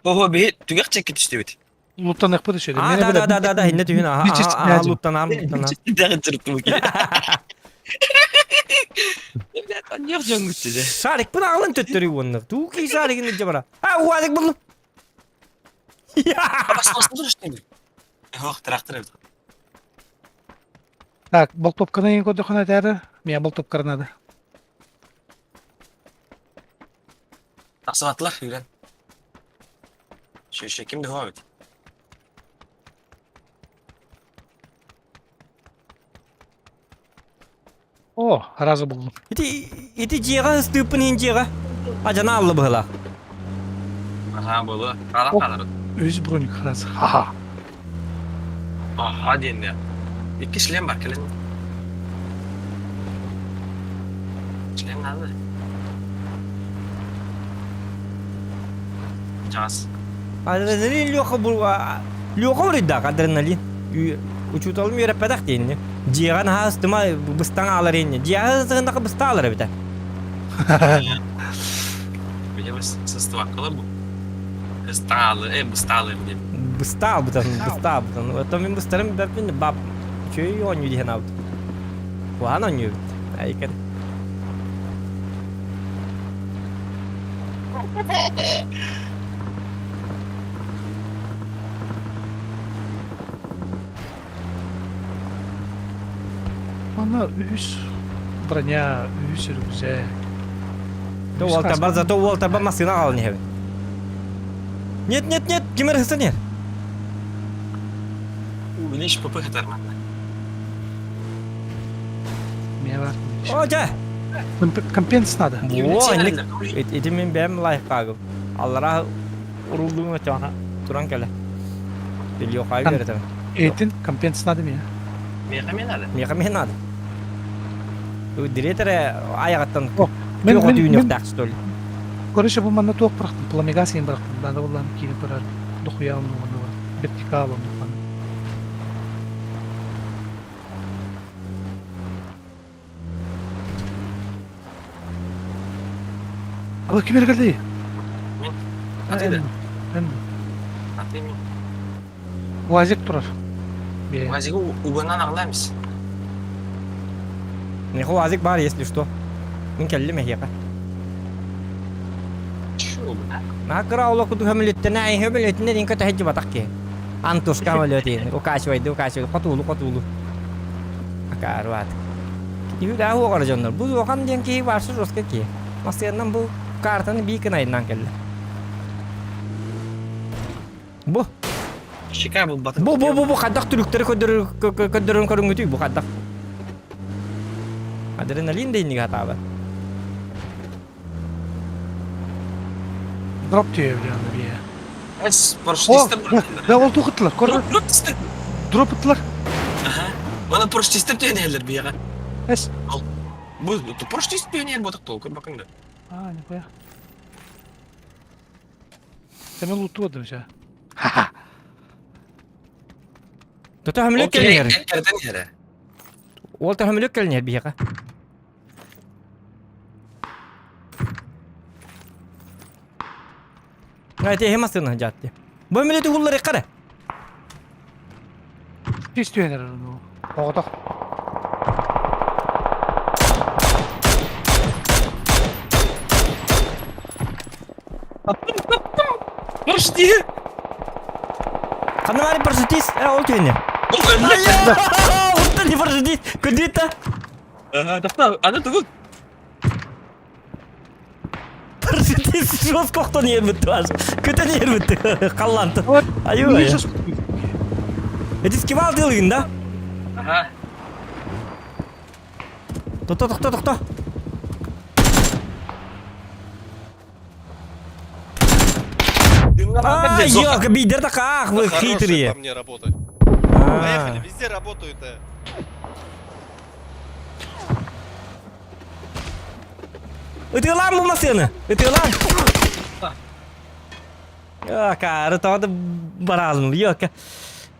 Бо бихи түгэх чекки түстүбүт. Луттан экпит еще. А да да да да да инне түүн аха аха луттанам луттанам. Дагы чырыптым ки. Блядь, аньях жөнгүттү Шарик бун аҕалын төттөрү уонна. Туу ки шаригин илдьэ бара. А уадык буллум. Ох, трактор эбит. Так, болтопканы ең көрдөхөн этәрі. Мен болтопкары надо. Тахсыбаттылар юрэн. Шөшө ким дөхөө бит. О, разы булдум. Ити ити дьиэҕэ ыстыыппын иһин дьиэҕэ. Ажана алла быһыла. Аха, болу. Калак калар. Үс броник разы. Ха-ха. Аха диэнне. Икки шлем бар кэлин. Шлем надо. Час. Адреналин Леха бу Леха бурайдаах адреналин. Учууталым үөрэппэтэх диэнни. Дьиэҕэ наһаа ыстыма быстаҥ аалар инни. Дьиэҕэ ыстыгыннаха быста аалар эбитэ. Видимо, сыстыбаккалар бу. Ыстаалы, э, быстаалы диэн. Быстаабытан, быстаабытан. Оттон мин быстарым бэппин бап. Үчүгэй оонньуу диэн аабыт. Куһаҕан оонньуу эбит. Айыкын. Манна үһүс броня, үһүс рюкзак. То уолтарбар, зато уолтарбар массыына аҕалан иһэбин. Нет, нет, нет, ким эрэ сытан иһэр. Увеличь ПП хатар манна. Мне бар. О, дьэ! Компенс надо. Во, ити мин бэйэм лайфхагым. Аллара уруллуун өтөҕүнэ туран кэлэ. Илиохай үөрэтэн. Этин компенс надо мне. Миэхэ мен надо. Миэхэ мен надо. Директор аяҕыттан Мен күөх отүүнүөхтээх что ли? Короче, бу манна туох бырахтым, пламегаз иһин бырахтым. Надо буллаан киирэн көрөр. Дохуя оннугун вертикал оннугун. Ала ким эргэлдей? Мин. Атыды. Мен. Аты мин. Уазик турар. Уазигы угунан аҕалаамис. Миэхэ уазик баар, если что. Мин кэллим эһиэхэ. Наһаа кыра олох курдук хөмүлүттэнэ, хөмүлүтүнэ дин көтө сылдьыбатах киһи. Антушка самолетин, укачивайды, укачивайды, хотуулу, хотуулу. Акаарбаат. Киһи уоҕар дьоннор. Бу уохан диэн киһи барсы жестко киһи. Массыаннан бу картаны бии кынайынан кэллэ. Бу. Щека был батын. Бу бу бу бу хайдах түрүктэри көрдөрөн көрүҥүтүй бу хайдах. Адреналин да иннигэ хатаабат. Дроп тиэбилиэн бие. Эс, парашютистер. Да ол тухыттылар. Кор. Дроп ыттылар. Аха. Оны парашютистер түйенелер бияга. Эс. Бу парашютист түйенел ботак толкун бакыңда. А, нихуя. Сен лутуодум ша. Ха-ха. Тото хөмлөк кэлинер. Эрден иһэрэ. Ол хөмлөк кэлинер биһиэхэ. Эти эһи массыына дьаатты. Бу өмүлөтү хуллар иккара. Тис түһэнэр ну. Оҕотох. Парашютиһи. Ханна баар парашютист? Э, ол түһэнэр. Ол өллө. Оттон не парашютист. Көдүтэ. Тахта, аны тугу? Парашютист жестко охтон иэрбит аж. Көтөн иэрбит. Халланты. Аю. Эти скивал дылыгын да? Ага. Тохто, тохто, тохто. А, ёлка, бидер да ах, вы хитрые. по мне работать. Поехали, везде работают. Ытыалаан бу массыаны! Ытыалаан! Акаары тоҕо да бараалын ёка.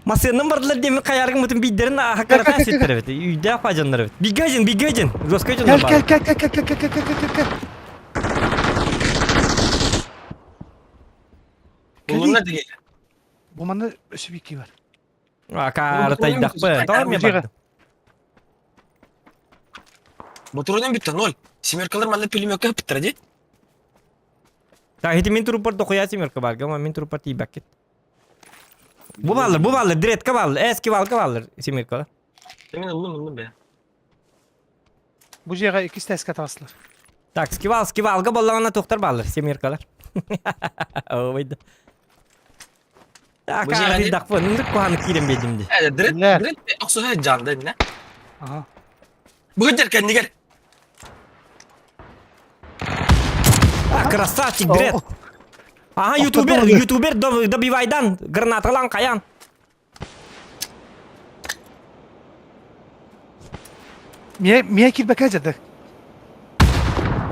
Массыанан бардылар диэмин хайааргын бутун биирдэрин хаккаратаан ситтэр эбит. Үйдээх баадьаннар эбит. Бигэ дьин, бигэ дьин. Жестко дьоннор Кэл, баар. кэл, кэл, кэл, кэл, кэл, кэл, кэл, кэл, кэл. Булунна диги. Бу манна өссө бикки бар. Акаары тайдахпын. Тоҕо эмиэ бардым. Ботурунан бүтті ноль. Семеркалар манна пулеметка ыппыттара дии. Так, ити мин туруппар дохуя семерка бар, гама мин туруппар тиийбэккит. Бу бааллар, бу бааллар, дредка бааллар, эски балка бааллар семеркалар. Мен ыллым, ыллым бе. Бу дьиэҕэ иккис тээскэ таҕыстылар. Так, скивал, скивалга боллаҕына туохтар бааллар, семеркалар. Ой, да. Бу дьиэҕэ Акаардыйдахпын, ынырык куһааны киирэн биэрдим дии. Э, дред, Лэр. дред охсуһа жаанда инне. Ага. Бүгүн кэннигэр. А, красавчик, дред. Ага, ютубер, ютубер добивайдан, гранаталан каян. Мия, мия кирбэкэ дьадык.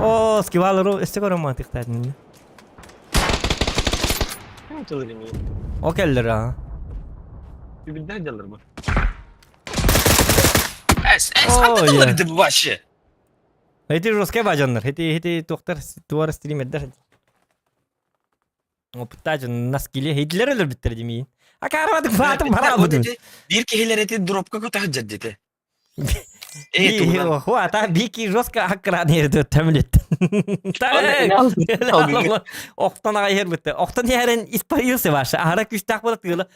О, скивалыру, өссө көрөм атыктаатын. О келлер а. Билдер дьаллар бу. Эс, эс, О, ханта я. тыллар ити вообще. Эти жесткие бажаннар, эти эти туохтар туар стримердер. Опыттаах дьон наскиле хейдилер өлөрбүттэр димиин. Акаарбатык баатым бараабытын. Биир киһилэр эти дропка көтөх дьэрдите. Э, тугунан. Ата бики жестко аккран ерді төмілет. Охтон аға ербітті. Охтон ерен испарился ваше. Ара күстақ болады тыгыла.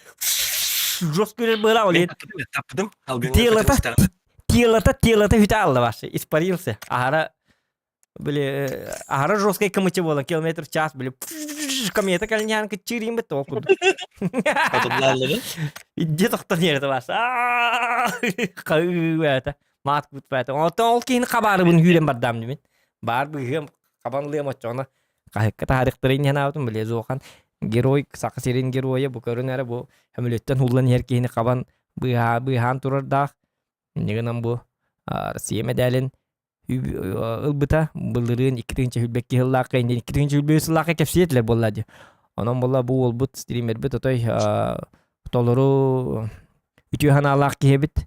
Жестко ерер была олет. Таппыдым. Телото, телото, телото хүтә алла ваше. Испарился. Ара Били аһара жесткай кымычы буолан километр в час били комета калинян кыччыырин бит ол курдук. Идде тохтон ерді бас. Кыы маат кутпаата. Онтон ол киһини хабаарыбын хүүрэн бардам димин. Баар быһыам хабанлыам оччоҕуна хаһыкка таһарыктарын иһэн били зохан герой саха сирин геройа бу көрүн эрэ бу хөмүлүттэн хуллан иһэр киһини хабан быыһаан турардаах инньэ гынан бу Россия мэдээлин ылбыта былырыын 2 сүүрбэкки сыллаахха иннин 2 сүүрбэ сыллаахха кэпсиэтилэр буолла дии. Онон буолла бу уолбут стримербит отой толору үтүө санаалаах киһи эбит.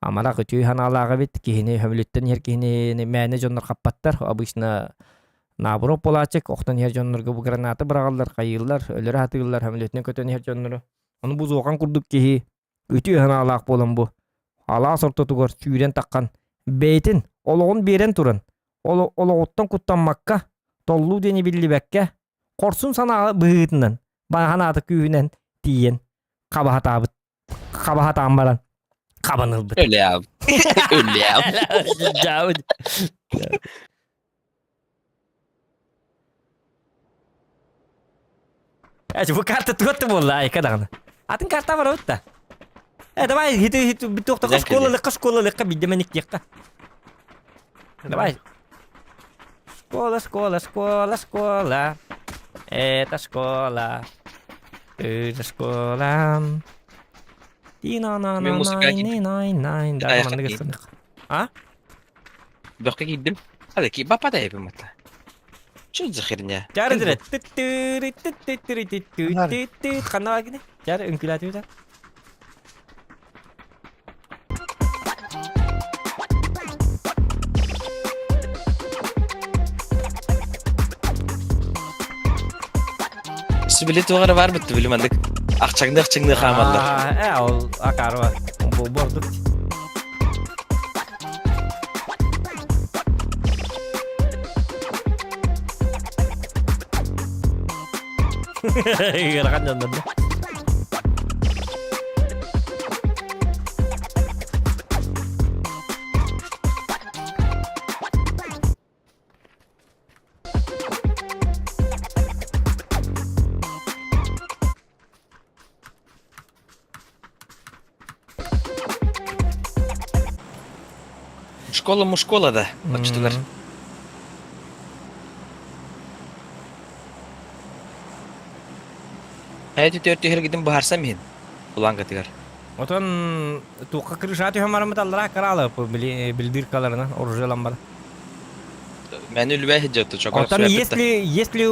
Амарах үтүө санаалаах эбит. Киһини хөмүлүттэн иһэр киһини мээнэ дьоннор хаппаттар. Обычно наоборот буолааччык охтон иһэр дьоннорго бу граната быраҕаллар, хайыыллар, өлөрө сатыыллар, хөмүлүтүнэн көтөн иһэр дьоннору. Ону бу зуохан курдук киһи Үтүө санаалаах буолан бу алаас ортотугар сүүрэн таххан бэйэтин олоҕун биэрэн туран олоҕуттан куттаммакка толлуу диэни биллибэккэ хорсун санаа быһыытынан санаата күүһүнэн тиийэн хабаһатаабыт хабаһатаан баран хабан ылбыт. Өлөөм. Өлөөм. Э, бу карта туотта буолла, айка даҕаны. Атын карта бар да. Э, давай, хити хити битуохтаха школалыкка школалыкка биддеменик диэххэ. Давай. Школа, школа, школа, школа. Это школа. Это школа. Ти на на на на на на Да, маннык А? Бөхкө киирдим. Hadi ki бапа да ебим это. Что за херня? Чары дыры. Ханна бар кини? Чары үҥкүлээтибит Сибили туғары бар бітті білім андык. Ақчаңды ақчаңды хаамаллар. Э, ол акарва. Бу бордук. Ыарахан дьоннор да. Школа му школа да, очтулар. Хайа төрт түһэргитин быһаарсам иһин улаан-кытыгар. Отон туохха крыша түһэн бараммыт аллараа кыраалы билдиркаларынан оружиелан бар. Мен үлбэ сылдьыбыт чокор Оттон если если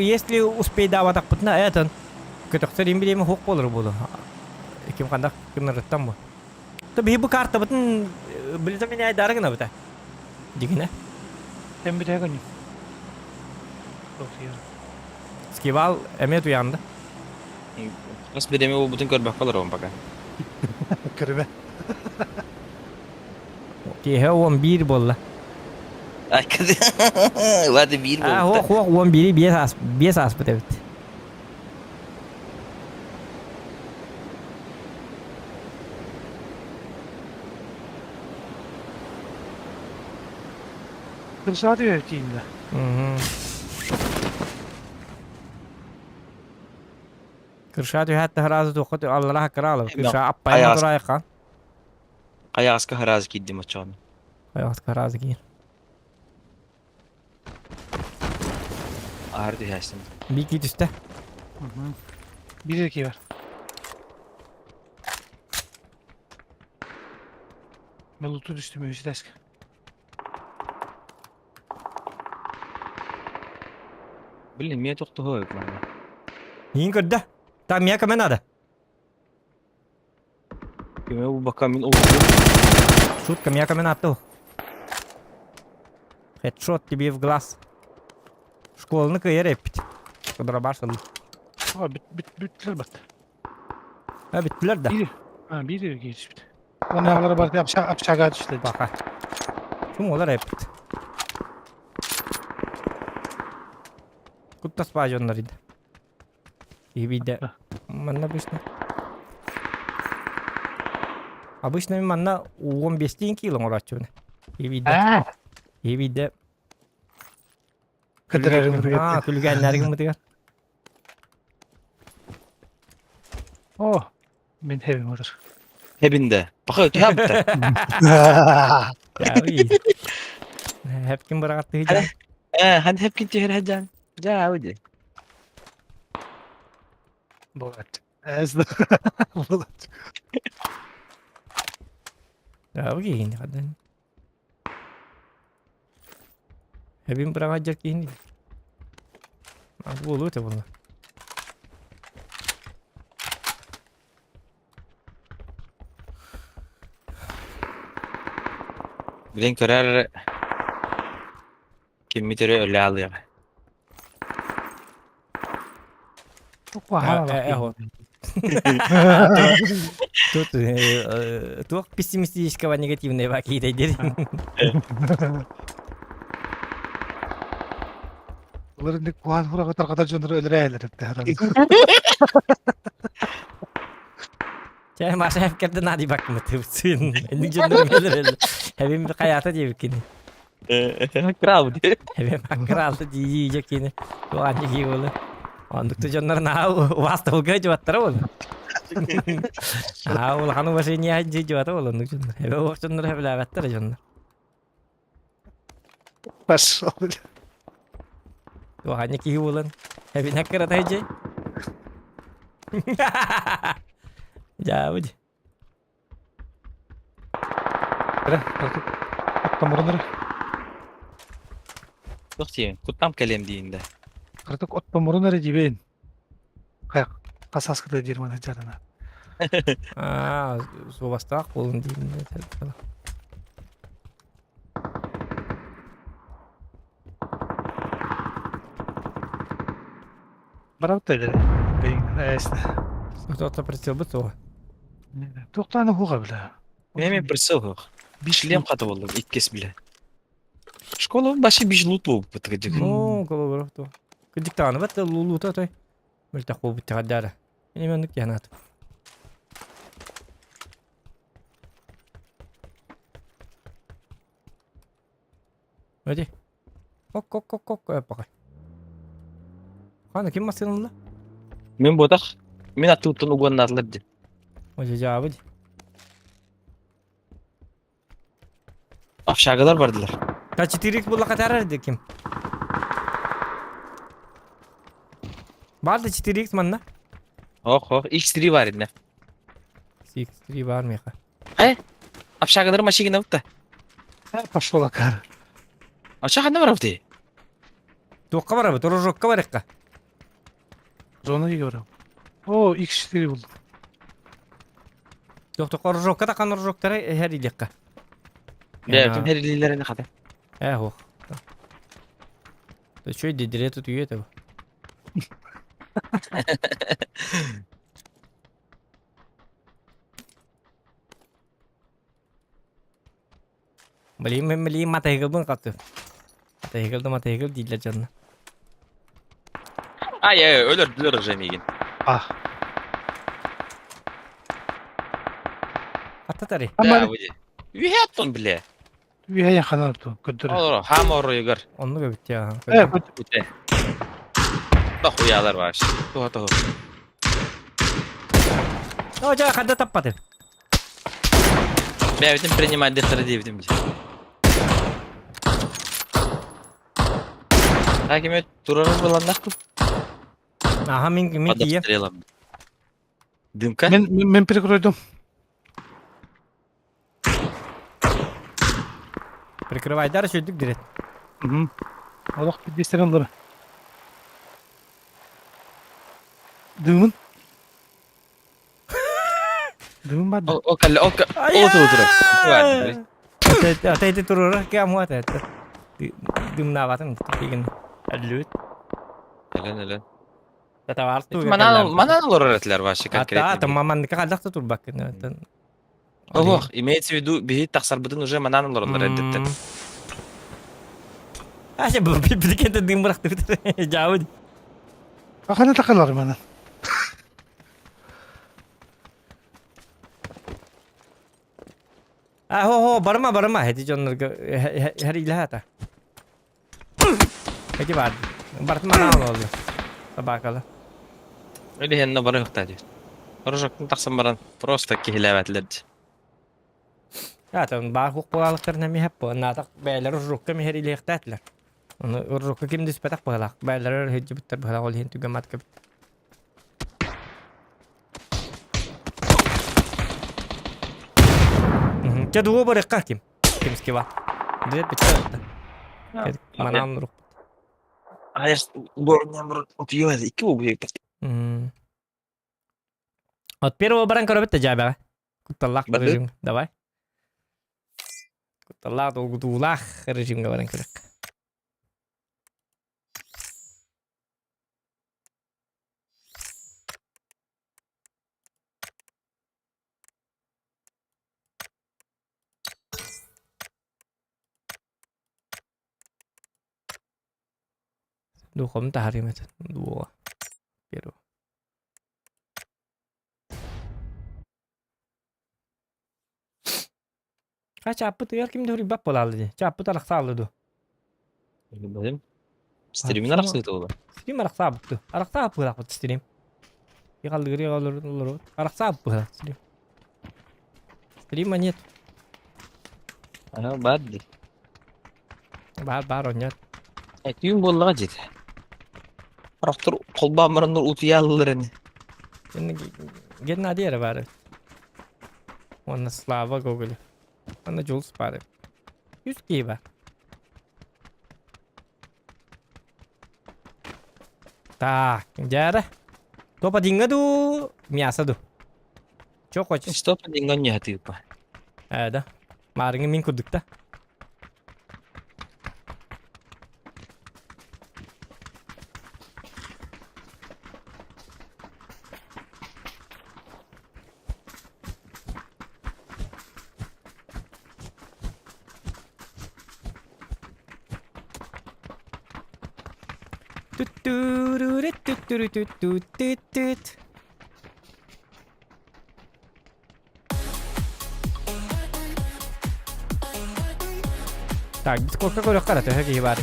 если успейдаабатахпытына этон Көтөхтөр им билиэми хук буолар буолу. Ким хандах кымнарыттан бу. То биһи бу картабытын билитэ мин айдары гына бута. Дигине. Тем бүтэ гынньым. Скивал эмиэ туянда. Хас бириэмэ буолбутун көрбөккө олоробун пока. Көрүмэ. Киэһэ 11 буолла. Ладно, биир А, буолбута. хуох, хуох, 11-и биэс аас, биэс ааспыт эбит. Kırsaat ürettiğinde. Кырша түһээт сразу туохха аллара хаккыраалар. Кырша аппайма турайха. Хайаҕаска сразу киирдим оччоҕуна. Хайаҕаска сразу киир. Аһар түһээстим. Бики түстэ. Биир эркий бар. Мен луту түстүм өсүтәск. Блин, миэ тохтоһо манна. Миин көрдө. Там миэ көмө надо. Көмө булбакка мин олордум. Шутка миэ көмө надо. Хедшот тебе в глаз. Школаны кыйар эппит. Кыдырабаш ылы. Aa, бүт, бүт, бүттүлэр бат. Ha бүттүлэр да. Биир, ha, биир киирсибит. Уоннааҕылара барыта общага түстүлэр. Баха. Ким олар эппит. Куттас баажоннар иди. Ибиде манна обычно. Обычно мен манна 15 кило оҥорооччубун. Ибиде. Ибиде. Кытырарым. Аа, күлгәннәргә мытыгар. О, мин хэбим отыр. Хэбинде. Баха өтүһэ бутта. Хэпкин бырагатты жан. Э, хан хэпкин түһэр жан. Жа, уди. Болот. Эз Болот. Да, уги хадан. Хэбин бырага жер киһини. Буолуо этэ буолла. Билин көрөр киммит өрө өлө алыаҕа. Тут туох пессимистического негативного киитэйдир. Улар куһаан хураҕы тарҕатар дьоннору өлөрөөлөр эбит. Чэ, Маша эпкерде нади бакмыт сын. Энник дьоннор өлөрөл. Эбим хаята диэбиккини. Крал ди. Эбим аккыралты дии дьэкини. Туаанньа кии буолу. Ондукту дьоннор наа убаастабылга жуаттара буолу. Аа улахан уважение дии жуата буолу оннук дьоннор. Эбэ уох дьоннор эбилээбэттэр дьоннор. Пошел. Туоханньа киһи буолан эбинэ кыратай дьэ. Дьаабы Эрэ, оттомурун эрэ. Туох диэн, куттам кэлиэм диин да. Кырдык оттомурун эрэ дибин. Хайа, хасаскыта диир маны жарына. Аа, суобастаах буолун диин. Барабыт эле. Бэйиҥ Кто-то прицелбыт суоҕа. Туохтааны хуга бля. Мен прицел хуох. Шлем хата боллум, иккис биле. Школа башы биш лут болуп бытыгы Ну, голову то. Кыдыктааны бат лулута той. Мөлтөх буолбут тиҕэрдээра. Мин эмиэ оннук диэн Өди. Ок ок ок ок пока. Хана ким массыналла? Мен ботах. Мен аттыттан угоннаатылар ди. Ожа жаабы ди. Общагалар бардылар. Та 4x була катарар ди ким? Бар да 4x манна. Ох, ох, X3 бар инне. X3 бар меха. Э? Общагалар машина бутта. Пошел акар. Ача ханна барабыт? Туохха барабыт, рожокка барыахха. Зона говорю. О, X4 булдум. Туох рожокка тахан рожоктары эһэрилиэххэ. Бля, ким хэрилилерин хата. Э, ох. Ты что, дедере тут үйе этого? Блин, мен блин, матайгылбын қатты. Матайгылды, матайгыл дииллэр дьонно. Ай, ай, өлөр, өлөр уже миигин. А. Аттатари. Да, выйди. Үһэ бля. Үһэ ханар ту көддөр. Олор, хам оройугар. Онну көбүт я. Э, Үтэ. Дохуялар вообще. Туха туха. О, жа, хадда таппаты. Бля, битим принимать дехтер дебитим. Так эме турары буланнах Аха, мин мин под тиийэ. обстрелом. Дымка? Мен мен прикройдум. Прикрывайдар сүрдүк дирет. Мгм. Олох биддестерин ылыр. Дымын. Дымын бар да. О, калле, о, о, турар. Ата турара кем вот это. Дымнаватын деген әллүт. Элен, элен. Манан манан олорор этилэр вообще конкретно. Ата, маманныка хайдах да турбаккын. Ох, имеется в виду, биһи тахсарбытын уже манан олороллор эрдэттэн. Ася бу биликенте дым бырахтыбыт. Жабы. Хана такалар манан. А хо хо барыма барыма эти дьоннорго хэрилэхата. Эти бар. Бартын манан олороллор. Собакалар. Или бары ыхтади. Рожоктун тахсан баран просто киһилээбэтилэр дии. Атын баар хук буолалыктарын эмиэ хэп буолнаатах бэйэлэр урукка миһэрилиэхтээтилэр. Ону урукка ким түспэтэх быһалаах. Бэйэлэр сылдьыбыттар быһалаах ол иһин түгэн матка Чэ дуо барыахха ким? Кимскива. Дед битте. Манан рук. Икки убуйбут. От первого баран көрөбүт да дьаабэҕэ. Кутталлаах режим. Давай. Кутталлаах долгутуулаах режимҥэ баран көрөк. Духом таһарыым этэ. Дуо. Первого. А чааппыт ыар ким да суруйбат буолаалы дии. Чааппыт арахсаалы дуу. Билбэтим. Стримин арахсыыта буолар. Стрим арахсаабыт дуу. Арахсаабыт быһалаахпыт стрим. Игаллыгыр олорут. Арахсаабыт быһалаах стрим. Стрима нет. Ага, баар дии. Баар баар онньот. Түүн буоллаҕа дьиэтэ. Сорохтор холбоон бараннар утуйааллар ини. Геннадий эрэ баар. Уонна Слава Гоголев. Уонна Джулс баар. Үс киһи бар. Так, дьээрэ. Топа динга ду, мясо ду. Чё хочешь? Что по деньгам не тыпа. Э, да. Маарыҥы мин курдук да. Түттүрүрүттүттүрүтүттүттүт. Так, сколько көрөххө эрэ төһө киһи баар?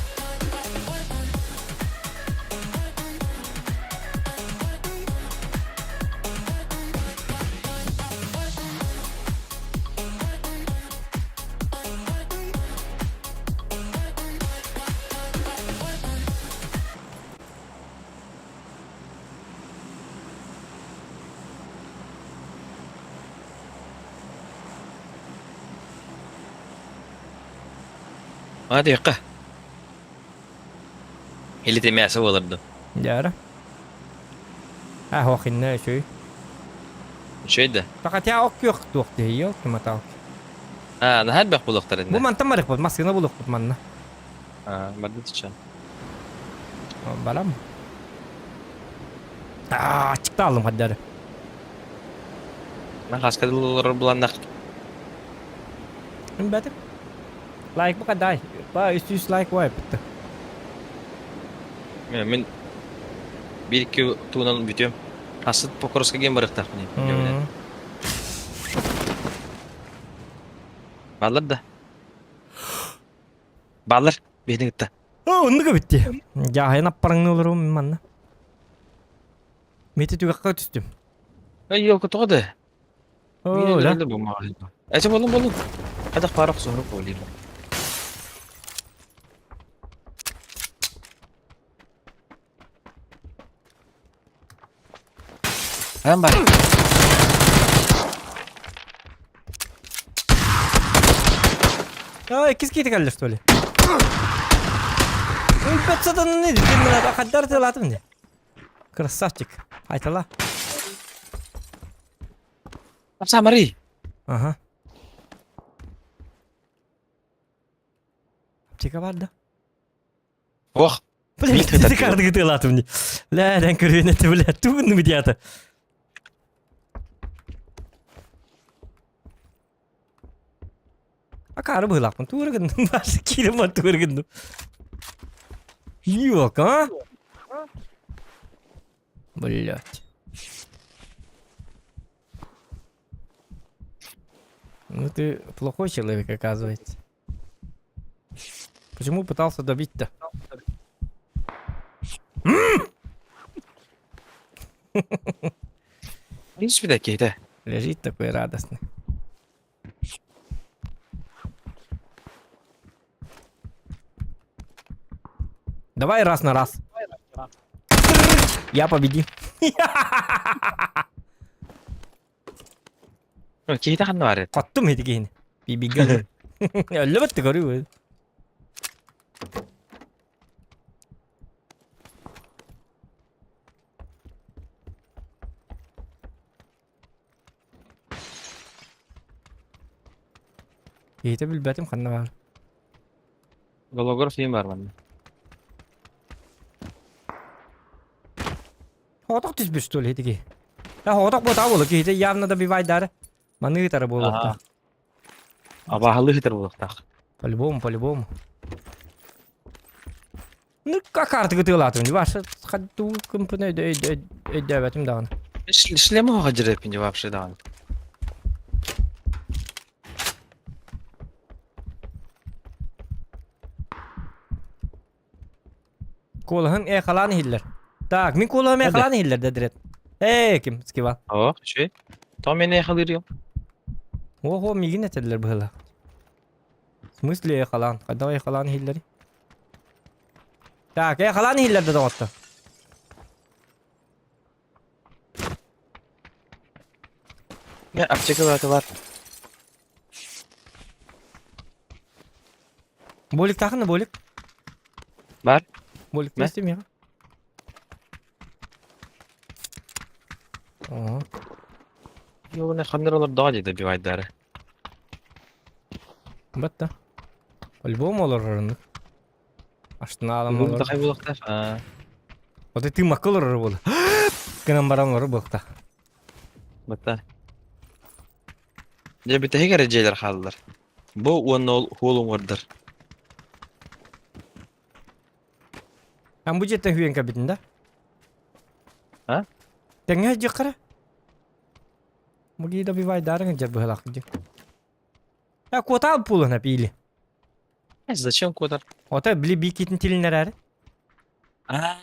А диэххэ. Или мясо буолар Дьара. А хоох иннэ үчүгэй. Үчүгэй да. Хотя ок күөх туох диһийо киматал. А, наһаа элбэх буолуохтар Бу иннэ. мантан барыахпыт, массыына булуохпут манна. А, барды тучан. Барам. Аа, чыкта алым хаддары. Мен хаска дылы олорор буланнах. Бәтим. Лайк бу дай. Ба 300 лайк вай битти. Мен bir iki туунан бүтүөм. Хасыт Покровска ген барыктаахпын. Баллар да. Баллар. Бэйдин кытта. О, оннуга битти. Жаһайын аппараңны олорум манна. Мети түгэххэ түстүм. Эй, елка тоҕо да. О, да. Эче болун болун. Хадах парах соһурук болейм. Hemen бар. Ой, кис кити кэллэр что ли? Өлбөт сатанны дим мына хаддар тылатым де. Красавчик. Айтала. Самари. Ага. Аптека бар да. Ох. Блин, ты карды гытылатым не. Бля, дэн көрүн это, бля, тугунну бидята. Акары быһылаахпын туора гынным баасы киирэн бар туора гынным. Yok, а? Блять. Ну ты плохой человек, оказывается. Почему пытался добить-то? Видишь, такие, да? Лежит такой радостный. Давай раз на раз. Я победил. Киһитэ ханна баар Хоттум ити киһини. Бибигэ. Өллөбөт көрүү. Киһитэ билбэтим ханна баар. Голограф диэн баар манна. Хотох түспүт что ли итики? Я хотох буотаа буолу киһитэ явно добивайдары. Маны ыытара буолуохтаах. Абааһылыы ыытар буолуохтаах. По-любому, по-любому. Ну, как артыгы тыылаатым, Ваша хадду кымпыны өйдөөбөтүм даҕаны. Шлем оҕо дьирэппин вообще даҕаны. Куолаһын эхалаан иһиллэр. Так, мин куолаһым эхалаан иһиллэр да дирет. Ээ, ким скива. О, үчүгэй. Тоҕо мени эхалыырыам? Ого, миигин этэллэр быһыылаах. В смысле эхалаан? Хайдах эхалаан иһиллэрий? Так, эхалаан иһиллэр да доҕотто. Не, аптека баата бар. Болик тахына болик. Бар. Болик Мэ? истим я. О, Йоҕуна ханнар олор доо дии добивайдары. Батта. По-любому олорор Аштынаалам олорор. Такай булуохтаах. Вот ты макка олорор буолла. Гынан баран олорор буолта. Батта. Дьэ бүтэһик эрэ дьиэлэр хааллар. Бу уонна ол хуол уҥуордар. Ан бу дьиэттэн хүөн кэбитин да? А? Тэҥҥэ дьиэххэрэ? Муги добивайдарың дьэр быһалаах дьиэ. А куотаал пулана пили. Зачем куотар? Ото били би китин тилиннэрээри. А,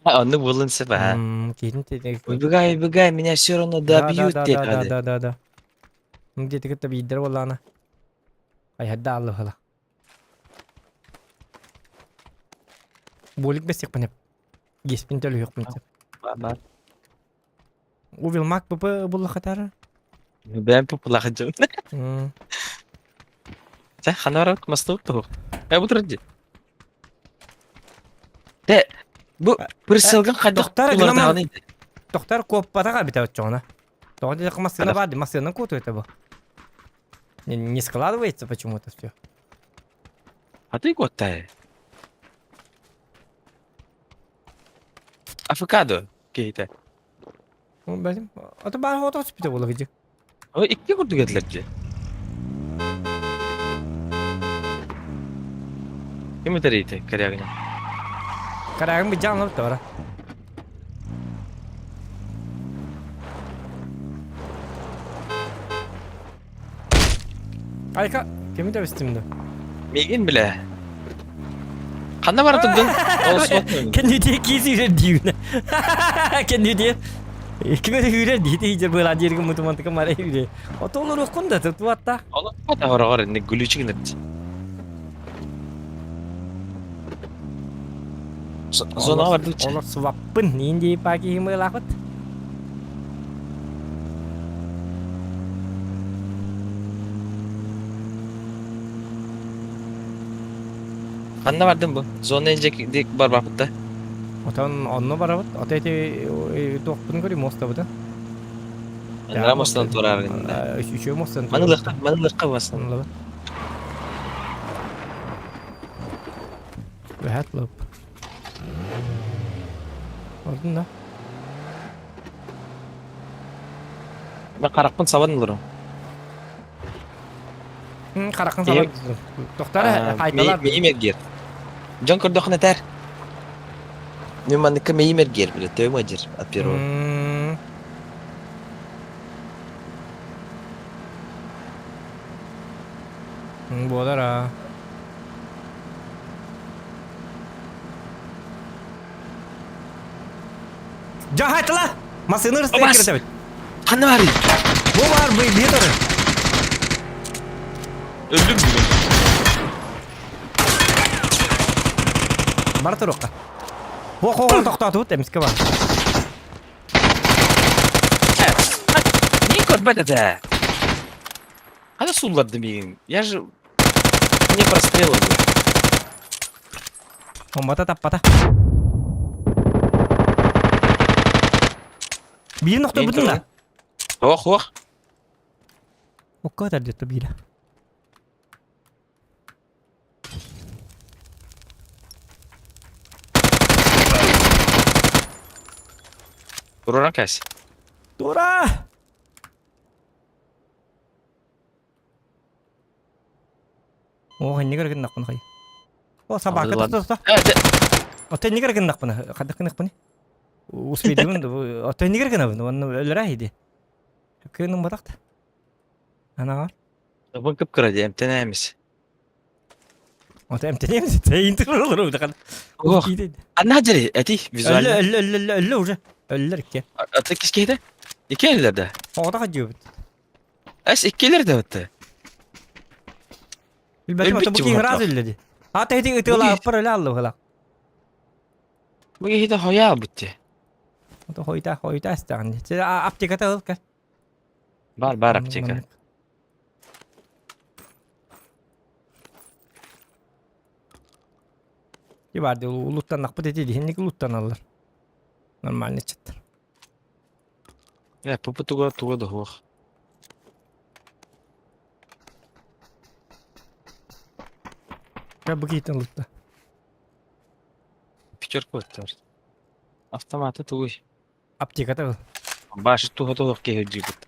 оннук буолун сөп аа. Китин тилин. Убегай, убегай, меня все равно добьют Да, да, диэт да, да, да, да. Где-то кытта биирдэр буоллаана. Айхадда аллыхала. Болик бэсиэхпин Геспин төлүһүөхпүн сөп. Бар. Увил мак ПП буллахатара. Бэм пупулаха дьон. Чэ, хана барабыт мастыбыт туһук. Э, бу турар дии. Тэ, бу прицелгын хайдах Доктор, уларытаҕыный? Доктор куоппатаҕа эбитэ оччоҕуна. Тоҕо диэтэххэ массыына баар дии, массыынан куотуо этэ бу. Не, не складывается почему-то все. А ты куоттай. Афыкадо киһитэ. Бэлим. Ото баар ото түспүтэ буолар дии. Ой, икки курдук этилэр дии. Ким этэрийти корягина? Корягин быдьаан олорто бара. Айка, кими тэбистим да? Миигин билэ. Ханна бара турдун? Ол суот Кэннитиэ киис үүрэр диибинэ. Кэннитиэ ким эрэ үүрэр дии тиийдэр быылаан диэргин мутумантыка мара үүрэ. Ото олоруоххун да тутуатта. Олоххо да инник гүлүүчү гынар Зонаҕа бардыбыт Олор субаппын иин дии паки мыылаахпыт. Ханна бардым бу? Зона дик барбаппыт да. Отон онно барабыт. Ото эти туохпун көрүй мостабыт. Анара мостан турар гында. Үчү мостан. Маны лыкка, маны лыкка басын. Бэхат лып. Ордун да. Мен харахпын сабан ылырым. Харахын сабан. Тохтар хайталар. Мейим эргиэр. Дьон көрдөхүн этэр. Мен манныкка мейим эргиэр биле төм ажыр от первого. Буолар а. Дьаһайтыла! Массыына ырыстыга киритэбит. Ханна барый? Бу бар бу бие турар. Өлдүм бүгүн. Бара туруохха. Бу хоҕо тохтоотубут эмискэ бар. Не көрбөт этэ. Хана суулларды миигин? Я же не прострелы был. Омбата таппата. Биир нохторбутун да. Ох, ох. Окко тардетто биирэ. Тураран кэс. Тура! Оо, иннигэр гыннахпын хай. О, собака тохто тохто. Ото иннигэр гыннахпын, хадах гыннахпын. Успейдибин, ото иннигэр гынабын, онно өлөрө иди. Кыынын батахта. Анаар. Бун кып-кыра дии, эмтэнээмис. Ото эмтэнээмис, тэйин турулар удахан. Ох, анна дери, эти визуально. Өллө, өллө, өллө, өллө уже. Өллөр икки. Аты кискейде? Икки өллөр да. Оҕото хадьыбыт. Эс иккилер да бытты. Билбэтим, ото бу киһи раз өллө ди. А тэһити ытыалааппар өлө аллы быһылаах. Бу киһи хойаа бутти. Ото хойта, хойта астаҕын. Аптеката ыл кэл. Бар, бар аптека. Ки бар ди улуттаннахпыт эти дихинник улуттаналлар. Нормально чыттар. Э, пупу туга туга да хуох. Я бу киһитин улутта. Пятерку оттар. Автоматы тугуй. Аптеката был. Баш туха туох киһи дьиибит.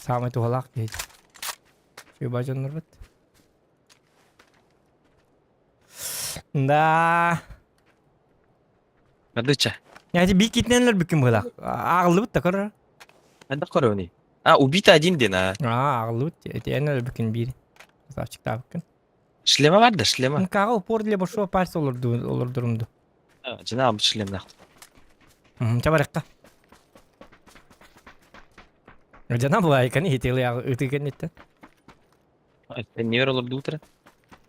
Самый туһалаах киһи. Чуба дьоннорбут. Да. Мадыча. Эти бик китненлер бүкүн быһылаах. Ааҕыллыбыт да көрөр. Хайдах көрөбүнүй? А, убито один ден, а. Аа, ааҕыллыбыт. Эти эн өлбүкүн биир. Красавчиктаабыккын. Шлема бар да, шлема. Мкаҕа упор для большого пальца олорду олордурумду. Жена бу шлемнах. Чабарыкка. Жана булайканы хитилы ытыы кэнниттэн. Нер олорду утра.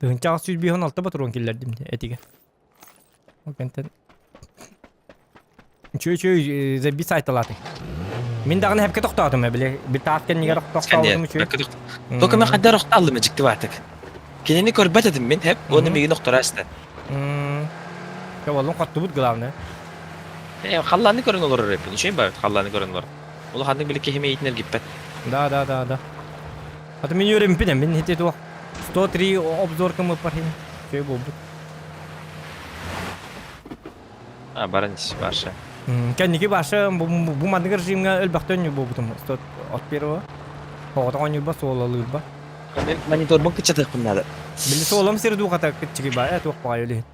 Тыһынчаҕа 156 патрон киллэрдим этигэ. Ол кэнтэн Үчүгэй забит сайталаатый. Мин даҕаны хэпкэ тохтоотум били битаат кэннигэр тохтообутум үчүгэй. Только мен хайдар охталлым дьикти баатык. Кинини көрбөт этим мин хэп, уонна миигин охторо аста. Кабалын хоттубут главное. Э, халлааны көрөн олорор эппин. Үчүгэй баат халлааны көрөн олорор. Улаханнык били киһи мэйитинэр гиппет. Да, да, да, да. А то мен үөрэммиппин, мин ити туох 103 обзор кымыппар хин. Үчүгэй буолбут. А, баран ис, Баша. Кэнники Баша бу маннык режимҥа өлбөхтөн буолбутум. От первого. Оҕотох оонньуурба, суолалыырба. Мониторбун кыччатыахпын наада. Били суолам сир дуухата кыччыгый ба, э туох баҕайы үлүһүн.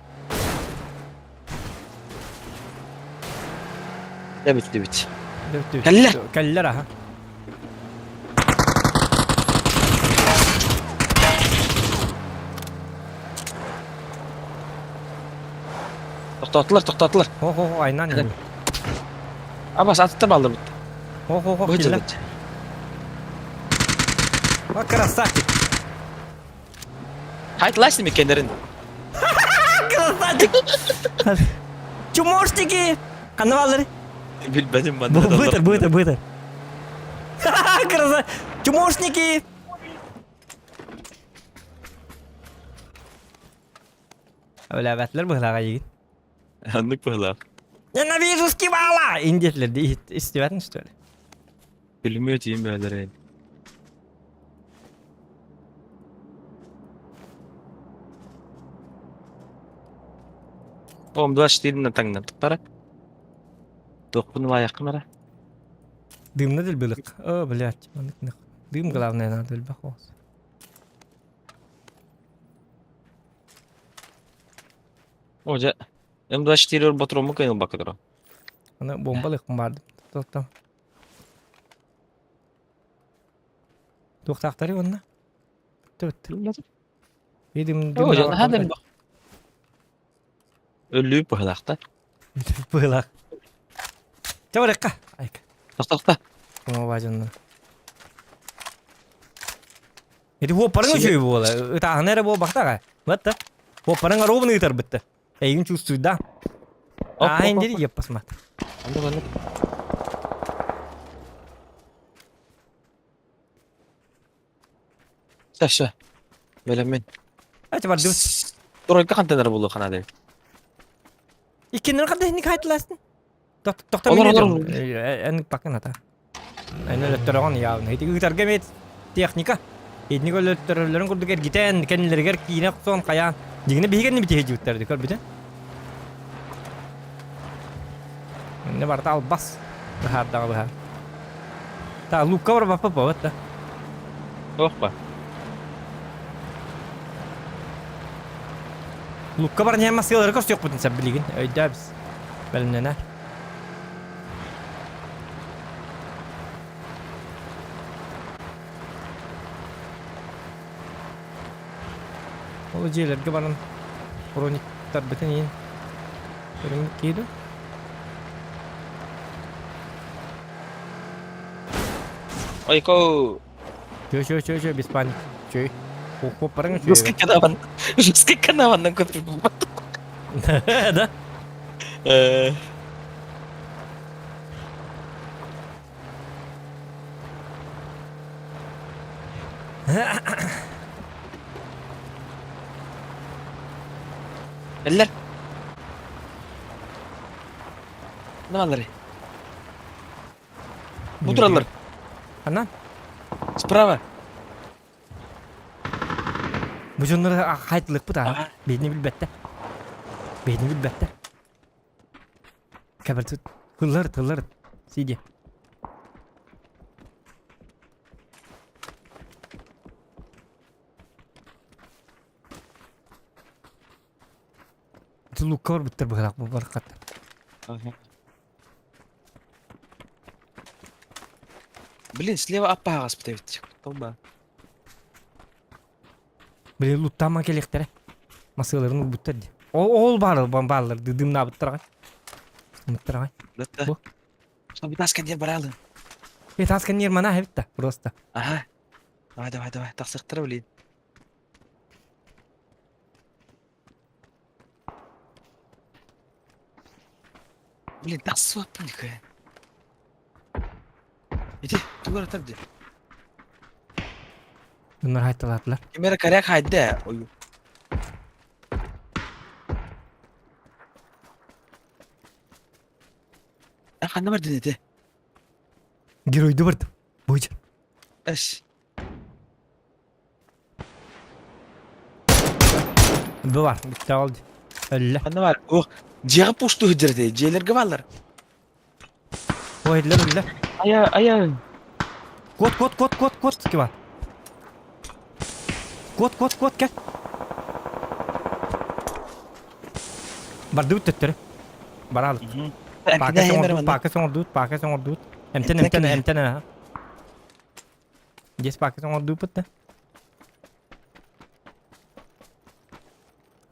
Дебит, дебит. Кэллэр. Кэллэр аха. Тохтоотулар, тохтоотулар. Хо хо хо айнан иһин. Абас атыттар баллар бутта. Хо хо хо киллер. О, красавчик. Хайт ласни мекенерин. Красавчик. Чумошники! Ханна бааллар? Билбэтим манна. Бытыр, бытыр, бытыр. Красавчик. Чумошники! Өлөөбөтүлэр быһылааҕа игин. Аннык быһылаах. Ненавижу скибала! Индиэтлер истибэтин что ли? Пулемет иим бээлэрин. Ом 24 таҥнан туттара. Туохпун ылаайаххын ара. Дымна дэлбилик. О, блядь, маннык Дым главное надо элбэх оҕус. О, дьэ, М24 ботурумму кыайан ылбакка турар. Аны бомбалык барды. Тоттом. Туохтаахтары онно? Төт. Видим, О, дьэ, наһаа да элбэх. Өлүү быһылаахта. Быһылаах. Чэ барыахха. Айка. Тохтохто. Ома дьонно. Ити хуоппарыҥ үчүгэй буола. Ытааһына эрэ буолбахтаҕа. Батта. Хуоппарыҥ ровно ыытарбытта. Эйигин чувствуйда. Ааһын дири еппасмат. Оннук оннук. Все, все. Бэлэммин. Эти бардыбыт. Тройка хантан буолуо ханаады. Иккиннэр ханна хинник хайтылаастын? Тохто Олор, мен олор. Эн пакын ата. Эн өлөттөрөҕүн явно. Ити ыытарга эмиэ техника. Итинник өлөттөрөллөрүн курдук эргитэн, кэннилэригэр киинэ охсон хайаан. Дьиҥинэ биһиги кэннибит иһэ көрбүтэ. Инне барыта албас. Быһаардаҕа быһаар. Та лукка барбаппа буолбат да. Туох ба? Лукка баран иһэн массыылары көрсүөхпүтүн сөп билигин. Өйдөөбүс. Бэлэмнэнэ. Ол дьиэлэргэ баран брониктарбытын иин көрүҥ киирдэ. Ойко! Чө чө чө чө без паники. Чөй. Хоппарың чөй. Жесткий канаван. Жесткий канаваннан көпүр Да? Эллер. Ne malları? Bu тураллар. Ханан? Справа. Бу дьоннор хайтылыкпыт аа. Бэйдини билбэттэр. Бэйдини билбэттэр. Кэбэртит. Тыллар, тыллар. Сидя. Лукка барбыттар быһылаах бу бархат. Блин, слева аппаҕас бит Толба. Блин, луттаама кэлиэхтэрэ. Масыаларын ылбыттар дии. Ол, ол баар бааллар дыдымнаабыттар аҕай. Мыттар аҕай. Бу. Что, диэн бараалын. Таска диэн мана эбит да, просто. Ага. Давай, давай, давай. Тахсыктара, блин. Блин, тахсыбаппын нихуя. Ити, тугар атар дии. Bunlar haytalatlar. Ким эрэ коряк хайда. Ой. Эн ханна бардын ити? Геройду бардым. Буйча. Эш. Бу бар, бүттэ ол. Өллө. Ханна бар? Ох, дьиэҕэ пушту сылдьар этэ. Дьиэлэргэ бааллар. Ой, өллөр, өллөр. Айа, айа. Кот, кот, кот, кот, кот, кива. Кот, кот, кот, кэл. Бардыбыт төттөрү. Бараалык. Пака соҥордубут, пака соҥордубут, пака соҥордубут. Эмтэн, эмтэн, эмтэн, аха. Дес пака соҥордубут да.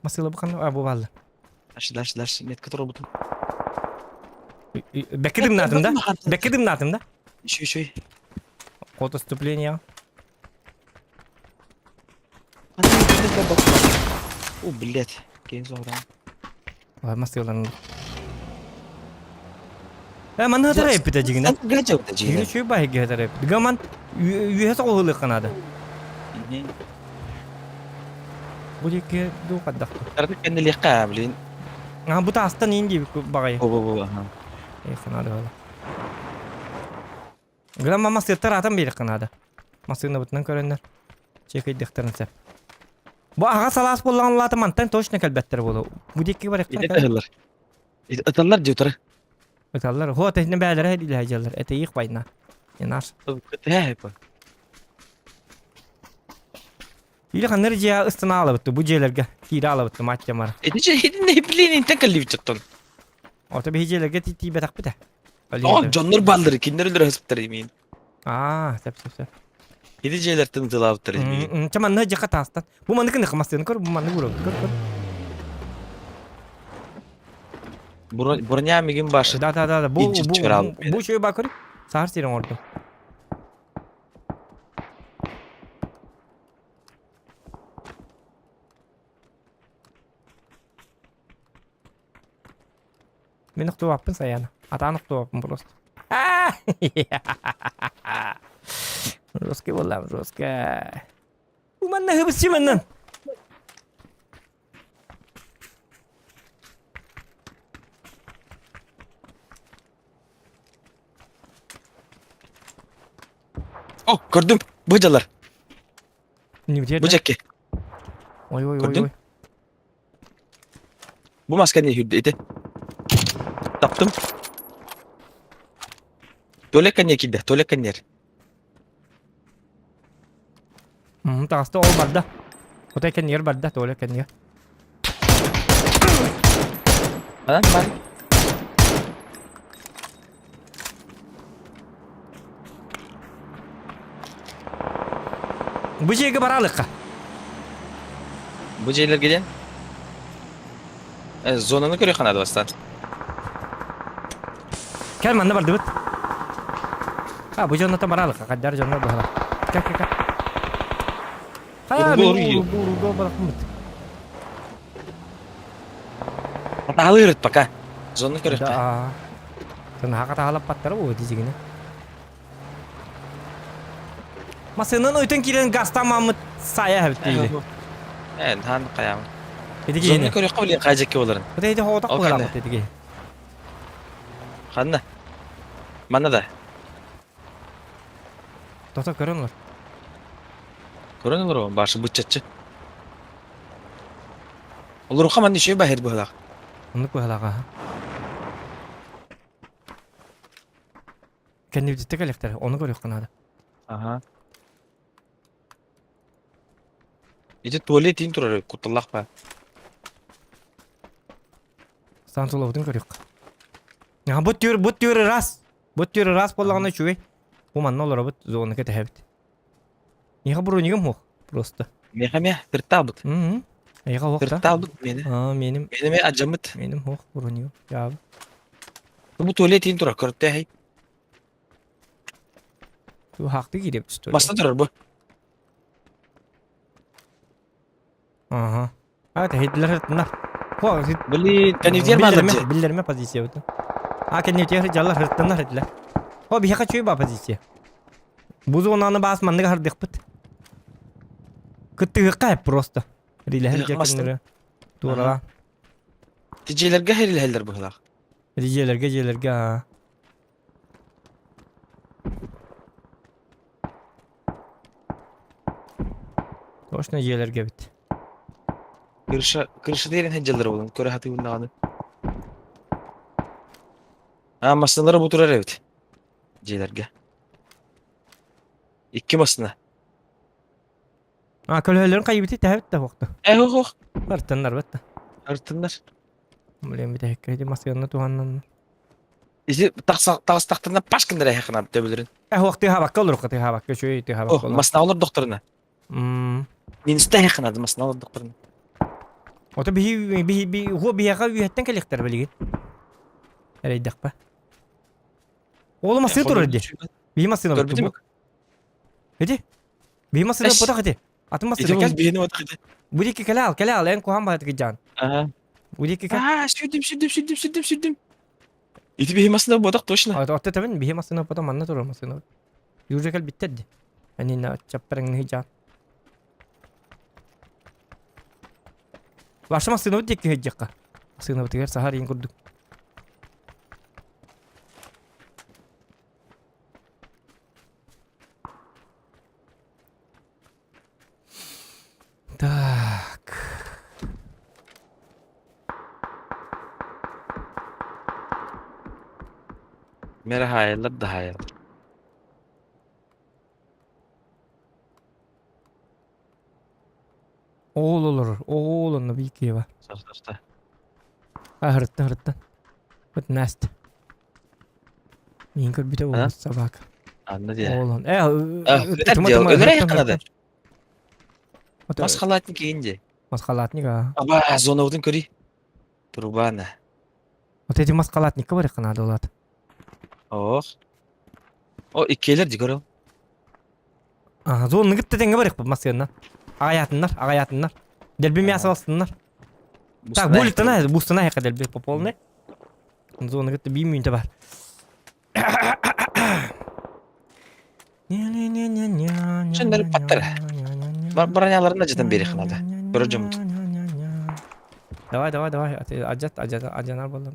Масыла бу ханна, а бу баалла. Дальше, дальше, дальше. Метка турбутум. Бэкки дымнаатым да? Бэкки дымнаатым да? Еще, еще. Ход отступления. О, блядь. Кейн соҕуран. Масыаларын. Э, манна хатар эппитэ дьигинэ. Дьигинэ үчүгэй баһыгы хатар эппит. Гаман үөһэ соҕуһулыахха наада. Бу диэки дуу хаддах. Кырдык кэннилиэххэ, блин. А бу таастан иин диэбит баҕайы. Бу бу бу аха. Э, наада буолла. Грамма массыаттар атан биэриэххэ наада. Массыынабытынан көрөннөр чекэйдиэхтэрин сөп. Бу аҕа салаас буоллаҕын лаата мантан точно кэлбэттэр буолуо. Бу диэки барыахтара Ити кэлэн. ыталлар. Ити ыталлар дии утары. Ыталлар. Хо, тэһинэ бээлэрэ илэ дьаллар. Это их война. Не наш. Кытыһа Или ханнар дьиэ ыстана алабытты бу дьиэлэргэ киирэ алабытты мать мар. Ити же итинне блин интен кэллибит оттон. Ото биһи дьиэлэргэ тиийбэтэхпит ээ. О, дьоннор бааллар, кинилэр өлөр өспүттэр имиин. Аа, сөп сөп сөп. Ити дьиэлэртэн ытылаабыттар имиин. Чэ манна дьиэхэ таастан. Бу маннык кынных массыына көр, бу маннык урок көр көр. Броня мигин башы. Да да да, бу бу бу чөй ба көр. Саар сирин оҥордум. Мин охтубаппын Саяна. Атаан охтубаппын просто. Жесткий буоллам, жесткий. Манна хыбысчы маннан. О, көрдүм. Бу дьалар. Бу дьэкки. Ой, ой, ой, Көрдүм. ой. Бу маска не хүрдэ ити. Таптым. Туалетка не киирдэ, туалекка нер. Таҕыста ол барда. Отой кэннигэр барда, туалет кэннигэр. Анан бар. Бу дьиэгэ баралыкка. Бу дьиэлэргэ диэн? Э, зонаны көрүөххэ наада бастаан. Кэл манна бардыбыт. А, бу дьоннотон баралыкка, хайдар дьоннор быһала. Кэл, кэл, кэл. Хайа, Ургу, мен ургу барахмыт. Атаалыырыт пока. Зонны көрүөххэ. Да. Тынаһака таһалаппаттара буо дизигини. Масынын өтөн киирэн гастамаммыт сая эбит диили. Э, хан каям. Эдиги Зонны көрүөххэ билин хайжакки боларын. Вот эти хооток Ол буолаабыт эдиги. Ханна? Манна да. Тото көрөн олор. Көрөн олор башы быччаччы. Олоруха манна үчүгэй баһыр быһылаах. Оннук быһылаах аха. Кэннибититтэ кэлиэхтэрэ, ону көрүөххэ наада. Аха. Ити туалет иин турар кутталлаах ба. Стан тулабытын көрүөххэ. Аха, бу түр, бу түр ыраас. Бу түр ыраас буоллаҕына үчүгэй. Бу манна олоробут, зона кэтэһэбит. Миэхэ бронигым суох просто. Миэхэ эмиэ тыртаабыт. Мм. Эйиэхэ суох да? Тыртаабыт миэнэ. Аа, миэним Миэнэ эмиэ адьаммыт. миэним суох бронигым. Дьаабы. Бу туалет иин турар көртөөһүй. Туһаахты киириэбит что ли? Маста турар бу. Ага. А, тэһийдилэр һыртыннар. Хо, Блин, кэннибитигэр бааллар биллэрмэ, дьэ. биллэрмэ позиция бутун. А, кэннибитигэр дьаллар һыртыннар этилэр. Хо, биһиэхэ чуй ба позиция. Бу зонаны баас манныга хардыахпыт. Кыттыһыахха просто. Рилэһэр Тыһыах мастан. дьэ Туорала. Дьиэлэргэ хэрилэһэллэр быһылаах. Дьиэлэргэ, дьиэлэргэ, аа. Точно дьиэлэргэ эбит. Крыша, крыша диэн сылдьаллар буолан, көрө сатыыбын даҕаны. Аа, массыыналара бу турар эбит. Дьиэлэргэ. Икки массыына. А, көлөһөлөрүн хайыбыты тэһэбит да буохта. Э, ох, ох. Артыннар бат да. Артыннар. Блин, бүтэһиккэ ити массыынаны туһаннан. Ити таҕыстахтарына паш гыннар эһэххэ төбөлөрүн. Э, хуох тыаһаабакка олоруохха тыаһаабакка үчүгэй тыаһаабакка О, олор. масна олордохторуна. М. Минуста эһэххэ наада масна олордохторуна. Ото биһи биһи би хуо биһиэхэ үөһэттэн кэлиэхтэр билигин. Эрэйдэхпэ. Оолу массыына турар дии. Биһи массыына Көрбүтүм. Ити? Биһи массыына потах ити. Атын массыына кэл. Биһини отах ити. Бу диэки кэлэ ал, кэлэ ал, эн куһаан баһытыгы дьаан. Ага. Бу диэки кэл. Аа, сүрдүм, сүрдүм, сүрдүм, сүрдүм, сүрдүм. Ити биһи массыына ботах точно. Отто табын биһи массыына потом манна турар массыына. Южа кэл биттер ди. Анина чаппарыңны жаан. Ваша массыына бут диэки хыдьакка. Массыына бутыгар сахар иин курдук. Так. Мэрэ хаайаллар да хаайаллар. Оол олорор. Оол онно бии Киева. Сарсарта. Аһырытта, аһырытта. Вот Настя. Мин көрбүтэ А? ол собака. Анна диye. Оол он. Э, Ытар дел. Өлөрө якынады. Масхалатник инди. Масхалатник, а. Аба, зонаудын көрүй. Трубана. Вот эти масхалатникка бар якынады олат. Ох. О, иккиэлэр ди көрөм. Ага, зонны кытта тэҥҥэ барыахпыт массыынна. Аҕайаатыннар, аҕайаатыннар. Дэлби мясо алсыннар. Так, буликтана, бустана яка дэлби по полной. Зона кытта биир мүнүүтэ бар. Чөннөрүп баттар. Броняларын да жытан берих надо. Көрөр дьоммут. Давай, давай, давай. Ажат, ажат, ажанар боллам.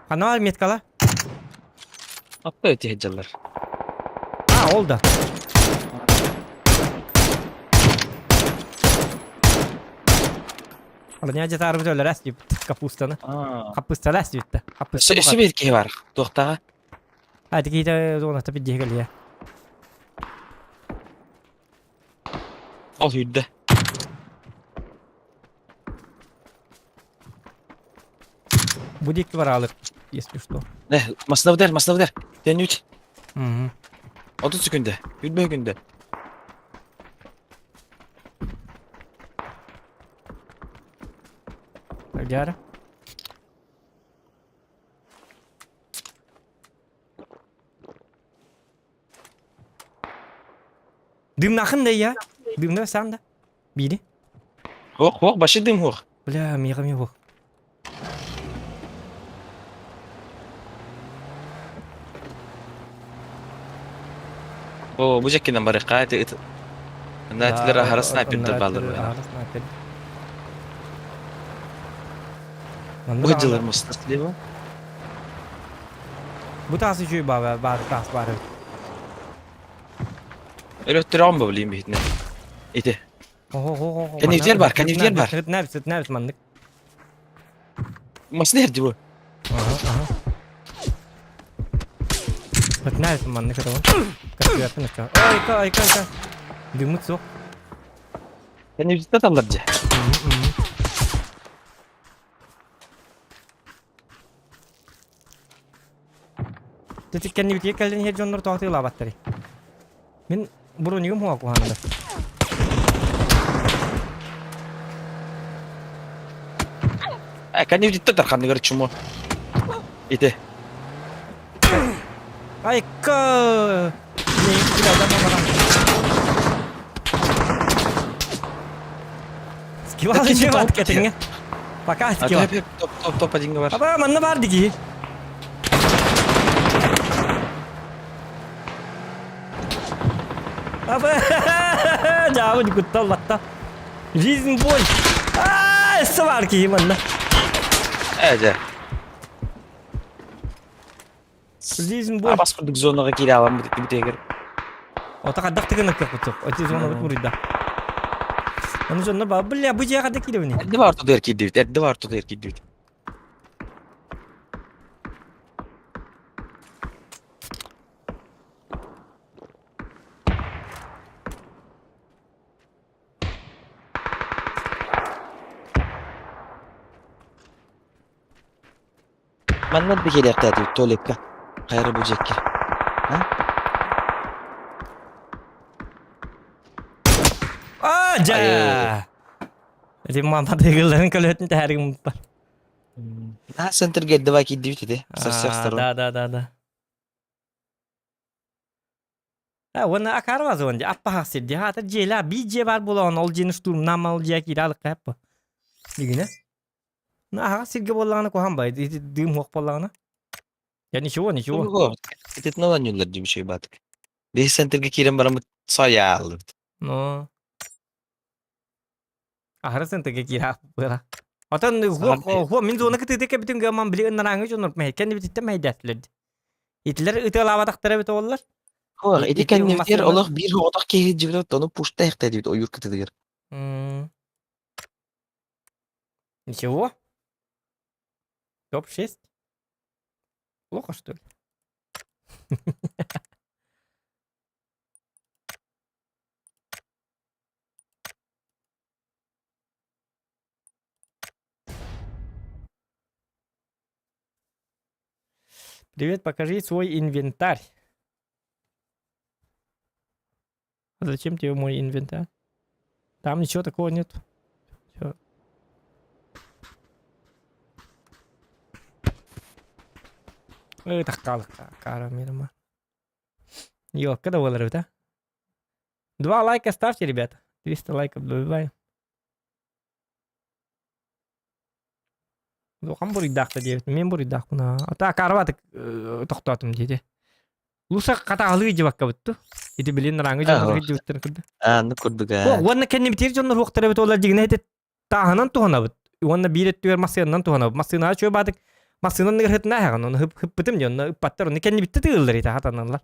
Ханна бар меткала? Аппа өте хеджалар. А, ол да. Алыня жатарбыт өлөрөс дип капустаны. Капусталас дип. Капуста. Өссө биир киһи бар. Туохтаҕа? А, тикиитэ зоната биддиһэ кэлиэ. Ол сүүрдэ. Бу диэки бараалык, если что. Не, масына бутер, масына бутер. Тенүт. Мгм. 30 секунда. Yürüme секунда. Дяра. Дымнахын да я. Дымна сам да. Бири. Хоқ, хоқ, башы дым хоқ. Бля, мига ми хоқ. О, бу жеккинен барыqqa ыт. Нәтилер аһара снайпердер балыр. Аһара снайпер. Бу дьылар мустас слева. Бу таас үчүгэй баа баар таас баар эбит. Өлөттөрөҕүн бу билиим биһитинэ. Ити. Кэннибитигэр бар, кэннибитигэр бар. Сытнабит, сытнабит маннык. Масына эрди бу. Аха, аха. Сытнабит маннык это Көстүөппүн өттө. Ой, ой, ой, ой. Дымыт суох. Кэннибититтэн таллар дьэ. Тетик кэннибитигэр кэлэн иһэр дьоннор тоҕо тыылаабаттарый? Мин бронигым хуа куһаанада. Э, кэннибититтэн тарханныгар чумо. Ити. Айка! Скилл жеват кэтиҥҥэ. Пока скилл. Топ топ топ один бар. Аба манна бар дики. Аба жабы куттал батта. Жизнь боль. Аа, эссе бар киһи манна. Ээ, Жизнь боль. Абас курдук зонаҕа киирэ аламмыт бүтэгэр. Ота хаддах тыгын кыппытык. Оти зона бут мурыйда. Оны зона ба бля бу жега да кииребини. Эрдэ бар тудыр киирдибит, эрдэ бар тудыр киирдибит. Манна да кэлиэхтээтибит туалекка. Хайра бу дьиэккэ. Аа, дьэ! Эти мама тыгылларын көлөтүн тэһэригим бар. На центрге давай киирдибит ити. Со всех сторон. Да, да, да, да. А, уонна акаарба зон дии, аппаһах сир дии, хаата дьиэлээх биир дьиэ баар буолаҕын, ол дьиэни штурмнаан ол дьиэ киирэ алыкка эппэ. Дигинэ. Ну, аһаҕас сиргэ буоллаҕына куһаҕан бай, ити дыым суох буоллаҕына. Я ничего, ничего. Ититин ылан дии үчүгэй баатык. Биһи центргэ киирэн бараммыт сойааллыбыт. Ну. Аһара центргэ киирэ быра. Отон хуо мин зона кытыыта кэбитин гаман били ыннарааҥы дьоннор мэһэккэн эбититтэн мэһэйдээтилэр. Итилэр ытыалаабатахтара эбит оллар. Хуох, ити кэннибитигэр олох биир оҕотох киһи дьибит ону пушта эхтэ ойуур кытытыгар. Ничего. Топ-6. Плохо, что ли? Привет, покажи свой инвентарь. А зачем тебе мой инвентарь? Там ничего такого нет. Всё. Ой, таккалык, мирма. Ёлка да буолар эбит, а? Два лайка ставьте, ребята. 300 лайков добиваем. Улахан буруйдаах да диэбит. Мин буруйдаахпын аа. Ата акаарбатык тохтоотум диэти. Луса хатаалыы дьыбаккабыт ту. Ити билин рангы дьоннор дьыбыттарын курдук. Аа, ну курдук аа. Уонна кэннибитигэр дьоннор уохтар эбит олар дьигинэ ити тааһынан туһанабыт. Уонна биир өттүгэр массыынанан туһанабыт. Массыынаҕа чуо баатык массыынан ыгырһытына аһаҕын. Ону хыппытым дьонно онно ыппаттар. Ону кэннибитте тыыллар ити хатаналлар.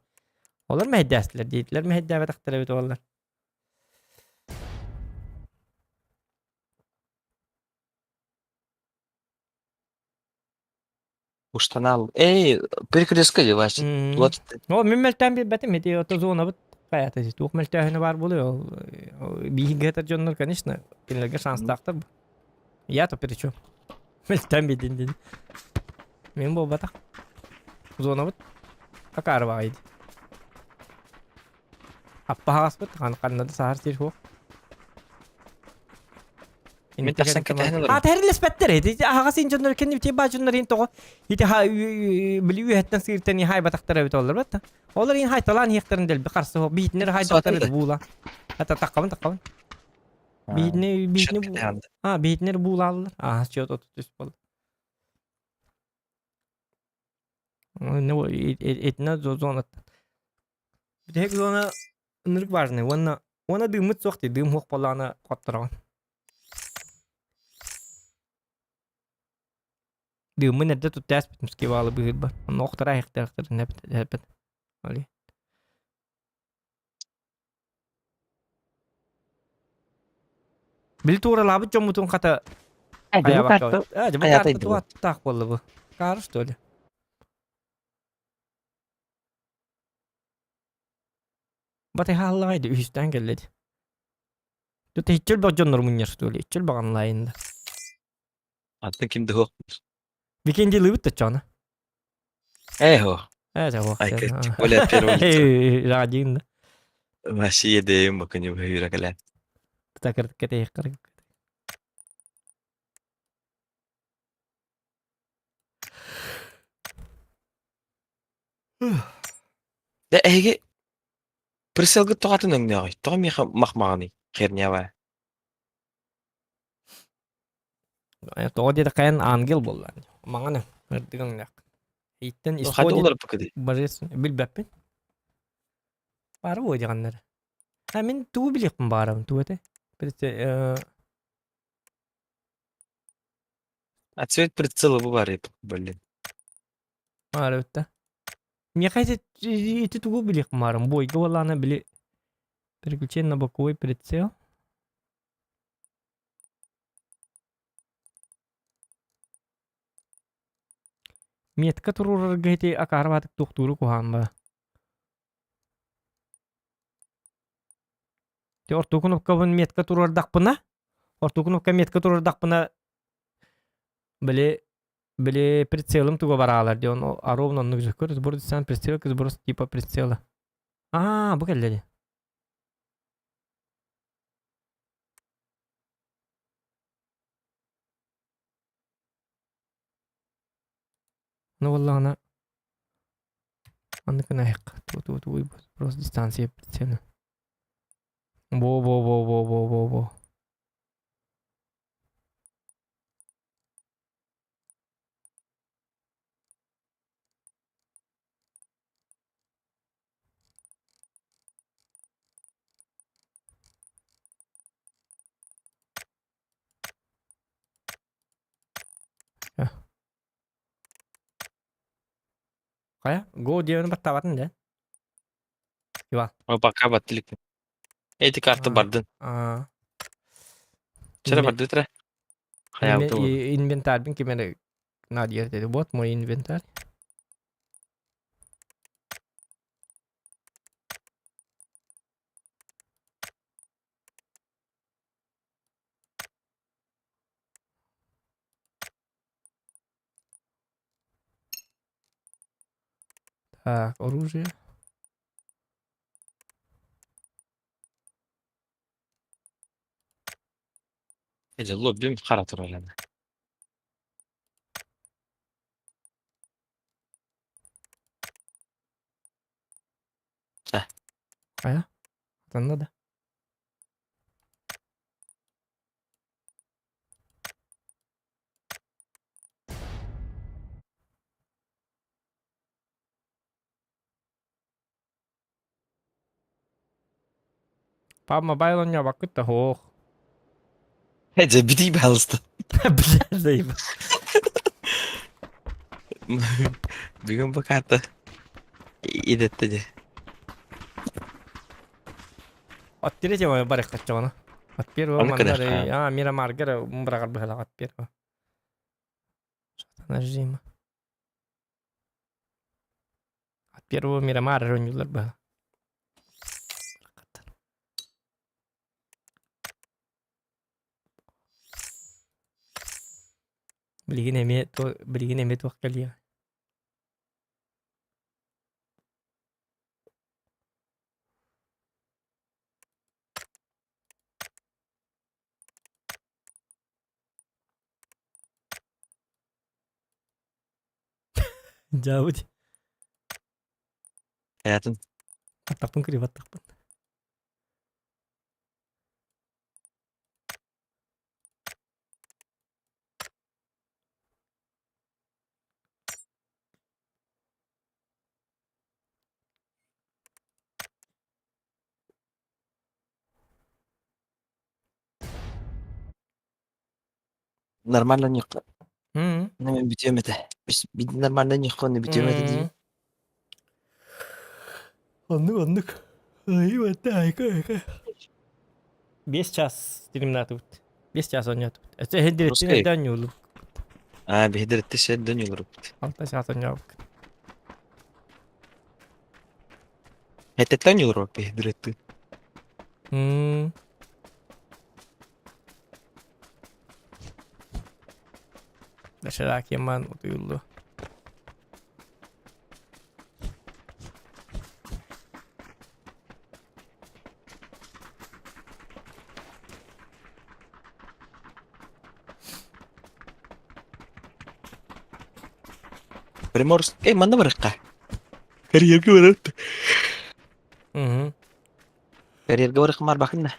Олор мэһэйдээстилэр диэтилэр мэһэйдээбэтэхтэр эбит олар. Уштанал. Эй, перекрестка Вася. М. Вот О, мин мөлтөөн билбэтим ити ото зонабыт хайата туох мөлтөөһүнэ баар буолуой ол биһиги этэр дьоннор конечно кинилэргэ шанстаахтар я-то при чем мөлтөөн билдин дин мин буолбатах зонабыт акаарыбаҕай Аппаһаҕаспыт ханна да саһар сир суох. Мин тахсан кэтэһэн олором. А тэрилэспэттэр ити аһаҕас ин дьоннор кэнни бити баа дьоннор ин тоҕо ити ха били үөһэттэн сыыртан и хайбатахтар эбит олор бат. Олор ин хайталаан иһиэхтэрин дэлби харсы суох биитинер хайдахтар эбит буула. Ата таққабын таққабын. Биитини биитини а биитинер буулааллар. Аа счет отут үс буолла. Ну итинэ зонаттан. Бүтэһик зона ынырык важный уонна уонна дыыммыт суох дии дыым суох буоллаҕына хоттороҕун. Дыыммын эрдэ тутта ааспытым скивалы быһыырбар. Онно охторо аһыахтаахтарын эппит. Оли. Били тууралаабыт дьоммутун хата Хайа Э, дьэ бу карта туаттаах буолла бу. Каар что ли? Батыһааллаҕай да үһүстээн кэллэ дии. Тут иччил бөх дьоннор мунньар что ли? Иччил баҕанлайын да. Атын ким да суох. Викенди лыбыт да чоно. Эхо. Э, чего? Ай, тем более первого лица. Радин да. Вообще едем, пока не выиграли. Так, Дэ эһиги прицелгыт тоҕатын өҥнөөҕүй? Тоҕо миэхэ махмаҕаный? Хернява. Тоҕо диэтэххэ ангел буолла. Маҥан ырдык өҥнөөх. Иттэн Хайда исходит олорбуккутуй? божественный билбэппин. Баара буо диэҕиннэр. А мин тугу билиэхпин баарабын тугу этэй? А цвет прицела бу баар блин. Маара бүтта. Миэхэ ити, ити тугу билиэхпин баарым. Бойга буоллаҕына били переключение на боковой прицел. Метка туруорарга ити акаарбаатык туохтууру куһаан ба. Ти орту кнопкабын метка туруордахпына, орту кнопка метка туруордахпына били били прицелым туга бараалар диэн а ровно оннук көрө сбор сам прицел сброс типа прицела. Аа, бу кэллэ дии. Ну буоллаҕына маннык гына ту ту просто дистанция прицела. Во во во во во во во. Хайа, го диэбин баттаабатын дэ. Иван. О, пока баттылык. Эти карты бардын. Аа. Чара барды тра. Хайа Инвентарьбын ким эрэ надо деді. Вот мой инвентарь. Так, оружие. Эдэ лоббим хара турар аны. Хайа? Хатанна да? Пап мобайл оонньообоккут да суох. Дьэ бүтүй баалыста. Бля, заебал. Бүгүн бу карта идетте дьэ. От третьего барыххаччаҕына. От первого Ону манна кэдэххэ. а Мирамарга быраҕар быһалаах от первого. Что-то нажима. От первого Мирамар оонньуулар быһа. Билигин эмиэ билигин эмиэ туох кэлиэ. Дьаабыт. Хайатын? Аттахпын кырыйбаттахпын. Нормально ньукка. М. Мен бүтүөм этэ. Нормально ньукка бүтүөм этэ дии. Оннук оннук. Биэс час стримнаатыбыт. Биэс час оонньоотубут. Өссө эһэдириттин Русскай. эрдэ оонньуулур. Аа, биһидиритти сэрдэн юлуруппут. Алта чаас оонньообут. Хэтэттэн юлуруп биһидиритти. М. Доширак яман утуйуллу. Приморск. Эй, манна барыкка. Карьерге барат. Угу. Карьерге барыкмар бакынна.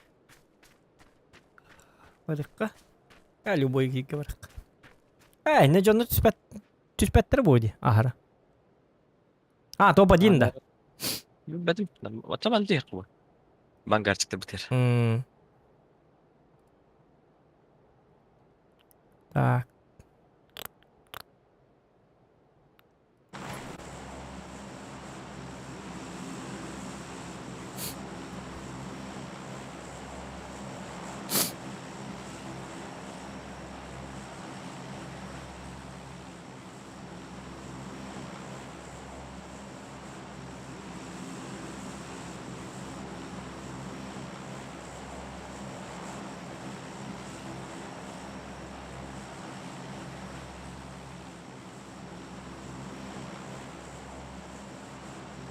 Барыкка. А любой киикке барыкка. Э, не дьону түспэт түспэттэр буо дии аһара. А, топ-1 да. Бэтим. Оттон диэх бу. Бангарчыкта бутер. М. Так.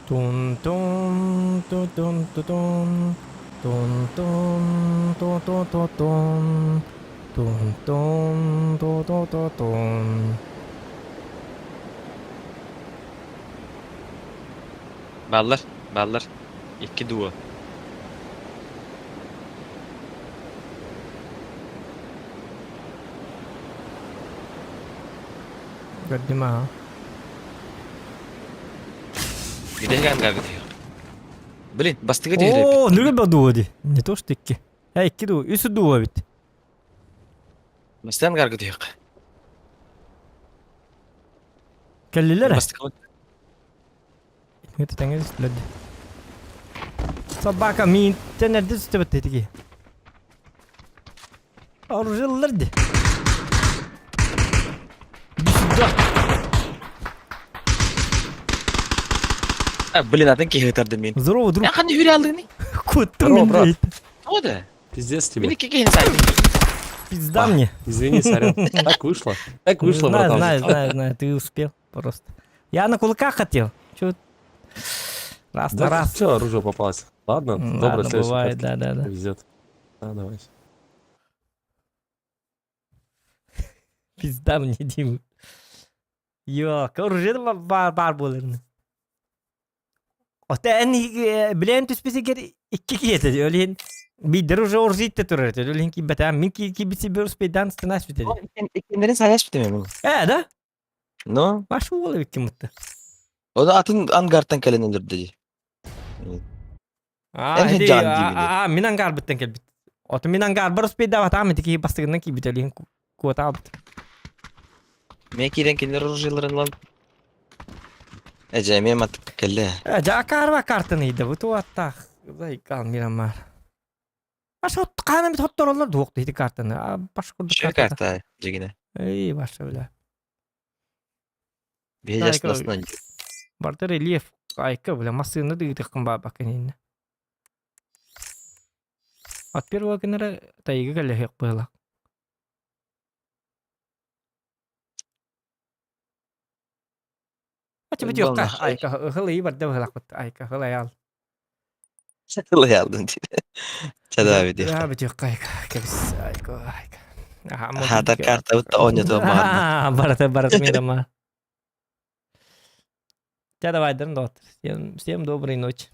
Тун тун ту тун ту тун тун тун ту ту ту тун тун тун ту ту ту тун. Баллар, баллар. Икки дуо. Көрдүм аа. Бүтэһик ангар Блин, бастыгы түһэрэ. Оо, нүгү ба дуо ди. Не то что икки. Э, икки дуо, үс дуо эбит. Бастан ангарга түһүөх. Кэллилэр. Бастыкы Это тэҥэ түстүлэр ди. Собака миинтэн эрдэ түстүбэт этиги. Оружиелар ди. Сюда. А, блин, атын киһи ытардым мин. Здорово, друг. Я ханна хүрэ алдыгыный? Куттум Здорово, мин брат. дейт. Тоҕо да? Пиздец тебе. Мин икки киһини саайдым. Пизда мне. Извини, сорян. Так вышло. Так вышло, Знаю, братан. знаю, знаю, знаю, ты успел просто. Я на кулаках хотел. Чё? Раз на Да, раз. Все, оружие попалось. Ладно, доброй Ладно, следующей бывает, катки. да, да, да. Везет. Да, давай. Пизда мне, Дим. Йо, оружие бар бар буоларын. Ота эн билэн түспүсигэр икки киһи өлүн биирдэр уже оружие турар этэ өлүн киирбэтэ мин киирбит сибир успейдаан стена сүтэ. Иккиннэрин сайас бүтүм мен. Э, да? Ну, Баш уол эбит ким мытты. Оны атын ангартан кэлэн өлөрдө дии. Аа, Эн ити жан диибин. аа, мин ангарбыттан кэлбит. Ото мин ангарбар успейдаабатаам ити киһи бастыгынан киирбит өлүн куотаабыт. Мен киирэн кинилэр оружиеларын ылан Эдьэ, эмиэ маттык кэллэ. Э, жа карва картаны иде бу туаттаах. Зайкал мирамар. Баш хот хаана бит хоттороллор дуох ити картаны. А баш курдук Шө карта. карта дьигинэ. Эй, баша бля. Биһи Айка, жаснасынан Барда рельеф. Айка, бля, массыына дыгытыккын баабакка инне. От первого генера тайга кэлэһиэх быһылаах. Ача бүтүөххэ, айка ыһыл барда быһылаахпыт. Айка ыһыл Сатылай алдын диир. Чада бит. Аа бүтүөххэ айка. Кэбис айка айка. Хата карта оонньотуон баҕарбат. Барата барата мирама. Ча давай, доҕоттор. Всем, всем доброй ночи.